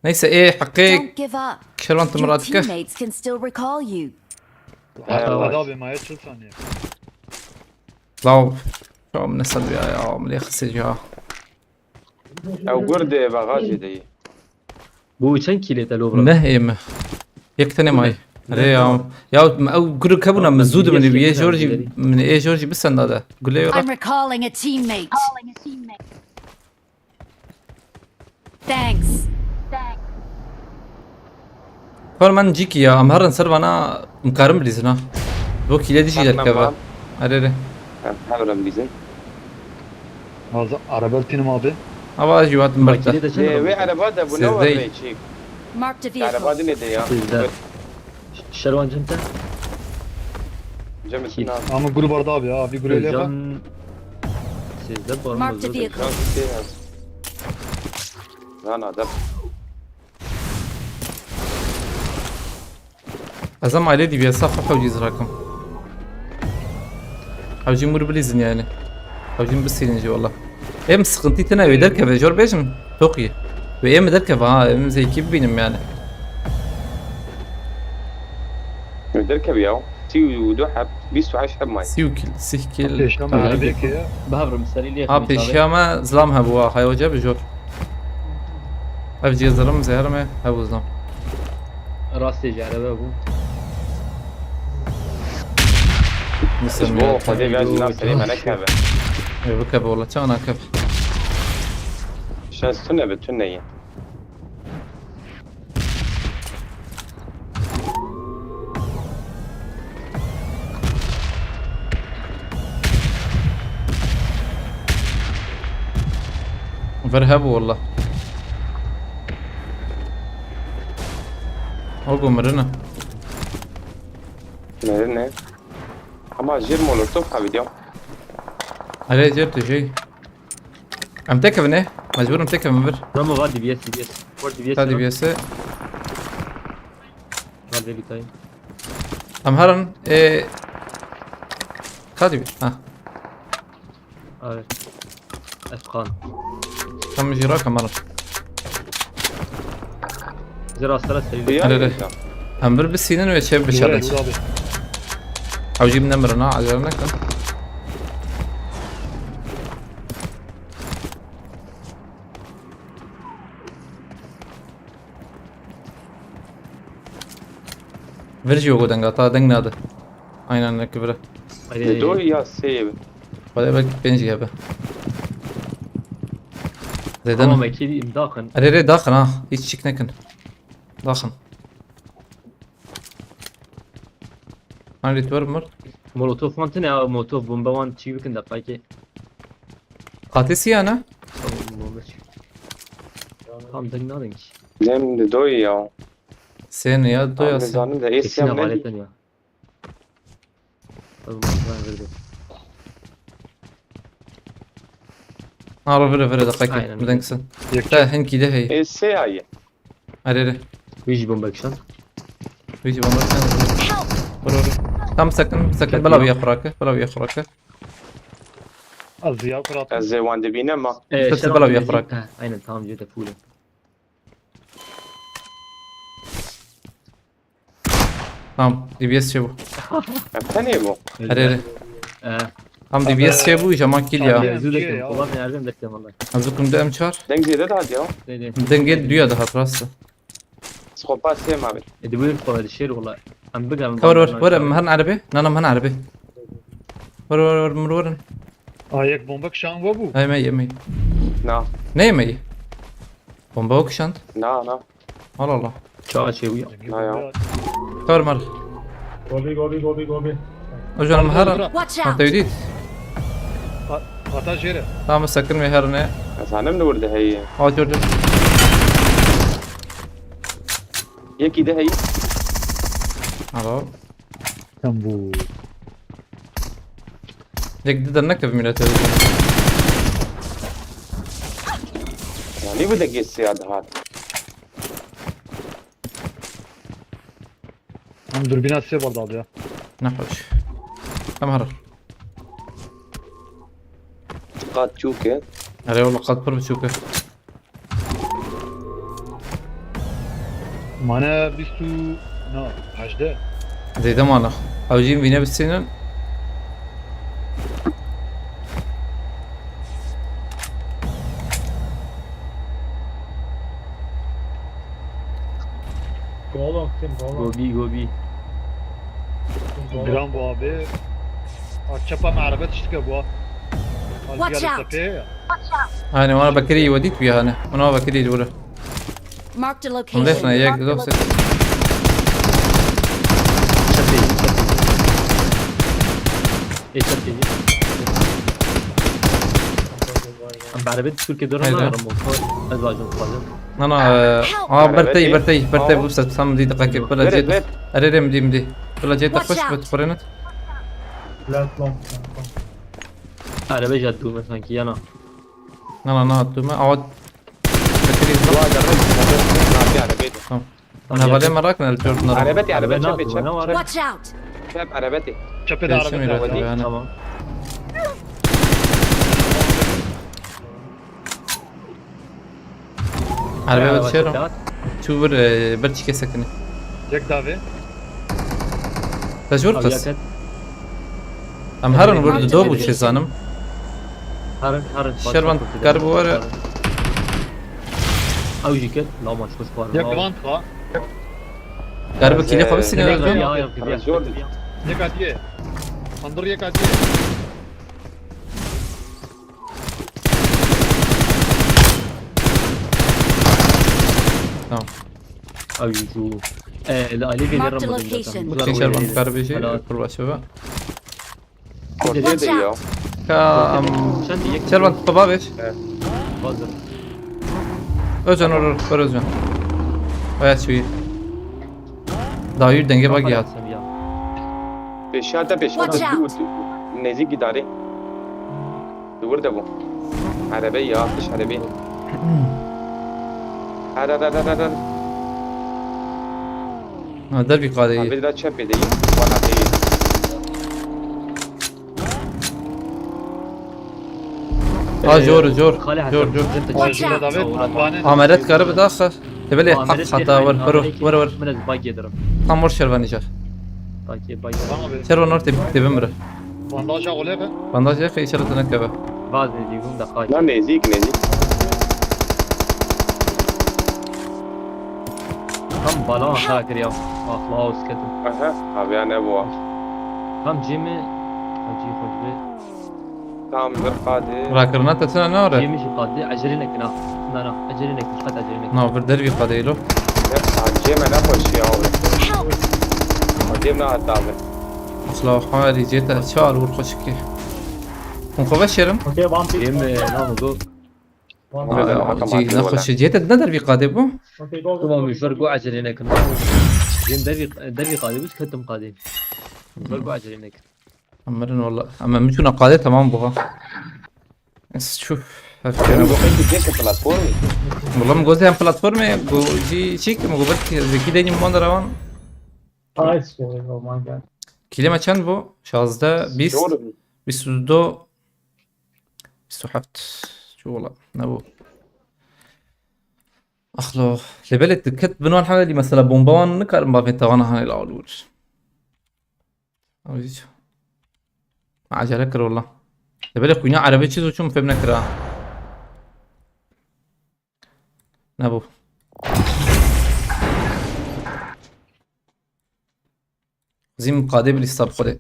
Neyse, ê, heqê Don't give up. Kervan Your timrat ke. Teammates can still recall you. Hadi abi, maye çil saniye. Law, şu an ne sanıyor ya, ya, lê xisê jî ha. Ew gur de bagajê de ye. Bu çend kîlê te lo bira? Neh ê me. Yek tenê may. Erê ya. Ya, me ew guruk hebûna, min zû dimîne, ê jor jî, min ê jor jî bisenda de. Gulê yo. I'm recalling a teammate. Thanks. Kar men cîkî ya, em herin ser vana, em karin bilîzin ha. Bo kîlê dijî derkeve. Erê, erê. Em herin bilîzin. Valla araba tînim abi. Ava jî hatim birte. Makînê de çend Ê, araba wê var? Ereba de bu ne Sêzdeh. Var reçik? Marked a vehicle. Ereba dine de ya. Sêzdeh. Şerwan cem te? Cem Kî? Sinan. Ama grup arada abi ya. Bir grup Özcan. Sêzdeh bar Marked a vehicle. Can Sinan. Lan adam. Ez em ailê D B S xwe hewcî zirakim. Hewcî mûr bilîzin yani. Hewcî min bisînin jî wala. Em sıkıntı tine wê derkeve jor bêjim. Toqî. Wê em derkeve ha, em zêkî bibînim yani. Derkeve ya. Sî û du heb, bîst û heşt heb may. Sî û kil, sih kil. Pêşan Tamam. Erebek ya. Bavrum serî lê Ha xemî çabe. Pêşiya me zilam hebû ha, hay hoca bi jor. Ev cihazlarım zehir mi? Hebû zilam. Rastê ji erebe bû. Ji bo Xwedê vêya jî nav serê me nekeve. Ê, bikeve wala, çawa nakeve? Şans tune bi tune ye. Vir hebû wala. O ku mirine. Mirine. Ama jêr molotof xebîdiya. Erê jêr tu jêy. Em têkevin ê. Mecbûr em têkevin vir. Ramo va D B S, D B S. Var D B S. Ta D B S. Var D B S. Em herin ê. Ka D B S. Ha. Evet. Efkan. Tam jî rakim herin. Zira sera seyirci. Hele hele. Em vir bisînin ve çev biçarin. Yürü, yürü abi. Ew jî min nemirin ha, acele nekin. Vir jî wego denga, ta deng nade. Aynen, nek vire. Hadi. Li do ya sê. Xwedê belkî pênc hebe. Zêde Tamam, ne? Ekî daxin. Erê rê daxin ha. Hiç çik nekin. Daxin. Hani ritwer mir. Molotof wan tine ya, molotof bombe wan çî bikin de payke. Qatê siya ne? Tamam, bombe çî. Tam deng nadin ki. Dem li do ya. Sê ne ya, do ya Abi sê. Zanim de ê Kesin siyam ne? Havalet ya. Oğlum, ben verdim. Ha, ro vire vire, deqekî. Aynen. Bidenksin. Yek. Te hinkî de hey. Ê sê aye. Erê, erê. Wî jî bombe kişand. Wî jî bombe kişand. Vur, vur. Tam sekin, sekin. Bela wî ya xurake. Bela wî ya xurake. Ez ya xurake. Ez ê wan dibînim ma. Ee, Sesi bela wî ya xurake. Ha, aynen, tamam, cüde full. Tamam, D B S çê bû. Em tenê bû. Erê, erê. Ee. Tam D B S şey bû, îja ma kill ya. Zû dekim, kola ne erdem dekim valla. Ez bikim de M çar. Deng zêde dihat ya. Neydi? Dengê duya dihat rast e. Skopa sê ma be. E, di buyur kola di şêr valla. Em bigerin. Ka wer wer wer em herin erebê. Nana em herin erebê. Wer wer wer mir werin. Aa, yek bombe kişan we bû. Ey me yemey. Na. Ne yemey? Bomba o kişand. Na na. Allah Allah. Çawa çêbû ya. Na ya. Kar mar. Gobi, gobi, gobi, gobi. O canım her an. Watch Ha out! tevdît. Hata jêre. Tamam, sakin ve her ne. Ez hanim li wir de heye. Ha gördüm. Yekî de heye. Alo. Tam bu. Yek de dernek ev millet öyle. Yani bu da geçse ya daha. Em dürbîna sê berdabî ya. Ne hoş. Tamam, harap. Qat çûke. Erê wala qat pir biçûk e. Mane bîst û, na, hejdeh. Zêde mane. Ew jî vîne bisînin. Goal attım, goal attım. Gobi gobi. Goal Gram bu abi. Aa, çapa me erebe tiştike bu. Watch out! Tepeye ya. Hani ona bakırı iyi vadit bir hani. Ona bakırı iyi vurur. Marked a Ondan sonra location. yak dok ses. Çatı. Çatı. E çatı. Em berabet Türkiye dönem Haydi. Narim olsun. Ez bacım bacım. Nana, e, Help! aa bertey Arabeti. bertey bertey Tamam. Bu ses tam dî dikkat et. Bela Ver, cet. ver. Erê rem dîm dî. Bela cet Watch takoş out. bet kurenet. Flat long. Araba jaddu me sanki yana. Nana na tu me. Awa. Bakırı izle. Vay canım. Abi arabeti. Tamam. Ona vale merak ne el piyordun araba. Arabeti, arabeti, Araba çepet, ne çepet, var? çepet. Watch out! Çep arabeti. Watch out. Çep arabeti. Değişim Arabeti. yani. Tamam. Araba Araba bir şey. çekat. Tu bir e, bir çike sakını. Yek davi. Tecrür Abi kız. yakıt. Em herin vurdu do bu çi zanim. Herin herin. Şervan, kar bu var ya. Ew jî kir. La maç kuş var. Yek divan twa. Kar bu kili xwe bisin Ya ya. ya ya. Zor. Yek adiye. Handır yek adiye. Tamam. Ew jî. E, li alî vê Marked ramadan location. zaten. Bu şey Şervan kar bir şey. Helal. Kurbaşova. Koşuyor Watch da ya. out! Ka am. Sen de yek. Şervan, baba ver. Hazır. Özcan olur, ver Özcan. Baya çivi. Daha yürü denge bak ya. Sen ya. Peşa te peşa te. Watch out. Nezik idare. Dur de bu. Araba ya, atış araba. Hadi hadi hadi hadi. Ha, der bir kadeyi. Abi de çep edeyim. Bana değil. Ha, jor, jor. Xalê Jor, Hasan, jor. zin te Watch çek. out. Davet, Sağ ol. bane. Ameret karı bir daha sar. Tebele Ameret hak hata var. Ameret Bro, Ameret bro, bro. Min ez bag yedirim. Tam vur Şervan icar. Bag ye bag. Tamam abi. Şervan orta dibim bro. Bandaja gole be. Bandaj yakı işaret ne kebe. Vaz ne diyeyim da kaç. Lan nezik nezik. Tam bala ha kiriya. Ah la o sketim. Aha. Abi ya ne bu? Tam cimi. Acı hoş be. Tam bir qadi. Rakırına tetsene ne ara? Cimi şu qadi. Acele nekin ha. Na na. Acele nekin. Qat acele nekin. Na bir dervi kadeylo. Aceme ne koşuyor abi. Help! Acem ne hatta abi. Asla hari ceta çal vur koşki. Kun xwe veşerim. Okay, one pick. Cimi lan bu. One Abi, pick. ben hakkım Ci atmıyorum ne lan. Koşu ceta ne dervi kade bu? Okay, go, go, Tamam go, müşver go. Go acele nekin. Cim dervi dervi qadi biz ketim qadi. Müşver Go acele nekin. Emirin valla. Ama mümkün kade tamam bu ha. Es şu. Benim bu peki geçe platformu. Valla mi gozê em platformê go jî çîk mi go belkî zêkî denî man derawan. Nice, oh my god. Kîlê me çend bû? Şazdeh, bîst, Doğru. bîst û du, bîst û heft. Çû wala. Ne bû? Axlo. Lê belê diket bin wan hewelî mesela bomba wan nikarin bavên tawana hanê li awil wir. Ew jî çi? Me ecele kir wala. Te belê xwîna erebê çi zû çû min fêm nekira. Nebû. Xizî min qadê bi lîsta bi xwedê.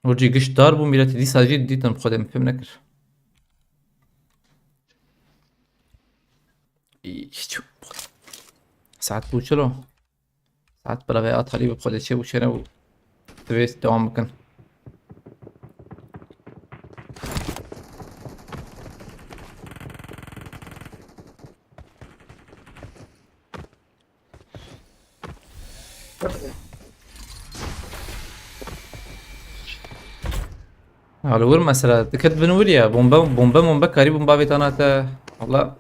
Rojê giş dar bû, mîretî dîsa jî dîtin bi xwedê min fêm nekir. Î, hiç. Saet bû çilo. Saet bila vê atalî bi xwedê çê bû çêne bû. Divê dewam bikin. Alo, wir mesela, diket bin wir ya, bombe, bombe, bombe, karî bomba vê tana te. Valla.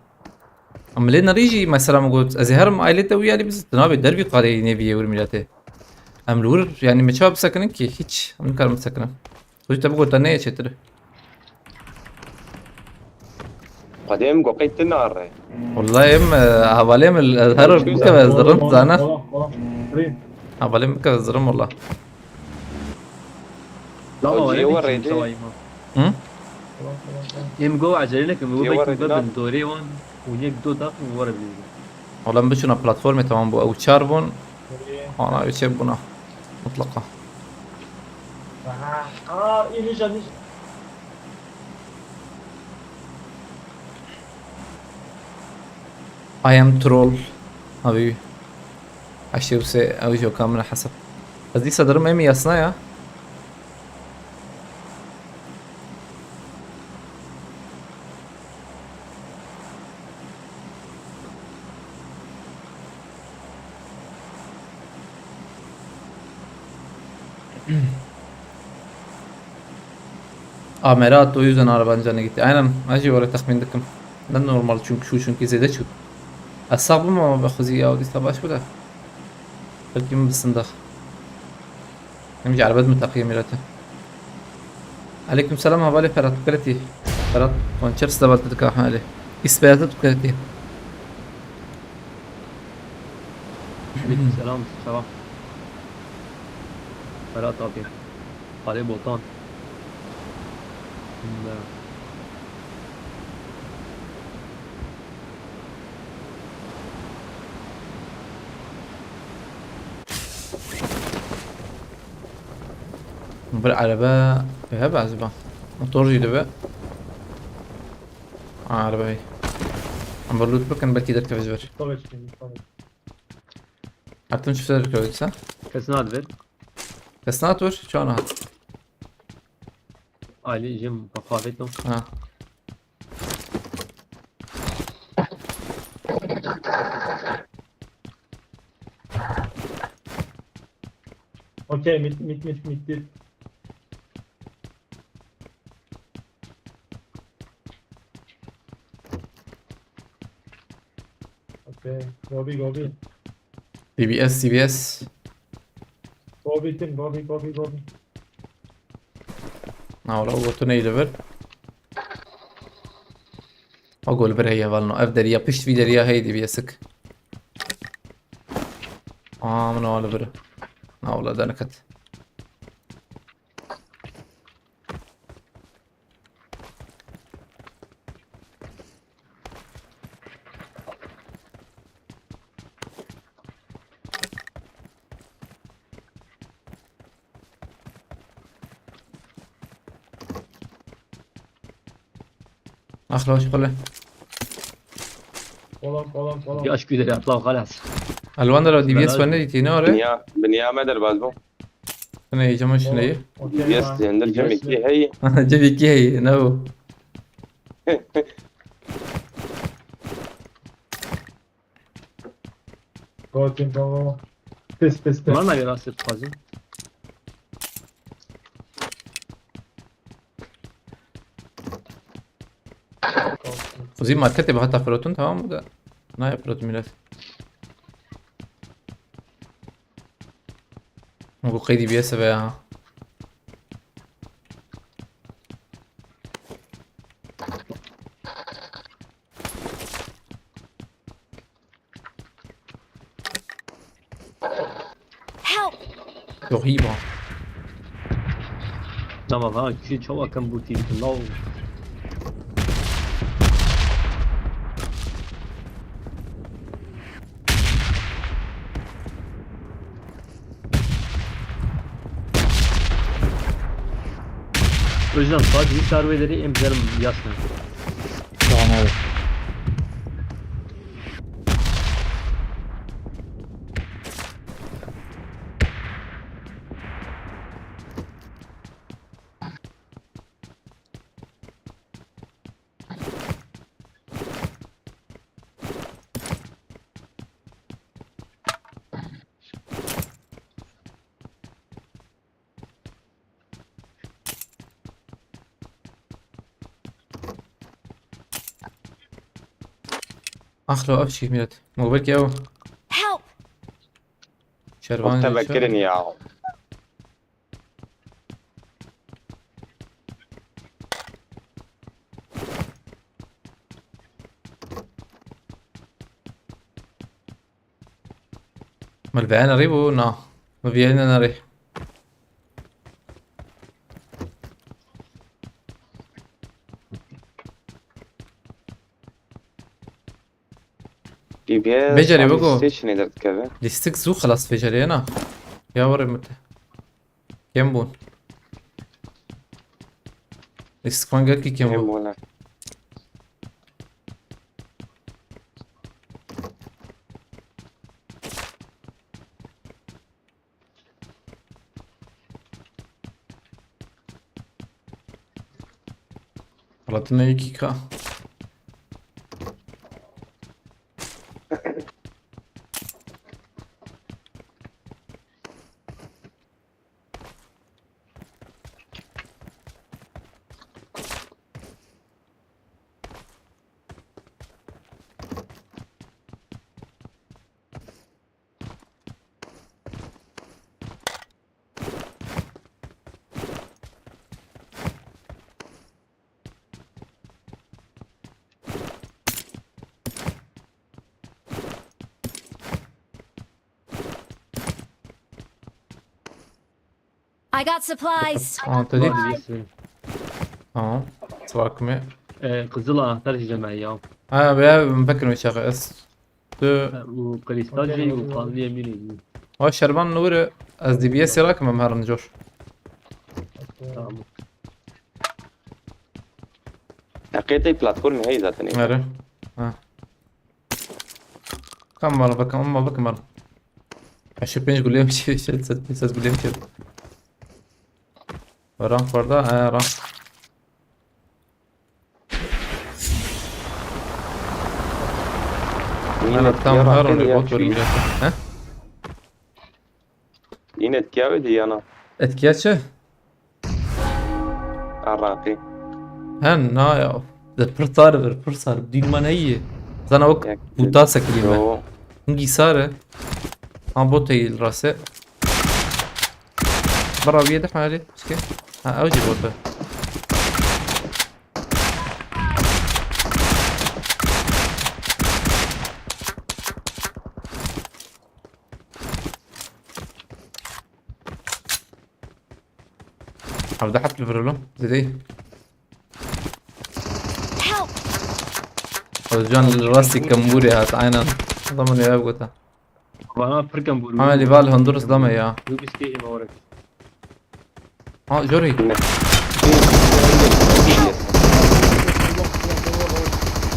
Em lê nerî jî mesela min got, ez ê herim ailê te wî alî biz, tu nabê dervî qarê nêviyê wir miletê. Em li wir, yani me çawa bisekinin ki? Hiç. Em nikarin bisekinin. Xwedî te bigot te neyê çêtir. Xwedê em got qey tu nare. Wallahî em, e, hevalê min, e, her bikeve ez dirim, zana. Hevalê min bikeve ez dirim walla. Lama Xwedî were ê were dî. Hı? Em go acele nekin, go Ê belki were dî, bibin dorê wan û yek do daxin were bilîzin. Walla em biçûna platformê tamam bû. Ew çar bûn. Ana ew çê bûna. Mutlaqa. Aha. Aa, iyi, ninja, ninja. I am troll. Abi. Heştê û sê ew jî oka min e hesab. Ez dîsa dirim em yasna ya. Amera, o yüzden araba ancak gitti. Aynen, acı öyle tahmin ettim. Ne normal çünkü şu çünkü zede şu. Asabım ama bak kızı ya, o da baş bu da. Belki mi dışında. Hem cerbet mi takayım mirete? Aleyküm selam, havale Ferhat Kretî. Ferhat, konçer size baltı dika hali. İspeyatı Kretî. Aleyküm selam, selam. Ferhat abi. Ali Botan. Bilmem. Bir araba hebe acaba? Motor jî dibe. Ha, araba heye. Em bir loot bikin, belkî derkeve ji ber. Mustafa çıkıyor, Mustafa. Artin çi ser kewt sen? Kes nat ver. Kes nat ver, çana hat. Ali jim bafavêt no. Ha. Okey, mit, mit, mit, mit, mit. Okey, gobi, gobi. D B S, D B S. Gobi tim, gobi, gobi, gobi. Na, wala, o gotu neydi bir? O gol bir heye valno. Ev deriya, pişt vî deriya heydi bir yasık. Aa, min o bir. Na, wala, deniket. Ax, laş xwe le. Kolam, kolam, kolam. Yaş güderi atla xalas. Elwan da D B S Helal. Wende dîtî ne are? Binya, binya me derbaz bû. Ne cama şineyi? Okey, yes, tamam. Cender cemekî heye. Cemekî heye, ne bu? Gotin, tamam. Pis, pis, pis. Lan ne rastı fazla. Kuzey markete bir hatta fırlatın, tamam mı da? Ne yapıyordum biraz? Bu kaydı bir yasa veya. Help! Çok iyi bu. Tamam ha, kişi çawa kem bu tip law. O yüzden sadece şarveleri emzerim yasna. Tamam abi. Axlo ev çî milet. Mobil ke ew. Help! Şervan Te vekirin ya. Mal veyana rî bû? Na. Mal veyana nerî. D B S Vecerê abi biko. Station'ê derdikeve. Lîstik zû xilas vecerê na. Ya were mute. Kem bûn. Lîstik van gelkî kem bûn. Kem bûn, he. Halatına iki K. I got supplies. Aa, te dît. Tamam. Sıvakımı. Ee, Kızıl anahtar diyeceğim ben ya. Ha, be, ben bakın o çağı. Es. Tu. Ha, bu kristalci, bu kanlı yemin ediyorum. O Şervan Nuri, ez D B S yarak mı her cor? Tamam. Heqê te platformê heye zaten. Nere? Ha. Kam mal bakın, ama bakın mal. Eşe pênc gulê mi çê, şey, ses, ses gulê mi çê. Rank var da, he, rank. Yine tam her rank bot bölüm yapıyor. He? Yine etkiya ve diyana. Etkiya çi? Araqî. Hen, na ya. De pir sar vir, pir sar. Dîn ma neyî. Zana wek buta sekirî me. Hingî sar e. Ha, bot e li rase. Bira wî de hali. Çike. Ha, ew jî bot e. Hevdeh heb li vir oğlum. Zêdeyî. Help! Özcan li rastî kembûrê hat, aynen. Adamın eve gota. Bana pir kembûr. Ha, li val hundur dame ya. Du bist gegen Orek. Ha, jorî. Ne?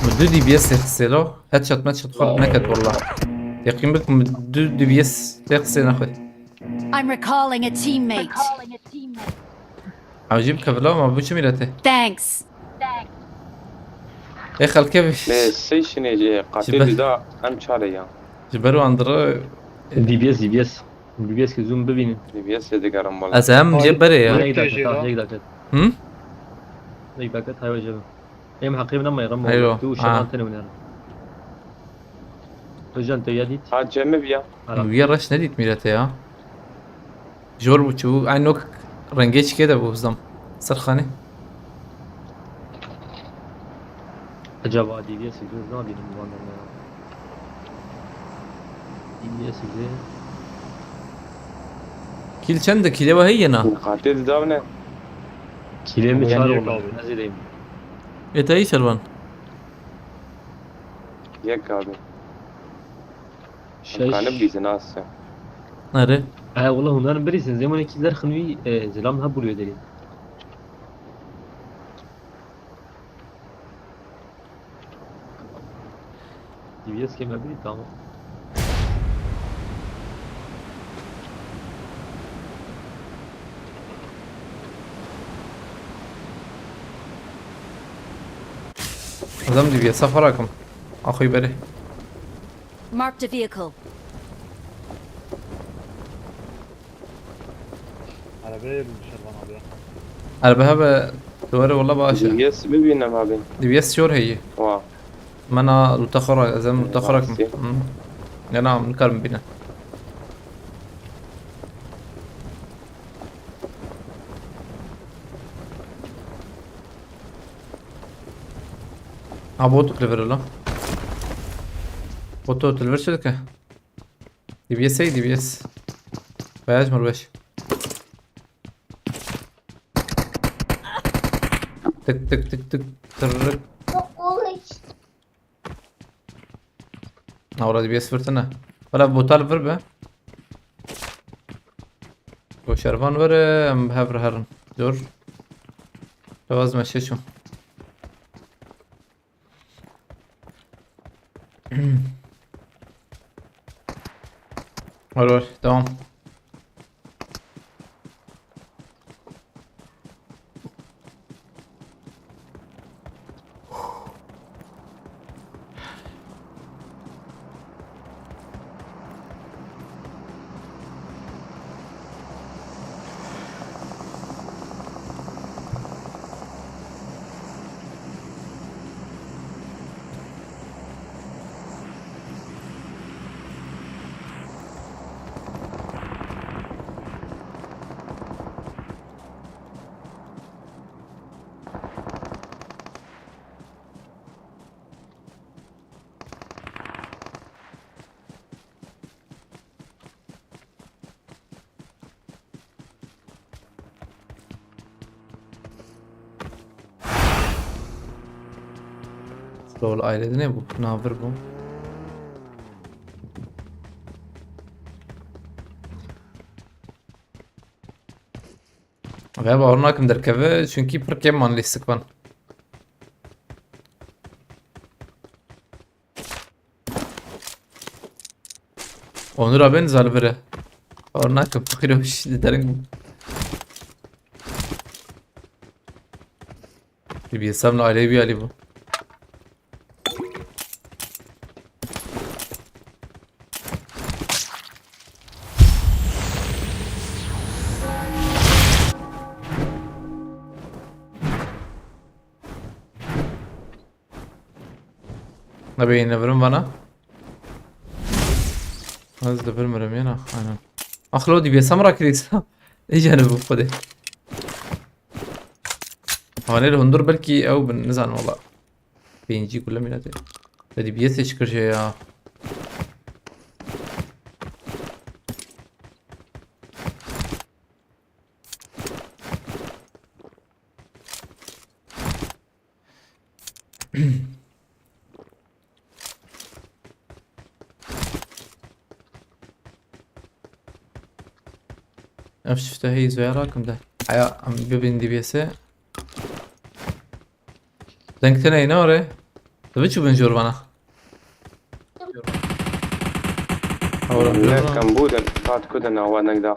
Min du D B S xisê lo. Headshot, headshot xwe neket wallah. Yeqîn bik min du D B S xisê nexwe. I'm recalling a teammate. Ewcî bike vila ma bu çi mîrete? Thanks. Ê xelke bi. Lê sey şinê jê Ji ber- qatê da em çare ya. Ji ber wan dire D B S, D B S. D B S ki zoom bibînin. D B S digerim wala. Ez hem jê berê ya. Yek dakika, yek dakika. Hı? Yek dakika, hayva jebe. Em heqê min ama yaram. Eyvah. Tu şevan tene winer. Özcan te ya dît. Ha cemi biya. Wiya reş nedît mîrete ya. Jor bû çi bû? Ay nok rengê çikê de bû zam. Serxanê. Acaba D B S zor nabînim bu anlamda ya. D B S ile. Kîl çend e? Kîlê we heye na? Xatê didavne. Kîlê min Yek çar abi. Oldu. Ne zêdeyim. Ê te yî şervan. Yek abi. Şeş. Kanı bizi nasıl? Nere? He, wala hundan birîsin. Zemanê kîller xinwî e, zilam ha buluyor derin. D B S keme biri tamam. Adam dibiye, safara kim? Axuy beri. Marked a vehicle. Arabaya yürümüşler bana abi ya. Erbe hebe duvarı valla baş e. Yes, bibînim abi. D B S şor heyi. Wa. Mena lutaxora, ezem lutaxora kim. Merci. Hmm. Ya na, nikarim bine. Ha, bot li vir la. Bot li vir çi dike? D B S ey, D B S. Beyaz mı beş? Tık tık tık tık tırrık. Navra D B S fırtına. Valla botal vur be. O şervan vur, em hev herin. Dur. Lewaz me şeşo. Var var, tamam. Lol, ailede ne bu? Navir bu. Ve bawer nakim derkeve çünkü pir kêm man lîstik van. Onur abin zalvire. Bawer nakim fakir o şi derin. Bir hesabla aileyi bir ali bu. Nabê yine virim vana. Ez de vir mirim yena. Aynen. Axlo dibiye samra kirîsa. Ê canê bu xwedê. Hanê li hundur belkî ew bin, nizanim wala. Pêncî kule mînetê. Te D B S ê çi kir jê ya. Ev çifte hey zoya rakim de. Aya, em bibin D B S'e. Deng tine ine ore. Tabi çubin jor bana. Ora. Ne kambû de, kat ku de nawa neg da.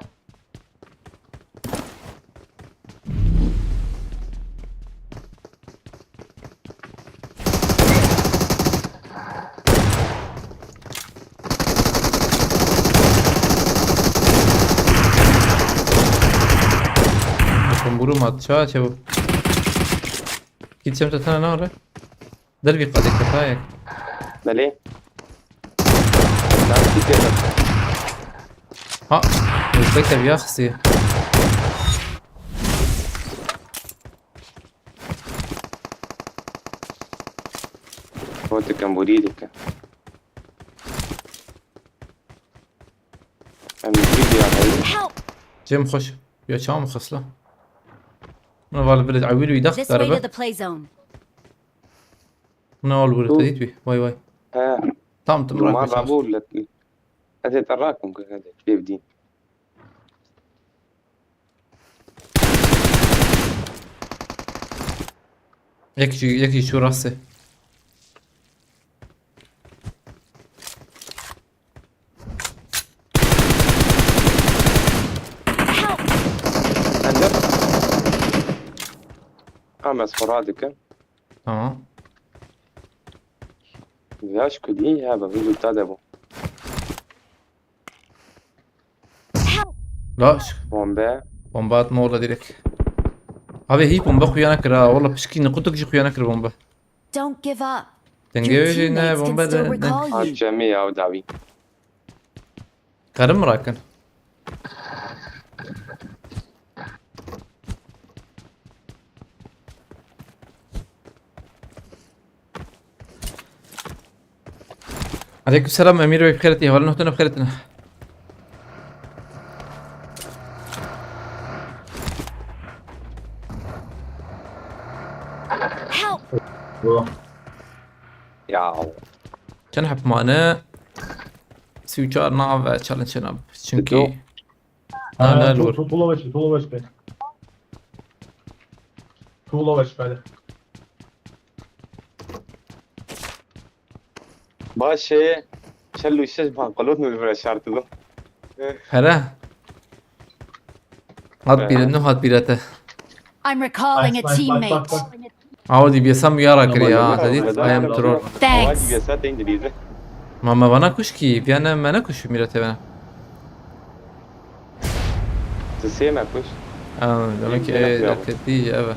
Kambûrû mat, ça çevo. Gideceğim zaten ne var? Dervî qadê ketayek. Belê. Lastik de. Ha, respekt ev ya xisiye. Hot kambûrî dike. Em gidî ya. Help! Cem xweş. Ya çawa min xist la? Min val vile ewil wî daxt This way to karibe. The play zone. Min val vile Tu- tedît wî. Vay vay. He. Tam tim Duman rak. Rabû let. Ez ê te rakim ku hede. Bêvdîn. Yek jî, yek jî çû rastê. Help! Em de. Em ez xwe radikin. Tamam. Yaş ku dî hebe, vî lûta de bû. Help! Baş. Bombe. Bomba atma orada direkt. Abi hiç bomba xuyana kira. Valla pişkî nikutuk jî xuyana kir bomba. Don't give up. Denge Your öyle ne teammates can bomba still de ne? Recall you. Acemi ya dawî. Karım mı rakın? Aleyküm selam Emir Bey, bixêr hatî, hevalên hotine bixêr hatine. Help! Ya. Çend hep mane? Sî û çar nav ve challenge nav. Çünkü Dur. Ha, ha, ne tu-, olur? Tu-, tuğla başı, tuğla başı be. Tuğla başı be, hadi. Başê, çel û şeş bankolot mu vira şartı bu? Here. Hat bîre, nû hat bîre te. I'm recalling a Nice, nice, nice, teammate. Nice, nice. Aw, D B S em yara kiriye, ha, te dît? I am troll. Thanks. Ma me vana kuş kî, viyane me ne kuş mîrete vene. Tu sê me kuş. Ha, demek ki, e, te dî, evet.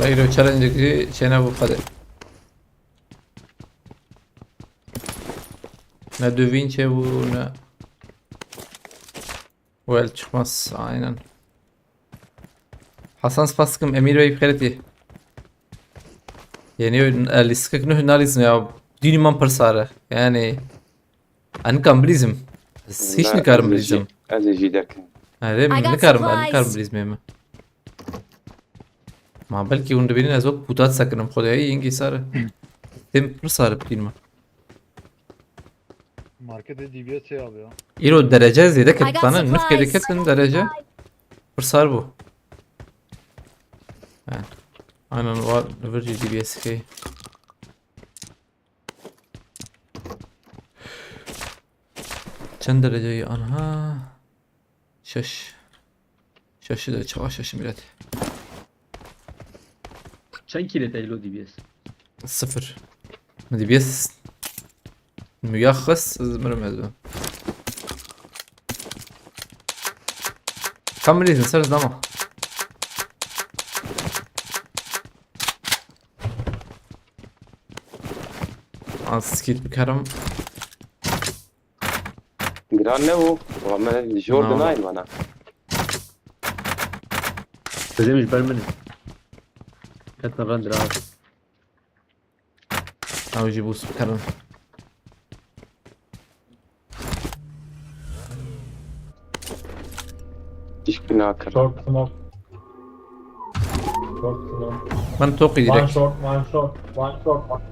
Leyro challenge ki çene bu kadar. Ne dövün çevu ne. Well çıkmaz aynen. Hasan spas dikim, Emir Bey bixêr hatî. Yeni oyun, e, lîstikek nuh nalîzim ya. Dînî man pir sar e. Yani, ez nikarim bilîzim. Ez hiç nikarim bilîzim. Ez ê jî derkim. Erê, I got nikarim, ez nikarim supplies. Bilîzim ême. Ma belkî hûn dibînin ez wek putat sekinim xwedayî yengî sar e. Tim pir sar e dînî man. Marketê D B S abi ya. Îro derece zêde I got ketane, nifkê de supplies. Ketin derece. Pir sar bû. He. Aynen, var, li vir jî D B S key. Çend derece ye anha? Şeş. Şeşi de çawa şeşi millet. Çend kîle te lo D B S? Sıfır. D B S müyaxız, ez mirim ez ben. Tam bilirsin, ser zaman. Az skit bikerim. Giran ne bu? Ulan ben jor dinayım bana. Bizim iş ben benim. Ketin rendir abi. Ew jî bûst bikerin. Tişkî nakirin. Short smoke. Short smoke. Min toqî direkt. One short, one short, one short, one.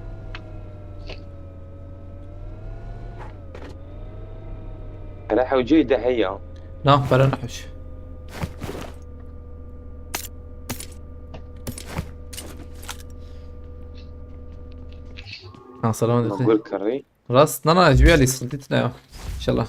Hele hewceyî de heye. Na, pere nehewş. Ha, selam aleyküm. Gur kirî. Rast, na, na, ez wî alî, sıkıntı ne ya. İnşallah.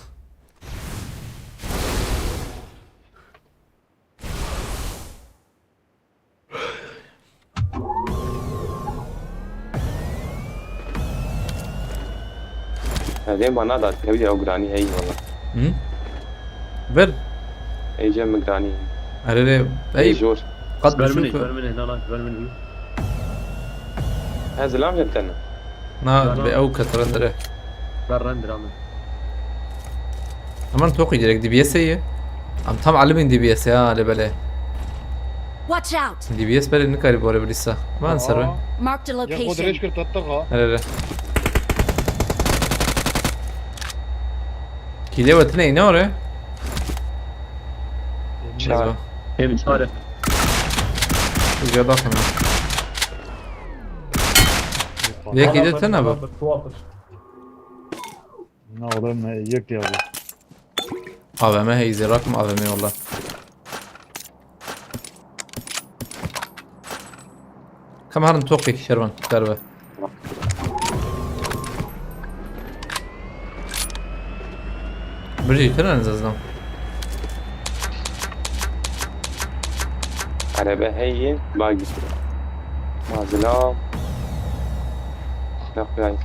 Evê bana da tevî ew giranî heyî valla. Hı? Ver. Êce min giranî. Erê, ey. Ê jor. Qat ver min, ver min, na, na, ver min. Ez zilam jê tene. Na, na, na. Be ew ketirendire. Ver rendira min. Hemen toqî direkt D B S ye. Em tam alimên D B S ya, lê belê. Watch out! D B S berê nikarî bore bilîsa. Van ser be. Aa. Marked a Ya xwe dirêj location. Kir tetixa. Here, here. Kîlê we tine ne ore? Çar. Neyse. Hem çare. Uca bakın. Vê kîlê tine bu. Na oğlum, ne, yek ya bu. A V M hey zêrakim A V M walla. Kam herin toqek şervan derve. Birî tine ne zazdan. Araba heye, bagi. Mazila. Yok, yok.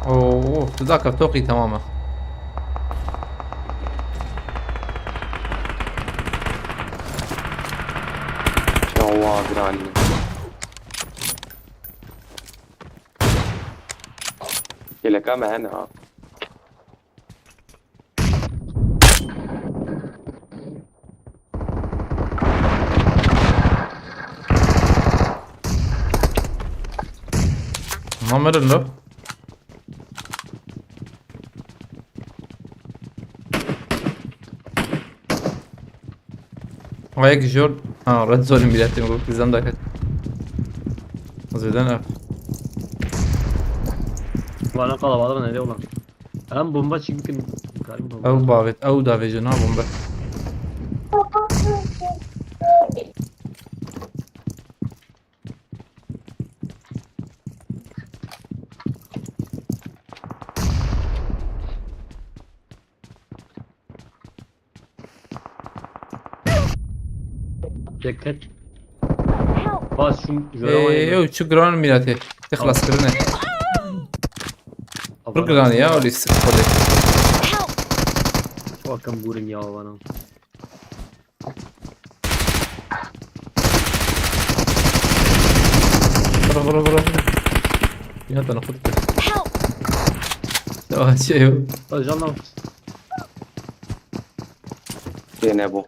Oo, tu dakika toqî tamam e. Çawa giranî. Geleka me hene ha. Namerin lo. Ayak jor. Ha, red zone milletini bu bizden de kat. Zeden af. Valla kalabalık ne diyor lan? Lan bomba çünkü. Ew bavêt, ew davêje na bombe. Dikkat. Bas şu Ee, yo, çi giran miratê. Te xilas kirine. Pir giran ya, öyle sık kolay. Bakın vurun ya bana. Vura, vura, vura. Ya da nokta. Help! Ya şey yok. Ajan lan. Yine bu.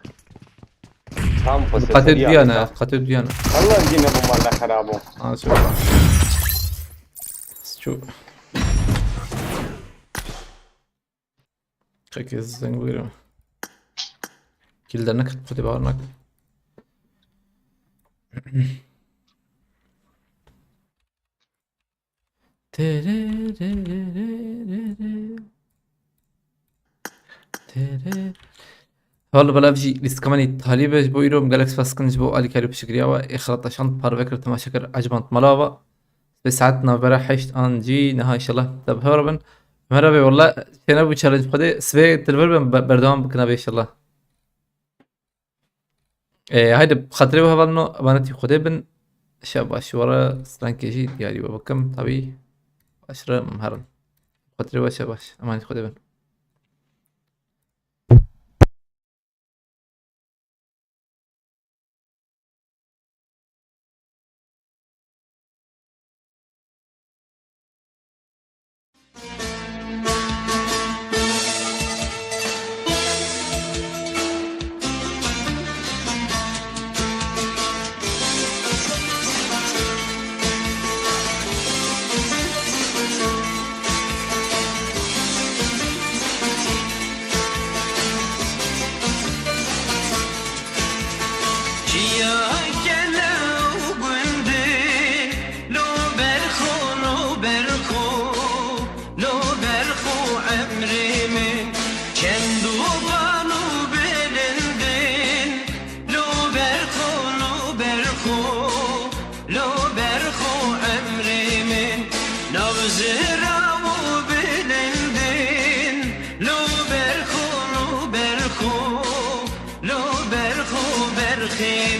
Tam fırsatı Dikkat et bir duyana, anda. Dikkat et duyana. Allah yine bu valla harabo. Aa, çok. Çok. Çekil zengin. Kilder ne kadar bahanak. Tere. Hevalno belav jî lîstikavanê talî be ji bo îro, em gelek spas dikin ji bo alîkarî û piştgiriya we. Êxirata şand parve kir, temaşe kir, eciband mala we. Sibê saet navbera heşt an jî niha înşallah te bi hev re bin. Merhaba, walla çênebû challenge xwedê. Sibê tu li vir bin, be-, berdewam bikin abi înşallah. Ee, haydi, bi xatirê we hevalno, emanetî Xwedê bin. Şev baş, were strankê jî diyarî we bikim, tabî. Aşire em herin. Xatirê we şev baş, emanetî Xwedê bin. Çiya gele û gundê, lo berxo, lo berxo, lo berxo emrê min. Çend û bal û bilindin, lo berxo, lo berxo, lo berxo emrê min. Nav zira û bilindin, lo berxo, lo berxo, lo berxo berxê